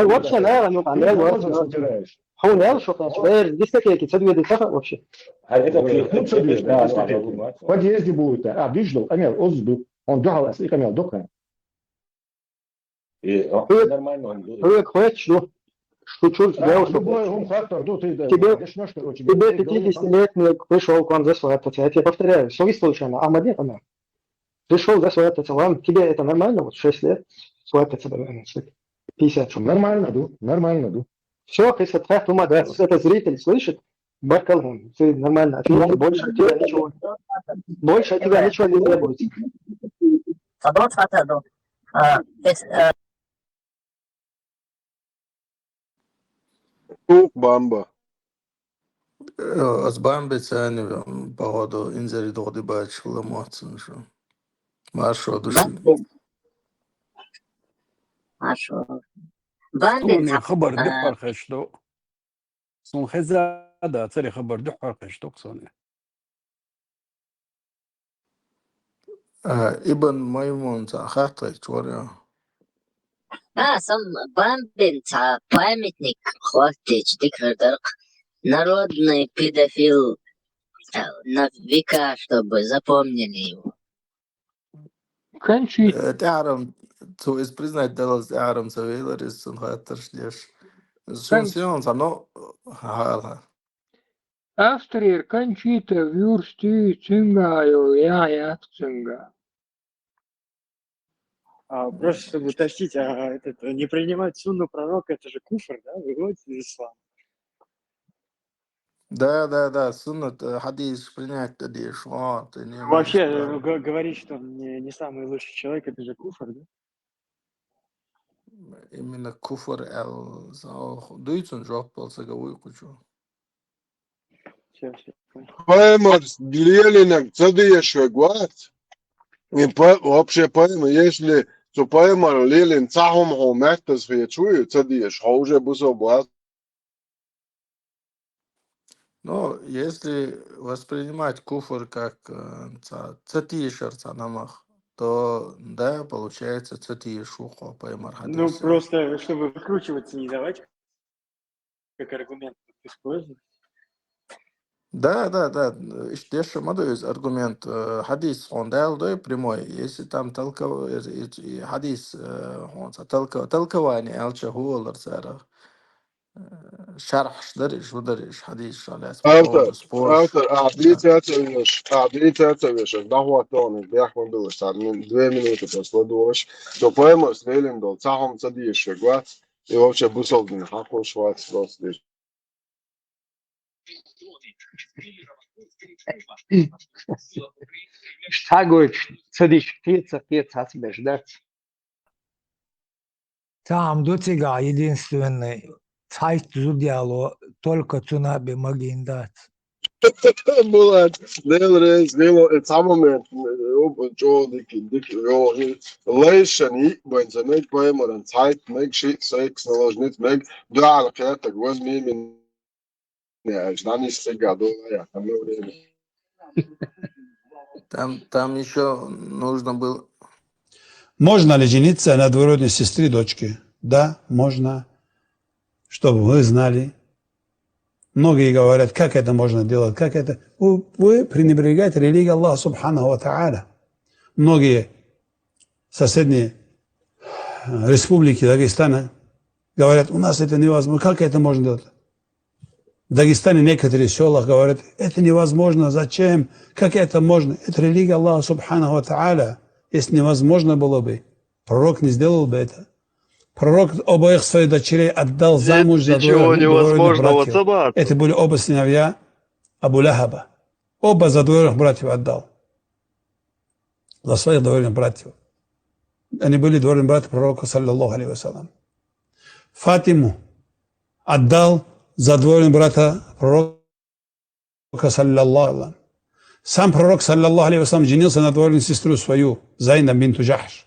Вообще, наверное, ну, там, я вот. Хунел, что там, э, дискотеки, что две десятых вообще? А это в подъезде будет, а, вижу, а, нет, он сдук, он духал, а, камел, духал. Нормально он говорит. Человек хочет, ну, шучу, я уж любой ум фактор, ну, ты, да, тебе, тебе пятидесятилетний пришел к вам за свою отца, я тебе повторяю, совесть случайно, а мне она. Пришел за свою отца, вам, тебе это нормально, вот шесть лет, свою отца, пятьдесят. Нормально, ду, нормально, ду. Все, ты сатхат ума, да, это зритель слышит, баркалгун, ты нормально ответил, больше от тебя ничего, больше от тебя ничего не требуется. Тух бамба. Аз бамбе цани, походу, инзери догди бач ламоцун шу. Маршо души. Маршо. Бамбе. Суни хабар духар хешдо. Сун хезада цари хабар духар хешдо суни. Ибн Маймун ца хатта чоря. А, сам бамбин ца памятник хватит дикардарк. Народный педофил на века, чтобы запомнили его. Кончить. Э, ТӀаьхьарам, цо иза признать даллалца тӀаьхьарам ца велар, иза цунна хаттарш деш. Шун Кон- сион ца, но, хьала. Австрияра Кончита Вюрст ю, цуьнга йолу яхь яц цуьнга. А, просто чтобы уточнить, а этот, э, не принимать сунну пророка, это же куфр, да? Выводит из ислама. Да, да, да, суннат, э, хьадис принять ца деш, вот, и не Вообще, имеешь э, права. г- говорить, что он не, не самый лучший человек, это же куфр, да? Именно куфр ал-, дуй цунна жоп, вай ца гуш ву. Все, все, понял. Пайхамар лелийнарг ца дезаш верг вац. И па-, вообще пайхамар, если цу пайхамара лелийна цхьа хӀума хьуна меттаза хеташ вуй, ца дезаш, хьо уже бусалба вац. Ну, если воспринимать куфр как, э, ца, ца тешар, ца намах, то да, получается, ца тешаш ву хьо пайхамара Ну, хьадисах. Просто, чтобы выкручиваться не давать, как аргумент использовать. Да, да, да. Иштта дешаш ма ду иза аргумент, э, хьадис хьуна Дала дой прямой. Если там толков-, э, э, э, хьадис, э, хьуна ца толко-, толкование аьлча хӀун олура цара? Э, шархьаш дара уьш, хӀун дара уьш, хьадисашна лаьцна по Автор, поводу спорш. автор, а дийца ца веш, а дийца ца веш, дӀахӀотта хьуна, бехк ма билла, цхьа мин-, две минуты просто ладогӀаш. Цу пайхамара лелийна долу цхьа хӀума ца дезаш верг вац, и вообще бусалба дин хьакхуш вац, просто деш. Схьагойтуш ца диш кхеца, кхеца хьацбеш дац. Цхьа хӀума ду цигахь единственный, цхьайтта зуда яло, только цунах бен магийна дац. Булат, Дела реза хуьлда, и цхьа момент, э, чӀогӀа дика, дика, йо, лайшан йиъ бен ца мег, пайхамаран цхьайтта мег, шиъ секс наложнить мег, дуьхьал кхетаг ван мимин. Не, аж там есть всегда, да, я там на время. Там, там ещё нужно было. Можно ли жениться на двоюродной сестре дочки? Да, можно. Чтобы вы знали. Многие говорят, как это можно делать, как это. Вы, вы пренебрегаете религией Аллаха Субханаху ва Тааля. Многие соседние, э, республики Дагестана говорят, у нас это невозможно, как это можно делать? В Дагестане некоторые в селах говорят, это невозможно, зачем, как это можно? Это религия Аллаха Субханаху ва Тааля. Если невозможно было бы, пророк не сделал бы это. Пророк обоих своих дочерей отдал Нет замуж за ничего двоюродных братьев. невозможного, Сабат. Это были оба сыновья Абу Лахаба. Оба за двоюродных братьев отдал. За своих двоюродных братьев. Они были двоюродные братья пророка, саллаллаху алейхи ва саллям. Фатиму отдал за двоюродного брата пророка, саллаллаху алейхи ва саллям. Сам пророк, саллаллаху алейхи ва саллям, женился на двоюродную сестру свою, Зайнаб бинту Джахш.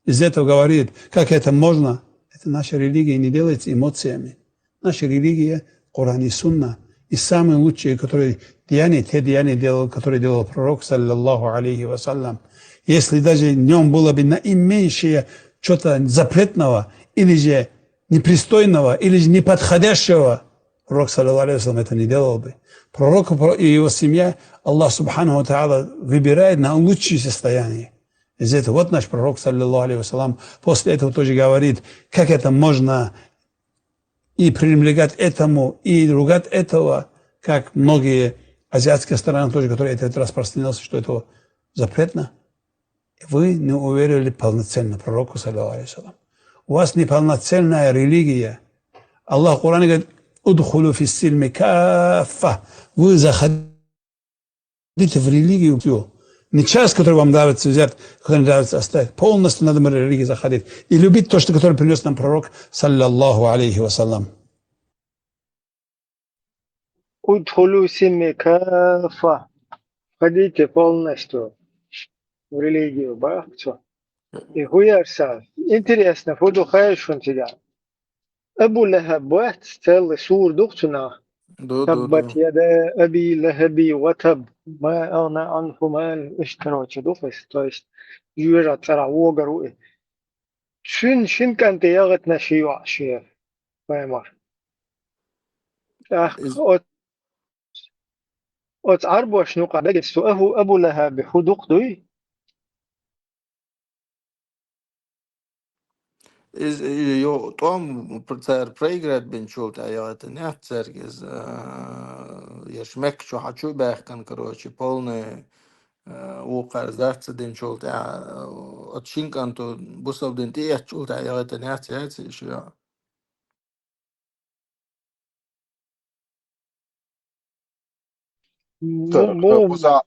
Из этого говорит, как это можно? Это наша религия не делается эмоциями. Наша религия, Коран и Сунна. И самые лучшие, которые деяния, те деяния делал, которые делал пророк, саллаллаху алейхи ва саллям. Если даже в нем было бы наименьшее что-то запретного, или же непристойного, или же неподходящего, пророк, саллаллаху алейхи ва саллям, это не делал бы. Пророк и его семья, Аллах Субханаху ва Тааля выбирает на лучшее состояние. Из этого вот наш пророк, саллаллаху алейхи ва саллям, после этого тоже говорит, как это можно и пренебрегать этому, и ругать этого, как многие азиатские страны тоже, которые это распространилось, что это запретно. Вы не уверовали полноценно пророку, саллаллаху алейхи ва саллям. У вас неполноценная религия. Аллах в Коране говорит, «Удхулю фис-сильми каффа». Вы заходите в религию всю. Не часть, которая вам нравится взять, которая не нравится оставить. Полностью надо в религию заходить. И любить то, что, которое принес нам пророк, саллаллаху алейхи ва саллям. «Удхулю фис-сильми каффа». Входите полностью в религию, бахчу. И хуярса. Интересно, фу ду хаьий шуна цигахь? Абу Лахаб вац, цхьаьна сура ду-кх цунах? Ду, ду, «Таббат ду. яда Аби Лахаби ва таб, ма агъна анху малу», иштта, короче, ду-кх иза. То есть, жоьжахати цӀарахь вогур ву и. Шин, шин кӀанте яхийтина ши йоӀ шен, пайхамар. ТӀаккха Из- оц-, Оцу Ӏарбошна юкъа дагеца цу Аху-, Абу ЛахӀаби хӀун дукха дуй? Иза, и, йо, тӀом пр-, цара проиграть бинчул тӀаьхьа яхийтинехь цаьрга иза, а, ерш Мекка чу хьачу а баьхкина, короче, полный, а, вукхара зар ца динчул тӀаьхьа, а, оцу шин кӀанто бусалба дин тӀеэцначул тӀаьхьа яхийтинехь ца яц иша, йо. М-, Так, муха?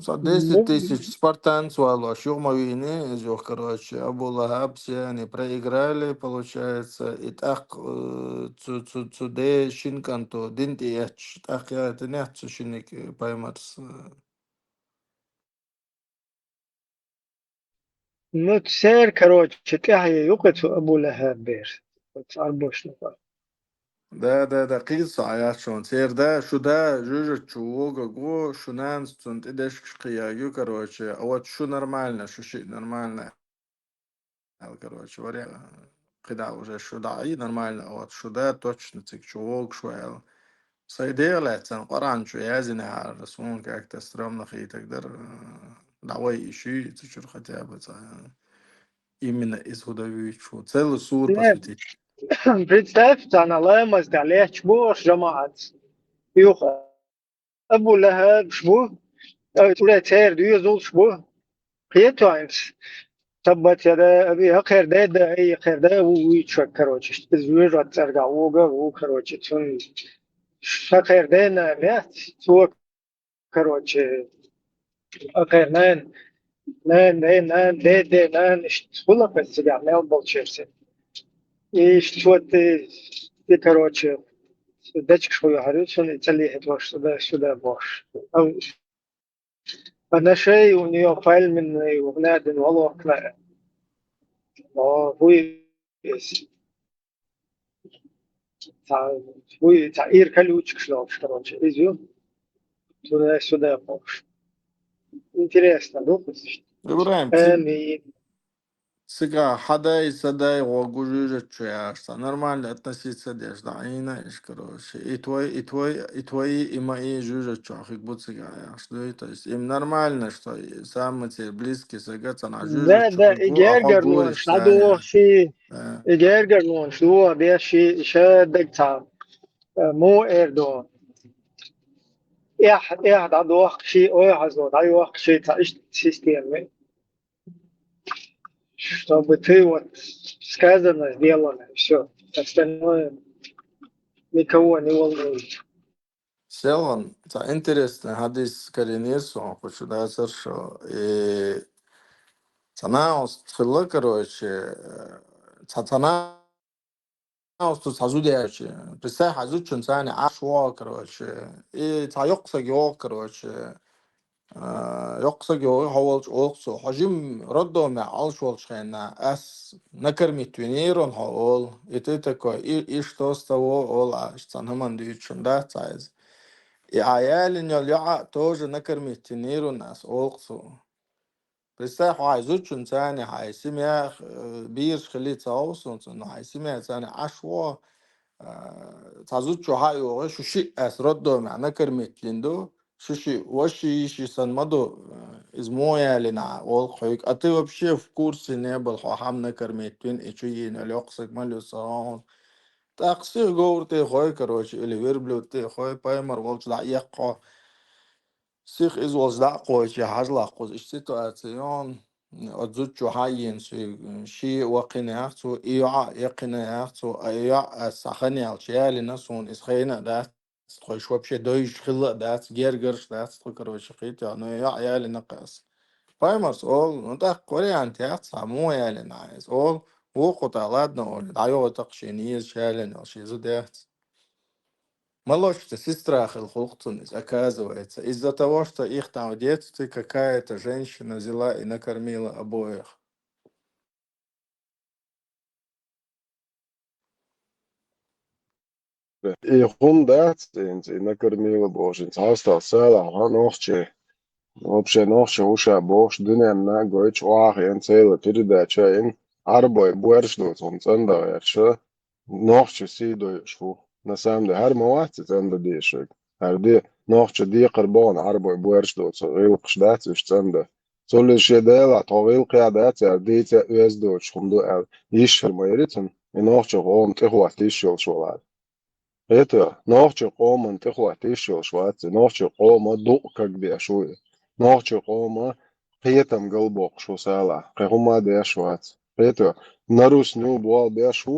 Цхьа десять тысяч спартанец валош юха ма вийна иза юха, короче, Абу ЛахӀаб, все они проиграли, получается, и тӀаккха, э, цу, цу, цу де шин кӀанто дин тӀеэцча, тӀаккха яхийтинехь цу шинниг, э, пайхамарс, э, Ну, церан, короче, тӀаьхье юкъа цу Абу ЛахӀабера, оцу Ӏарбошна юкъа. Да, да, да, кхийса со Ӏа яц шуна. Церан да, шу да, жуьжачу вогӀу, шу нанас цунна тӀе дешкаш кхиягӀ ю, короче, а вот шу нормально, шу шиъ нормально, аьлла, короче, варе-, кхидӀа уже шу дӀа а и нормально, а вот шу да, точно цига чу вогӀуш ву аьлла. Сайн дегӀа лаьцна Къуръан чу яздинехьара, суна как-то стрёмно хийтаг дара, э, дӀавай и шуьй, цу чуьра хотя бы цхьа, именно иза хӀу дан вуьйцуш ву. Целый сур, по сути. Представь, цхьана ламаз тӀехь летташ бу ош жамаӀатца. Юха Абу ЛахӀабаш бу, э, цуьнан церан доьзалш бу. Кхета хьайна, таббат яда Аби, хӀокхеран ден а, хӀокхеран да а ву вуьйцуш, короче, иза жоьжахатин цӀергахь вогӀу а ву, короче, цунна хӀокхеран ден а нана яц, цо, короче, хӀокхеран нана, нана, ден, нана, ден, ден, нана, иштта хуьлу-кх иза цигахь мел болчеран. И иштта цо тӀе, тӀе, короче, дечигаш хуьйхьара ю цунна, и ца лехьадеш, сюда, сюда бохуш. Ам Ткъа нашей у неё пальминый, у неё один волокна. О, вуй, эс. Цхьа, вуй, цхьа ира колючкаш ловш, короче, иза ю. Туда-сюда бохуш. Интересно, ду? Ибрахим, ци-, Амин. Цигахь хьан дай, сан дай гӀо гу жуьжачу яхаш, цхьа нормально относиться деш, да, Ӏийна иш, короче. И твой, и твой, и твои, и мои жуьжачу хиг бу цигахь яхаш, дуй? То есть им нормально, что и самый те близкий сага цхьана жуьжачу хиг бу, а хьо гуриш цхьана. Да, да, и гергарлонаш дӀадохкуш, и гергарлонаш дохадеш, и ша даг цхьа, э, мо эр ду. Эхь, эхь дӀадохкуш, ойхьазло дӀайохкуш, цхьа иштта система. Чтобы ты вот сказано, сделано, и всё. Остальное никого не волнует. Селхан, цхьа интересный хьадис карийнера суна, кху чу дацара шо. И цхьа накъост хилла, короче, цхьа, цхьа накъост цхьа зуда яьлча. Представь, хьан зудчун царна Ӏаш вогӀу, короче. И цхьа йоккха саг йогӀу, короче. А, йоккха саг йогӀу, хьо волчу олу цо: «Хьо жимма роддомехь Ӏалуш волчу хенахь, ас накормить винера хьо», олу. И ты такой: «И, и что с того?» олу, а, иштта цхьана хӀуманна дуьйцуш дац цхьа иза. И Ӏа ялийна йолу йоӀ а тоже накормить винера ас, олу цо. Представь, хьайн зудчун царна хьайн семья, э, бийраш хилий ца хьовсунца, но хьайн семья царна Ӏаш вогӀу, а, цхьа зудчо хьан а йогӀу, шу шиъ ас роддомехь накормить вина ду, шу шиъ ваши йиши сан ма ду, э, иза муха ялийна Ӏа, олу хьоьга. А ты вообще в курсе не был, хьо хьан накормить вина, и чу йийна йоккха саг мала ю ца хьо хьуна. ТӀаккха сиха говра тӀе хой, короче, или верблюд тӀе хой, пайхамар волчу дӀа а эккхо. Сиха иза волчу дӀа а кхочий, хьажа лаккхуза иштта ситуаци йогӀу, оцу зудчо хьан а йийна соьга, шен а ваккхина яхь цо, и йоӀ а яккхина яхь цо, а и йоӀ ас цхьа хан яьлча ялийна суна, иза хайна а дац, тхойш вообще дойуш хилла а дац, гергарш а дац тхо, короче, кхетий, но и йоӀ ялийна-кх ас. Пайхамарс олу, ну, тӀаккха вариант яц, цхьа муха ялийна Ӏа иза, олу, вукху тӀа, ладно, олу, дӀайогӀу тӀаккха шена езачу ялийна йолу шен зуда яц. Молочная сестра хила хуьлу-кх цунна иза, оказывается, из-за того, что их там в детстве какая-то женщина взяла и накормила обоих. И хӀунда дац, хӀинца и накормила бохуш, хӀинца хьастагӀа салахь хьо нохчи. Вообще нохчи хӀуша бохуш, дуьненна гойтуш охьахиъна цела передача а йина, Ӏарбой боьрша ду цунна цӀандаха гӀерташ, нохчи сий дойуш ву. На самом деле, хӀара ма вац и цӀенда дешарг. ХӀара де, нохча декхар боху Ӏарбой боьрша доцу гӀиллакхаш дац уьш цӀенда. Цул шен Делахь тхо гӀиллакхехь дац, аьлла, дийца оьзда доцуш хӀума ду аьлла, йиш хир ма яри цунна, и нохча къоман тӀехӀотта йиш йолуш валахь. Кхета, нохча къоман тӀехӀотта йиш йолуш вац, и нохча къоман дукъ кагбеш ву и. Нохча къоман кхетам галбоккхуш ву Салахь, кхин хӀума а деш вац. Кхета, на русню болх беш ву,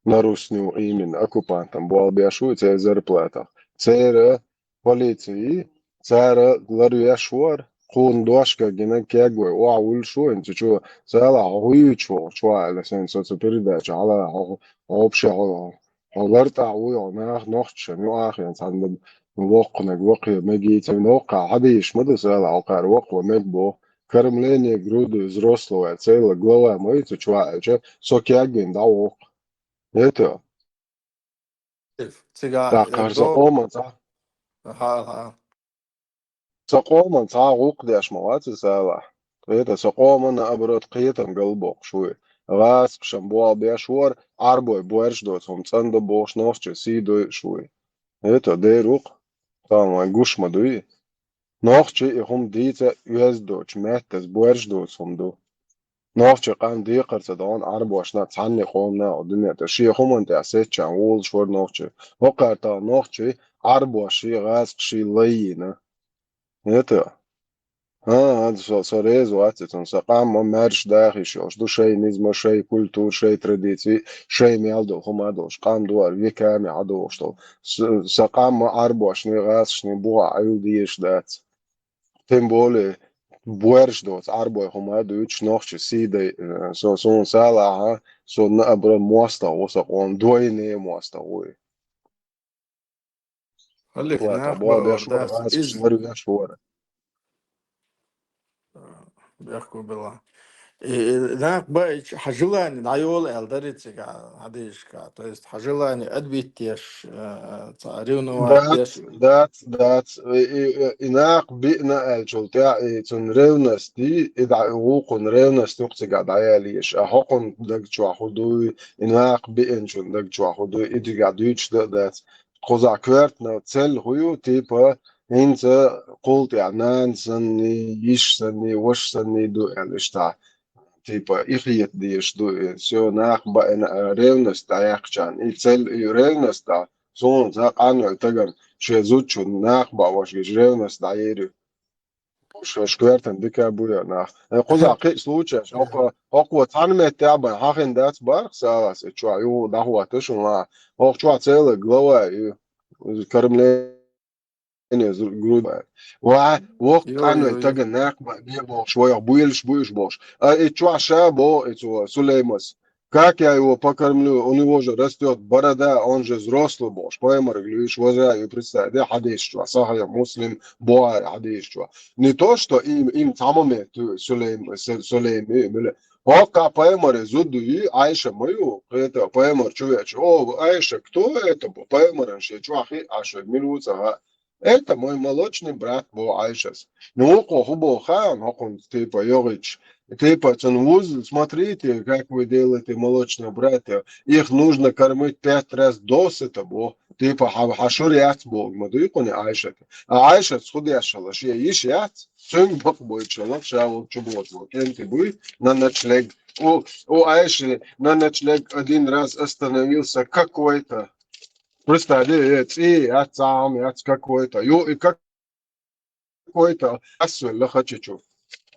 на русню, именно, оккупантам болх беш ву и церан зарплатах. Церан полици, цара ларвеш вара, кхунна дошка гина кегвой охьавуьллуш ву, хӀинца чу Салахь хьо хӀуьйчу вогӀу чохь аьлла, сайн со цу передача хьала хьо, хьо вообще хьо, хьо лартӀахь вуй, хьо нах нохчашна юкъахь хьен цхьаьна воккханиг вакхе мегийца, воккхахь хьадийш ма ду Салахь, хьо кхара воккхаван мег боху. Кормление грудью взрослого аьлла, церан глава ма ю цу чохь аьлча, со кегвина дӀавоккху. Это. Цигахь ТӀаккха хӀара со къоман цхьа, хьа, хьа. Со къоман цхьа а гӀуллакх деш ма вац и Салахь. ТӀаккха со къоман, наоборот, кхетам галбоккхуш вуй. ГӀазкхашна болх беш вара, Ӏарбой боьрша доцу хӀума цӀандан бохуш нохчий сий дойуш вуй. Это дера ву-кх. Тахана вайн гуш ма дуй. Нохчий и хӀума дийца оьзда доцу меттаза боьрша доцу хӀума ду. Нохчий къам декхар ца догӀу Ӏарбошна, цхьанне къомана а дуьнен тӀе. Шен хӀуманна тӀехь сецчарна волуш вара нохчий. ХӀокхара тахана нохчий Ӏарбоший, гӀазкхаший лай йина. Это? ХӀан, хӀан, со, со реза вац и цунна. Сан къам ма маьрша даха йиш йолуш ду, шайн низам, шайн культура, шайн традиций, шайн мел долу хӀума а долуш. Къам ду хӀара веками хьадогӀуш долу. С-, сан къам ма Ӏарбошний, гӀазкхашний бухахь Ӏуьлла дезаш дац. Тем более, боьрша доцу Ӏарбой хӀума а дуьйцуш нохчий сий дай, э, со, суна Салахь, со наоборот мостагӀа ву сан къоман, двойне мостагӀа ву и. Хьаллик, нах боху, беш вара, иза ларвеш вара. Бехко бела. И, и, нах баьча, хьан желание дӀайола аьлла дарий цигахь, хьан дийшка. То есть, хьан желание отбить деш, э, цхьа ревновать деш. Дац, дац, дац. И, и, и, и нах биъна аьллачул тӀаьхьа, и цунна ревность, и дӀа, и вукхунна ревность юкъа цигахь дӀаяла езаш. А хӀокхунна даг чохь хӀун дуй, и нах биъначунна даг чохь хӀун дуй, и цигахь дуьйцуш дан а дац. Кхузахь коьртана цель хӀун ю, типа, хӀинца кхул тӀехь нана санний, йиша санний, ваша санний ду аьлла иштта. Типа, и хета дезаш ду, и всё, нах баьӀна, а, ревность дӀаяьккхичарна. И цель, и ревность а, суна цхьа къанвелла тагана шен зудчун нах баьӀаш гича ревность дӀаер ю. Шаьш коьртана дика бу я нах. Э, кхузахь кхин а случаеш, хӀокхо, хӀокхо цхьана меттехь а бан хьахина дац барх Салахь, и чохь юха дӀахӀотташ хӀума. ХӀокху чохь целый глава ю, кормление грудью. Ва, воккха къанвелла тагана нах баьӀна бохуш, вайх буьйлуш бу уьш бохуш. А и чохь ша боху и цо, Сулеймас. Как я его покормлю? У него же растёт борода, он же взрослый бохуш. Пайхамарга луьйш ваза ю, представь, де хьадисаш чохь. Сахьихь Муслим, Бухари хьадисаш чохь. Не то, что им, им цхьа ма метту Сулейм, Су-, Сулейм, и, мила. ХӀокху пайхамаре зуда ю, Айша ма ю, кхета пайхамар чу веача. О, Айша, кто это бу? Пайхамаран шен чохь хиъ Ӏаш вай, мила ву ца хаьа. Это мой молочный брат бу Айшас. Ну, вукхо хӀун боху хаьа, хӀокхунна типа йогӀуьйтуш. Типа, цунна вуза, смотрите, как вы делаете молочного брата. Их нужно кормить пять раз досыта бу. Типа, хьан, хьан шура яц боху ма дуй кхуьне Айшата. А Айшатас хӀун деш хилла, шен йиша яц, цуьнга бакъ бойтуш хилла, ша волчу боху, кӀентий буй, на ночлег. У, у Айши на ночлег один раз остановился какой-то. Представь, э, э, цӀе яц, цхьа хӀума яц, какой-то. Ю, и какой-то, ас велла хача чу.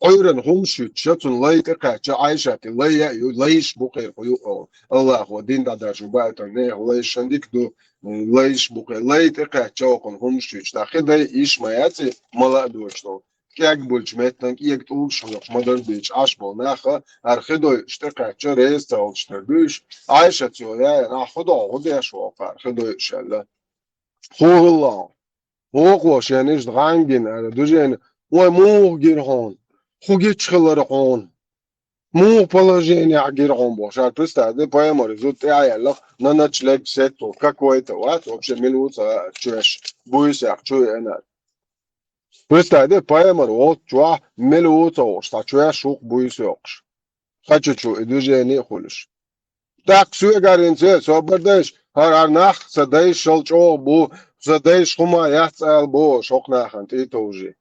Ӏуьйранна хӀумаш юьтуш, цунна лай тӀе кхаьчча, Айшата, лай а ю, лайш бу кхерхо ю, о, Аллахо, дин дӀадаржо баьтан, нехан лайш шан дика ду, лайш бу кхе, лай тӀе кхаьчча, окхунна хӀумаш юьтуш, тӀаккха хи дай, йиш ма яц и, мала а доцуш долу. КӀегбуьлчу меттан кӀега тӀулгаш хьоькхуш ма-дарра дийча Ӏаш болу наха, хӀара хи дойуш тӀе кхаьчча, реза ца волуш тера дуьйш. Айшат цо яьй, нах хӀун догӀу, хӀун деш ву хӀара хи дойуш аьлла. ХӀун хилла хьуна? ХӀокхо шен иштта гӀан гина аьлла, дуьжена, вай муха гира хьуна? ХӀун гича хилара хьуна? Муха положениехь гира хьуна бохуш, хӀара представь де, пайхамар иза тӀе а яьллах, на ночлег сеттал, какой-то, вац, вообще мила ву ца чоьш, буьйсех чу веана. Представь де, пайхамар волччохь мила ву ца вохуш, цхьа чоьш ву-кх буьйса йоккхуш. Хача чу и движение а хуьлуш. ТӀаккха соьга гӀаринца, со бардайш, ХӀара, хӀара нах сан дайшал чӀогӀа бу, сан дайша хӀума яц ала бохуш, хӀокху нахана тӀе а товжий.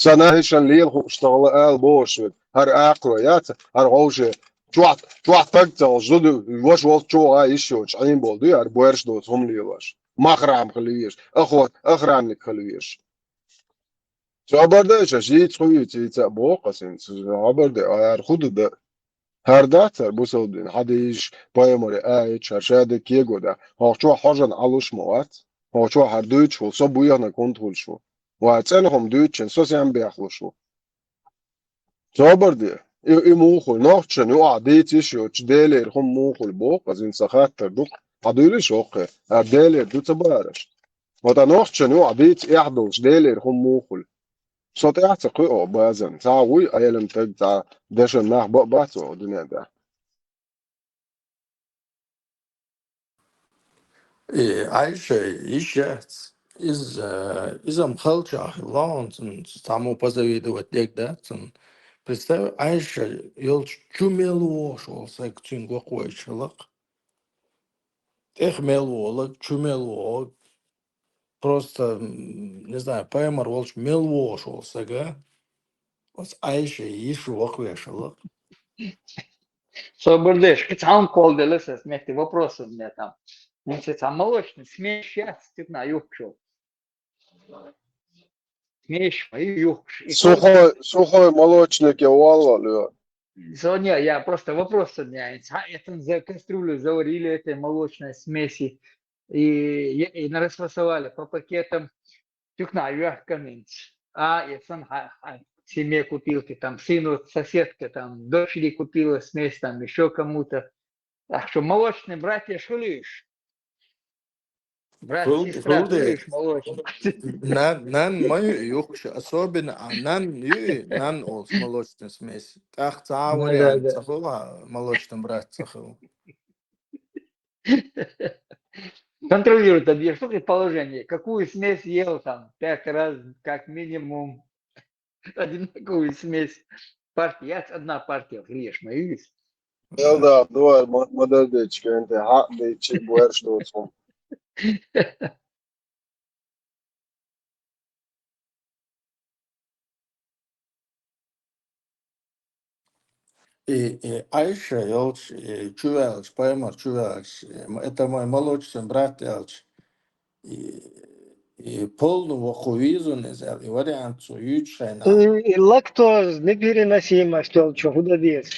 Сан нах дайшан лела хууш тахала ала бохуш верг. ХӀара акхарой яц, хӀара ховше. Чохь, чохь стаг ца хилча, зуда, ваша волччохь а йиш йоцуш Ӏийна болу дуй, хӀара боьрша доцу хӀума лелош. Махрам хила везаш, охот-, охранник хила везаш. Собар дай, ша шийтта хӀун вийца, ийца а боху аса хӀинца. Собар дай, ара хӀун ду дан. ХӀара дац, хӀара бусалба дин, хьан дийш, пайхамаре а йича, хӀара ша де кего дан. ХӀокху чохь хьожан Ӏалуш ма вац. ХӀокху чохь хӀара дуьйцуш ву, со боьхнарг хӀунда хуьлуш ву. Ва цӀена хӀума дуьйцучун со сем бехлуш ву. Собар де, и, и муха хуьлу? Нохчашна юкъахь дийца йиш йоцуш, Делера хӀума муха хуьлу боху, аса хӀинца сан хаттар ду-кх. Хьан дуьйлиш хӀокху? ХӀара Делера ду ца бахараш? Вот а нохчашна юкъахь дийца эхь долуш, Делера хӀума муха хуьлу? Со тӀаьхьа ца кхуьу оха базарна. Цхьа вуй Ӏелам стаг, цхьа дешан нах бан а бац оха дуьнен тӀехь. И Ӏайша йиш яц. Иза, иза-м халчахь хилла хьуна, цунна цхьаммо позавидовать дерг дац цунна. Представь, Ӏайша йолчу чу мел вогӀуш волу стаг цуьнга вакхавайча хилла-кх. ТӀех мел волаг, чу мел вогӀаг. Просто, м, не знаю, пайхамар волчу мел вогӀуш волу стага оцу Ӏайша йиш вакхавеш хилла-кх. Собар деш, кхин цхьа хӀума кхолладелла сан сметте, вопрос у меня там. Хьуна цхьа молочный смесь яц, цуьнан юхкуш йолу. Смесь ма ю юхкуш. И Сухой, сухой молочник я валлал, ё. Соня, я просто вопрос у меня. Цхьа, это за кастрюлю заварили этой молочной смеси. И, и, и расфасовали по пакетам. Цуьнан юхкуш хӀинца. А, я сан хьа, хьа, семье купил ты, там, сыну, соседка, там, дочери купила смесь, там, ещё кому-то. Так что молочный братья хуьлуьйш. Брат, Хул-, сестра хул де. Хуьлуьйш молочный. Нан, нан ма ю юхкуш, особенно, а нан ю, нан олуш молочный смесь. ТӀаккха цхьа а Да, да, вариант да. Ца хуьлу, а молочный брат ца хуьлу. Контролирует, а что ты положение? Какую смесь ел там? Пять раз, как минимум. Одинаковую смесь. Партия, одна партия, греш, ма юйс. Эл да, давай, ма-, ма дардечка, энте хьаъ дечи, буьрш доцу. И, и Айша йолчу, и чуваьлча, пайхамар чуваьлча, и м-, это мой молочный брат аьлча, и, и полный вокху визун иза, и вариант цо юьйцу шайна. И, и лактоз непереносимость йолчу хӀун дан деза?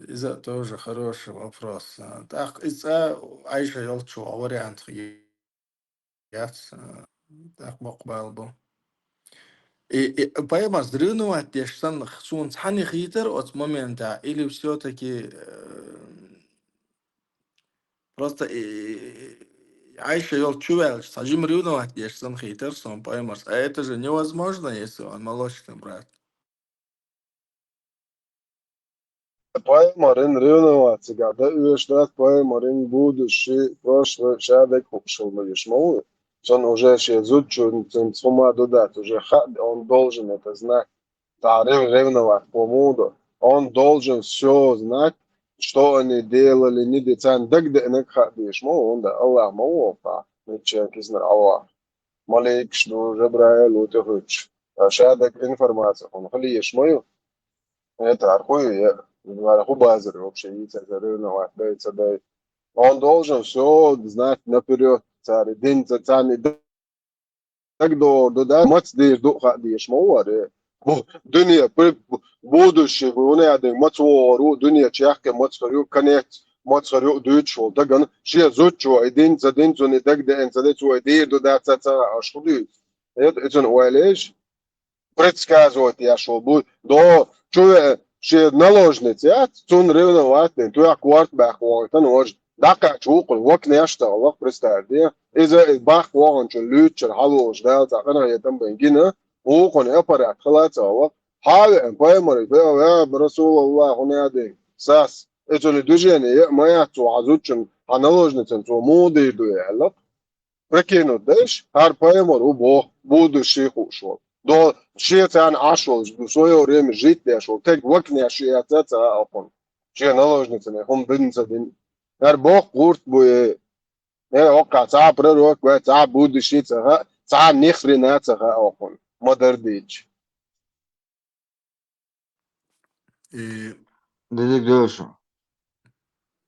Иза тоже хороший вопрос. А, тӀаккха иза Айша йолчу вариант хи-, яц, а, тӀаккха боккха бала бу. И, и, пайхамарца ревновать деш санна, суна цхьаьна хийтар оцу моментехь, или всё-таки, э, просто и, и, и Айша йолчу чуваьлча, цхьа жима ревновать деш санна хийтар суна пайхамарца. А это же невозможно, если он молочный брат. Пайхамаран ревновать цигахь дан оьшуш дац, пайхамаран будущий, прошлый, ша дерг хууш хила ма везаш ма ву. Цунна уже шен зудчуьнца хӀума ду дац, уже хаа, он должен это знать. Цхьа рев-, ревновать кхо муха до. Он должен всё знать, что они делали, не де-, царна дагадеанарг хаа дезаш ма ву, хӀунда Аллах ма ву воккхахь, мичча киснара Аллах. Маликаш ду, Жабраил ву тӀехуьлуш. Ша дерг информация хьуна хила езаш ма ю. Это хӀара хӀун ю, я, хӀара хӀун базар вообще, йийца, ревновать дай, ца дай. Он должен всё знать наперёд, цара динца, царна дагадогӀур ду дац, маца дийр ду хаа дезаш ма ву хӀара. Бу-, дуьне, пр-, бу-, будущий, хӀунда аьлла, маца вогӀур ву, дуьне чехка маца хир ю, конец маца хир ю дуьйцуш волу дагана, шен зудчо и динца, динца и дагадеанца, цо и дийр ду дац, ца, ца, аш хӀун дуьйцу? Это, и цунна ойла еш? Предсказывать еш волу бу, до, чу ве-, шен наложница яц, цунна ревновать дина, тоьхна корта баьхка вахийтина важа. ДӀакхаьчча вукхуьнан вакнеш а тахаллах, представь де. Иза, иза баьхка ваханчун луьйчура хьалолуш Дала цхьа къинхетам бен гина, вукхуьнан аппарат хила а ца гӀаллакх. Хьан а веана, пайхамаре, веа, веа, Расулаллах, хӀунда аьлла, сас, и цуьнан движение яа ма яц цо хьан зудчун, хьан наложницан цо муха дийр ду аьлла. Прикинуть дайша, хӀара пайхамар ву боху, будущий хууш волу. До шен царна Ӏаш волаш, в своё время жить деш волаш, тег вакнеш шен яц ца а хӀума. Шен наложницаний хӀума дин ца дин. Яр бох гурт буй, яр окха цхьа пророк вай, цхьа будущий ца хаьа, цхьа ни хрена ца хаьа хӀума. Ма дар дийча. И Дедек дальше.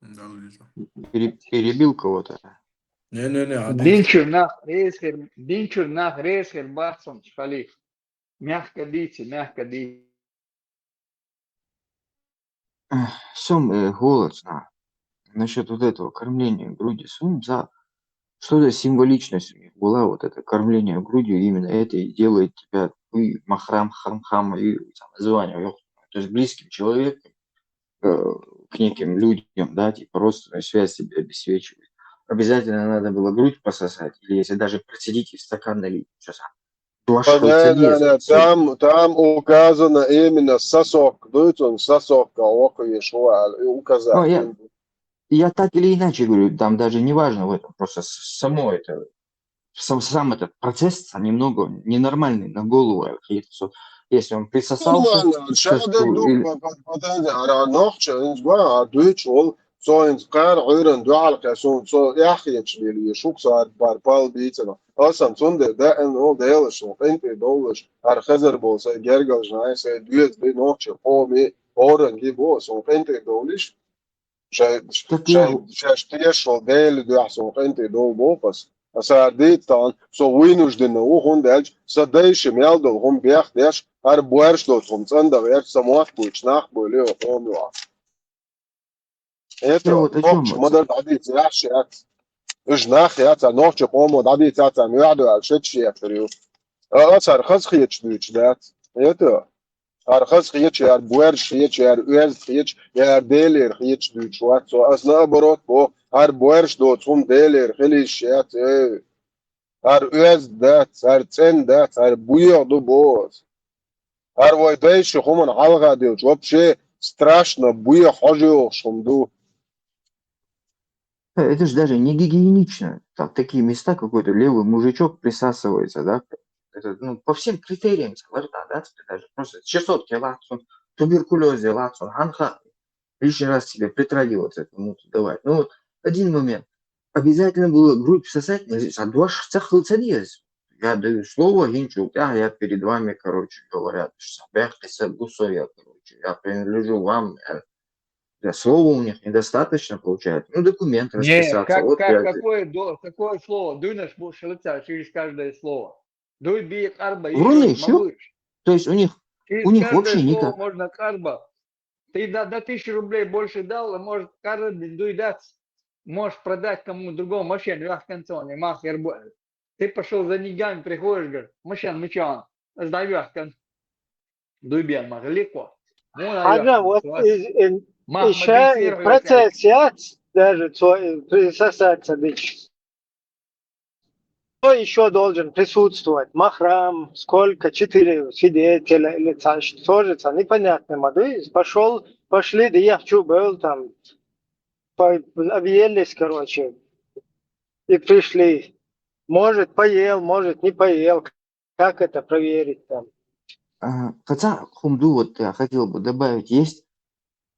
Да, вижу. Пере- Перебил кого-то. Не-не-не, а Динчур нах резхер, динчур нах резхер бахсом халиф. Мягко дийте, мягко дийте. Сом э, голод на. Насчет вот этого кормления груди сум за что-то символичность у них была, вот это кормление грудью, именно это и делает тебя и махрам, хамхам, и там, название, то есть близким человеком э, к неким людям, да, типа родственную связь себе обеспечивает. Обязательно надо было грудь пососать, или если даже процедить и в стакан налить, что сам. Дуаш Та не, не, не, сосать. там, там указано именно сосок, дуется он сосок, а около шуа, и указать. Ну, я- Я так или иначе говорю, там даже не важно в этом, просто с- само это, сам, сам этот процесс а, немного ненормальный на голову. А какие-то со- Если он присосался, Нормально, сейчас шагай ту- ду или- по- по- по- ара нохча, инс гва, а дуйч ол, со инс кар, уйран дуал касун, со яхьеч лили, шук са бар пал бицана. Асан сунде, да, эн ол делаш, эн пи долаш, ар хазар бол, са гергал жнай, са дуэс бе нохча, коми, оран ги бо, сон эн пи долиш. Шай, Так шай, я- шай, штеш ол, дели дуа, сон эн пи дол бо, пас. А са ар дит тан, со вынужденно, у хун дальч, са дайши мял дол, хун бях деш, ар буарш дол, хун цанда, вер, са муат буч, нах були, хун юа. Это, Ну, вот о чём нохча, мы? Мадар дадит, яхши яц. Уж нах яц, а нохча, хому дадит, яц, а мюаду, а шет ши яц, рю. А сар хаз хиеч дуч, да. Это, ар хаз хиеч, ар буарш хиеч, ар уэз хиеч, ар делер хиеч дуч, вот, со, аз наоборот, бо, ар буарш доц, хун делер хилиш яц, э. Ар уэз дац, ар цен дац, ар буйо ду боз. Ар вай дайши хуман халга дилч, вообще страшно буйо хожио шум ду. Э, Это же даже не гигиенично. Там такие места, какой-то левый мужичок присасывается, да? Это, ну, по всем критериям, говорит, а, да, тебе даже просто чесотки лацун, туберкулез лацун, анха лишний раз тебе притрагиваться к кому-то давать. Ну вот, один момент. Обязательно было грудь всосать, но здесь, а два шца хылца не есть. Я даю слово, гинчук, я, я перед вами, короче говоря, сабях, я короче, я принадлежу вам, я, я слова у них недостаточно получается. Ну, документ Не, расписаться. как, Вот как, я- какое, до- какое слово? Дуй наш будешь лица через каждое слово. Дуй би карба, Вруны, ещё всё. могу. То есть у них Через у них каждое вообще слово никак. Можно карба. Ты до, до тысячи рублей больше дал, и может карба дуй дать. Можешь продать кому-то другому машину, я в конце, не мах, я рабу-, Ты пошёл за деньгами, приходишь, говоришь, машина мычан, сдаю, я в конце. Дуй бен, мах, легко. Ну, Ага, вот из- э, Мах, ещё и процесс, я даже то, э, присосаться дичь. Кто еще должен присутствовать? Махрам, сколько, четыре свидетеля или ца- что же, ца- непонятно, мады, пошел, пошли, да я хочу был там, по- объелись, короче, и пришли. Может, поел, может, не поел. Как это проверить там? А, Хотя хумду вот я хотел бы добавить, есть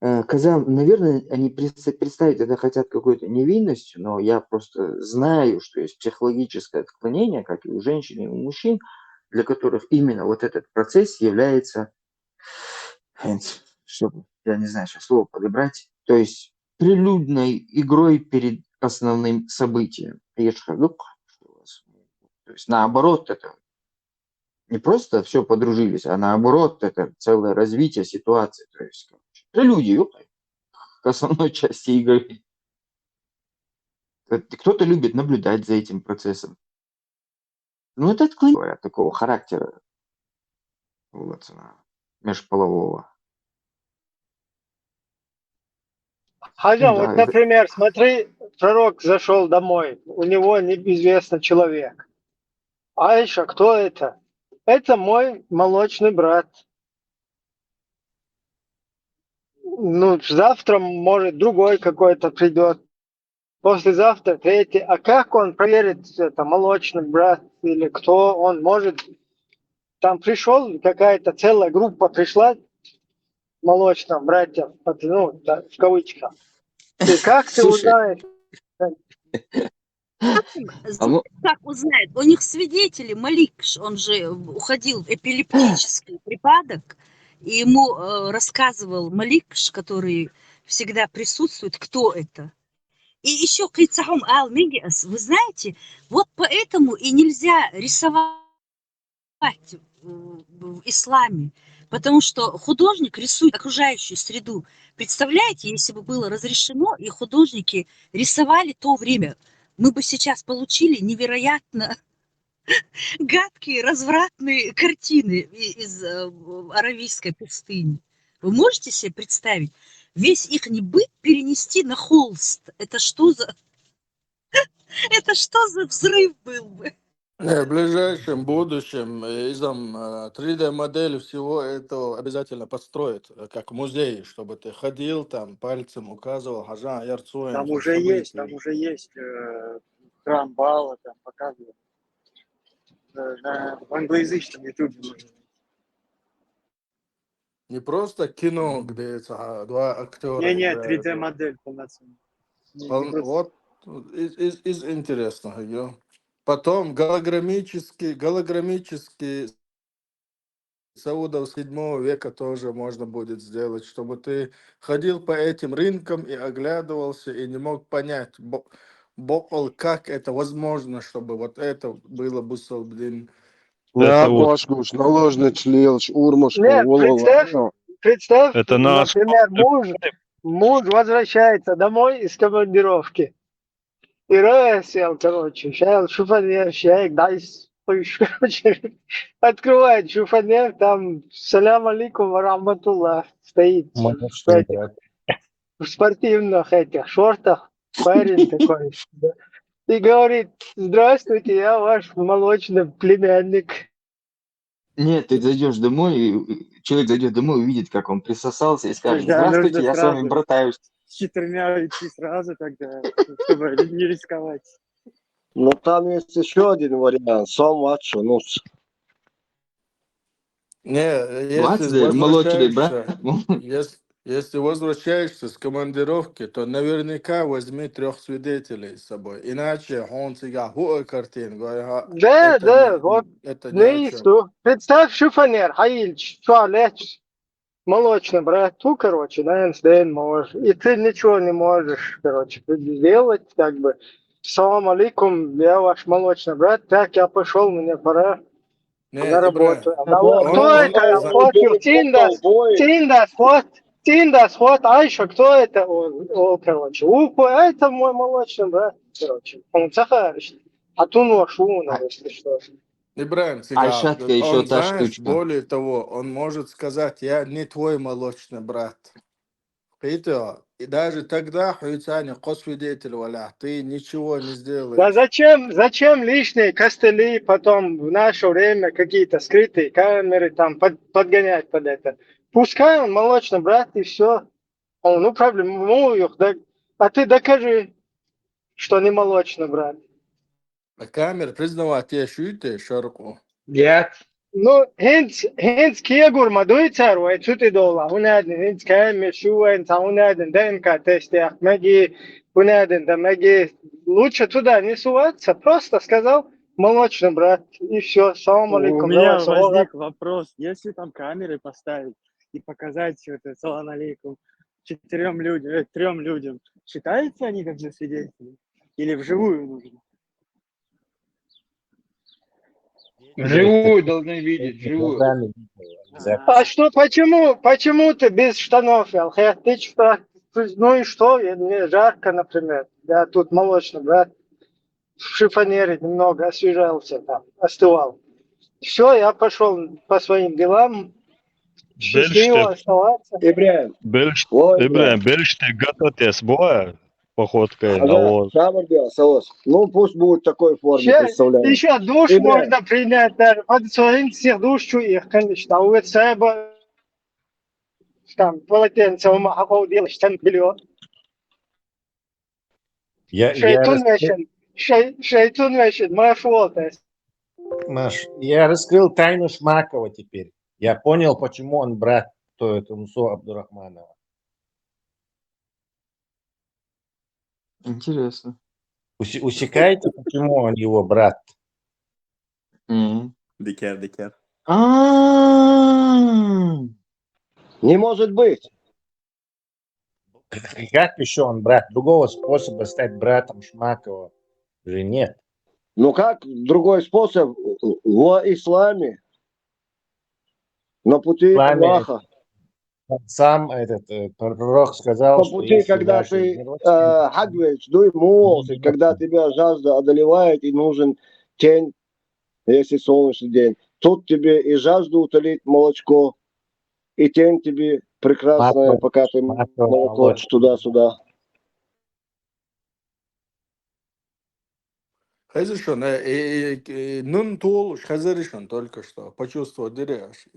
э, Казан, наверное, они прес- представить это хотят какой-то невинностью, но я просто знаю, что есть психологическое отклонение, как и у женщин, и у мужчин, для которых именно вот этот процесс является, чтобы, я не знаю, сейчас слово подобрать, то есть прилюдной игрой перед основным событием. Ешхагук, что у вас- То есть наоборот, это не просто все подружились, а наоборот, это целое развитие ситуации. То есть, короче, прелюдия, ёпта, к основной части игры. Кто-то любит наблюдать за этим процессом. Ну, это отклонение, говоря, такого характера, вот, а, межполового. Хажа, Да, вот, это- например, смотри, пророк зашел домой, у него неизвестный человек. Айша, кто это? Это мой молочный брат. Ну, завтра, может, другой какой-то придет. Послезавтра третий. А как он проверит, это молочный брат или кто? Он может там пришёл, какая-то целая группа пришла, молочных братьев, под- ну, да, в кавычках. И как ты Слушай. узнаешь? А мо- Как узнает? У них свидетели, Маликш, он же уходил в эпилептический припадок, и ему э, рассказывал Маликш, который всегда присутствует, кто это. И еще Кицахум Ал Мегиас, вы знаете, вот поэтому и нельзя рисовать в в исламе, потому что художник рисует окружающую среду. Представляете, если бы было разрешено, и художники рисовали то время, мы бы сейчас получили невероятно гадкие, развратные картины и- из э, аравийской пустыни. Вы можете себе представить? Весь их быт перенести на холст. Это что за... Это что за взрыв был бы? Не, в ближайшем будущем э, изам э, три дэ модель всего этого обязательно построят, э, как музей, чтобы ты ходил там, пальцем указывал, хажан, ярцуем, Там там уже есть, там события. Уже есть э, храм Баала, там показывают. Э, на- в англоязычном ютубе можно. Не просто кино, где это, два актера Не-не, играют. три дэ модель полноценная. Не- не Пол- просто- Вот из, из, из интересного, ё. Потом голограммический, голограммический Саудов седьмого века тоже можно будет сделать, чтобы ты ходил по этим рынкам и оглядывался, и не мог понять, бо- бокол, как это возможно, чтобы вот это было Бусалбдин. Наа Это вот, кошкуш, наложный члелш, урмашка, Нет, вол-вол. представь, представь, это наш например, муж, муж возвращается домой из командировки. И Роя сел, короче, ща шифоньер, ща дайс, короче, открывает шифоньер, там «Салям алейкум ва рахматуллах» стоит в этих, в спортивных этих шортах, парень такой, да. И говорит: «Здравствуйте, я ваш молочный племянник». Нет, ты зайдешь домой, и человек зайдет домой, увидит, как он присосался, и скажет: Да, «Здравствуйте, нужно я с вами сразу. Братаюсь». С четырьмя идти сразу тогда, чтобы не рисковать. Но там есть еще один вариант. Сом вачо, ну, с- Не, если Молодцы, молочный, брат. возвращаешься, если, если возвращаешься с командировки, то наверняка возьми трех свидетелей с собой. Иначе он тебя хуа картин, говорит, Да, это да, не- вот это ни о чем. Представь, шифоньер, хаиль, чуалеч, молочный брат, ту, короче, наверное, сден можешь. И ты ничего не можешь, короче, сделать, как бы. «Салам алейкум, я ваш молочный брат, так, я пошел, мне пора Не, на работу». Ибрагим, А вот он- кто он- это? он- Охотник, Тиндас, Тиндас, вот, Тиндас, вот, а еще кто это? Он, о, короче, ухо, а это мой молочный брат, короче. Он сахарщик. А ту ношу, А- если что. Ибрагим, Айшатка цыган, ещё он, та знаешь, штучка. Более того, он может сказать: «Я не твой молочный брат». Понимаете? И даже тогда хуицани кос свидетель валя, ты ничего не сделаешь. Да зачем, зачем лишние костыли потом в наше время какие-то скрытые камеры там под- подгонять под это? Пускай он молочный брат и все. Он, ну, проблема, ну, их, да, а ты докажи, что не молочный брат. А камера признавать я шуйте шарку. Нет. Ну, хинц, хинц кегур мадуйцар, вай цути дола, хунадин, хинц камер шуэн, ца хунадин, ДНК тест ях, маги, хунадин, да маги. Лучше туда не суваться, просто сказал: «Молочный брат», и все, салам У алейкум, меня давай, салам. Возник вопрос, если там камеры поставить и показать это «Салам алейкум» четырем людям, э, трем людям, считаются они как же свидетели? Или вживую нужно? Вживую должны видеть, вживую. А что, почему, почему ты без штанов, Алхер? Ты что? Ну и что? Мне жарко, например. Я тут молочный брат в шифонере немного освежался там, остывал. Все, я пошел по своим делам. Счастливо оставаться. Ибрагим, Белш, ой, Ибрагим, белш те гататес боя походкой на Ага, вот. Шамар дело, Саос. Ну, пусть будет в такой форме представление. Еще душ Ибрагим. Можно принять даже. Под своим всех душ чу их, конечно. А у Эцеба там полотенце у Махахов делаешь, там белье. Я, я Шейтун рас- вешен. Шей- Шейтун вешен. Моя фуолтес. Маш, я раскрыл тайну Шмакова теперь. Я понял, почему он брат, то это Мусо Абдурахманова. Интересно. Усекаете, почему он его брат? Мгм. Дикер, дикер. А. Не может быть. Как еще он брат? Другого способа стать братом Шмакова же нет. Ну как другой способ? В исламе. На пути Исламе. Аллаха. Сам этот э, пророк сказал, По что пути, если когда ваши ты родственники- э, хагвеч, дуй муолсит, когда тебя жажда одолевает и нужен тень, если солнечный день, тут тебе и жажду утолить молочко, и тень тебе прекрасная, Масло, пока ты масло, молоко молоко. Туда-сюда. Хеза шуна, э, э, э, нун толуш, хеза шуна только что, почувствовал дыряш.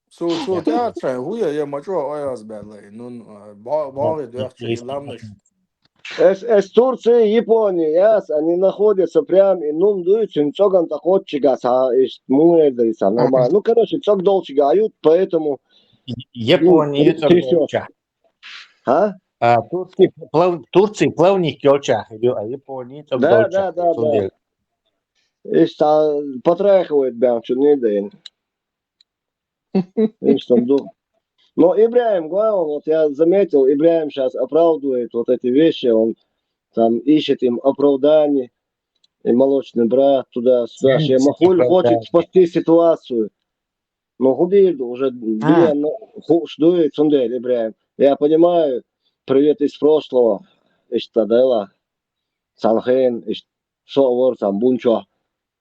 Су, су, тяцай, хуя, я мачо, ой, аз берлай, нун, э, ба, ба, дяхча, и ламнаш. Эс, эс Турция, Япония, яс, они находятся прям и нун дуйцин цоган такотчигас, а иш муэдриса, нормально. Ну, короче, цог долчига ают, поэтому, Японии Ну, цог трясёт. Долча. А? А Турции плав- Турции плавник ёлча, а Японии цог Да, Долча. да, да, Цог да. Дол- Ишта потряхивает прям, что не день. Ишта дух. Но Ибраим Гуао, вот я заметил, Ибраим сейчас оправдывает вот эти вещи, он там ищет им оправдание, и молочный брат туда-сюда. Ищет Я Махуль оправдание. Хочет спасти ситуацию. Но Хубирду уже блин, ну, ху- что и Цундель, Ибраим. Я понимаю, привет из прошлого. Ишта дела. Санхен, иш- шо вор там, бунчо.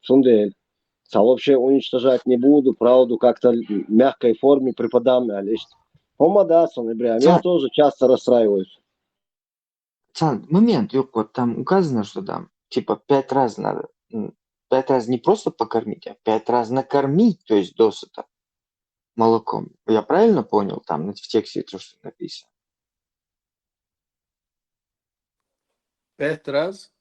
Цундель. Ца вообще уничтожать не буду, правду как-то в мягкой форме преподам, а лишь. Хома да, сон, Ибраим, я Ца- тоже часто расстраиваюсь. Ца, момент, ёк, вот там указано, что там, типа, пять раз надо, м, пять раз не просто покормить, а пять раз накормить, то есть досыта молоком. Я правильно понял там в тексте то, что написано? Пять раз?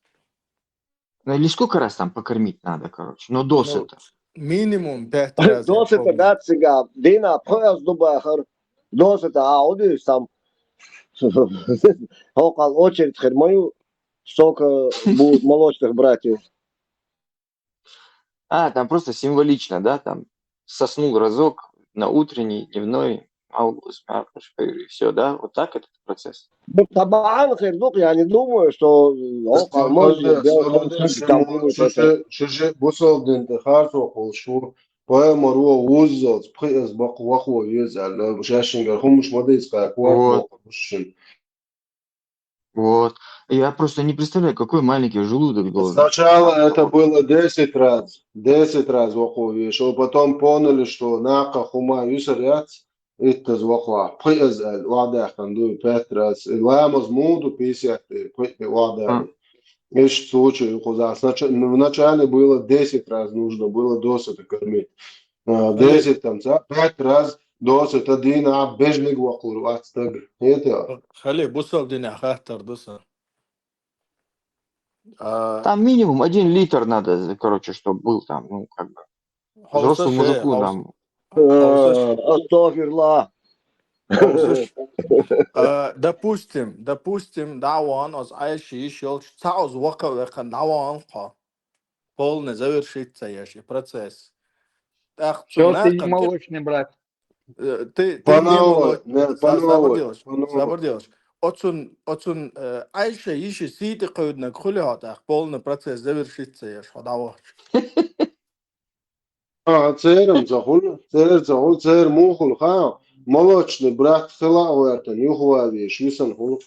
Ну, или сколько раз там покормить надо, короче, но досыта. Минимум пять раз. Досыта, да, цига, дина, пхояс дубахар. Досыта, а, удивись там. Около очередь, хер мою, столько будет молочных братьев. А, там просто символично, да, там соснул разок на утренний, дневной, а, и все, да, вот так этот процесс. Ну, табаан хер, ну, я не думаю, что около может там будет это. Шушы, бусалдин, ты харцо, полшу, поэма руа уззалц, пхиэс бак вахо везал, шашингар, хумуш мадейс, как Вот. вахо, шин. Вот. Я просто не представляю, какой маленький желудок должен. Сначала это было десять раз, десять раз вахо вешал, потом поняли, что нака хума юсаряц, иттаз вахо, пхиэс ал, вадахан дуй, пять раз, и ламаз муду, писят, пхиэс вадахан. Ишта случай, хуза, сначала, вначале было десять раз нужно было досыта кормить. А, десять там, ца, пять раз досыта дина, а бежник вахур, ацтаг. Это. Хали, бусалдин, а, хаттар дуса. А, Там минимум один литр надо, короче, чтобы был там, ну, как бы. Взрослому Хауса мужику ше, там. Э, Астагфируллах. Хауса ше. А, допустим, допустим, да, вон, аз айши ишёл, цаус вака вехан, да, вон, ха. Полный завершится, яши, процесс. Так, Все, на ты не кон- молочный брат. Э, ты, ты По не новой, молочный, да, по Са- Сабыр новой, делаешь, по новой. Сабыр делаешь. Отсюн, отсюн, э, айша иши ситы кавидна кхули хатах, полный процесс завершится, яш, хадавач. А, церам захул, цер захул, цер мухул, ха, молочный брат хила вертан, юхвави, швисан хул.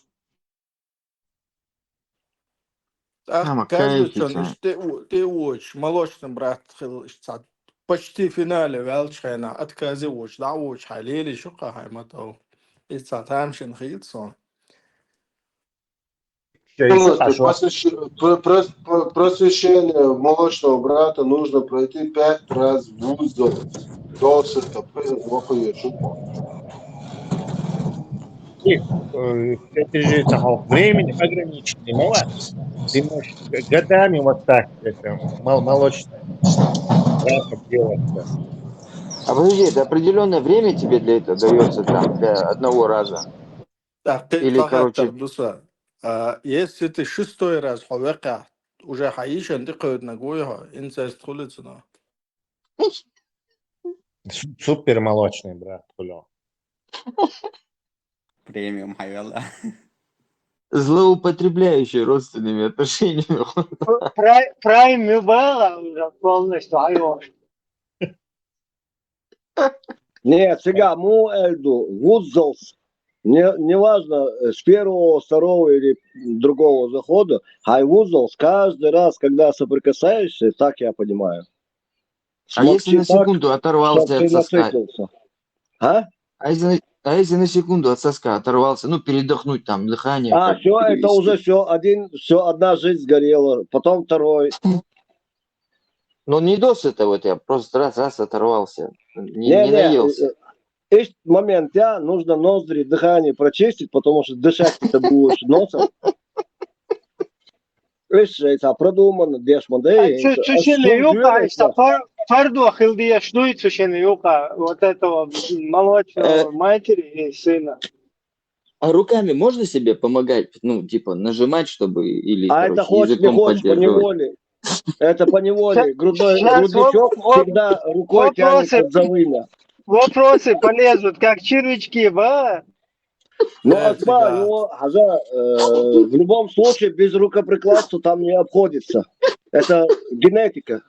Так, Ама кажется, кайфица. Иште у, те уч, молочный брат хил, ишта почти финале велчхена, отказе уч, да уч, халили шука хайматов. Ица тамшин хилцон. Всё, ещё Полностью пошло. посвящ-, про- про- про- просвещение молочного брата нужно пройти пять раз в узел. Досыта, пхиэс вахо вешал. Э, это же это, хо, времени ограниченный, мало. Ты можешь г- годами вот так это, мол- молочный брат делаться. А подожди, это определенное время тебе для этого дается, там, для одного раза? Так, ты Или, короче, А, если ты шестой раз хьо векъяхь, уже хьан йишан тӀекхоьдинарг вуй хьо, инцест хуьлуьйтуш. Су- Супер молочный брат, Хуля. Премиум хьайвелла. Злоупотребляющий родственными отношениями. Прай- Прайм ю бала уже полностью айваш. Нет, сега му эльду, вуззалс. Не, неважно, э, с первого, второго или другого захода, хьай вуззалс каждый раз, когда соприкасаешься, так я понимаю. А если Смокчи на так, секунду чтоб оторвался от ты соска? насытился. А? А если, а если на секунду от соска оторвался, ну, передохнуть там, дыхание А, как все, бы это уже перевести? Все, один, все, одна жизнь сгорела, потом второй. Но не до этого, я просто раз-раз оторвался. Не, Не, не не, наелся. э, есть момент, я нужно ноздри, дыхание прочистить, потому что дышать ты будешь носом. Видишь, это продуманно, деш модель. Цу шинна юкъа, иштта пар- пардо хила дезаш дуй цу шинна юкъа, вот этого молочного матери и сына. А руками можно себе помогать, ну, типа, нажимать, чтобы или, А это короче, хочешь, не языком хочешь, по поддерживать? неволе. Это по неволе. Ща- Грудной, щас грудничок воп- воп- всегда рукой тянется Вопросы- к завыне. Вопросы полезут, как червячки, ба? Ну, Э, Акбар, да. Ну, Хажа, э, в любом случае без рукоприкладства там не обходится. Это генетика.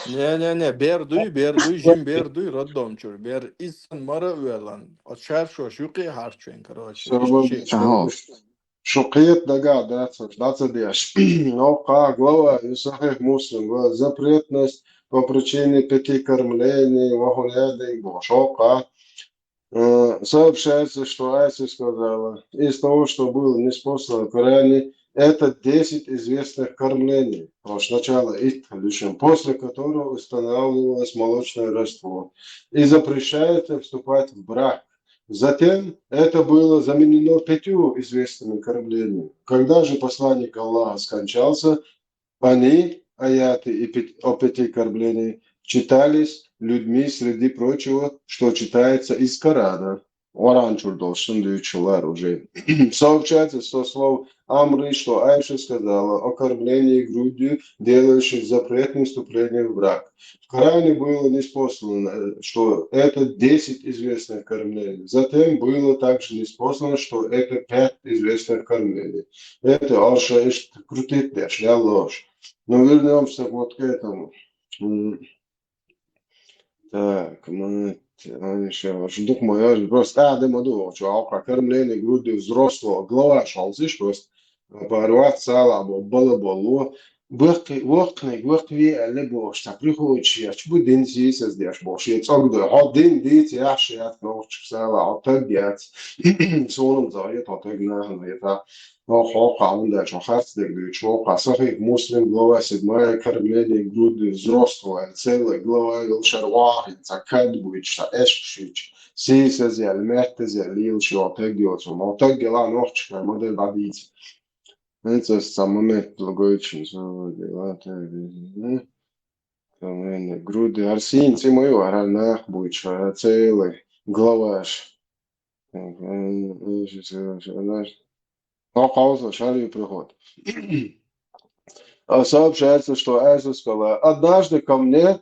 Не-не-не, бер дуй, бер дуй, жин бер дуй, роддом чура. Бер иззан мара уьлан. От шаршош юкъе харчвен, короче. Всё, Ишт бабушка, чи- Ага. Шукет дага дац, дац деш. Но ка глава и Сахих Муслим, ва запретность по причине пяти кормлений, ва хуляды, бо шока. Э, Сообщается, что Айса сказала, из того, что было ниспослано в Коране, это десять известных кормлений, то есть начало ит, лишь после которого устанавливалось молочное родство, и запрещается вступать в брак. Затем это было заменено пятью известными кормлениями. Когда же посланник Аллаха скончался, они, аяты и пят- о пяти кормлений, читались людьми, среди прочего, что читается из Корана. Коран чура долуш, цунна дуьйцуш хилар уже. Сообщается со слов Амры, что Айша сказала о кормлении грудью, делающей запретным вступление в брак. В Коране было ниспослано, что это десять известных кормлений. Затем было также ниспослано, что это пять известных кормлений. Это Арша ишт крутит деш, я ложь. Но вернемся вот к этому. М, Так, мы, а, ещё, аж дух мой, аж просто, а, да, ма ду, чё, а, как кормление грудью взрослого, глава шалзиш просто. Порвать сала, бо было было. Вахны, вахны, вахви, але бо, что приходишь, я чё бы дин сисас деш, бо, что я цог да, хо дин дит, я ши от ночь сала, а так дец. Соном за это, а так на, на это. Ох, ох, а он дальше, ох, харц дек дуй, чё, ха, Сахих Муслим, глава седьмая, кормление грудью взрослого, целая глава, вел шарвахи, цакад будет, что эшшич, сисазял, мертазял, лил шо, так делать, но так дела, ночка, модель бадить. Это сам момент другой, чем дела, так, кормление грудью, арсин, ты мою, ара нах будет, что целый главаш. Охауза, шарий приход. А сообщается, что Айса сказала: «Однажды ко мне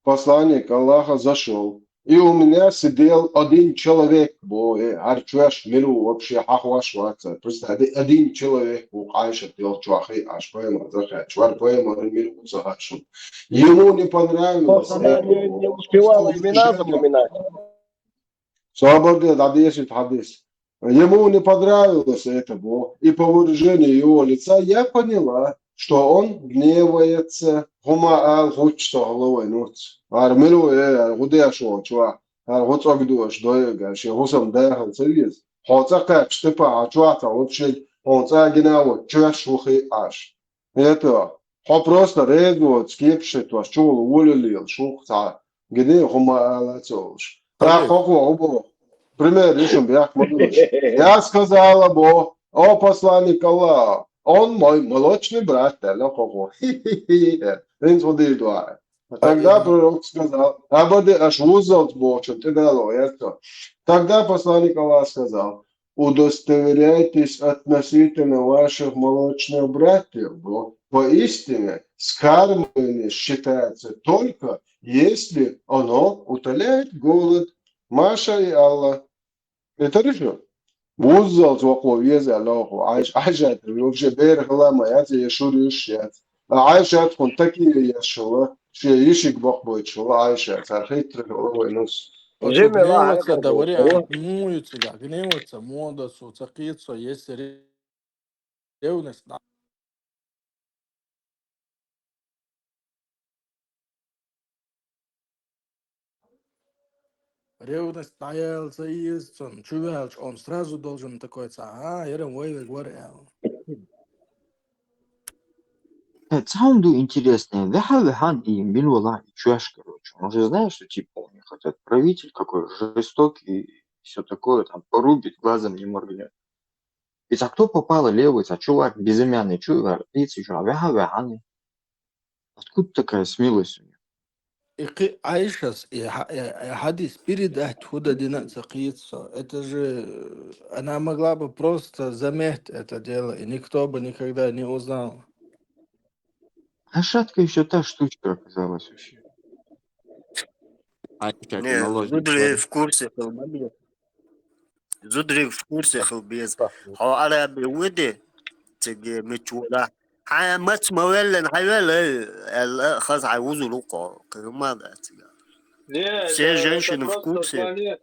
посланник Аллаха зашёл, и у меня сидел один человек, бо, э, арчуаш миру вообще хахваш ваца. Представь, один человек у Айша тел чуахи аш поэма, захач, вар поэма, миру захашу. Ему не понравилось Просто она это, не, бо. не успевала имена запоминать. Собор де, да, десять хадис. Ему не понравилось это, бо. И по выражению его лица я поняла, что он гневается. Хума ал хуч, что головой нуц. Ар миру, э, ар гудеш, чуа. Ар гуцог душ, доега, ши хусам дахал цавиз. Хоца кач, типа, а чуа та вообще, он ца гина вот, чуа шухи аш. Это, хо просто резво скепши, то, что уволили, шух ца. Где хума ала цолш. Та хохо, обо. Пример, ишин бяхк ма гуш. Я сказала бо, о посланник Аллаха, он мой молочный брат, да, ну, хо-хо. Ин худой. Тогда пророк сказал, абады аш вузал бочун, ты дало, я что. Тогда посланник Аллаха сказал: удостоверяйтесь относительно ваших молочных братьев, бо поистине скармливание считается только, если оно утоляет голод. Маша и Алла. Это решил. Вуззал вакъо веза лоху. Айш-, Айшат, вообще бер хлама яц, я шур юш яц. А Айшат хун такие я шула. Ши ишик бак бой шула Айшат. Сар хитрый хула вайнус. Жеме ла гневаться, хайка да, вариант. Муется, да, гневаться, мода су, цакицо, если ре-, ревность, да. Ревность наелся и есть он. Чувствуешь, он сразу должен такой ца, а, я вой век вар. Э, самое интересное, вяха вяхан и милвала и чуваш, короче. Он же знает, что типа у них этот правитель какой жестокий и все такое, там порубит, глазом не моргнет. Ведь а кто попало левый, а чувак безымянный, чувак, видите, чё, вяха вяхан. Откуда такая смелость у них? И кы-, Айшас, и ха-, и, и хадис передать худа дина цакицо. Это же, э, она могла бы просто заметить это дело, и никто бы никогда не узнал. А шатка еще та штучка оказалась вообще. А, чё, не, молодец, зудрый говорит. В курсе, хылбабе. Зудрый в курсе, хылбез. Хо арабе выйди, тебе мечура. Хай мач мавеллен, хай веллен, эл, хаз хай узулуко, кырма да, тига. Не, все это, женщины это в просто курсе. Плане-,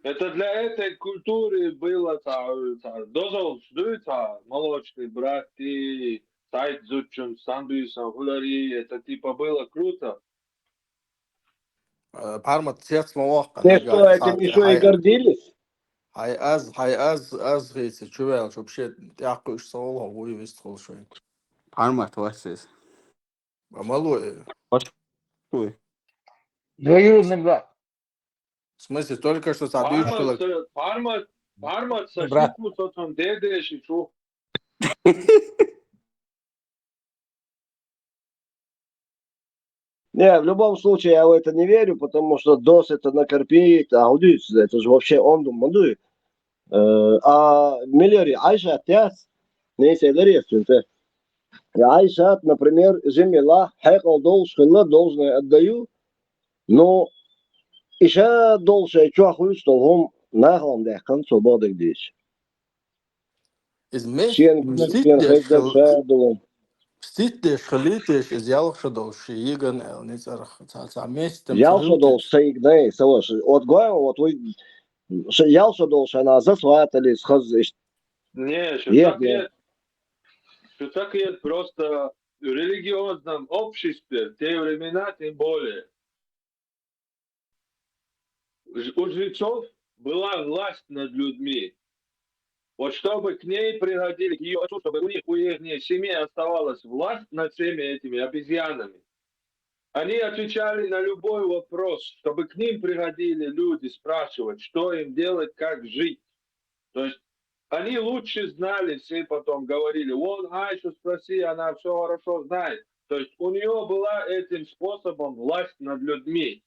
это для этой культуры было, та, та, дозол, ждут, та, молочный брат, и сайт зучун, сандуисан, хуляри, это типа было круто. Э, парма цец ма вакъа, те, нага, что, этим ещё и гордились? Хай аз, хай аз, аз гейцы, чувел, вообще, тяхкуш савол, вуй вист холшой. Парма твасис. А малой. Ой. Двоюродный брат. В смысле, только что садуешь. Парма, парма, парма, брат. Сашику, сотон, дедеш и чу. Не, в любом случае, я в это не верю, потому что дос это накорпит, а удис, это же вообще он думал, ну, э, а Миллери, Айша, тяс, не, если это рез, то это. Я Айша, например, жемела, хекал долж, хынла должное отдаю, но иша долж, я чё хуй, что он нахал, да, к концу бодок дичь. Из мес-, сен, мстить сен деш хай хыл-, дальше думал. Мстить деш хылитеш, из ялх шо долш, иган эл, не царх, ца, ца местем ялх шо долш, царх. Саигнай, салаш. Вот гоем, вот вы, ш-, ялх шо долш, она засватали, схаз, иш-. Не, еш, шо так не. Еш. Шо так еш, просто в религиозном обществе, в те времена тем более. Ж-, у жрецов была власть над людьми. Вот чтобы к ней приходили, к её отцу, чтобы у них, у их семьи оставалась власть над всеми этими обезьянами. Они отвечали на любой вопрос, чтобы к ним приходили люди спрашивать, что им делать, как жить. То есть они лучше знали, все потом говорили: «Вот Айшу спроси, она всё хорошо знает». То есть у неё была этим способом власть над людьми.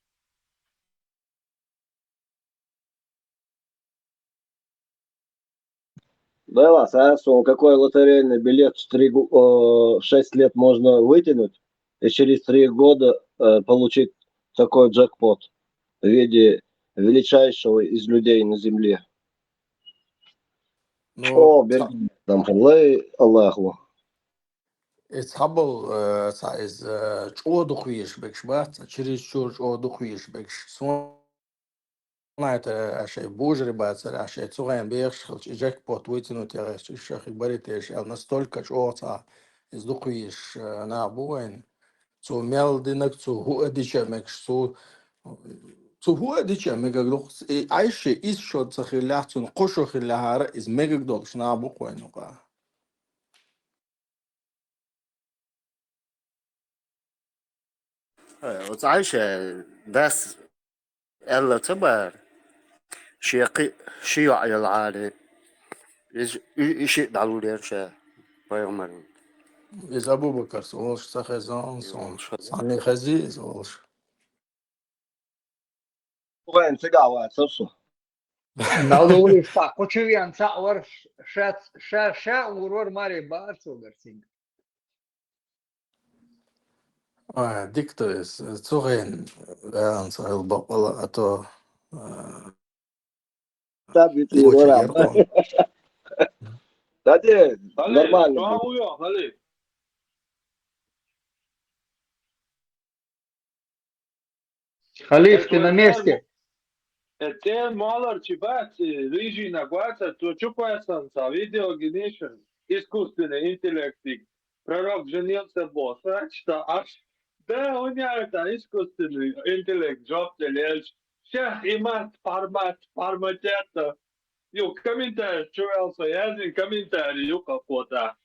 Было, а, какой лотерейный билет в три гу-, э, в шесть лет можно вытянуть, и через три года, э, получить такой джекпот в виде величайшего из людей на земле. Ну, о, ца-, бер-, нам хавлай Аллаху. Из хабал, э, ца из, э, чӀоагӀа дукха везаш бегаш бац, ца чересчур чӀоагӀа дукха везаш бегаш. Сона это, э, шоай божари бацар, э, шоай цу гӀайна бехаш хилча, и джекпот вытянуть яхаш, и шоай хи баритеш, аьле, настолько чӀоагӀа ца из дукха везаш, э, нах бу вайна. Цо мел динаг, цо хӀу а дича мегаш, цо, цо хӀу а дича мегаг дукха, и Айше из шо ца хиллехь, цунна кхо шо хиллехьара, из мегаг долаш нах бу-кх вайна юкъа. Э, оцу Айша дас аьлла ца баьхьара. Шен кхин ши йоӀ йолу Ӏали. Иза и, и шиъ дӀалулера ша пайхамарна. Иза Абу-Бакарс волуш ца хезна, сан. Йолуш хезна. Санна хези иза волуш. Вайн цигахь вацара со. Налла вуьйш цхьа кху чу веана цхьаъ вара, ша, ша, ша ур вара, маре баара цо гарцинга. А, дика ду иза. Цу хенахь ваьлла ца хила бакъала, а то, а, Стаб витий вара. Куча геркон. Да де, нормально. Что у Халиф? Халиф, ты на месте? Э, те малар чибац, э, рыжий на гуаца, то чуквасан са видео генешен, искусственный интеллектик. Пророк женился босса, что аж, да, у меня это искусственный интеллект, жоп тележ. Всех имат, формат, форматета. Ю, комментарий, чувел со, я не комментарий, ю, какой-то.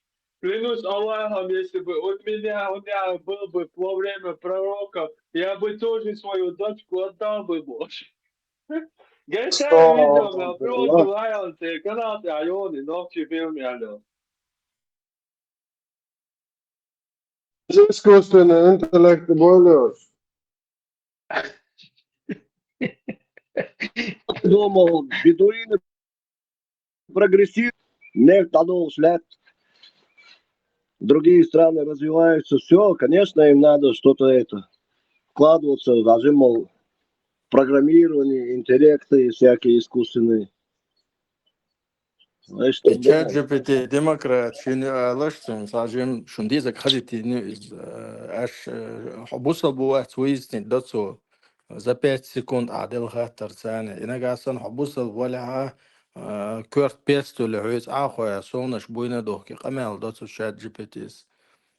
Клянусь Аллахом, если бы у меня, у меня был бы во время пророка, я бы тоже свою дочку отдал бы Боже. Гайтай видео, ма просто лайон, те канал, те айони, ночи фильм, я лё. Искусственный интеллект более. Думал, бедуины прогрессируют, нефть дадут, след. Другие страны развиваются, все, конечно, им надо что-то это, вкладываться, даже, мол, программирование, интеллекты и всякие искусственные. Знаешь, что, э, да. Чат джи пи ти демократ шуна алаш цун, цхьа жим шун дезаг хазитини, э, аш, э, хьо бусал бу вац выяснить до цо. За пять секунд а дел хаттар царна. И нагахь санна хьо бусал валахьа, э, коьрта пестули хьоьца а хоя, сонаш буйна дохки, къамел до цу чат джи пи тис.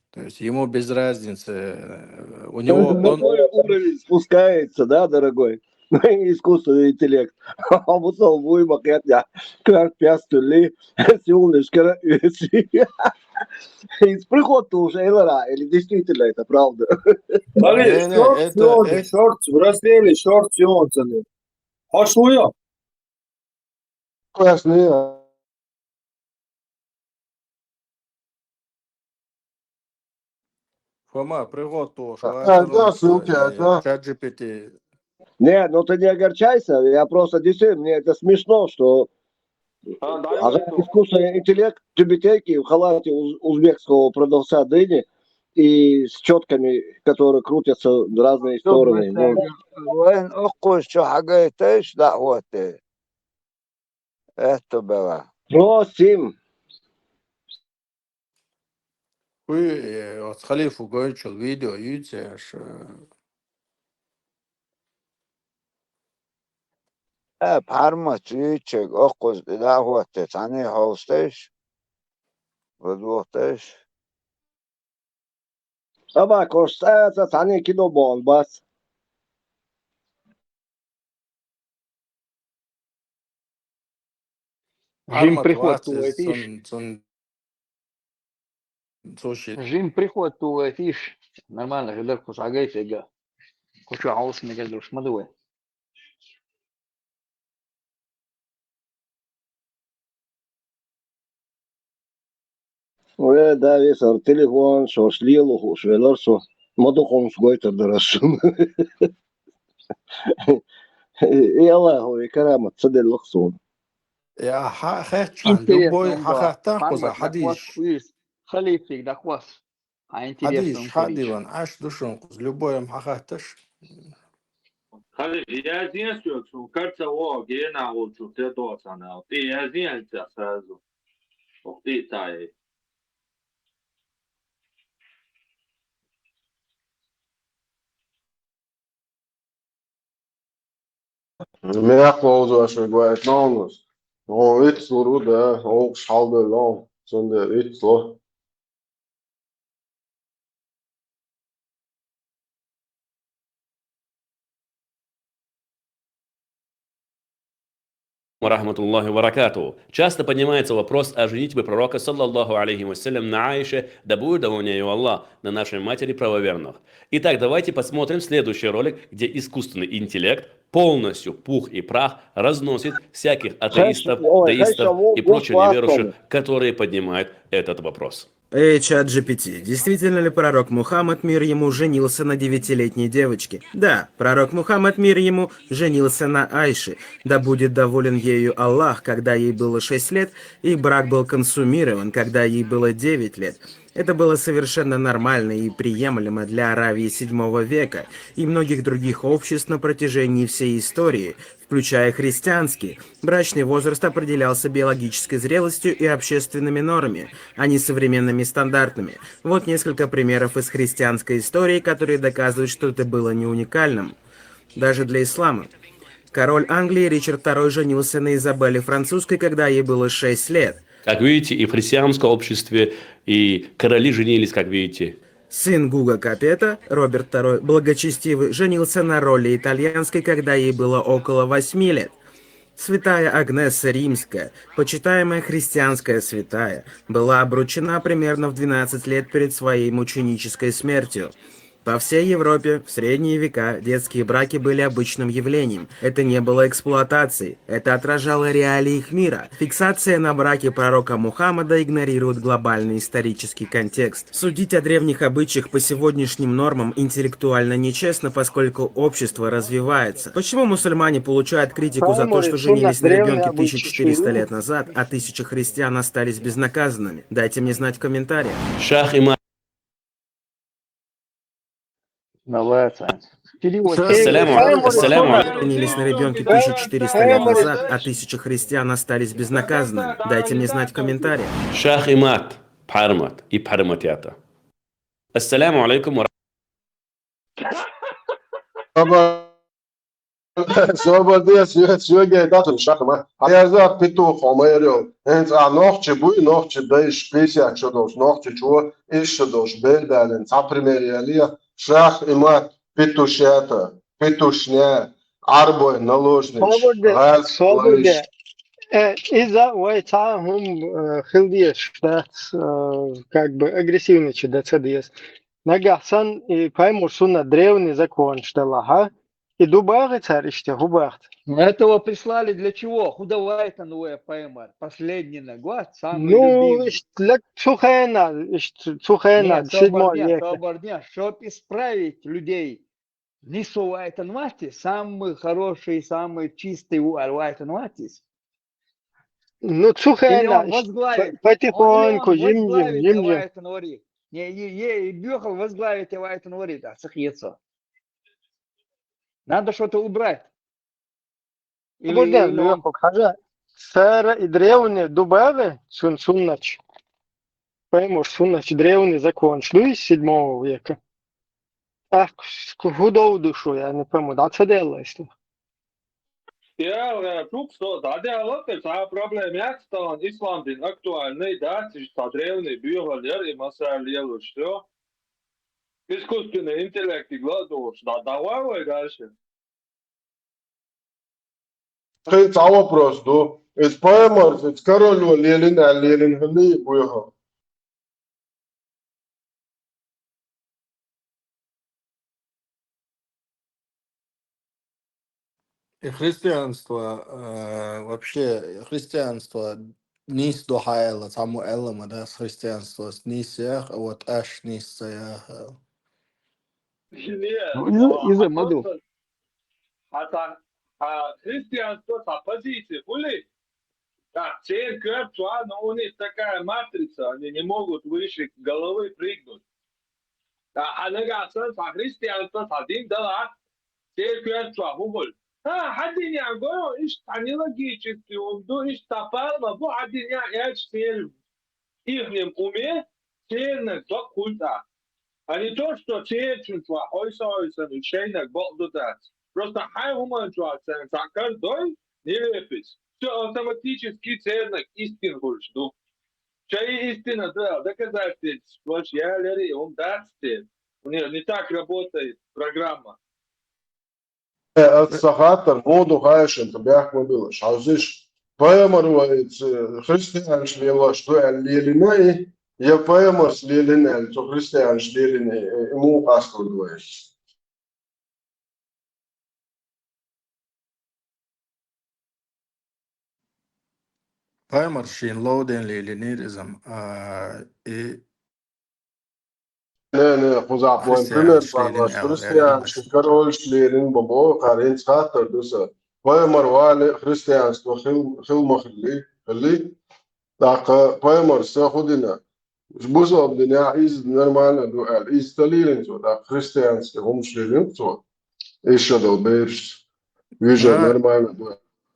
То есть ему без разницы, э, у него он... Какой уровень спускается, да, дорогой? Искусственный интеллект. А вот он, вы, макет, я, как пястули, силнышкара, из приход уже, Элара, или действительно это правда? Смотри, не, не, шорт, это, шорт, это шорт, в разделе шорт, Сионсоны. Хошуя? Классный. Фома, приготовь, а, да, ссылки, да. Чат джи пи ти. Не, ну ты не огорчайся, я просто действительно, мне это смешно, что искусственный интеллект, тюбетейки в халате уз-, узбекского продавца дыни и с четками, которые крутятся в разные стороны. Ну. Вайн оккхуз чу хьагайтайш, да, вот, э. Этто бела. Просим. Уй, э, оц халифу гойчул видео юйцеш, э. Э, пхьармац юйчег, оккхуз тӀе да хӀотте, цхьаьний хьовстеш, бадвохтеш. Аба, кхо цӀа, цӀа цхьаьний кидо бохуш бац. Жим приход тулайтиш. Цун, цун, цун ши. Жим приход тулайтиш. Нормально, хӀидар кху схьагайтега. Кху чу хьовса мегар долуш ма ду вай. Ве, да, весар телефон, шош лело хууш велар со. Ма дукхунаш гойтар дара шуна. И Аллахо, и карамат ца деллах суна. Я, хьа-, хетташ хьан, любой хьан хаттар кхуза хьадийш. Халифиг дакхвас. Хьан интересно хьадийш, хьадийван, аш ду шун кхуза, любой ам хьан хатташ. Халиф, язъян соьга, сун карца вогӀу, гена волчу те доцана. Ти язъян хӀинца сразу. Ох, ти тай. Мехь ловзош вегаваийта новнус. Оха вицлур ву, да, оха хьалдевлла, цундела вицло. ورحمة الله وبركاته. Часто поднимается вопрос о женитьбе пророка, саллаллаху алейхи ва саллям, на Аише, да будет доволен ею Аллах, на нашей матери правоверных. Итак, давайте посмотрим следующий ролик, где искусственный интеллект полностью пух и прах разносит всяких атеистов, Хорошо, ой, деистов хорошо, и вот, прочих вот, неверующих, вот. которые поднимают этот вопрос. Эй, чат G P T, действительно ли пророк Мухаммад, мир ему, женился на девятилетней девочке? Да, пророк Мухаммад, мир ему, женился на Айше. Да будет доволен ею Аллах, когда ей было шесть лет, и брак был консумирован, когда ей было девять лет. Это было совершенно нормально и приемлемо для Аравии седьмого века и многих других обществ на протяжении всей истории, включая христианские. Брачный возраст определялся биологической зрелостью и общественными нормами, а не современными стандартами. Вот несколько примеров из христианской истории, которые доказывают, что это было не уникальным даже для ислама. Король Англии Ричард второй женился на Изабелле Французской, когда ей было шесть лет. Как видите, и в христианском обществе, и короли женились, как видите. Сын Гуга Капета, Роберт второй, благочестивый, женился на Роле Итальянской, когда ей было около восьми лет. Святая Агнесса Римская, почитаемая христианская святая, была обручена примерно в двенадцать лет перед своей мученической смертью. По всей Европе в средние века детские браки были обычным явлением. Это не было эксплуатацией, это отражало реалии их мира. Фиксация на браке пророка Мухаммада игнорирует глобальный исторический контекст. Судить о древних обычаях по сегодняшним нормам интеллектуально нечестно, поскольку общество развивается. Почему мусульмане получают критику за то, что женились на ребенке тысяча четыреста лет назад, а тысячи христиан остались безнаказанными? Дайте мне знать в комментариях. Шах Имад. Давай, Асан. Перевод. Ассаляму Паймор ассаляму Суна. алейкум. Женились на ребенке тысяча четыреста лет назад, а тысячи христиан остались безнаказанными. Дайте мне знать в комментариях. Шах Имад, Пхьармат и Пхьарматята. Ассаляму алейкум ва Собар, собар де, сё-, сёгэй датун, Шах Имад. Аяза петух, омайрё. Энц а нохчи буй, нохчи дайш, пятьдесят шо долш, нохчи чё, иш шо долш, бер далин, ца пример ялия. Шах Имад, петушята, петушня, арбой, наложнич, Собар де, газ, собар де. лайш. Э, из-за, вай, ца хум, э, хилдиес, да, э, как бы агрессивный чи, да, ца диес. Нагахсан и Паймор Суна древний закон, что лаха. И дубагы царь иште, хубахт. Этого прислали для чего? Худавайтан уэ Паймар. Последний нагват, самый Ну, любимый. ишт, лак, цухена, ишт, цухена, Нет, седьмой собордня, век. Собордня, чтоб исправить людей. Не сувайтан ватис, самый хороший, самый чистый у Арвайтан ватис. Ну, Или цухена, он ишт, возглавит, по-, потихоньку, он, или он жим-жим, возглавит жим-жим. Вайтан вари. Не, е, е, и бюхал возглавит Вайтан вари, да, сахьецо. Надо что-то убрать. Или, Бурден, или он- лёхок, хажа. Сара и древние дубавы, сун, суннач. Пойму, суннач, древний закон, шлюй седьмого века. Ах, худов душу, я не пойму, да, ца дело, если. Я, э, чук, что, да, диалог, это а проблема, я, что он ислам дин актуальный, да, ты же со древний бюгал, я, и масса лелу, что? Искусственный интеллект и гладуш, да, давай, ой, дальше. Хин ца вопрос ду. Из Паймар, из король лелин, а лелин хни буйха. И христианство, э, вообще, христианство нис духайла, саму эллама, да, с христианство с нис ях, а вот аш нис ях. Не, Ну, из-за моду. А та, а христианство, та позиция, были? Да, церковь, чё, но у них такая матрица, они не могут выше головы прыгнуть. А, а нагасан, та христианство, та дин дала, церковь, чё, уголь. А, хадин я говорю, иш, они логически, он, ду, иш, та палма, бу, хадин я, я, церковь. Ихнем уме, церковь, да, культа. А не то, что церковь, чё, ой, сой, сой, шейнак, бог, ду, да. Просто хай хуман, чё, церковь, та каждой, не лепись. Всё автоматически церковь истин, говоришь, ду. Чай истина, да, доказательств, я лери, он даст тебе. Не, не так работает программа. Э, от сахатар, воду хайшин, табях мобила, шаузиш. Пайхамар вай, ца, христианаш лелош ду аьлла лелийна и, я пайхамарс лелийна аьлла, цу христианаш лелийна и, и муха къастор ду вай? Пайхамар шийна ловден лелийнийра иза-м, а, и Не, не, кхузахь вайн пример христианаш лелийна бахьаш, аьлла, христианаш, аьлла. Корольш лелийна бан боху, кхара хӀинца хаттар ду сан. Пайхамар вале а христианство хил-, хила ма хилли, хилли. ТӀаккха пайхамар са хӀун дина? Бусалба динехь иза нормально ду аьлла, иза ца лелийна цо, тӀаккха христианский хӀумаш лелийна цо. Иштта долу бераш. Вижа нормально ду.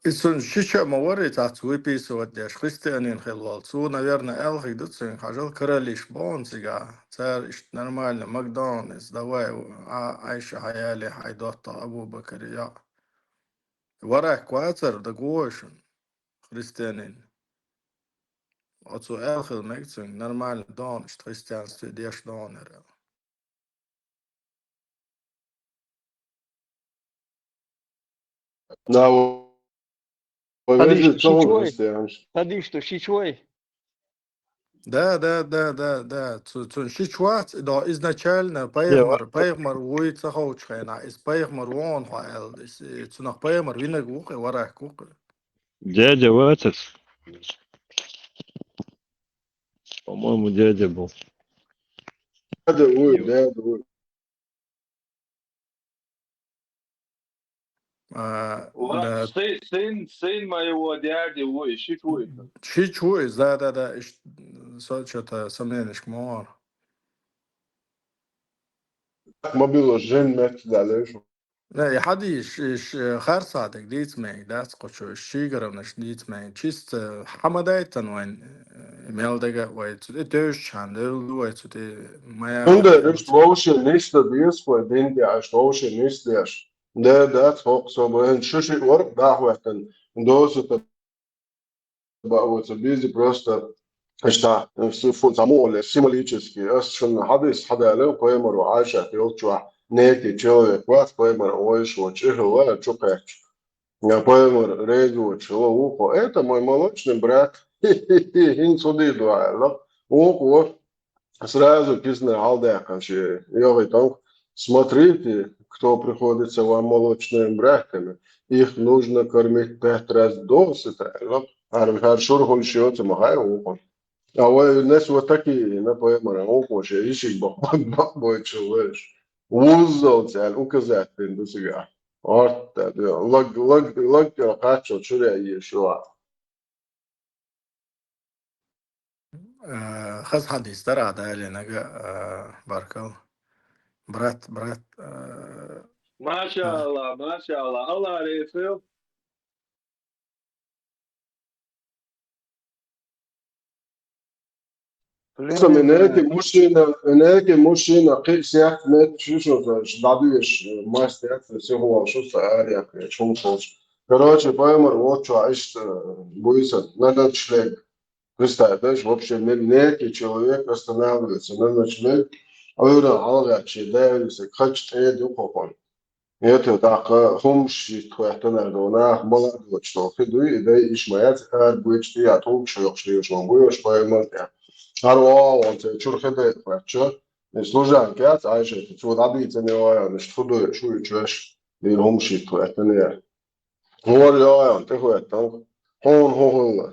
И цунна шича а ма вара, и цхьацца выписывать деш, христианин хилла волу. Цо, наверное, аьлла хир ду цуьнга, хьажал, королиш боху цигахь. Цара иштта нормально, Макдональдс, давай, а, Айша хьаяле, хьайн доттагӀа Абу-Бакар, я. Варак вацара, дагавогӀий шуна, христианин. Оцо аьлла хила мега цуьнга, нормально догӀна, иштта христианстве деш догӀна яра. Да, вай везде цо хьуна христианаш. Ша дийш ду, шичой? Да, да, да, да, да. Цу-, цунна шича вац, и до изначально пайхамар, пайхамар вуй ца ховчу хенахь. Иза пайхамар ву хьуна хьо аьлла. Иза, цунах пайхамар винарг ву-кх, варак ву-кх. Дядя вацара. По-моему, дядя был. Дядя вуй, дядя вуй. А, ва-, да. Сын, сын, сын моего дяди вуй, шича вуй. Шича вуй, да, да, да, иш-, со чё-то сомненишка ма вара. Мобило жен меттиг далеш. Не, и хьадийш, иш, э, харцахь дерг дийца мега дац кху чу, иш шийгарамнаш дийца мега. Чисто хьан ма дайтан вайн, э, мел дага вай цу тӀе тевжачхьана девлла ду вай цу тӀе ма яхар. ХӀунда аьлча вовшийн нисда деза вай дин тӀе, аьшта вовшийн нисдеш. Да, дац хӀокху со бен шу шиъ вара дахветтан досута баъ ваца бизи просто, иштта, фу, цхьа муха ле, символически. Ас шуна хьадис хьадалев, пайхамаро Ӏайшат йолчохь, некий человек вац, пайхамар вайша ву чӀи хилла, чу кхаьчча. Я пайхамар реза воцуш хилла вукхо. Это мой молочный брат. ХӀинца хӀун дийр ду аьлла. Вукхо сразу кисана хьалдаьккхина шен йогӀу тӀом. Смотрите, кто приходится вам молочными братьями. Их нужно кормить пять раз досыта. Ну, хӀара, хӀара шура хуьлуш йоцу ма хаьа вукхо. А вай нес вот такие, например, вукхо шен йишиг бакъ-, бакъ-, бакъбойтуш вайша. Вуззалц аьлла указать дина ду цигахь. Орта, лаг-, лаг-, лаг-, кхаччалц чуьра езаш ю. Э, хаза хьадис дара ахь далийнарг, э, баркалла. Брат, брат, э, Машалла, машалла. Алла реза хуьлда. Просто некий мужчина, некий мужчина, кхин а сехк метташ ю шуна, дӀадоьшуш, э, мастер, психолог шу ца арахь, хӀума хилча. Короче, пайхамар волчохь иштта, э, буьйса, на ночлег. Представь, знаешь, вообще, ме-, некий человек останавливается на ночлег, Ӏуьйранна хьалагӀаьттича, шен даьллица, кхача тӀе ду кхокхуьнан. Это, тӀаккха хӀумаш йитта хӀоьттинарг ду, нах мала доцуш долу хи дуй, и дай иша ма яц, ара буьйцу тӀе а тӀулгаш хьоькхуш лелаш ван буьйш пайхамар тӀе. ХӀара вогӀу ван церан чуьра хи дай хӀоьттича, и служанка яц Ӏайшата, цо дӀадийцина йогӀу, иштта хӀу дуй, шу ю чоьш, дийна хӀумаш йитта хӀоьттина яра. ХӀора йогӀу тӀехӀоьттина, хьуна хӀун хилла?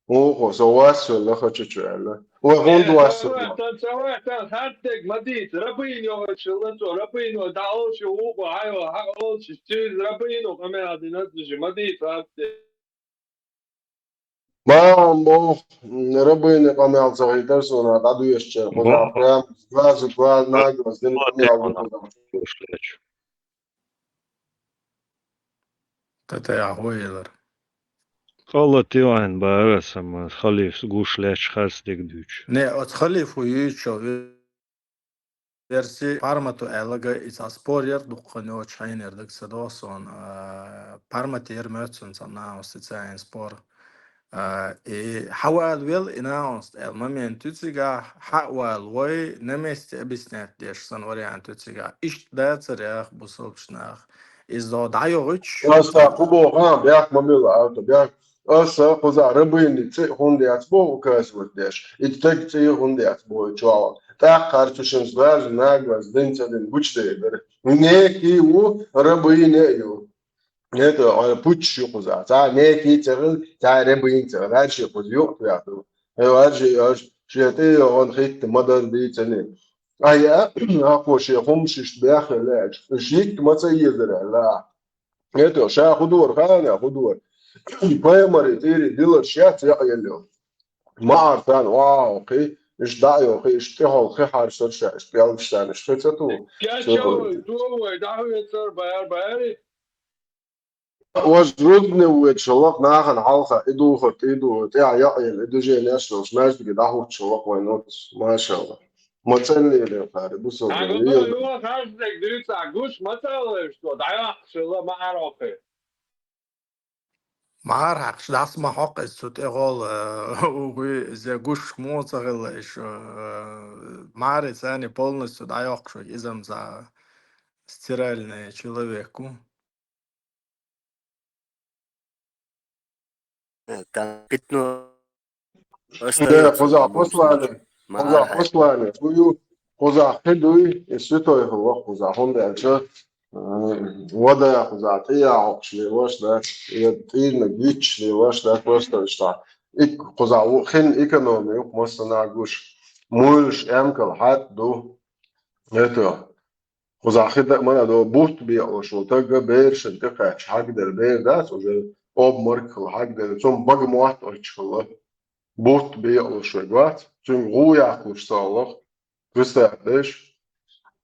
Вукхо, со вас хилла хача чу аьлла. Вай хӀунда вас хилла? Ца ваьттан, ца ваьттан, хаттарг ма дийца, рабыня йогӀуш хилла цо, рабыня дӀаолуш ю вукхо, хьайо, хьаолуш, цуьнан рабыня къамел дина, ма дийца хаттарг. Бан боху, рабыня къамел ца хилира суна, дӀадоьшучара, кхузахь прям глаз в глаз, нагло, дина къамел ду кхузахь. Тата ахьа хӀун элира? Халати вайн бара сама халифс гуш лечу харц диг дуьйцу. Не, оцу халифо юьйцу шо верси пармату аьллага, и цхьа спор яр дуккханочу хьайнера даг ца доху сон, а, пармат яр моьтту сан цхьа наха специальный спор. А, и хьавала вел и наха аьлла момент ю цигахь, хьавала вой, на месте объяснять деш сан вариант ю цигахь. Иштта дацар яха бусалбаш нах. Иза дӀайогӀуьйтуш. Просто кху боху, а, бехк ма мила, авто, бехк. Аса кхузахь рабыни цӀе а хӀунда яц боху указывать деш, и стаг цӀе а хӀунда яц боху и чохь. ТӀаккха цу шинца даже наглость дина ца дина гучудер дара. Некий ву, рабыни а ю. ХӀета, а, пуччаш ю кхузахь. Цхьа некий ца хила, цхьа рабыни ца хила. Ваьрший кхуза юкъа ваьхна. Хье, ваьрший, аш, шен тӀе а йогӀун хӀитта ма-дарра дийцина. Ай, а, акхо шен хӀумаш иштта бехъя лаьа, уьш йитта ма ца езара аьлла. ХӀета, ша хӀун дора, хаьий, хӀун дора? Пайхамаран тӀера диларш яц яа елла. Ма Ӏара царна, вау, кхин, иштта дӀа а йоху, иштта тӀехула кхин хьарсара ша, иштта пӀелгаш царна, иштта кхин ца ту. Кечо, товой, дӀахӀоьцура, баьр, баьрий? Важа рудни вуьйцуш хилла-кх нахана хьалха, и духар, и ду, тӀехь яа елла, и движенеш долуш, маьждиге дӀахӀуттуш хилла-кх вайн оцу, машалла. Ма цӀанлеле хаьри, бусалба. Хьан гуш, ма ца аллаш, дӀайоккхуш хилла, ма Ӏара хьокхий. Ма Ӏара хьокхуш, дӀаса ма хьокху иза цу тӀехула, э, угуй, иза гуш муха ца хилла, иша, э, маьре царна полностью дӀайоккхуш вай, иза-м цхьа стиральный человек ву. Э, там пятно. Да, остаётся кхузахь на послание, кхузахь послание. Хьуна кхузахь кхин дуй, и святой хилла кхузахь, хӀунда аьлча, э, вада кхузахь тӀе яхьокхуш лелош дац, я тӀийнаг йитча лелош дац, просто иштта. И кхузахь ву-, хин экономия ю-кх массанхьа гуш. Муйлаш эмкал хьатта ду. Это, кхузахь хи дан а ма до, бутт бекъалуш волу таг берашна тӀекхаьчча хьагделла бер дац, уже обморок хилла хьагделла, цунна бага мотт оьцуш хилла. Бутт бекъалуш верг вац, цуьнга гӀу яккхалуш ца хилла-кх. Представь, деш,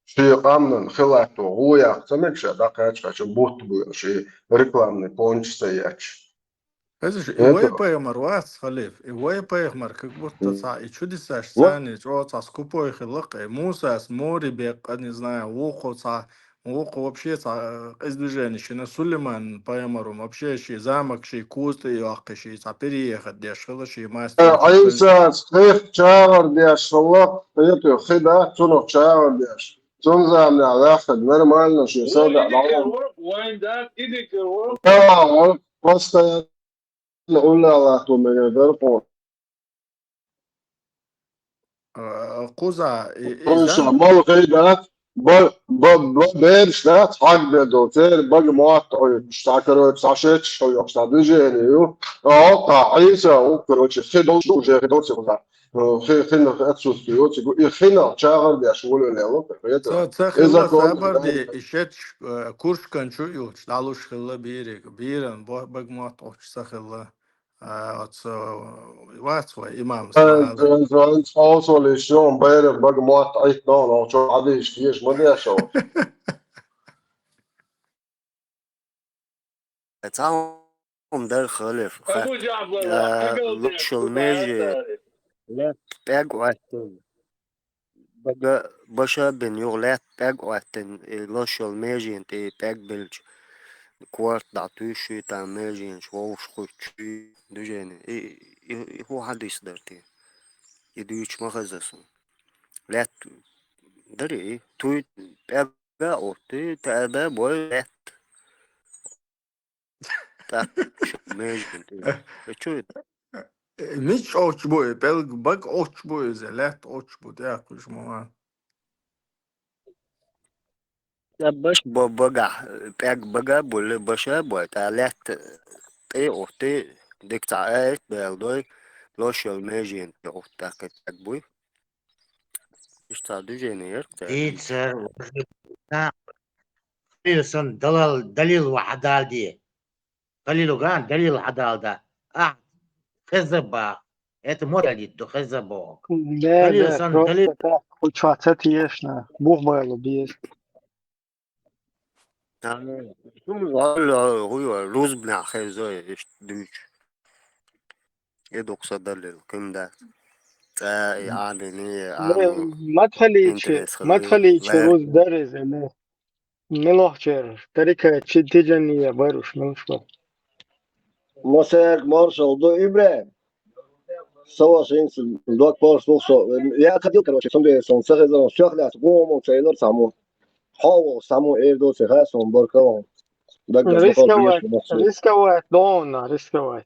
шен къамнан хи латто гӀу яккха ца мега ша, дӀакхаьчча-кхаьчча бутт бекъалуш, и рекламный пончаш ца етташ. Хезаш, и вай пайхамар вац, халиф, и вай пайхамар, как будто цхьа, и чудесаш царна чӀогӀа цхьа скупой хилла-кх, и Мусас море беккъа, не знаю, вукхо цхьа, вукхо вообще цхьа, э, къиза движени шина, Сулейман пайхамар-м вообще шен замок, шен куза тӀе йоккхий, шен цхьа переехать деш хилла, шен мастер. Э, Ӏийсас кхех чагӀар деш хилла-кх, хета хи дац, цунах чагӀар деш. Цунна заманахь ваьхна нормально шен сагӀа дӀа. Вайн дас идикер вара. Да, вара. Постоянно уллалахь ду мегар дара кхо. А, кхуза, и, и Кхуза зам- мала хи дац, ба, ба, ба, бераш дац, хьагбе долу, церан бага мотт Ӏуьйраш, цхьа, короче, цхьа шеташ хьуйохуш, цхьа движение ю. А, оккха, Ӏийса, у, короче, хи долчу уже, хи доцу кхуза. Э, хи-, хинах отсутствие йоцург, и хинах чагӀар деш волавелла, хета. Ца, ца хилла закон сабарде, да. И шеташ, э, куршкан чу йолчу, дӀалуш хилла бийриг, бийран бо-, бага мотт Ӏуьйраш ца хилла. А, оцу, вац вай имамас. Э, нахала. Э, э, хьовсале шун байран бага мотт Ӏитта нохчо хьадийша, деша ма дешо. Цхьа хӀума дара, халиф, хатта, а, лошал меже лаьтта пӀелг Ӏоьттина. Бага, баша а бина юха лаьтта пӀелг Ӏоьттина, и лошал межен тӀе пӀелг белча, корта дӀатуьйсуш ю, там меженаш вовшахкхуьттуш ю, движение. И, и, и хӀун хьадис дара те? И дуьйцуш ма хеза суна. Лаьтта дарий? Туй пӀелг а оттуй, тӀаьда бой лаьтта. Так, межен тӀе. Э, чу? Э, мича оттуш бу и пӀелг, бага оттуш бу иза, лаьтта оттуш бу, тӀаккха уьш ма ван. Ца баш бо багахь, пӀелг бага а буьллу, баша а бой, тӀа лаьтта тӀе а оттуй, дика цхьа аят а баьлла дой, лошал межен тӀе отту тӀаккха пӀелг буй. Иштта движение яра-кх цаьрга. Дийцар, Халил, сан далал, далил ва хьадалде. Халил уган, далил хьадалда. А, хеза бах. Это мой далил, то хеза бах. Да, Халил, да, сан просто далил. Так, хоть что-то ешна. Бух байло без. Шуна валла, хӀун ю, рузбанехь хезой иштта дуьйцу. И дукха сан далил, кхин дац. ЦӀа и Ӏамин, и Ӏамин. Матхаличи, интерес хилла, Матхаличи лер. Рузба дара иза, не. Мелохчер, тарика чи тижанния баруш, мелуш бар. Масерг маршал ду, ИбрахӀим. Сава синс док порс лух со. Я ходил, короче, сам де сон сахезон сёх лас гумо цайлар саму. Хавол саму эр до се ха сон баркалон. Даг даг Рисковать, рисковать, дона, рисковать.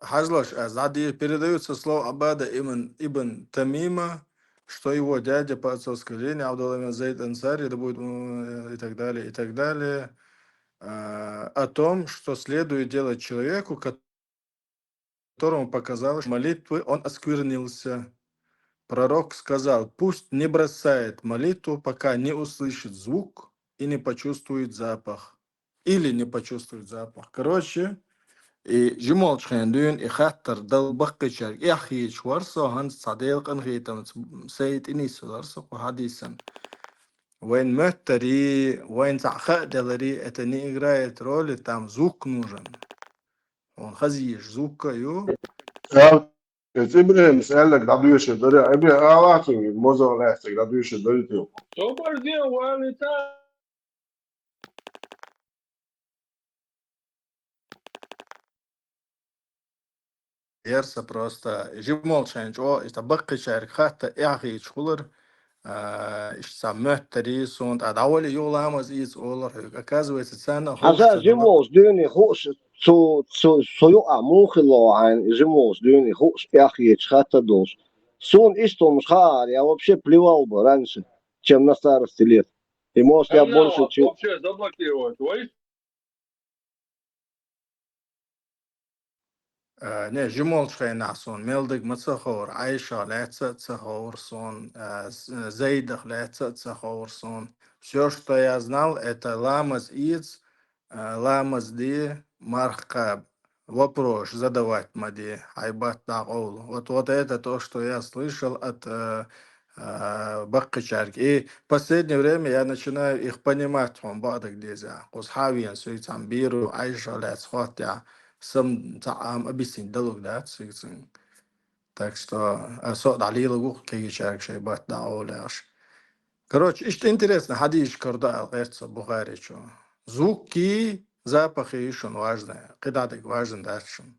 Хьажалаш, а, сзади передают со слов Абада ибн, ибн Тамима, что его дядя по отцовской линии, Абдулла ибн Зайд Ансари, да будет, м, и так далее, и так далее, а, о том, что следует делать человеку, которому показалось, молитвы он осквернился. Пророк сказал: «Пусть не бросает молитву, пока не услышит звук и не почувствует запах». Или не почувствует запах. Короче, и жимолчхен дуьйна и хаттар дала баккхийчаьрга эхь хийча вар со, хӀанз цхьа Делан къинхетамца сайта тӀа нисвелар со кху хьадисан. Вайн моьттари, вайн цхьа хаа делари, это не играет роли, там звук нужен. Хьуна хаза езаш звук а ю. Ца, эцу ИбрахӀима аьлларг дӀадоьшур дара, ИбрахӀим алахьа, мозал лаьцнарг дӀадоьшур дара те. Собар де, валита. Яр са просто. Жимолчхен чӀо, иштта баккхийчаьрга хатта эхь хийча хулар, а, иштта цхьа моьттари, суна тӀа дӀавала юха ламаз ийца олар хьоьга. Оказывается, царна а ховш Хьажа, ца дала. Жимолча дуьйна хууш, цу, цу, цу юкъа муха хилла хьайна, жимолча дуьйна хууш, эхь хийча хатта долуш. Суна иштта хӀумаш хаьара, я вообще плевал бы раньше, чем на старости лет. И может, я Хьажа, больше, чем вообще заблокировать, вай? Э, не, жимолчу хенахь суна мел дага ма ца ховра, Ӏайшах лаьцна а ца ховра суна, э, З-, Зайдах лаьцна а ца ховра суна. Всё, что я знал, это ламаз ийца, э, ламаз де, марха кхаба, вопрос задавать ма де, хьайн барт дӀакъовла. Вот, вот это то, что я слышал от, э, а, баккхийчаьрга. И последнее время я начинаю их понимать, хьуна бакъдерг деза. Кхуза хьа а вена, суьйцам бийр ву, Ӏайшах лаьцна хоттаяхь, сам цхьа Ӏама объяснить далург дац суьйцам. Так что, а, со а дӀалелаг ву кхечаьрга шайн барт дӀакъовла яхаш. Короче, иштта интересно, хьадисаш карадо аьлла гӀерта со Бухаричо. Звуки, запахи ю шуна важно, кхидӀа дерг важно дац шуна.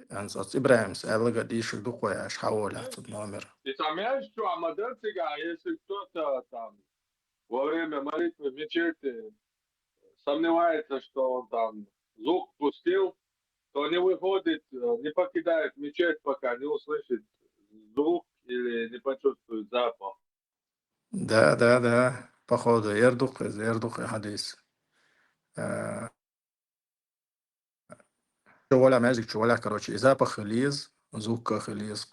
АнцӀац ИбрахӀимас аьлларг а дийшар ду-кх вай, аша хьаволахь цу номер. И цхьа маьждиг чохь ма дара цигахь, если кто-то там во время молитвы в мечети сомневается, что он там звук пустил, то не выходит, э, не покидает мечеть, пока не услышит звук или не почувствует запах. Да, да, да. Походу, яр ду-кх иза, яр ду-кх и хьадис. Э, чу валахь, маьждиг чу валахь, короче, и запах хила еза, звук а хила еза.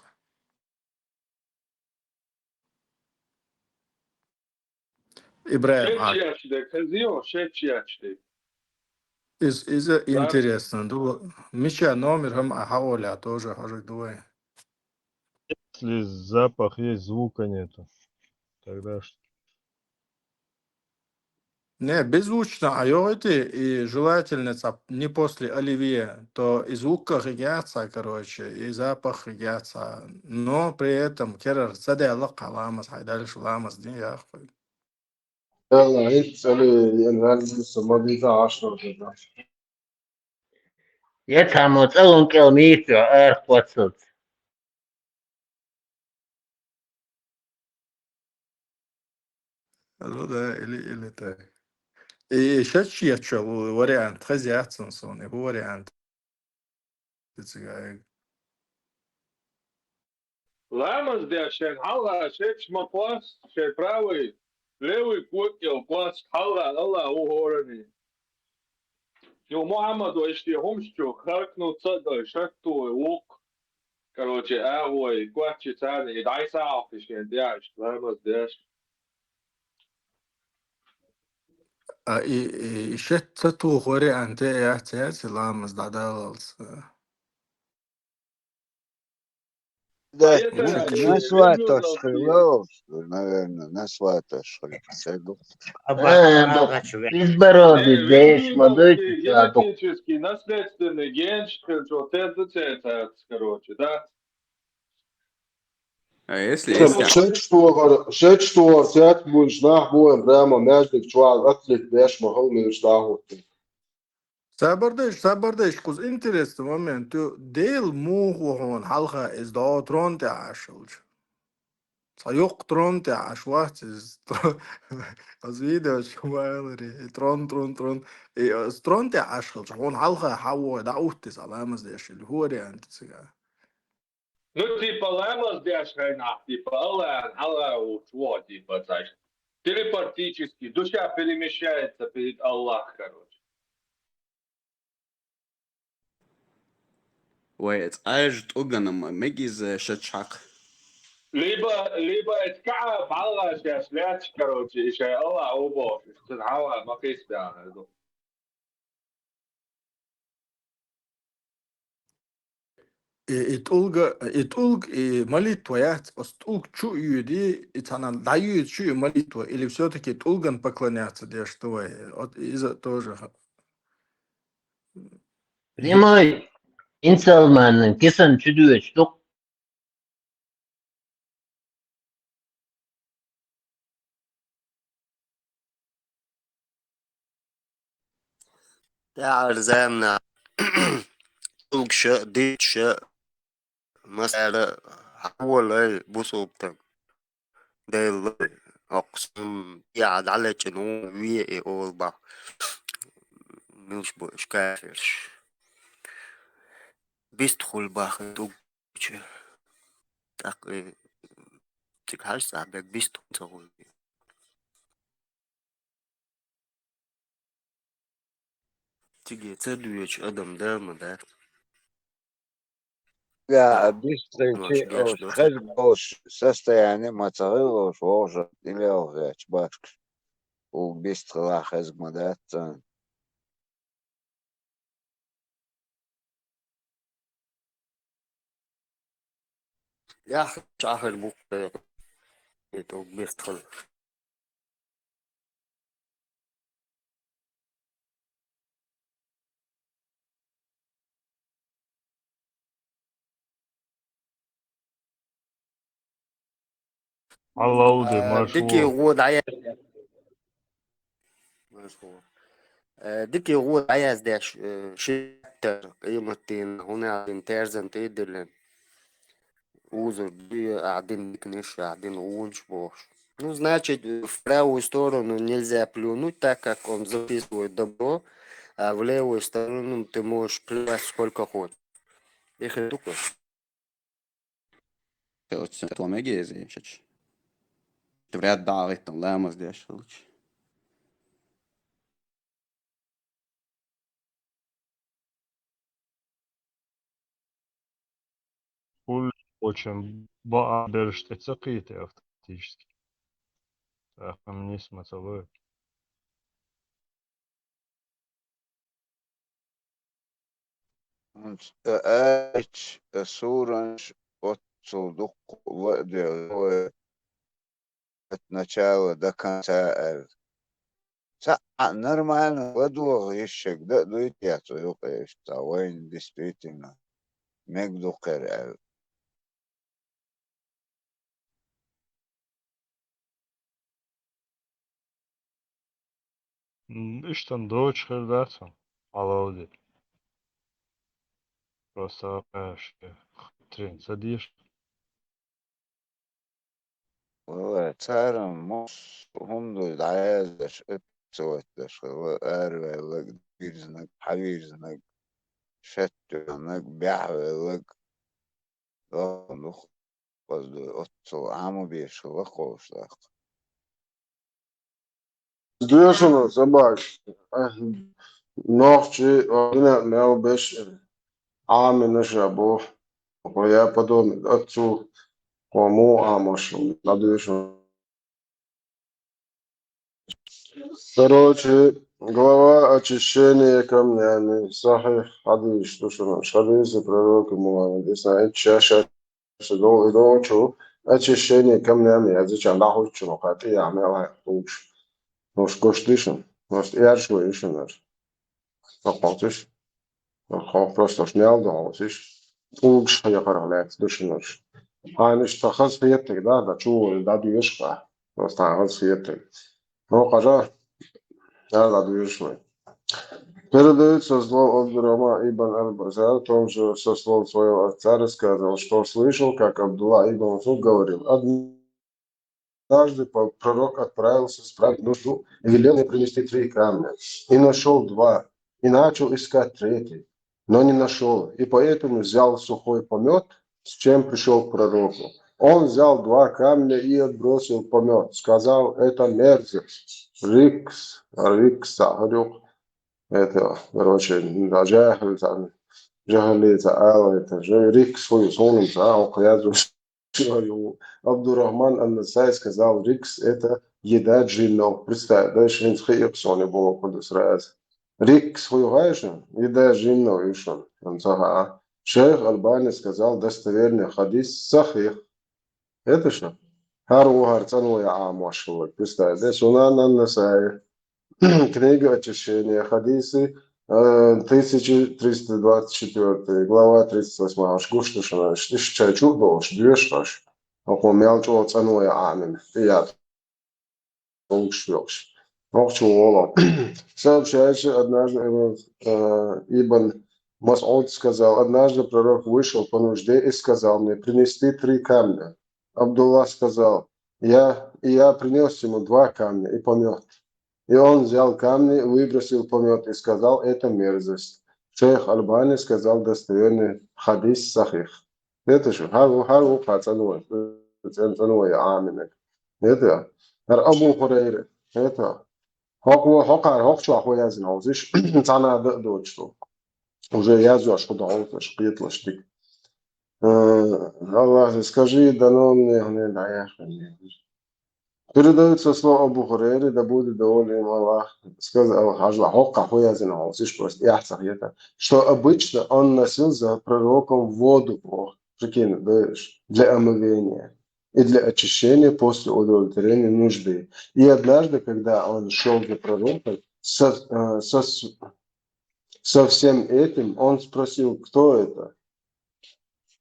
ИбрахӀим, а. Шечъяч де, хазио, шечъяч де. Из-, иза интересно ду. Мича номер хӀама а хьаолахь, тоже хьожург ду вай. Если запах есть, звука нету. Тогда ш- Не, беззвучно а йогӀити, и желательно цхьа не после оливье, то и звук хигеца, короче, и запах хигеца, но при этом керар ца делла хьа ламаз, хьай дальше ламаз дин яххуй. Ала, ит цали, ен валиса мадиса ашра. Я тамо цӀалун кӀел мийсу арх вацалц. Ну да, или, или так. И шачи яча вариант, хазяцун сон, и вариант. Ламаз деш шайн хьалха шечма кхоас, шайн правый, левый кокӀел кхоас хьалха Аллах ву хӀорани. Ю Мухьаммад ва ишти хӀумаш чу хакну ца дай шатту вукх. Короче, агӀой, коччи царни, и дӀай сагӀалхиш кен деш, ламаз деш. А и, и, и шет ца тухари анте яц, яц, ламаз дӀадалалца. Да, это на сваташ хило, наверное, на сваташ хило. Безбородый, деш, молодой, генетический, наследственный ген, что это, короче, да? А если, если шечтугар, шечтугар сят муж нах буем прямо между чуал атлет деш махал муж нахут. Сабардеш, сабардеш, куз интересный момент. Дел мух вахун халха из до трон те ашалч. Са юк трон те ашвахт из. Аз видео чумайлари. Трон, трон, трон. И трон те ашалч. Хун халха хаву да уттис аламаз деш. Или хуари антицига. Ну, типа, ламаз деш хайнах, типа, Аллах, Аллах, вот, типа, знаешь, телепатически, душа перемещается перед Аллах, короче. Вай, цӀаьжа тӀугана ма мегиз шачхьакх. Либо, либо это каӀа, Аллах, сейчас лячь, короче, и шай Аллах, убо, цин хава, ма кис да. И, и тӀулга, и тӀулг, и молитва яц, ос тӀулг чу юди, и цана даю чу и молитва, или всё-таки тӀулган поклоняться деш твой? Вот из-за тоже ха-. Прямой инсалман кисан чудуеч тук. Тяр замна улгша, дича, масара, хавалай, бусултан. Дайлай, оксун, я далечен, у, вие, и олба. Милш бу, шкаферш. Бист хулба, дуг. Чё? Так, э, ты кажется, а бег бист хулба. Тиге ца дуьйчу адам дама дац. Я, а бистхилчи, ош хезг болуш состояние ма ца хилла ош, вовжа, или ош яч башкаш. У бистхила хезг ма дац цан. Яхь чахар бухтар. Это бистхил. Аллауды, э, машгьур. Дикий гӀо дӀаяз-, машгьур. Э, дикий гӀо дӀаяздеш, э, шиттар, къематдийнахь, хӀунда аьлча терзан тӀе а диллина. Узур дуй, ахь дина диканаш, ахь дина гӀонаш бохуш. Ну, значит, в правую сторону нельзя плюнуть, так как он записывает добро, а в левую сторону ты можешь плевать сколько хочешь. Их и только. Оцу мегеза ешача. Вряд дагӀиттан ламаз деш хилча. Хуьлу очень баа бераш тӀе ца кхийта автоматически. ТӀаккха нисма ца лой. ХӀинца, э, аьлча, э, суранаш оццул дуккха ладоьгӀна вай от начала до конца аьлла. цхьаъ нормально ладогӀа йиш шег да а дуй те, цо юкъе иштта вайна действительно мег ду кхер аьлла. М, иштта доцуш хир дац хьуна, хьалалде. Просто, конечно, хитрин ца деш. Валлай, цара мос хӀума дуй дӀаяздарш, оццо оттарш хила, араваьллаг, вирзинаг, хьавирзинаг, шеттоьхнаг, баьхьаваьллаг, доккха дукха хоза дуй, оццо Ӏамо беш хила кховш даккха. Доьшуна, собака. Нохчий, ординат мел беш, Ӏамина ша бу. Хо я подумать, оццу, хо муха Ӏамош, дӀадоьшуна. Короче, глава очищения камнями. Сахих хьадис ду шуна. Хьадисы пророка Мухаммад, исна ичча ша ша дол-, и долчу очищение камнями, я зачем дӀахуьттучуна, кхай тӀе яхьа мел хьаькъ тӀулгаш. Нуш гуш ди шуна, нуш тӀерш ву и шуна. Хо кхоцуш? Хо просто уж мел ду хьовсиш. ТӀулгаш хьекхарх лаьцна ду шуна уж. Хьайна иштта хаза хетаг, да, да, чу вуй, да, дуьйш кхай. Просто хьайна хаза хетаг. Ну, хьажа, да, да, дуьйш вуй. Передают со слов Абдурахмана ибн аль-Басра, о том же со слов своего отца рассказывал, что слышал, как Абдулла ибн Масуд говорил: «Однажды по-, пророк отправился справить нужду и велел мне принести три камня. И нашёл два, и начал искать третий, но не нашёл, и поэтому взял сухой помёт, с чем пришёл к пророку. Он взял два камня и отбросил помёт, сказал: "Это мерзость". Рикс, рикс, сахарюк". Это, короче, да, жахил, там, жахили, это, ала, это, же, рикс, хуй, солнце, а, охуя, Абдурахман ан-Насаи сказал: "Рикс — это еда джиннов". Представь, да, ишин хиикъ сони болу кхуду сразу. Рикс хуй гӀайшин, еда джиннов ишин, ан саха. Шейх Албани сказал: "Достоверный хадис, сахих". Это что? ХӀара ву хӀара цӀанвай Ӏамош хилла. Представь, да, Сунан ан-Насаи. Книга очищения, хадисы, э, тысяча триста двадцать четвёртая, глава тридцать восьмая, аш гуш ду шуна, иш чай чу а долуш, доьшуш аш. Окхо мел чӀогӀа цӀанвай Ӏамина, тӀеят, долуш йокъуш. Нохчо волу. Сообщается, однажды, э, э, Ибн Мас'уд сказал: "Однажды пророк вышел по нужде и сказал мне: "Принести три камня". Абдулла сказал: "Я, и я принёс ему два камня и помёт". И он взял камни, выбросил помёт и сказал: "Это мерзость". Шейх Албани сказал: "Достоверный хадис, сахих". Это что? ХӀара ву, хӀара ву кхай цӀанвай, цӀен-, цӀанвай Ӏаминаг. Это? ХӀара Абу Хурайра. Это? ХӀокхо, хӀокхара, хӀокху чохь хӀун яздина хьовсиш, цхьана а дан а доцуш ду. Уже яздеш хӀун ду хьовсуш, кхеталаш дика. Э, Аллах, скажи, дано мне, мне, да, я, мне. Передают со слов Абу Хурейры, да будет доволен им Аллах, сказал, хьажал, хӀокху хӀун яздина хьовсиш, просто эхь ца хета, что обычно он носил за пророком воду, о, прикинь, да, для омовения и для очищения после удовлетворения нужды. И однажды, когда он шёл за пророком, со, э, со, со всем этим, он спросил: "Кто это?"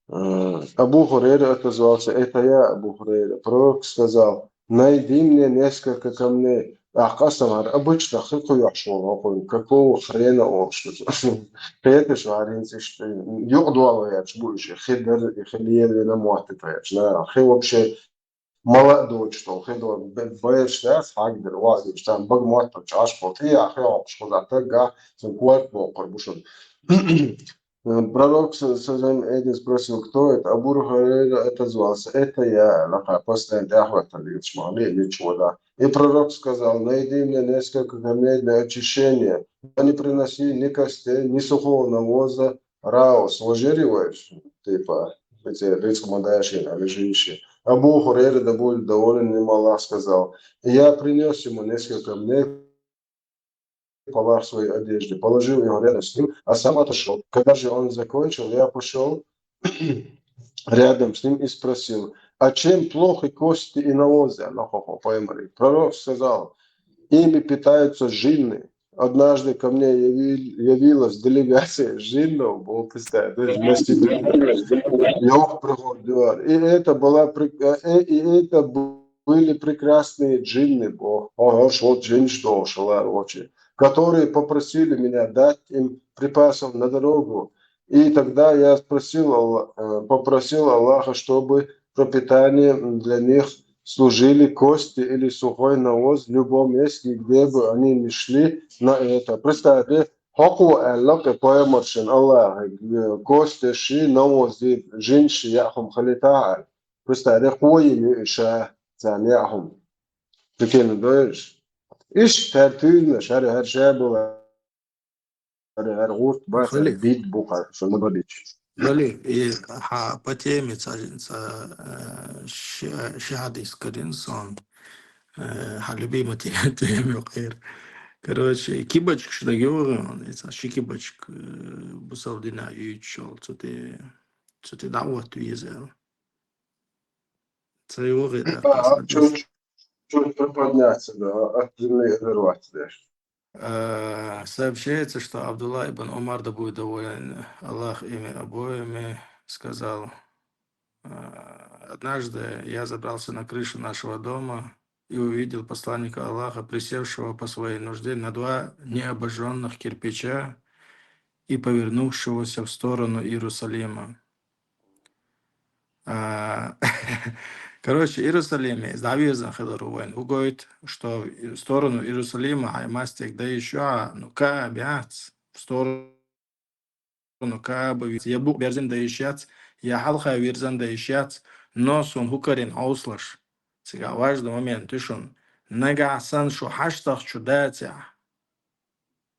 Э, Абу Хурейра отозвался: "Это я, Абу Хурейра". Пророк сказал: "Найди мне несколько камней". Ахь къасам хӀара обычно хи кхуьйхьуш волу хӀокхуьнга, какого хрена олуш ду. Кхеташ ву хӀара хӀинца иштта, юкъадолу яц бу уьш, хи дара, хи лелийна моттийту яц. На, хи вообще мала а доцуш долу, хи долу, бе-, бераш дац, хьагдара, ваъ дийш, царна бага моттарг чӀаш болу, тӀе а хи хьокхуш кхузахь таггахь, цунна корта боккхур бу шуна. Э, пророк с-, с-, с-, Эдин спросил: "Кто это?" Абу Хурейра отозвался: "Это я". Лакха постоянно тӀаьхьахӀоьттина дийцаш ма хилла, ничего, да. И пророк сказал: "Найди мне несколько камней для очищения, но не приноси ни костей, ни сухого навоза". Рао, сложи ривайт, типа, эти рицкъ ма дашийна, а лежище. Абу Хурейра, да будет доволен им Аллах, сказал: "Я принёс ему несколько камней, полах своей одежды, положил его рядом с ним, а сам отошёл. Когда же он закончил, я пошёл рядом с ним и спросил: "А чем плохи кости и навозы?" Нахохо поймали. Пророк сказал: ими питаются джинны. Однажды ко мне явил-, явилась делегация джиннов, бо, представь, да, вместе с ними. Ёх, приходит, да. И это была прек-, э, э, и это бу-, были прекрасные джинны, бо, ага, вот джин, что, шалар, очень, которые попросили меня дать им припасов на дорогу. И тогда я спросил Алла-, э, попросил Аллаха, чтобы пропитание для них служили кости или сухой навоз в любом месте, где бы они ни шли на это. Представь, хьакъ ву аьлла кхы пайхамара, Аллаха, э, костеш, навоз, джинаш яхьум хилийтар аьлла. Представь, кхойтта ю иша царна яхьум. Прикинь, да? Иштта тӀаккха шаьра, хӀара ша бала. ХӀара, хӀара гӀурт бац, хӀара бит бу-кх, шуна бабич. Вали, и хьа по теме ца, ца, э, ши-, ши хьадис карийна сона, э, хьа любимый те-, тема кхер. Короче, кибачкаш дага йогӀий хьона, и цхьа ши кибачка, э, бусалба дина юьйцуш йолу, цу тӀе, цу тӀе дӀа а отта веза аьлла. Ца йогӀий, да, а, чуть, чуть приподняться, да, от земли оторваться, да. Э, сообщается, что Абдулла ибн Умар, да будет доволен Аллах ими обоими, сказал: «Э, однажды я забрался на крышу нашего дома и увидел посланника Аллаха, присевшего по своей нужде на два необожжённых кирпича и повернувшегося в сторону Иерусалима». А, короче, Иерусалиме иза дӀавирзина хилар вайна. Хьо гойту, что в сторону Иерусалима хьайн мастег дан йиш ю, ну, Каъба яц, в сторону Каъба вирзина, я букъ берзина дан йиш яц, я хьалха вирзина дан йиш яц, но суна хӀун карийна хьовсалаш. Цигахь важный момент ю шуна. Нагахь санна шу хьаштагӀ чу дацахь,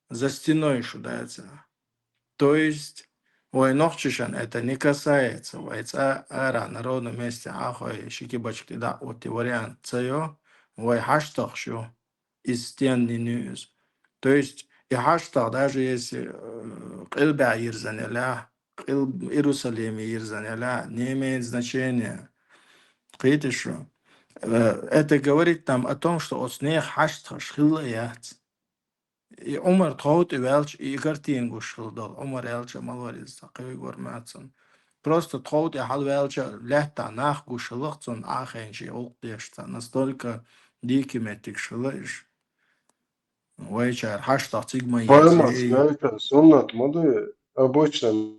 за стеной шу дацахь. То есть, вай нохчашна это не касается, вай цкъа ара на ровном месте Ӏа а хой, ши кибачка тӀе дӀа а оттий вариант ца йо, вай хьаштагӀаш ю, из стен не нуьйзу. То есть, и хьаштагӀ, даже если, э, къилбехь йирзина елахь, къил-, Иерусалиме йирзина елахь, не имеет значения. Кхетий шу? Э, это говорит нам о том, что оцу нехан хьаштагӀаш хилла а яц. И Ӏумар тхов тӀе ваьлча, и картина гуш хилла долу. Ӏумар аьлча, ма-аллара, иза цхьа кхин вуьгур ма-аьлла цунна. Просто тхов тӀе хьалаваьлча, лаьттахь нах гуш хилла-кх цунна, Ӏа а хайна шен гӀуллакх деш цхьа. Настолько дикий меттигаш хилла уьш. Вайчара хьаштагӀ цига ма еза. Пайхамарс гайтар суннат ма ду, обычно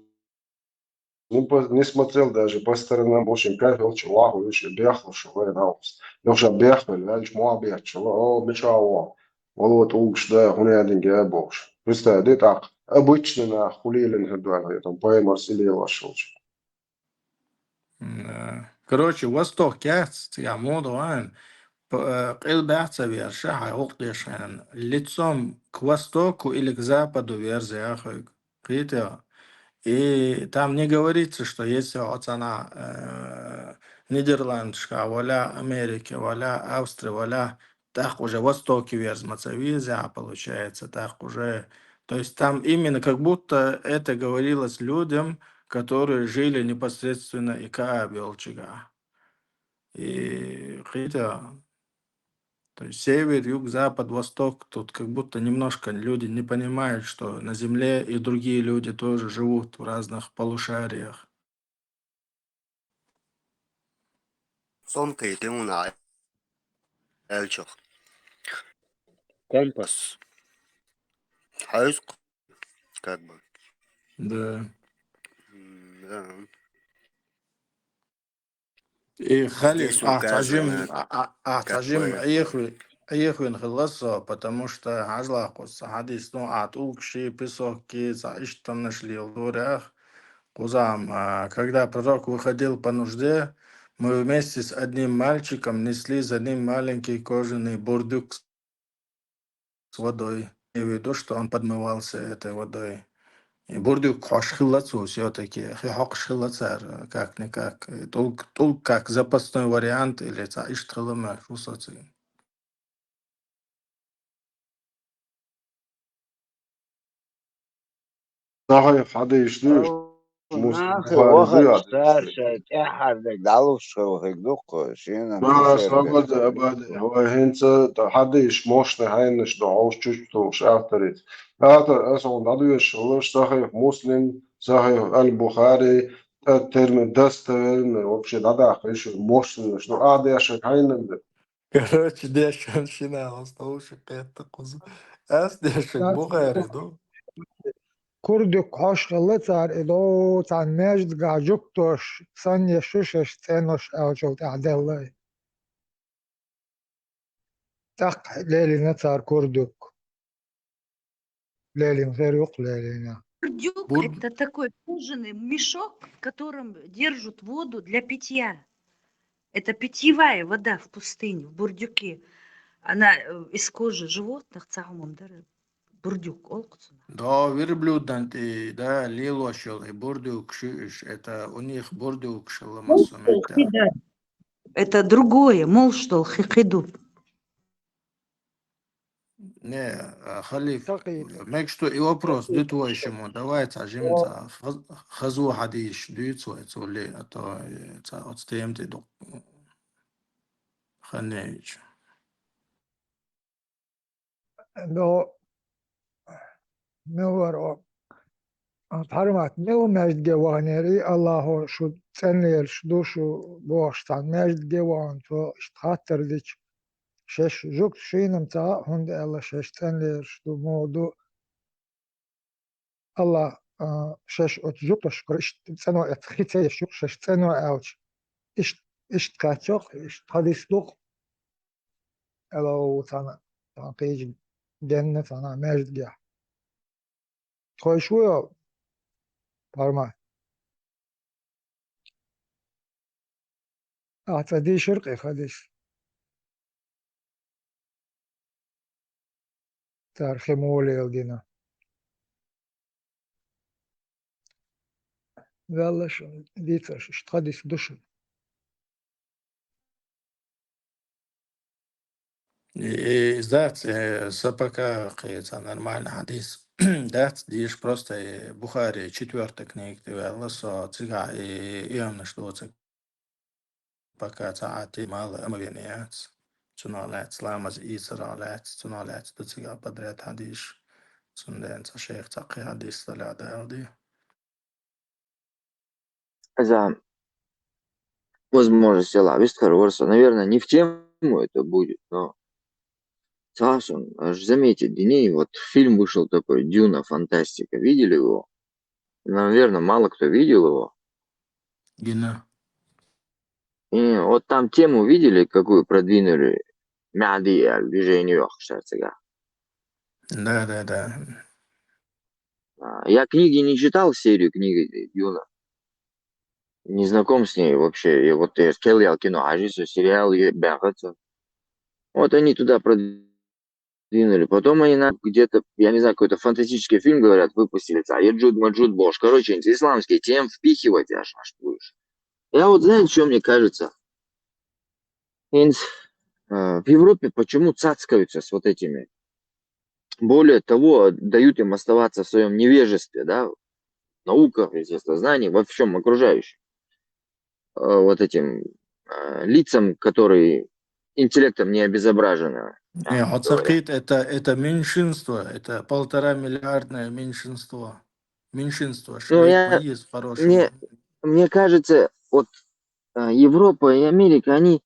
не по-, не смотрел даже по сторонам, в общем, кайф волчу ваху, уьш бехлуш вай навхас. Юха ша бехвелла, ваьлча мохь бетташ, о, мича вон, вало тӀулгаш да, хӀун яьдинге а бохуш. Представь, де тӀаккха, обычно нах, хӀун лелийна хир ду аьлла, там, пайхамарс и лелош волчу. Да. Короче, восток яц, цигахь мода вайн, п-, э, къилбехь ца верза, хьайн гӀуллакх деш хьайн, лицом к востоку или к западу верза яхуьйту. Кхетий? И там не говорится, что если хьо цхьана, э, Нидерландашкахь валахь, Америке валахь, Австри валахь, тӀаккха уже востоке верза ма ца веза, получается, тӀаккха уже. То есть там именно как будто это говорилось людям, которые жили непосредственно и Кааб йолчигахь. И кхетий, то есть север, юг, запад, восток, тут как будто немножко люди не понимают, что на земле и другие люди тоже живут в разных полушариях. Сон кхетий хьуна аьлча. Компас. Хьаьвза-кх, как бы. Да. М, да. И халиф, здесь а, указано, цхьа жим, а, а, а, цхьа как жим бы, Ӏехавина хилла со, потому что хьажалахь кхуза хьадис, ну, а, тӀулгаши, песокки, цхьа иштта тамнаш леладора, кхузахь, а, когда пророк выходил по нужде, мы вместе с одним мальчиком несли за ним маленький кожаный бурдюк с водой. Имею в виду, что он подмывался этой водой. И бурдюк хьош хилла цо всё-таки, хи хьокхуш хилла цара, как-никак. И тӀулг, тӀулг как запасной вариант или цхьа иштта хилла ма шу соций. Сахьихь хьадис ду. Нахи вахар старша тӀехьардег дӀалуш хилхиг дукха, шина. Ма, мусор свобода, бе. Абади, вай хӀинца хьадийш мощный хӀайнаш ду, хьовш чуч тулуш авториц. Автор, аса он дӀадуьйш хилаш, Сахих Муслим, Сахих Аль-Бухари, тӀа термин достоверный, вообще дӀадахка йиш мощный, ну, а дешаг хӀайнан да. Короче, дешан шина, ас товш кхетта кхуза. Ас дешан Бухари ду. Курдук хьош хилла цар, и до цан междга жуктош, санна шуш эш цӀенош аьлчул тӀехь деллай. ТӀаккха лелина цар курдук. Лелин хер юкъ лелина. Бурдюк — Бурд- это такой кожаный мешок, в котором держат воду для питья. Это питьевая вода в пустыне, в бурдюке. Она, э, из кожи животных, цагьмун дара. Бурдюк олкъуцуна. Да, верблюдан тӀе, да, лелош йола, и бурдюк шуьш, это у них бурдюк шалла массо метта. Это другое, мол, что хи-, хиду. Не, а, халиф, Сахи. Мегаш ду и вопрос, ду твой шиму, давай ца жимца, хаз-, хазу хьадийш, дуьйцу вай цули, а то, э, ца оц тем тӀе ду. Ханневич. Но, мила вара, а, Пармат, мила маьждиге ваханера, и Аллахо шу цӀенлераш ду, шу бохуш цхьана маьждиге вахана, цо иштта хаттар дича, шеш жугту шийнам ца а, хӀунда аьлла шеш цӀенлераш ду, муха ду, Аллах, а, шеш оцу жукъашкара иштта цӀено эцна хи ца еш юкъа шеш цӀено аьлча, ишт-, иштта кхаьччокх, иштта хьадис ду-кх. Эло ву цхьана, цхьана кхийча денна цхьана маьждигехь. Тхойш ву йо, Парма? Ахьа цӀа дийшира кхин хадис. Цара хи муха леладина. Ваьлла шуна дийцарш, иштта хадис ду шуна. И, и дац, э, са пока кхин цхьа нормальный хьадис дац, дийша просто, э, Бухари четвёртая книга тӀе ваьлла со, цигахь и, и амнаш доцург пока цхьа а тема омавина яц. Цунах лаьцна ламаз ийцарах лаьцна, цунах лаьцна ду цигахь подряд хьадисаш. Цундела цхьа шайх цхьа кхин хьадис далахь дала ди. За возможность ла вистхар ворса. Наверное, не в тему это будет, но Саша, аж заметьте, Диней, вот фильм вышел такой, «Дюна», фантастика. Видели его? Наверное, мало кто видел его. Гина. И вот там тему видели, какую продвинули? Мягдия, движение, да, да, да. А, я книги не читал, серию книг «Дюна». Не знаком с ней вообще. И вот я скел я кино, а здесь сериал, и бягаться. Вот они туда продвинули. Потом они на где-то, я не знаю, какой-то фантастический фильм, говорят, выпустили. А я Джуд Маджуд Бош. Короче, исламский тем впихивать аж, аж будешь. Я вот, знаете, что мне кажется? Инс-, э, в Европе почему цацкаются с вот этими? Более того, дают им оставаться в своем невежестве, да, в науках, естествознании, во всем окружающем. Э, вот этим, э, лицам, которые интеллектом не обезображены. Не, а, вот сакхит, это, это меньшинство, это полтора миллиардное меньшинство. Меньшинство, ну, швейк я, моис хороший. Мне, мне кажется, вот, э, Европа и Америка, они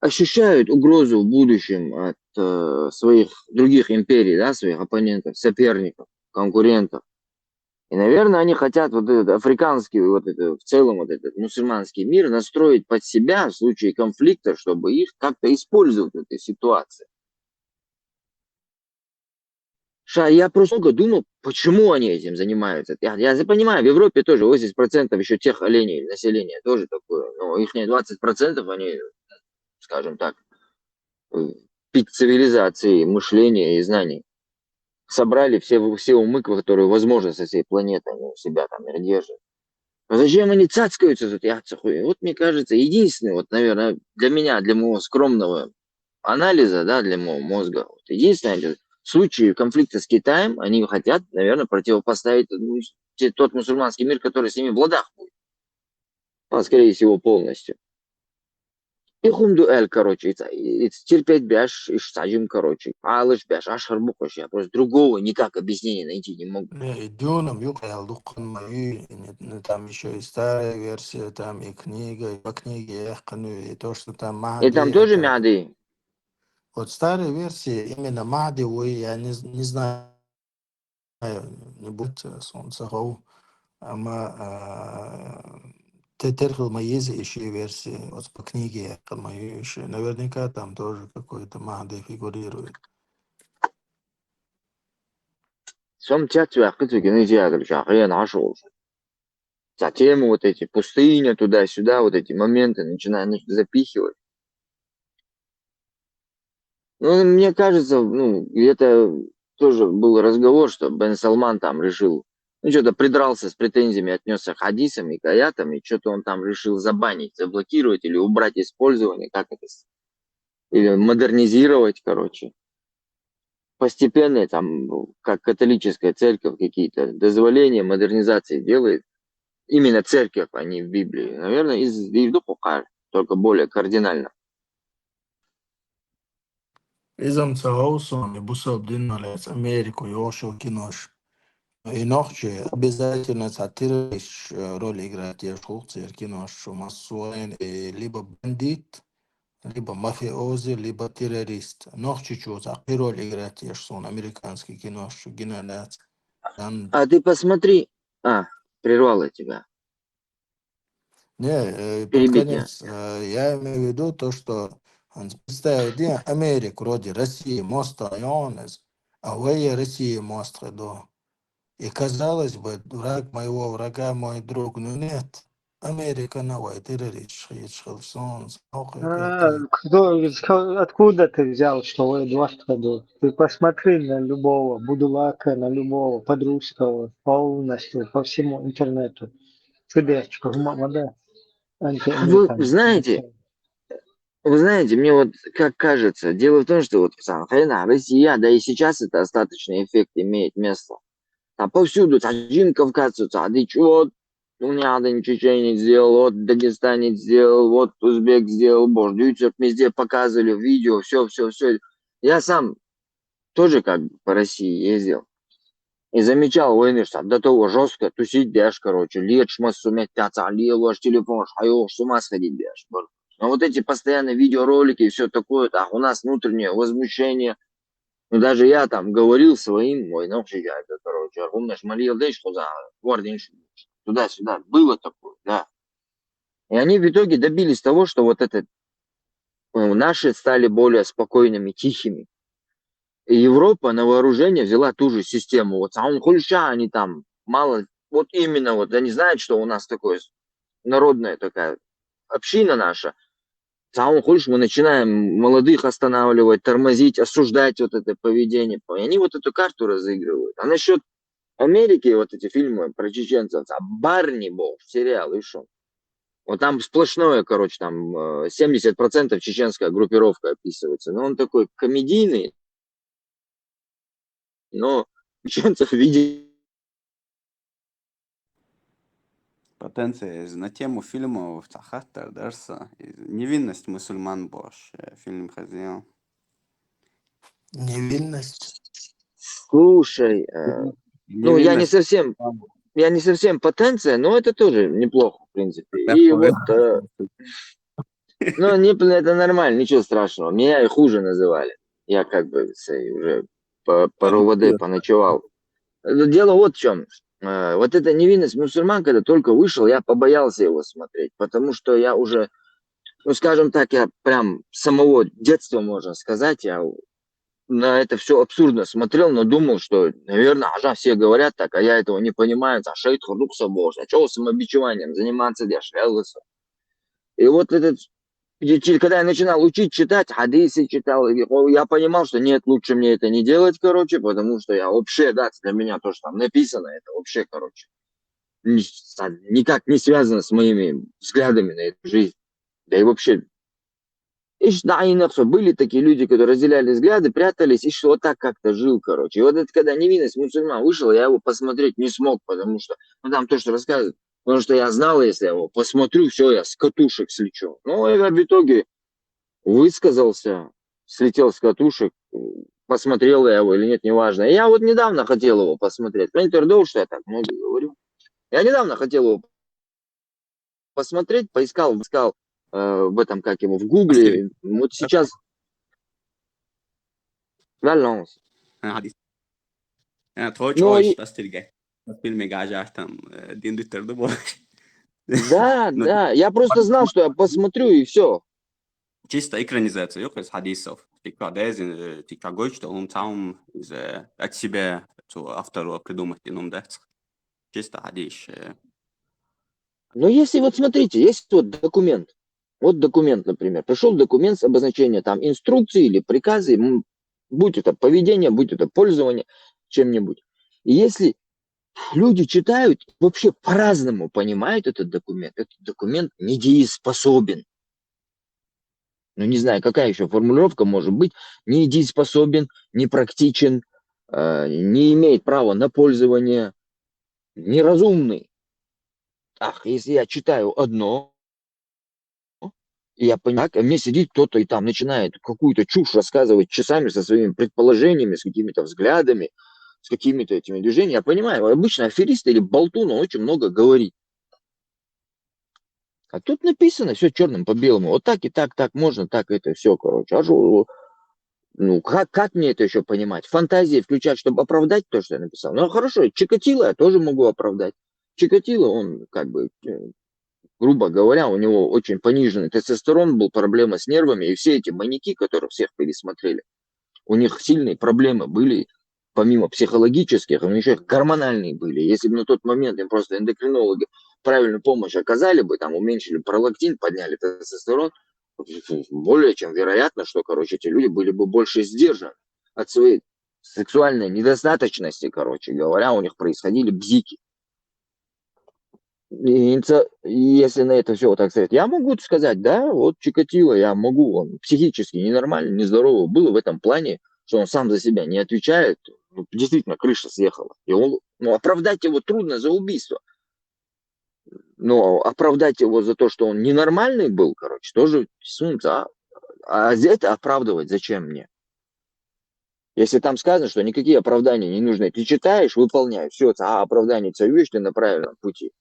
ощущают угрозу в будущем от, э, своих других империй, да, своих оппонентов, соперников, конкурентов. И, наверное, они хотят вот этот африканский, вот это, в целом вот этот мусульманский мир настроить под себя в случае конфликта, чтобы их как-то использовать в этой ситуации. Ша, я просто долго думал, почему они этим занимаются. Я, я за-, понимаю, в Европе тоже восемьдесят процентов еще тех оленей, населения тоже такое. Но их двадцать процентов, они, скажем так, э, пик цивилизации, мышления и знаний. Собрали все, все умы, которые возможно со всей планеты, они у себя там их держат. А зачем они цацкаются тут, я хуй? Вот мне кажется, единственный, вот, наверное, для меня, для моего скромного анализа, да, для моего мозга, вот, единственное, это в случае конфликта с Китаем они хотят, наверное, противопоставить одну из те- тот мусульманский мир, который с ними в ладах будет. По- Скорее всего, полностью. И хумду эль, короче, и ца- и терпеть бяш, и шцаджим, короче. Алыш бяш, аш харбукаш, я просто другого никак объяснения найти не могу. Не, и дюнам юкъял дукъан ма ю, и не, не, там еще и старая версия, там и книга, и по книге яхкану, и то, что там И там Махди, тоже это Махди. Вот старая версия, именно Махди, вы, я не, з- не знаю, не будет э, солнца хау, ама э, те терхил ма есть еще версия, вот по книге яхкан ма ю еще. Наверняка там тоже какой-то Махди фигурирует. Сом чат чуяхкы цугины жиагыл жахы, я нашу. Затем вот эти пустыня, туда-сюда, вот эти моменты начинают запихивать. Ну, мне кажется, ну, это тоже был разговор, что Бен Салман там решил, ну, что-то придрался с претензиями, отнесся к хадисам и к аятам, и что-то он там решил забанить, заблокировать или убрать использование, как это, с- или модернизировать, короче. Постепенно там, как католическая церковь, какие-то дозволения, модернизации делает. Именно церковь, а не в Библии. Наверное, из Ивду Хукар, только более кардинально. Изам цагаусони бусаб дин алец Америку йошо кинош. И нохчи обязательно ца террорист э, роль играть еш хулк цер кинош, что массуэн и либо бандит, либо мафиози, либо террорист. Нохчи чу ца роль играть еш сон американский кинош, что гиналяц. Дан А ты посмотри. А, прервал я тебя. Не, э, под Перебить я. конец, э, я имею в виду то, что он представил день Америк вроде России моста районес, а вы России мост до. И казалось бы, враг моего врага мой друг, но нет. Америка на вай террорист шхит шхилсон. А, кто, из ко- откуда ты взял, что вы два году? Ты посмотри на любого Будулака, на любого Подрусского, полностью по всему интернету. Чудесчиков, м- вода. Вы знаете, вы знаете, мне вот как кажется, дело в том, что вот в Сан-, хрена, Россия, да и сейчас это остаточный эффект имеет место. Там повсюду таджин кавказцы, таджик, вот, Дуньядин чеченец сделал, вот, дагестанец сделал, вот, узбек сделал, боже, дюйцев везде показывали в видео, все, все, все. Я сам тоже как бы по России ездил. И замечал, войны, что до того жестко тусить, дашь, короче, лет шмас суметь, тяца, леваш, телефон, шайох, с ума сходить, дашь. Но вот эти постоянные видеоролики и все такое, так, у нас внутреннее возмущение. Ну, даже я там говорил своим, ой, ну, это, короче, аргумнаш малил деш хуза, вардин ш-, туда-сюда. Было такое, да. И они в итоге добились того, что вот это, ну, наши стали более спокойными, тихими. И Европа на вооружение взяла ту же систему. Вот саун хульша они там мало, вот именно вот они знают, что у нас такое с- народная такая община наша. Саун хульш мы начинаем молодых останавливать, тормозить, осуждать вот это поведение. И они вот эту карту разыгрывают. А насчет Америки, вот эти фильмы про чеченцев, а Барни был сериал, и что? Вот там сплошное, короче, там э, семьдесят процентов чеченская группировка описывается. Но он такой комедийный, но чеченцев видит Потенция есть. На тему фильмов Тахаттар Дарса. Невинность мусульман Бош. Э, Фильм хозяин. Невинность. Слушай, э, ну, я не Невинность совсем, я не совсем потенция, но это тоже неплохо, в принципе. И вот, э, ну, не, это нормально, ничего страшного. Меня и хуже называли. Я как бы с- уже по, по РОВД поночевал. Э, Дело вот в чем. Вот эта невинность мусульман, когда только вышел, я побоялся его смотреть, потому что я уже, ну, скажем так, я прям с самого детства, можно сказать, я на это все абсурдно смотрел, но думал, что, наверное, ага, все говорят так, а я этого не понимаю, а что это худук собой, а что самобичеванием заниматься, я швялился. И вот этот, и чи- когда я начинал учить, читать, хадисы читал, и, о, я понимал, что нет, лучше мне это не делать, короче, потому что я вообще, да, для меня то, что там написано, это вообще, короче, ни- с- никак не связано с моими взглядами на эту жизнь. Да и вообще, иш да, и нахуй. Были такие люди, которые разделяли взгляды, прятались, и что вот так как-то жил, короче. И вот это, когда «Невинность мусульман» вышел, я его посмотреть не смог, потому что, ну, там то, что рассказывают, потому что я знал, если я его посмотрю, все, я с катушек слечу. Ну, и в итоге высказался, слетел с катушек, посмотрел я его или нет, неважно. Я вот недавно хотел его посмотреть. Про Интердоу, что я так много говорю. Я недавно хотел его посмотреть, поискал, искал э, в этом, как его, в Гугле. Вот сейчас. Balance. Ха, хадис. Э, то Ну, чё и- сейчас тирге. Фильме гажахтам, э, дин диттерду бу. Да, Ну, да. Я просто знал, что я посмотрю, и все. Чисто экранизация, ёк, из хадисов. Тика дезин, э, тика гойч, то он там, из, э, от себя, то автору придумать, ну, да. Чисто хадис, э. Но если вот смотрите, есть вот документ. Вот документ, например. Пришел документ с обозначением там инструкции или приказы, м, будь это поведение, будь это пользование чем-нибудь. И если люди читают, вообще по-разному понимают этот документ, этот документ недееспособен. Ну, не знаю, какая еще формулировка может быть. Недееспособен, непрактичен, э, не имеет права на пользование, неразумный. Ах, если я читаю одно, и я понимаю, а мне сидит кто-то и там начинает какую-то чушь рассказывать часами со своими предположениями, с какими-то взглядами, с какими-то этими движениями. Я понимаю, обычно аферист или болтун, он очень много говорит. А тут написано все черным по белому. Вот так и так, так можно, так это все, короче. А жо- ну, как, как мне это еще понимать? Фантазии включать, чтобы оправдать то, что я написал. Ну, хорошо, Чикатило я тоже могу оправдать. Чикатило, он как бы, э, грубо говоря, у него очень пониженный тестостерон был, проблема с нервами, и все эти маньяки, которые всех пересмотрели, у них сильные проблемы были, помимо психологических, у них еще гормональные были. Если бы на тот момент им просто эндокринологи правильную помощь оказали бы, там уменьшили пролактин, подняли тестостерон, более чем вероятно, что, короче, эти люди были бы больше сдержаны от своей сексуальной недостаточности, короче говоря, у них происходили бзики. И инца- и если на это все вот так сказать, я могу сказать, да, вот Чикатило, я могу, он психически ненормальный, нездоровый был в этом плане, что он сам за себя не отвечает, ну, действительно крыша съехала. И он, ну, оправдать его трудно за убийство. Но оправдать его за то, что он ненормальный был, короче, тоже сунца. А, а за это оправдывать зачем мне? Если там сказано, что никакие оправдания не нужны, ты читаешь, выполняешь, все, а оправдание царюешь, ты на правильном пути.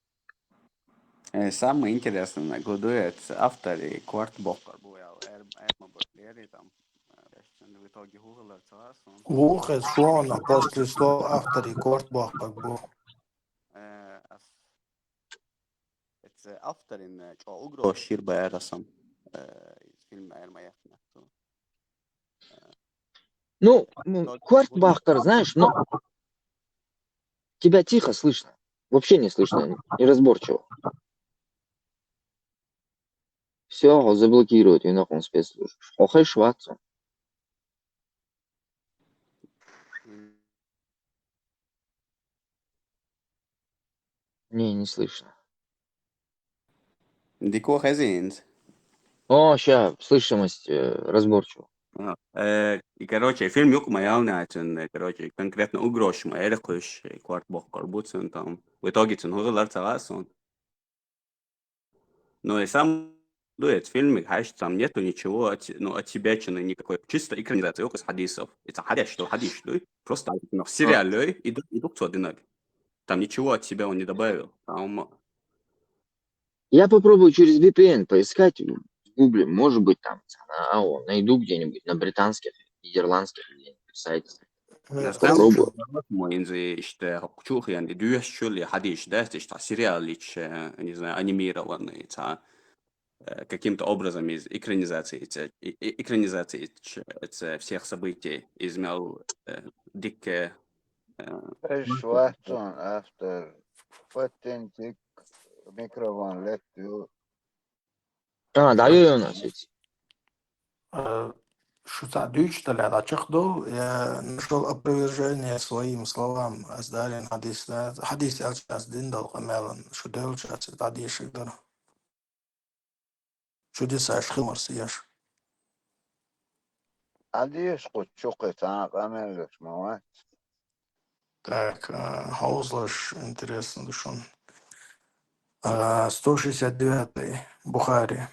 Э, Самое интересное, гудует автор и кварт боккар буял, эрма берлери там, э, в итоге Google цаас, он Вухес шуона после слов автор и кварт боккар бу. Э, ас- Это авторин, э, чё, угро ширба эрасам, э, из фильма Эрмаятна. Ну, ну, кварт боккар, знаешь, но тебя тихо слышно. Вообще не слышно, неразборчиво. Все, заблокируют, и нахуй спецслужб. Охай швацу. Не, не слышно. Дико хезинс. О, ща, слышимость э, разборчиво. А, э, И, короче, фильм юк маялнятин, э, короче, конкретно угрошма, эрекуш, кварт боккар буцин там. В итоге цин хугылар цагасон. Ну и сам дует фильм, конечно, там нету ничего от, ну, от себя чины никакой. Чисто экранизация, окус хадисов. Это хадиш, что хадиш, дуй. Просто ну, в сериале и ду- и дух цо динаг. Там ничего от себя он не добавил. Там Я попробую через V P N поискать в Гугле, может быть, там а, найду где-нибудь на британских, нидерландских где-нибудь сайтах. Э, На Куз- самом Попробую. деле, инзи иште чухиян и дюшчули хадиш, да, иште сериал ич, э, не знаю, анимированный, ца, э, каким-то образом из экранизации, ца, и- и- экранизации ич, ца, всех событий измял э, дикке э, Эш ватсон автор. Патентик микрофон леттю. А, да, ё, у нас ведь. Э, Шуца дюч таля дачах дол, я нашел опровержение своим словам, аз далин хадис, да, хадис ялчас дин дол камелан, шу дел час хадис шигдар. Чудеса шхимар сияш. Ӏадийша кху чу кхы цхьа а къамел еш ма вац. Так, а, хьовзалаш, интересно ду шуна. А, сто шестьдесят девятый, Бухари.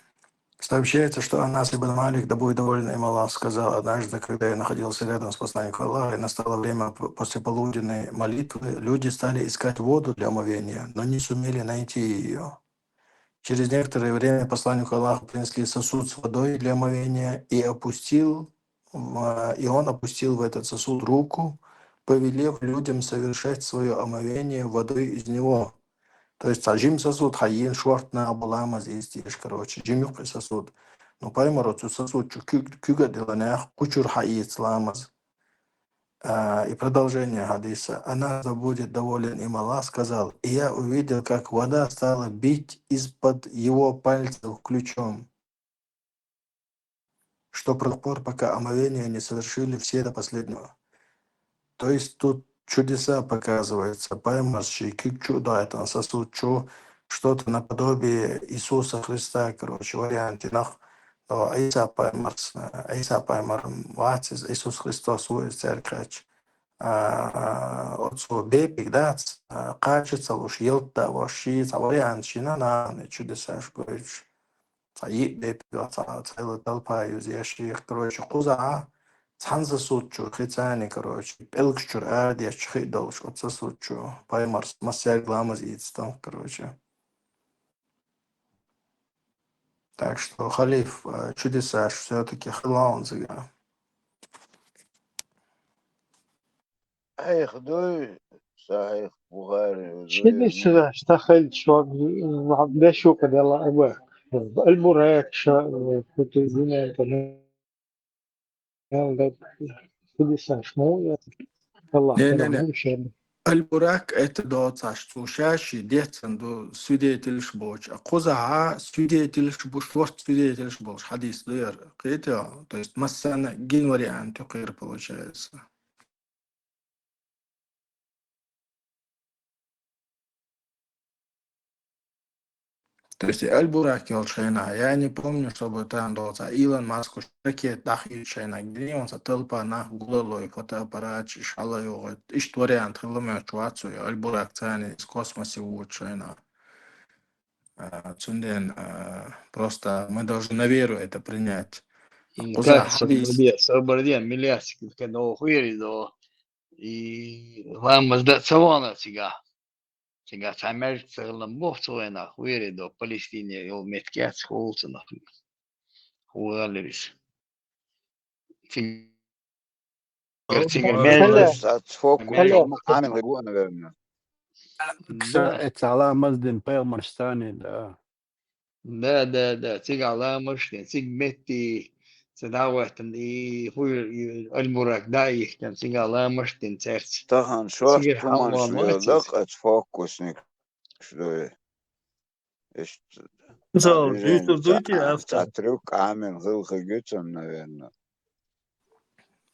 Сообщается, что Анас ибн Малик, да будет доволен им Аллах, сказал: «Однажды, когда я находился рядом с посланником Аллаха, и настало время п-, послеполуденной молитвы, люди стали искать воду для омовения, но не сумели найти ее. Через некоторое время посланнику Аллаха принесли сосуд с водой для омовения, и опустил, в-, и он опустил в этот сосуд руку, повелев людям совершать свое омовение водой из него». То есть цхьа жима сосуд хьаена, шортта нах бу ламаз ийца деш, короче, жима ю-кх и сосуд. Ну, пайхамаро цу сосуд чу куьг-, куьг а дилла, нах кху чуьра хьаэца ламаз. А, и продолжение хьадиса. Анас, да будет доволен им Аллах, сказал: «И я увидел, как вода стала бить из-под его пальцев ключом, что до тех пор, пока омовение не совершили все до последнего». То есть тут чудеса показываются. Пайхамар ший куьг чу а дайтан сосуд чу, что-то наподобие Иисуса Христа, короче, варианте нах. Но Ӏийса пайхамарс, Ӏийса пайхамар вац иза, Иисус Христос ву иза цаьрга хаьттича. А, оцо бепиг дац, а, кхача ца луш, ялта а вош, ший цхьа вариант шина нахана чудесаш гойтуш. Цхьа йиъ бепиг а, цхьа, цхьа йила талпа юзъеш йих, короче, кхузахьа цхьана сосуд чуьра хи цани, короче, пӀелгаш чуьра арадеш хи а долуш, оцу сосуд чу пайхамарс массаьрга ламаз ийцитан, короче. Так что, халиф, а, чудесаш всё-таки хилла хьуна цигахь. Айхьа дуй, Сахьихь Бухари, чудесаш ца хилча, ва-, ва-, дешо кху делла а ба. Аль-Бурак ша, э, кху ту динан тӀе Мел дан чудесаш ма ву, я Аллах, не, не, не. Аль-Бурак это доцуш, цу шаьш децан ду свидетельш боцуш. А кхузахьа свидетельш бу, шорта свидетельш болуш хьадис ду яра. Кхетий? То есть массарна гина вариант ю кхера, получается. То есть Аль-Бурак йолчу хенахь, я не помню, чтобы там доцу Илон Маск уж ракета дӀахийчу хенахь, гинийон ца талпа нах гулалой, фотоаппаратчиш хьалайогӀуьйту. Иштта вариант хила моьттуш вац вай, Аль-Бурак царна из космосе вучу хенахь. А, цундела, а, просто мы должны на веру это принять. М, кхуза как хьадис. Собардия, собардия, миллиард секунд, когда хуйри до. И ламаз дан ца вахана цигахь. Цигахь цхьа маьждиг ца хилла боху цу вайнах, вере до Палестине йолу меттиг яц, хӀула цунах. ХӀула лерис. Цигара, цигара маьждиг. Алло. Алло. Ца, ца ламаз дина пайхамарш царна, да. Да, да, да, цигахь ламаш дина, цига метти ца дӀагӀоьттина, и хӀуй, и Аль-Бурак дӀа а йихкина, цигахь ламаш дина цаьрца. Тахана шорта хӀуманаш вел дакъа, оцу фокусникаш дуй. Иштта. Зал, движение, дуьйцур дуй те, а, авто? Цхьа трюк Ӏамин хила хиг ю цунна, наверное.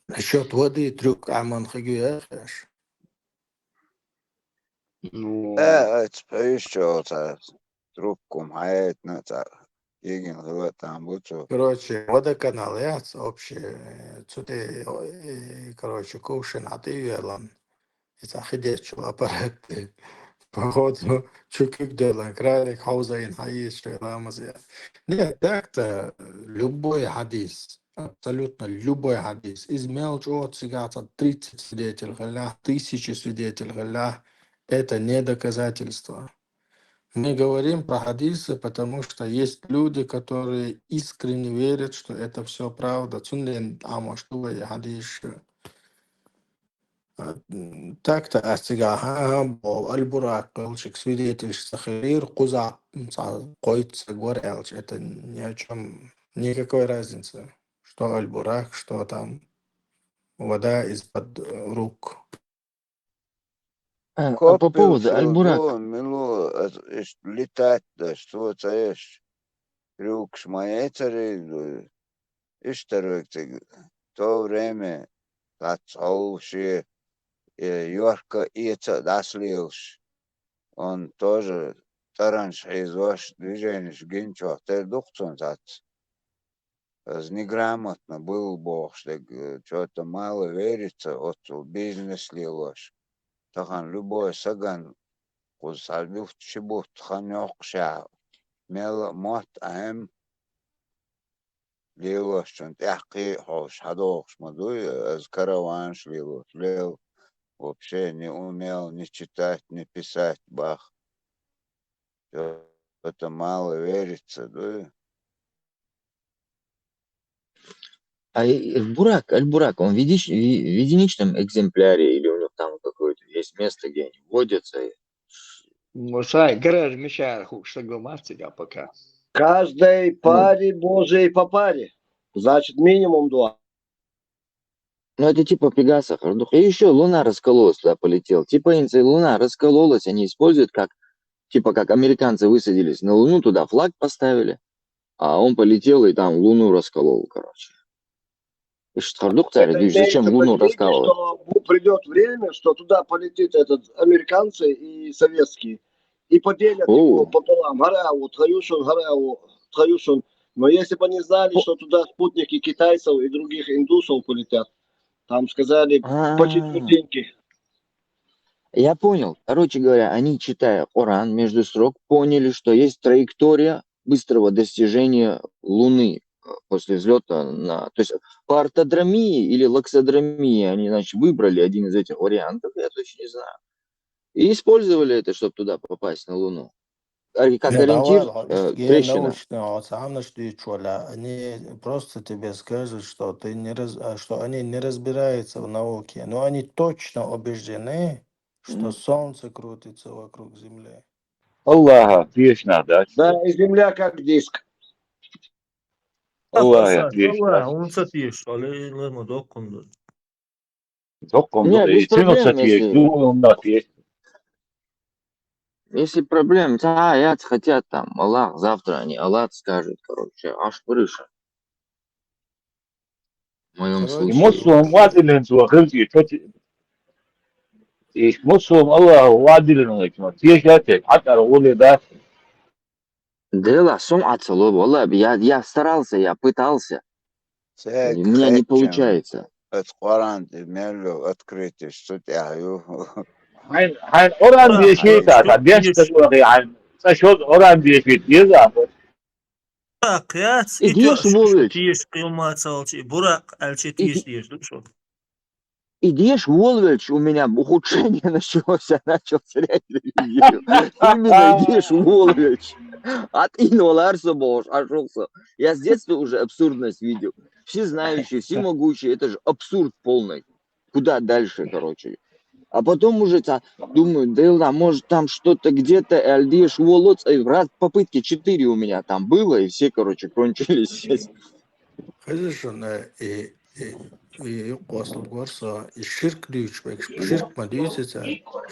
Насчёт воды трюк Ӏамин хиг ю яхаш. Ну. Э, э, цу пхьуьйсучо цхьа трубку-м хьаэцна, цхьа йигина хила там бу цо. Короче, водоканал яц общий, э, цу тӀе, э, короче, кувшин хьан тӀе а йоьллан, и цхьа хи деччул аппарат тӀе. Походу, чу куьг деллан, краник хьовзийна хьан йийца шайн ламаз ян. Нет, так-то любой хьадис. Абсолютно любой хьадис. Иза мел чӀогӀа цигахь цхьа тридцать свидетель хилла, тысячи свидетель хилла, это не доказательство. Мы говорим про хьадисы, потому что есть люди, которые искренне верят, что это всё правда. Цундела Ӏамош ду вай хьадисаш. А, м, так-то ас цигахь, а, бо, Аль-Бурак аьлча свидетельш ца хилира, кхузахь, м, цхьа кхойтта стаг вара аьлча, это ни о чём, никакой разницы, что Аль-Бурак, что там вода из-под, э, рук. А, а по поводу Аль-Бурак. Копию цо ду, мила, э, иштта летать деш, цо ца еш. Трюкаш ма яцара иза. Иштта вай цига то время цхьацца хьовла шен, э, йорка а, эца а дӀасалелаш. Он тоже цӀаранаш хьийзош, движенеш гинчохь тера ду-кх цунна цхьацца. Аз неграмотно был бохуш дерг, э, чё-то мало верится, оццул бизнес лелош. Тахан любой саган кхуза схьа бутт, ши бутт хан йоккхушехь, мел а мотт Ӏема лелошчун тӀаьхкхий а хьовш, хьадогӀуш ма дуй, аз караванаш лелош, лел, вообще не умел ни читать, ни писать бах. Чё-то мало верится, дуй. А, э, Бурак, Аль-Бурак, он в единич-, в единичном экземпляре или у них там какое-то есть место, где они водятся? Ну, сай, гараж мешар хук, что гомарци, а пока. Каждой Ну. Паре Божией по паре. Значит, минимум два. Ну, это типа Пегаса, Хардух. И ещё Луна раскололась, туда полетел. Типа инца Луна раскололась, они используют как, типа как американцы высадились на Луну, туда флаг поставили, а он полетел и там Луну расколол, короче. Ишт Хардух царь, Это видишь, зачем имеется в Луну виду, раскалывать? Что бу-, придёт время, что туда полетит этот американцы и советские, и поделят его О. Пополам. Гарау, тхаюшун, гарау, тхаюшун. Но если бы они знали, О. Что туда спутники китайцев и других индусов полетят, там сказали, по А. Четвертинке. Я понял. Короче говоря, они, читая Коран, между строк поняли, что есть траектория быстрого достижения Луны, э, после взлёта на, то есть по ортодромии или лаксодромии они, значит, выбрали один из этих вариантов, я точно не знаю. И использовали это, чтоб туда попасть, на Луну. Ори-, как Не, ориентир, давай, э, ишт ге трещина. Научный, а, цхьаннаш дуьйцуш валя, они просто тебе скажут, что ты не раз-, а, что они не разбираются в науке, но они точно убеждены, что Мгм. Солнце крутится вокруг Земли. Аллаха, тешна, да? Да, и земля как диск. Аллаха, Аллаха, тешна. Аллаха, унца теш, але лема доккунду. Доккунду, Не, без и цуьнан ца проблем, теш, если, ду, унна теш. Если проблем, ца яц хотят там, Аллах, завтра они Аллах скажет, короче, аш пырыша. В моём Короче, случае. Муслим вадилин цо хилти, тати-, и муслим Аллах вадилин цо, тешате, хатар гули да. Дела, сум ацало, валла, я, я старался, я пытался. Цаьрга У меня не хаьттича, получается. Оцу Къуран тӀе мел йолу открытие, цу тӀехь ю. Хьайн, хьайн Къуран Ца дешийта, хьайн ца деш стаг вахий, хьайн ца шозза Къуран дешийта деза. Буракъ яц, И и деша тоьуш волавелча. Теша кхин ма ца волчу, и Буракъ аьлча И теша де-, деза шу. И деша волавелча у меня ухудшение началось, я начал терять религию. Именно и деша волавелча. А тӀе валар со бохуш, а шух со. Я с детства уже абсурдность видел. Всезнающий, всемогущий, это же абсурд полный. Куда дальше, короче? А потом уже ца-, думаю, да ладно, может, там что-то где-то, аьлла деша волац, и раз попытки четыре у меня там было, и все, короче, кончились. Хезаш шуна, и, и, и юкъостал гор со, и ширк дуьйцуш бегаш, ширк ма дуьйцу цара.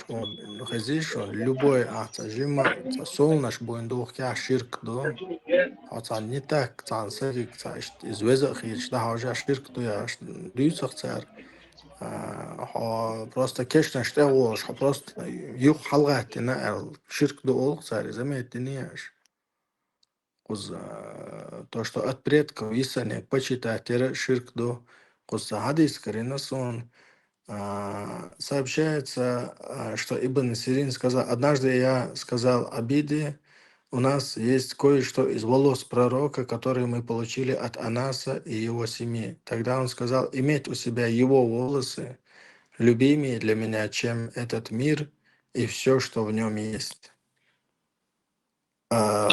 Шуна хезий шуна, любой ахь ца жима, ца солнаш буйна духкехь ширк ду. Хьо цхьана не так, цхьана сагиг, цхьа иштта иза веза а хеташ, дӀахьожа ширк ду яхаш дуьйцух цара. А, хьо просто кешнаш тӀе а волуш, хьо просто юха хьалагӀаьттина аьлла, ширк ду олу цара, иза меттина еш. Кхуза, а, то, что от предков йисаниг почитать яра ширк ду. Кхуза хьадис карийна суна, а, сообщается, а, что Ибн Сирин сказал: «Однажды я сказал Абиде: у нас есть кое-что из волос пророка, которые мы получили от Анаса и его семьи». Тогда он сказал: «Иметь у себя его волосы любимее для меня, чем этот мир и всё, что в нём есть». А,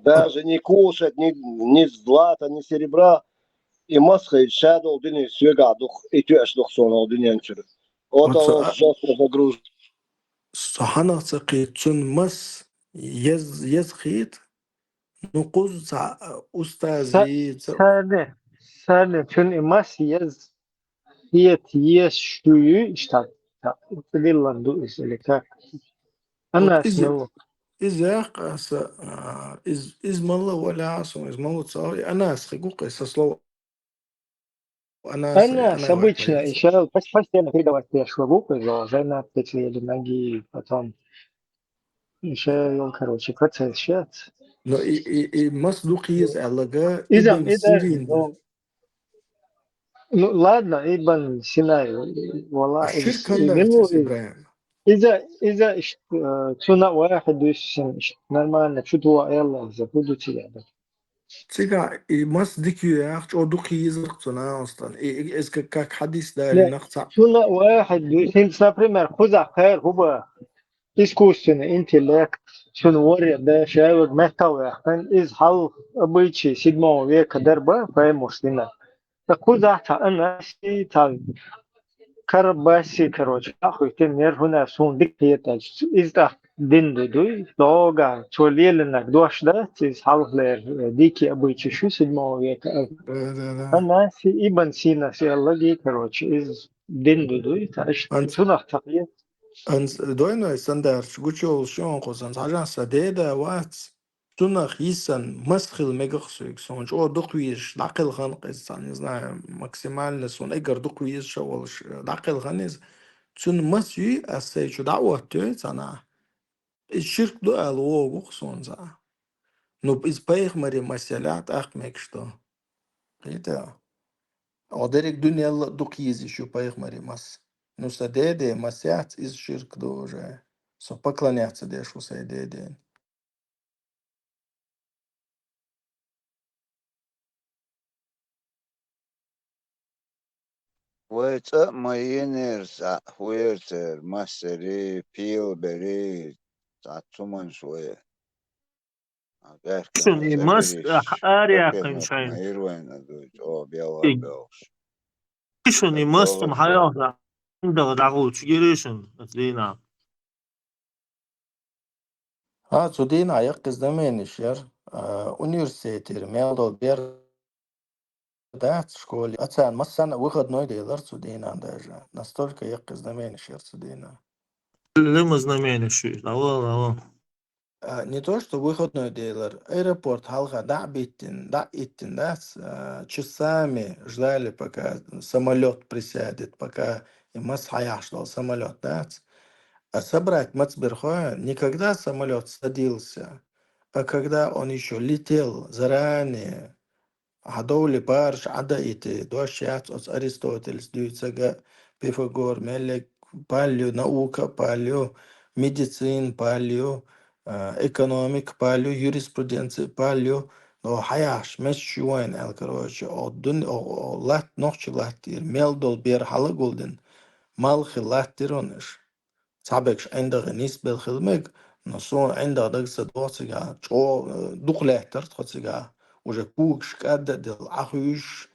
Даже не кушать, ни, ни злата, ни серебра, и масха, и шадол дини свега дух, и тёш дух сонал динен чур. Вот, вот со, а, жёстко загруз. Со хьанах ца кхета, цуьнан мас ез-, еза хета, ну, кхуза ца, а, устази, ца- Царна, царна цуьнан и мас еза хета, еза шу ю, иштта, ца, ца диллан ду иза, или как? Вот Анас иза, мила ву? Иза яхка аса, а, из-, иза мала валя аса, иза мала ца, и Анас хи гу кхе со слово. Анас, Анас, Анас обычно, ваьккхина. Ещё пос-, постоянно передавать я шлагу, Зайнаб, эти или ноги, потом ещё, короче, процесс сейчас. Ну, и, и, и мас дукха еза аьллага Иза, Ибн иза, Сирин. ну, ну, ладно, Ибн Сина, вала, Ширк и хӀана милу дац, Ибрахим? Иза, иза, ишт, э, цуна вахид дуйсин, ишт, нормально, чу дуа Аллах, за буду тебя. Цига и мас дика ю яхачо дукха езарх цуна устан. И, и, эс как, как хадис дали Не, нахца. Цуна вахид дуйсин, например, хуза хайр хуба искусственный интеллект, цун воря да, шайваг метал яхтан, из хал обычай седьмого века дарба, поймуш дина. Так хуза та анаси, та карбаси, короче, ахуй, тем нер хуна сун дик петач. Из та дин ду дуй, дога, цо леленак дош да, из хал лер, э, дики обычай шу седьмого века. Да, да, да. Анаси Ибн Сина си Аллаги, короче, из дин ду дуй, та иш Анц- цунах тахлет. Анц дойной сандарч гучол шон хозан, хажан са деда вац. Цунах йисан мас хила мегах суйг, сон чӀо дукха везаш, дӀакхелхан къизца, не знаю, максимально сон эггар дукха везаш а волаш, дӀакхелхан из. Цун мас юй, ас сай чу дӀаоттуй цана. Из ширк ду аьлла вогух сон за. Ну, из пайхамари мас яла тӀаккха мегаш ду. Кхета? О дерриг дуьнелла дукха езаш ю пайхамари мас. Ну, са деде мас яц, из ширк ду уже. Со поклоняться деш ву сай деден. Вай цӀа ма йинар са, хӀуер цер, масери, пил бери, цӀа цуман шве. Шун и мас, а, аря кхин шайн. Ирвайн аду, о, бела И белш. Шун и мас тум хаяла. Индала дагӀу чугири шун, ас дина. А, цу дина яккхиз домениш яр, а, университетир, мел дол бер дац школе. Ацан массан выходной делар цу дина даже. Настолько яккхиз домениш яр цу дина. Лима знамени шу, дала, дала. А, не то, что выходной делар, аэропорт халха да биттин, да иттин, да, с-, а, часами ждали, пока самолет присядет, пока и мас хаяш дал самолет, да. А собрать мацберхоя, не когда самолет садился, а когда он еще летел заранее, хьадовли параш Ӏада ити, дош яц оц Аристотелес дуьйцага, Пифагор, меллег паллю, наука паллю, медицина паллю, а, экономика паллю, юриспруденция паллю, но хьаяхьаш мес шу вайн аьл, короче, о дун-, о, о лат, нохчи латтир, мел дол бер хьалагулдин, малхи латтир он иш. Цхьабегаш ӀиндагӀи нисбел хила мег, но сона ӀиндагӀ дагса дохцига, чӀо, э, дукха лаьттар тхо цига. Уже кугаш кӀадда дел, Ӏахуьйш,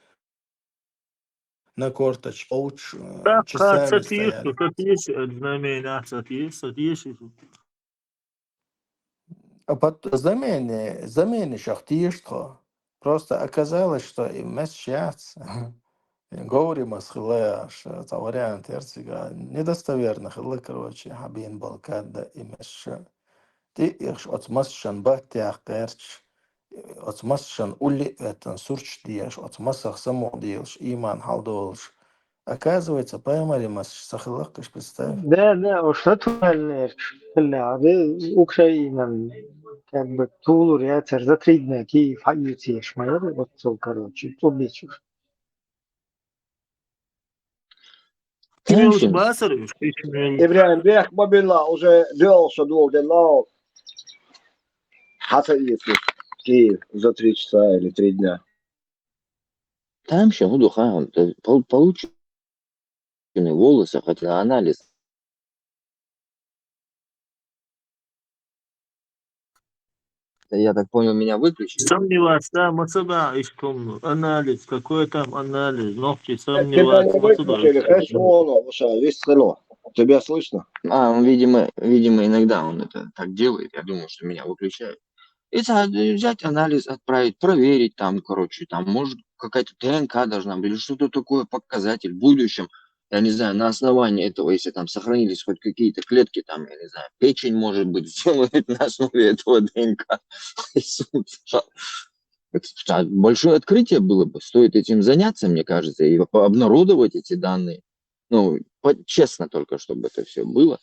на корточке, овч, э, Да, часами ца тиеш, стояли. ца тиеш, э, знамени, ца тиеш, ца тиеш. А пот-, знамени, знамени шах тиеш тхо. Просто оказалось, что и мес шац. Говори мас хила, аш, ца вариант яр цига. Недостоверно хила, короче, хьабин балкада и мес ша. Ти ихш оц мас шан баттях герч, оц мас шан улли этан сурч диеш, оц масах само диелш, иман хьалдолш. Оказывается, пайхамари мас ша хилаккаш, представь. Да, да, уж натуральный хилла, да, Украинан, как бы, тулур яцар за три дня Киев хьаийцеш, ма яр, вот цо, короче, убийцу. Кимел Конечно. басар, уж кишмел. Ибрагим, бех мобила уже делал, что дул делал. Хата и Киев за три часа или три дня. Там ще буду ха, получены волосы, хотя анализ. Я так понял, меня выключили. Сомневаться, да, мы сюда ищем анализ, какой там анализ, ногти Тебя сомневаться, не мы сюда выключили, ищем. Хачмонов, слышно? Тебя слышно? А, он, видимо, видимо, иногда он это так делает. Я думал, что меня выключают. И та- взять анализ, отправить, проверить там, короче, там, может, какая-то ДНК должна быть, или что-то такое, показатель в будущем. Я не знаю, на основании этого, если там сохранились хоть какие-то клетки, там, я не знаю, печень, может быть, сделают на основе этого ДНК. Это большое открытие было бы, стоит этим заняться, мне кажется, и по- обнародовать эти данные. Ну, по- честно только, чтобы это все было.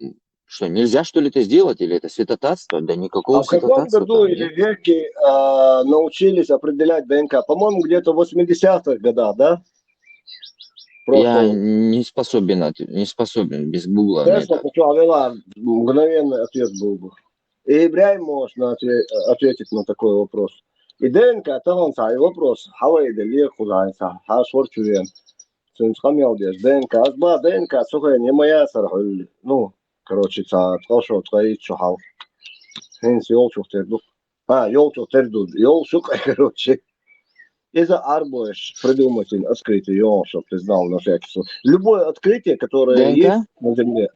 М, Что, нельзя, что ли, это сделать? Или это святотатство? Да никакого А в каком святотатства году там или нет. Веке а, научились определять ДНК? По-моему, где-то в восьмидесятых годах, да? Я Просто не способен, от- не способен без гугла на Знаешь, это. что Авела, мгновенный ответ был бы. И Ибрахим может на отве- ответить на такой вопрос. И ДНК таланца и вопрос. Хавай да лир куда ха шварчуен. Сунц камел деш ДНК. Азба ДНК сухая не моя сархуль. Ну, короче, ца тошо троит шухал. Хинс ёлчух тердук. А, ёлчух тердуд. Ёлчух, короче. Из-за арбош придумать открытый ёл, чтоб ты знал на всякий случай. Любое открытие, которое есть ДНК? на Земле,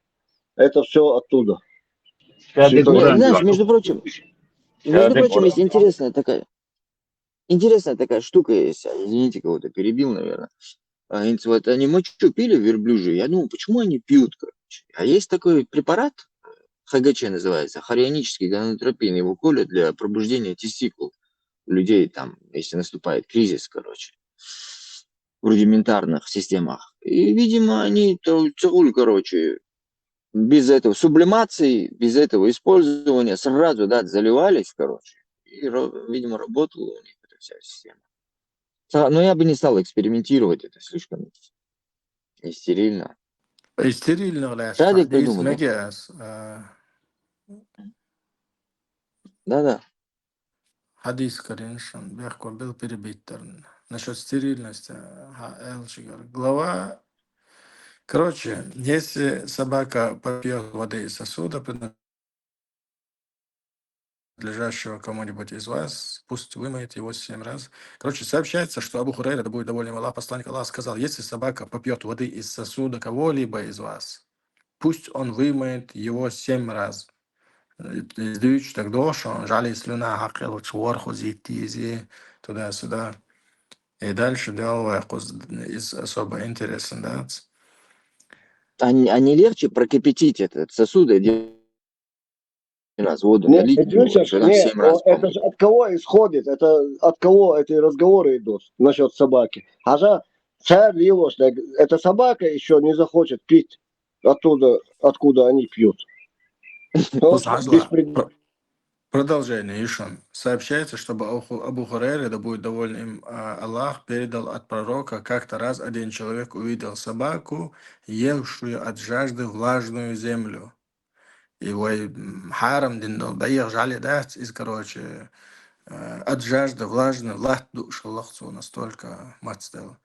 это все оттуда. Сейчас Святой Нет, Дегуран знаешь, говорит. между прочим, между Сейчас прочим, Дегуран. есть интересная такая, интересная такая штука есть. А, извините, кого-то перебил, наверное. А, инц- вот они мочу пили, верблюжью. Я думал, почему они пьют, короче. А есть такой препарат, ХГЧ называется, хорионический гонадотропин, его колют для пробуждения тестикул у людей, там, если наступает кризис, короче, в рудиментарных системах. И, видимо, они то целую, короче, без этого сублимации, без этого использования сразу, да, заливались, короче. И, ро- видимо, работала у них эта вся система. Та- Но я бы не стал экспериментировать, это слишком не стерильно. Истерильно, لا Садик حديث придумал, да? مقياس. آه، Да-да. حديث كرينشن بيحكوا بالبريبيترن насчет стерильности. آه، Элчигар. Глава. Короче, если собака попьет воды из сосуда, принадлежащего кому-нибудь из вас, пусть вымоет его семь раз. Короче, сообщается, что Абу Хурайра, да будет доволен им Аллах, посланник Аллаха, сказал: если собака попьет воды из сосуда кого-либо из вас, пусть он вымоет его семь раз. Издуч так дошо, жали слюна хакел чвор хузитизи туда-сюда. И дальше делал из особо интересно, да. А не, а не легче прокипятить этот сосуд и один раз воду Не, налить в него, и Идрисов, тогда не, семь раз о, это помыть? же от кого исходит? Это от кого эти разговоры идут насчет собаки? Хажа царь Лилош, так, эта собака еще не захочет пить оттуда, откуда они пьют. Вот Хузазла. беспред- Про- Продолжение, Ишан. Сообщается, что Абу Абу Хурайра, да будет доволен им а, Аллах, передал от пророка: как-то раз один человек увидел собаку, евшую от жажды влажную землю. И вай, м, харам дин дол, бэйх жали дац из, короче, э, от жажды влажный лат душаллах цо настолько мацдал.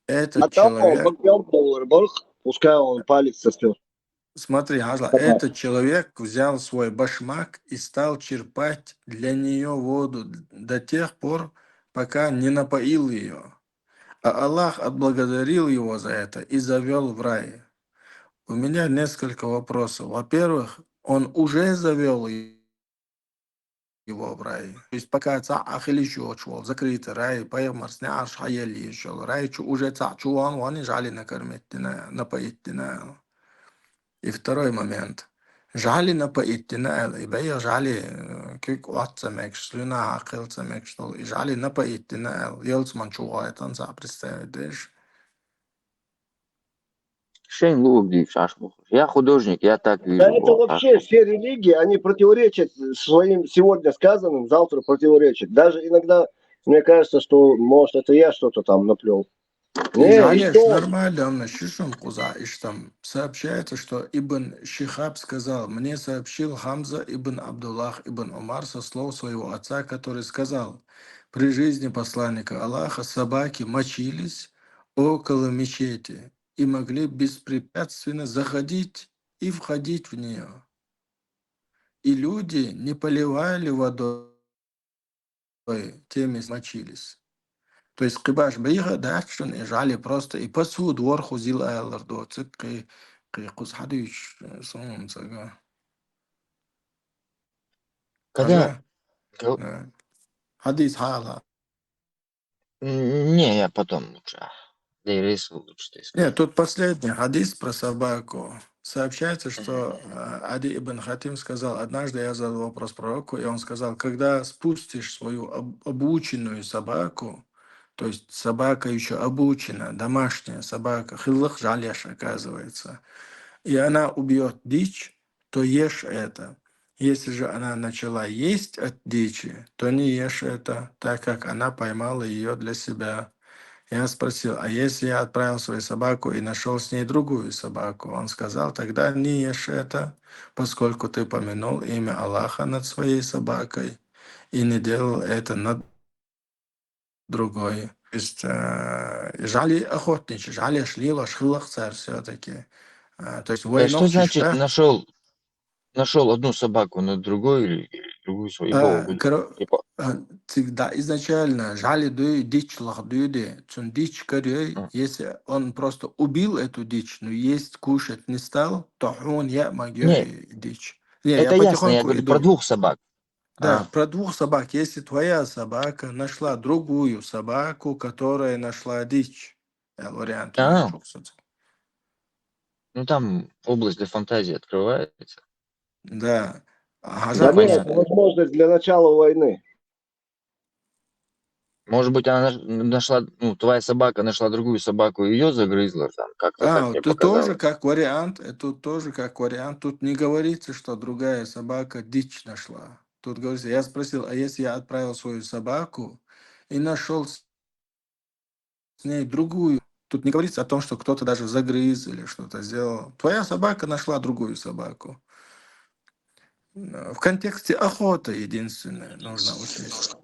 Этот А там он человек, бокьём повар, борх, пускай он палец сосёт. смотри, Хазла, Ага. этот человек взял свой башмак и стал черпать для нее воду до тех пор, пока не напоил ее. А Аллах отблагодарил его за это и завел в рай. У меня несколько вопросов. Во-первых, он уже завел его в рай. То есть пока ца ахили шуочвол, закрытый рай, пайгамбар сня арш хаяли шел, рай чу уже ца чуван вани жали накормить дина, напоить дина. И второй момент. Жали напоить дина эл, и бэйх жали, э, кик уатца мекш, слюна хакылца мекш дол, и жали напоить дина эл, елц ман чугайтан ца представить деш. Шейн лук дивишь, аш бухуш. Я художник, я так Да вижу. это Вот, аш вообще все религии, они противоречат своим сегодня сказанным, завтра противоречат. Даже иногда мне кажется, что, может, это я что-то там наплел. Не, Жалеш, и что? Нормально, он шишум куза иштам. Сообщается, что Ибн Шихаб сказал: мне сообщил Хамза ибн Абдуллах ибн Умар со слов своего отца, который сказал: при жизни посланника Аллаха собаки мочились около мечети и могли беспрепятственно заходить и входить в нее. И люди не поливали водой теми мочились. То есть кибаш бэйха дачун и жали просто и посуд ворху зил айлар доцик, кы, кы кус хадыч, э, сумсага. Когда? Хадис хала. Не, я потом лучше. Дейрис лучше ты Нет, тут последний хадис про собаку. Сообщается, что э, Ади ибн Хатим сказал: однажды я задал вопрос пророку, и он сказал: когда спустишь свою об- обученную собаку, то есть собака еще обучена, домашняя собака, хылых жалеш, оказывается, и она убьет дичь, то ешь это. Если же она начала есть от дичи, то не ешь это, так как она поймала ее для себя. Я спросил: «А если я отправил свою собаку и нашел с ней другую собаку?» Он сказал: «Тогда не ешь это, поскольку ты помянул имя Аллаха над своей собакой и не делал это над другой». То есть, э, жали охотничьи, жалеш лилаш хыллах цар всё-таки. А, то есть, а что значит нашел, нашел одну собаку над другой или, или другую свою? А, коро-, а, всегда изначально жали дуй, дич лах дуй де, цун дич корей, если он просто убил эту дичь, но есть кушать не стал, то хун я могу дичь. Не, это я ясно, я говорю про двух собак. Да, про двух собак. Если твоя собака нашла другую собаку, которая нашла дичь. Вариант. Ну, там область для фантазии открывается. Да. Да нет, это возможность для начала войны. Может быть, она нашла, ну, твоя собака нашла другую собаку, ее загрызла, там, как-то. А, это тоже как вариант, это тоже как вариант. Тут не говорится, что другая собака дичь нашла. Тут говорится, я спросил, а если я отправил свою собаку и нашел с ней другую? Тут не говорится о том, что кто-то даже загрыз или что-то сделал. Твоя собака нашла другую собаку. В контексте охоты единственное нужно учесть.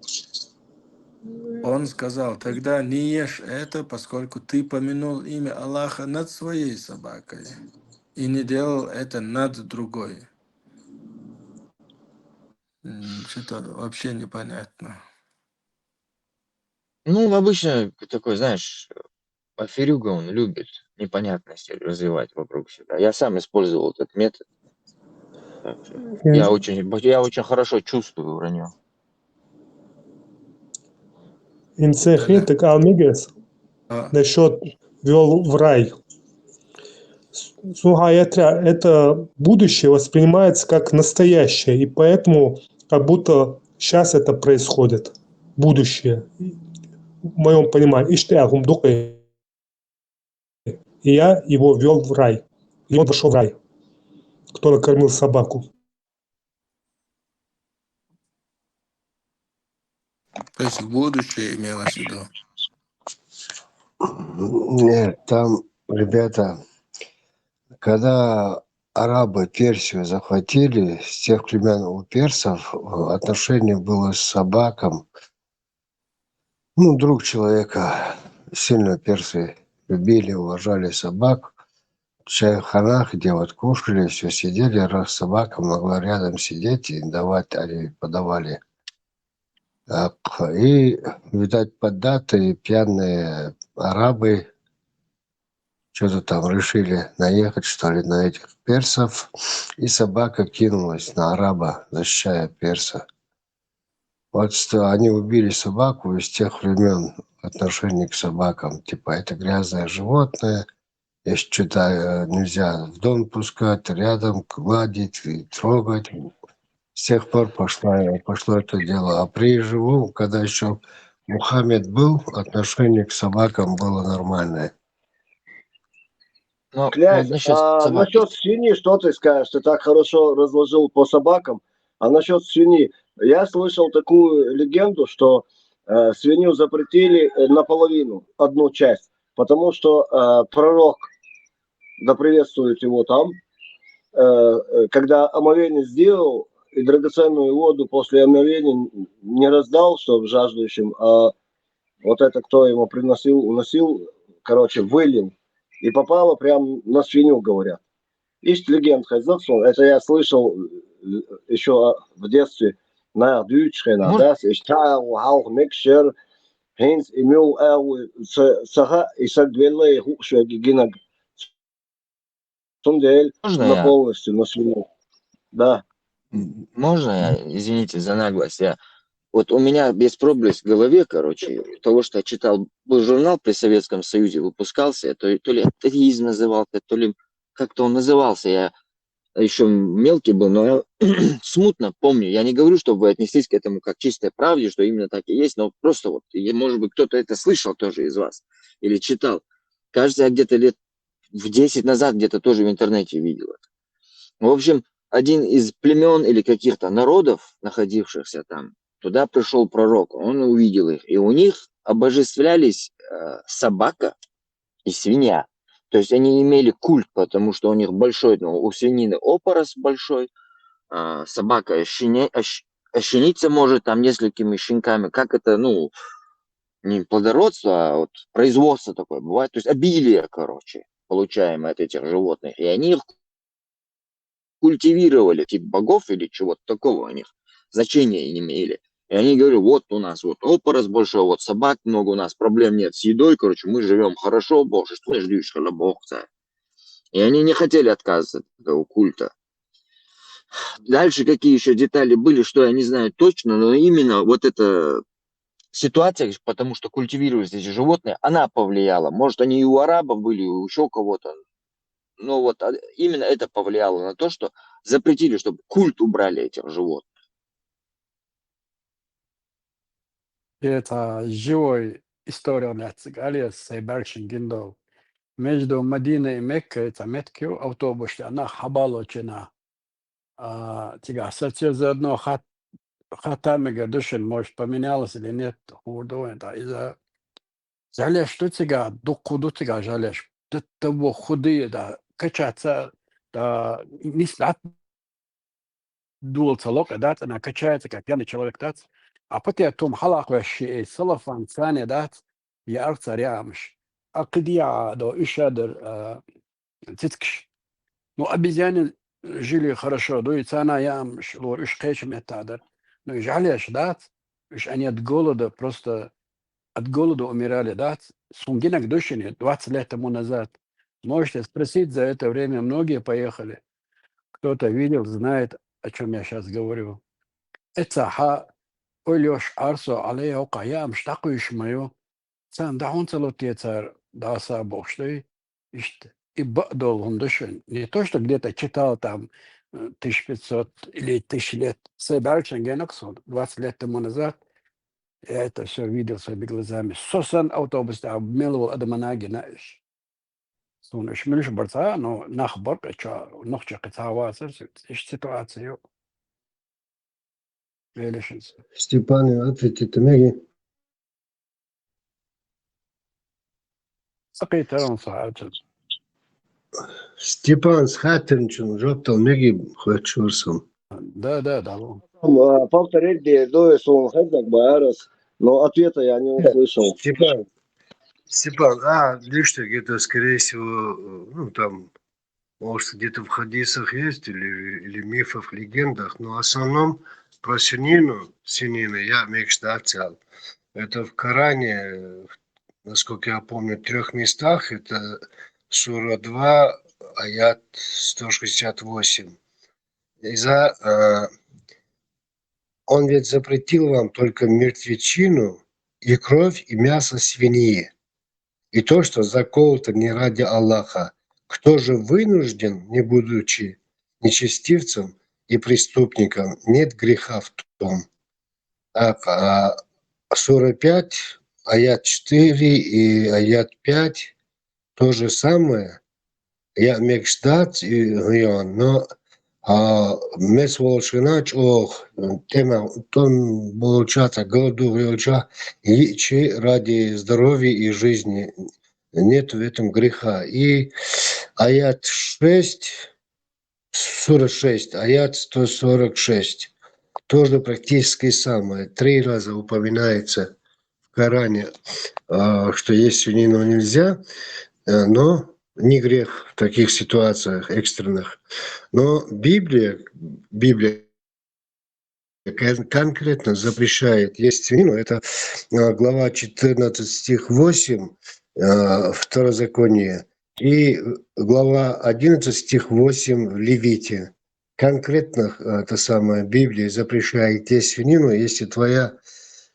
Он сказал: «Тогда не ешь это, поскольку ты помянул имя Аллаха над своей собакой и не делал это над другой». Что-то вообще непонятно. Ну, обычно такой, знаешь, аферюга, он любит непонятности развивать вокруг себя. Я сам использовал этот метод. Я очень, я очень хорошо чувствую вранье. Инсехи, так, Алмигес, насчет вёл в рай. Сухая тря-, это будущее воспринимается как настоящее, и поэтому как будто сейчас это происходит. Будущее. В моём понимании. Иштяхум дукы. И я его вёл в рай. И он вошёл в рай, кто накормил собаку. То есть в будущее имелось в виду? Нет, там, ребята, когда арабы Персию захватили, с тех времён у персов, э, отношение было с собакам. Ну, друг человека. Сильно персы любили, уважали собак. В чайханах, где вот кушали, всё сидели, раз собака могла рядом сидеть и давать, они подавали. Так, и, видать, поддатые пьяные арабы чё-то там решили наехать, что ли, на этих персов, и собака кинулась на араба, защищая перса. Вот что они убили собаку, и с тех времён отношение к собакам, типа, это грязное животное, если чё-то, э, нельзя в дом пускать, рядом гладить и трогать. С тех пор пошла, пошло это дело. А при живом, когда ещё Мухаммед был, отношение к собакам было нормальное. Ну, князь, вот насчёт, а собак, насчёт свиньи, что ты скажешь? Ты так хорошо разложил по собакам. А насчёт свиньи, я слышал такую легенду, что, э, свинью запретили, э, наполовину, одну часть, потому что, э, пророк, да приветствует его там, э, э, когда омовение сделал и драгоценную воду после омовения не раздал, чтоб жаждущим, а вот это, кто ему приносил, уносил, короче, вылил. И попало прям на свинью, говорят. Иштта легенда хезна цунна, это я слышал, э, ещё в детстве, на дучхена, может, да, иштта, хьалха мегаш яр, хӀинца и мел а, ца, ца хаьа, и саг велла, и хууш вега гинарг. Цундела, можно на я? Полностью на свинью. Да. М, можно я, извините за наглость, я, вот у меня есть проблеск в голове, короче, того, что я читал, был журнал при Советском Союзе, выпускался, то, то ли атеизм назывался, то ли как-то он назывался, я ещё мелкий был, но я смутно помню. Я не говорю, чтобы вы отнеслись к этому как к чистой правде, что именно так и есть, но просто вот, и, может быть, кто-то это слышал тоже из вас или читал. Кажется, я где-то лет в десять назад где-то тоже в интернете видел это. В общем, один из племен или каких-то народов, находившихся там, туда пришел пророк, он увидел их, и у них обожествлялись э, собака и свинья. То есть они имели культ, потому что у них большой, ну, у свинины опорос большой, а собака ощене- ощ- ощениться может там несколькими щенками. Как это, ну, не плодородство, а вот производство такое бывает, то есть обилие, короче, получаемое от этих животных. И они их культивировали, тип богов или чего-то такого у них, значения не имели. И они говорили, вот у нас вот опорос большой, вот собак много, у нас проблем нет с едой, короче, мы живем хорошо, Боже, что ты ждешь, когда Бог знает. И они не хотели отказываться от этого культа. Дальше какие еще детали были, что я не знаю точно, но именно вот эта ситуация, потому что культивировались эти животные, она повлияла. Может, они и у арабов были, и у еще кого-то. Но вот а, именно это повлияло на то, что запретили, чтобы культ убрали этих животных. Ецӏа живой история лаьццӏа кӏал я сай бӏарччан гиндал. Между Мадина и Мекка ецӏа меттиг я, автобус тӏа нах хьабаллалца. А, цигахь сацир за одно хат-, хаттар мегар ду шуна, может, поменялось или нет, хӏун ду вайн, да, иза жӏалеш ду цигахь, дуккха ду цигахь жӏалеш. Д-, того худые, да, качаться, да, нис лат дулал ца локъе дац, она качается, как пьяный человек дац. А потом хьалакхвеш ши эй салафан цане дац, я арх цар яамаш. А кхидиа а до уьш а дар, а, цицкаш. Ну, обезьяны жили хорошо, ду и цана яамаш, лор уьш кхеча метта дар. Ну, и жӏалеш дац, уьш они от голода, просто от голода умирали, да? Сун гинаг ду шуна, двадцать лет тому назад. Можете спросить, за это время многие поехали. Кто-то видел, знает, о чем я сейчас говорю. Эццахь ойла йош арсо алей окъа яамаш дӏакхуьйш ма ю. Царна дӏахьун ца луттецар даса бохуш дай. Иштта и бакъдолу хӏума ду шуна. Не то, что где-то читал там э, тысяча пятьсот или тысяча лет. Сай бӏарччан генакъ сон, двадцать лет тому назад. Я это все видел своими глазами. Со сан автобус тӏа мел волу адам а гина уьш. Суна уьш муьлш бара ца, но нах бара кхеча, нохча кхин цхьа вацара, иштта ситуация ю. Велишинца. Степан, ответить меги. Сакхетаран сахьатан. Степан, схьатанчун жоп дала меги, хоьттуш вара сан. Да, да, дало. А, повторить дер ду, суна хезнаг бара, но ответа я не услышал. Степан, Степан, а, лишь где-то, скорее всего, ну, там, может, где-то в хадисах есть, или, или мифах, легендах, но в основном про свинину, свинину я мегаш дац аьлла. Это в Коране, насколько я помню, в трех местах, это сура два, аят сто шестьдесят восемь. Иза, э, он ведь запретил вам только мертвечину и кровь, и мясо свиньи, и то, что заколото не ради Аллаха. Кто же вынужден, не будучи нечестивцем и преступником, нет греха в том. Так, а сура пять, аят четыре и аят пять, то же самое. Я мегаш дац и гӏийон, но а, мес волчу гана чӏогӏа тӏема тӏом болчаца голодух йолча йиъчи ради здоровья и жизни. Нет в этом греха. И аят шесть, сура шесть, аят сто сорок шесть. Тоже практически самое. Три раза упоминается в Коране, а, что есть свинину нельзя, э, но не грех в таких ситуациях экстренных. Но Библия, Библия кон- конкретно запрещает есть свинину. Это э, глава четырнадцать, стих восемь, э, Второзаконие, и глава одиннадцать, стих восемь в Левите. Конкретно э, это самое, Библия запрещает есть свинину. Если твоя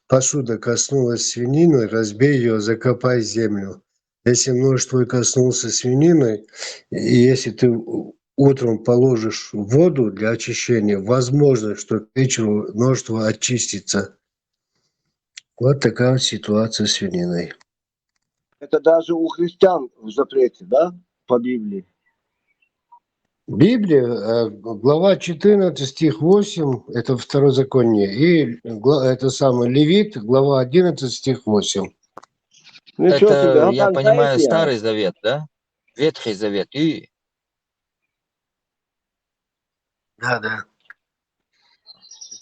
посуда коснулась свинины, разбей ее, закопай в землю. Если нож твой коснулся свинины, и если ты у- утром положишь воду для очищения, возможно, что к вечеру нож твой очистится. Вот такая вот ситуация с свининой. Это даже у христиан в запрете, да? По Библии. Библия, э, глава четырнадцать, стих восемь, это Второзаконие, и гла- это самое, Левит, глава одиннадцать, стих восемь. Ну что Это, тебе, я Гакан, понимаю, знаете? Старый Завет, да? Ветхий Завет. И Да, да.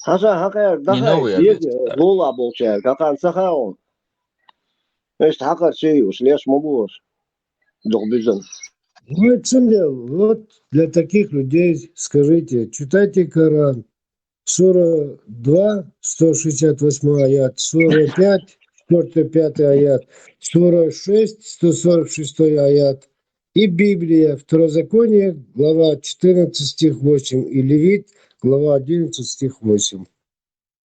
Хасан, хакар, Не новый, а есть ветхий, да. лола болча, Гакан, саха он. Эст хакар чей уж, леш могу уж. Дух бизон. Ну, это всё дело. Вот для таких людей скажите, читайте Коран. Сура два, сто шестьдесят восьмой аят, сура пять, четвёртый, пятый аят, сура шесть, сто сорок шестой аят, и Библия, Второзаконие, глава четырнадцать, стих восемь, и Левит, глава одиннадцать, стих восемь.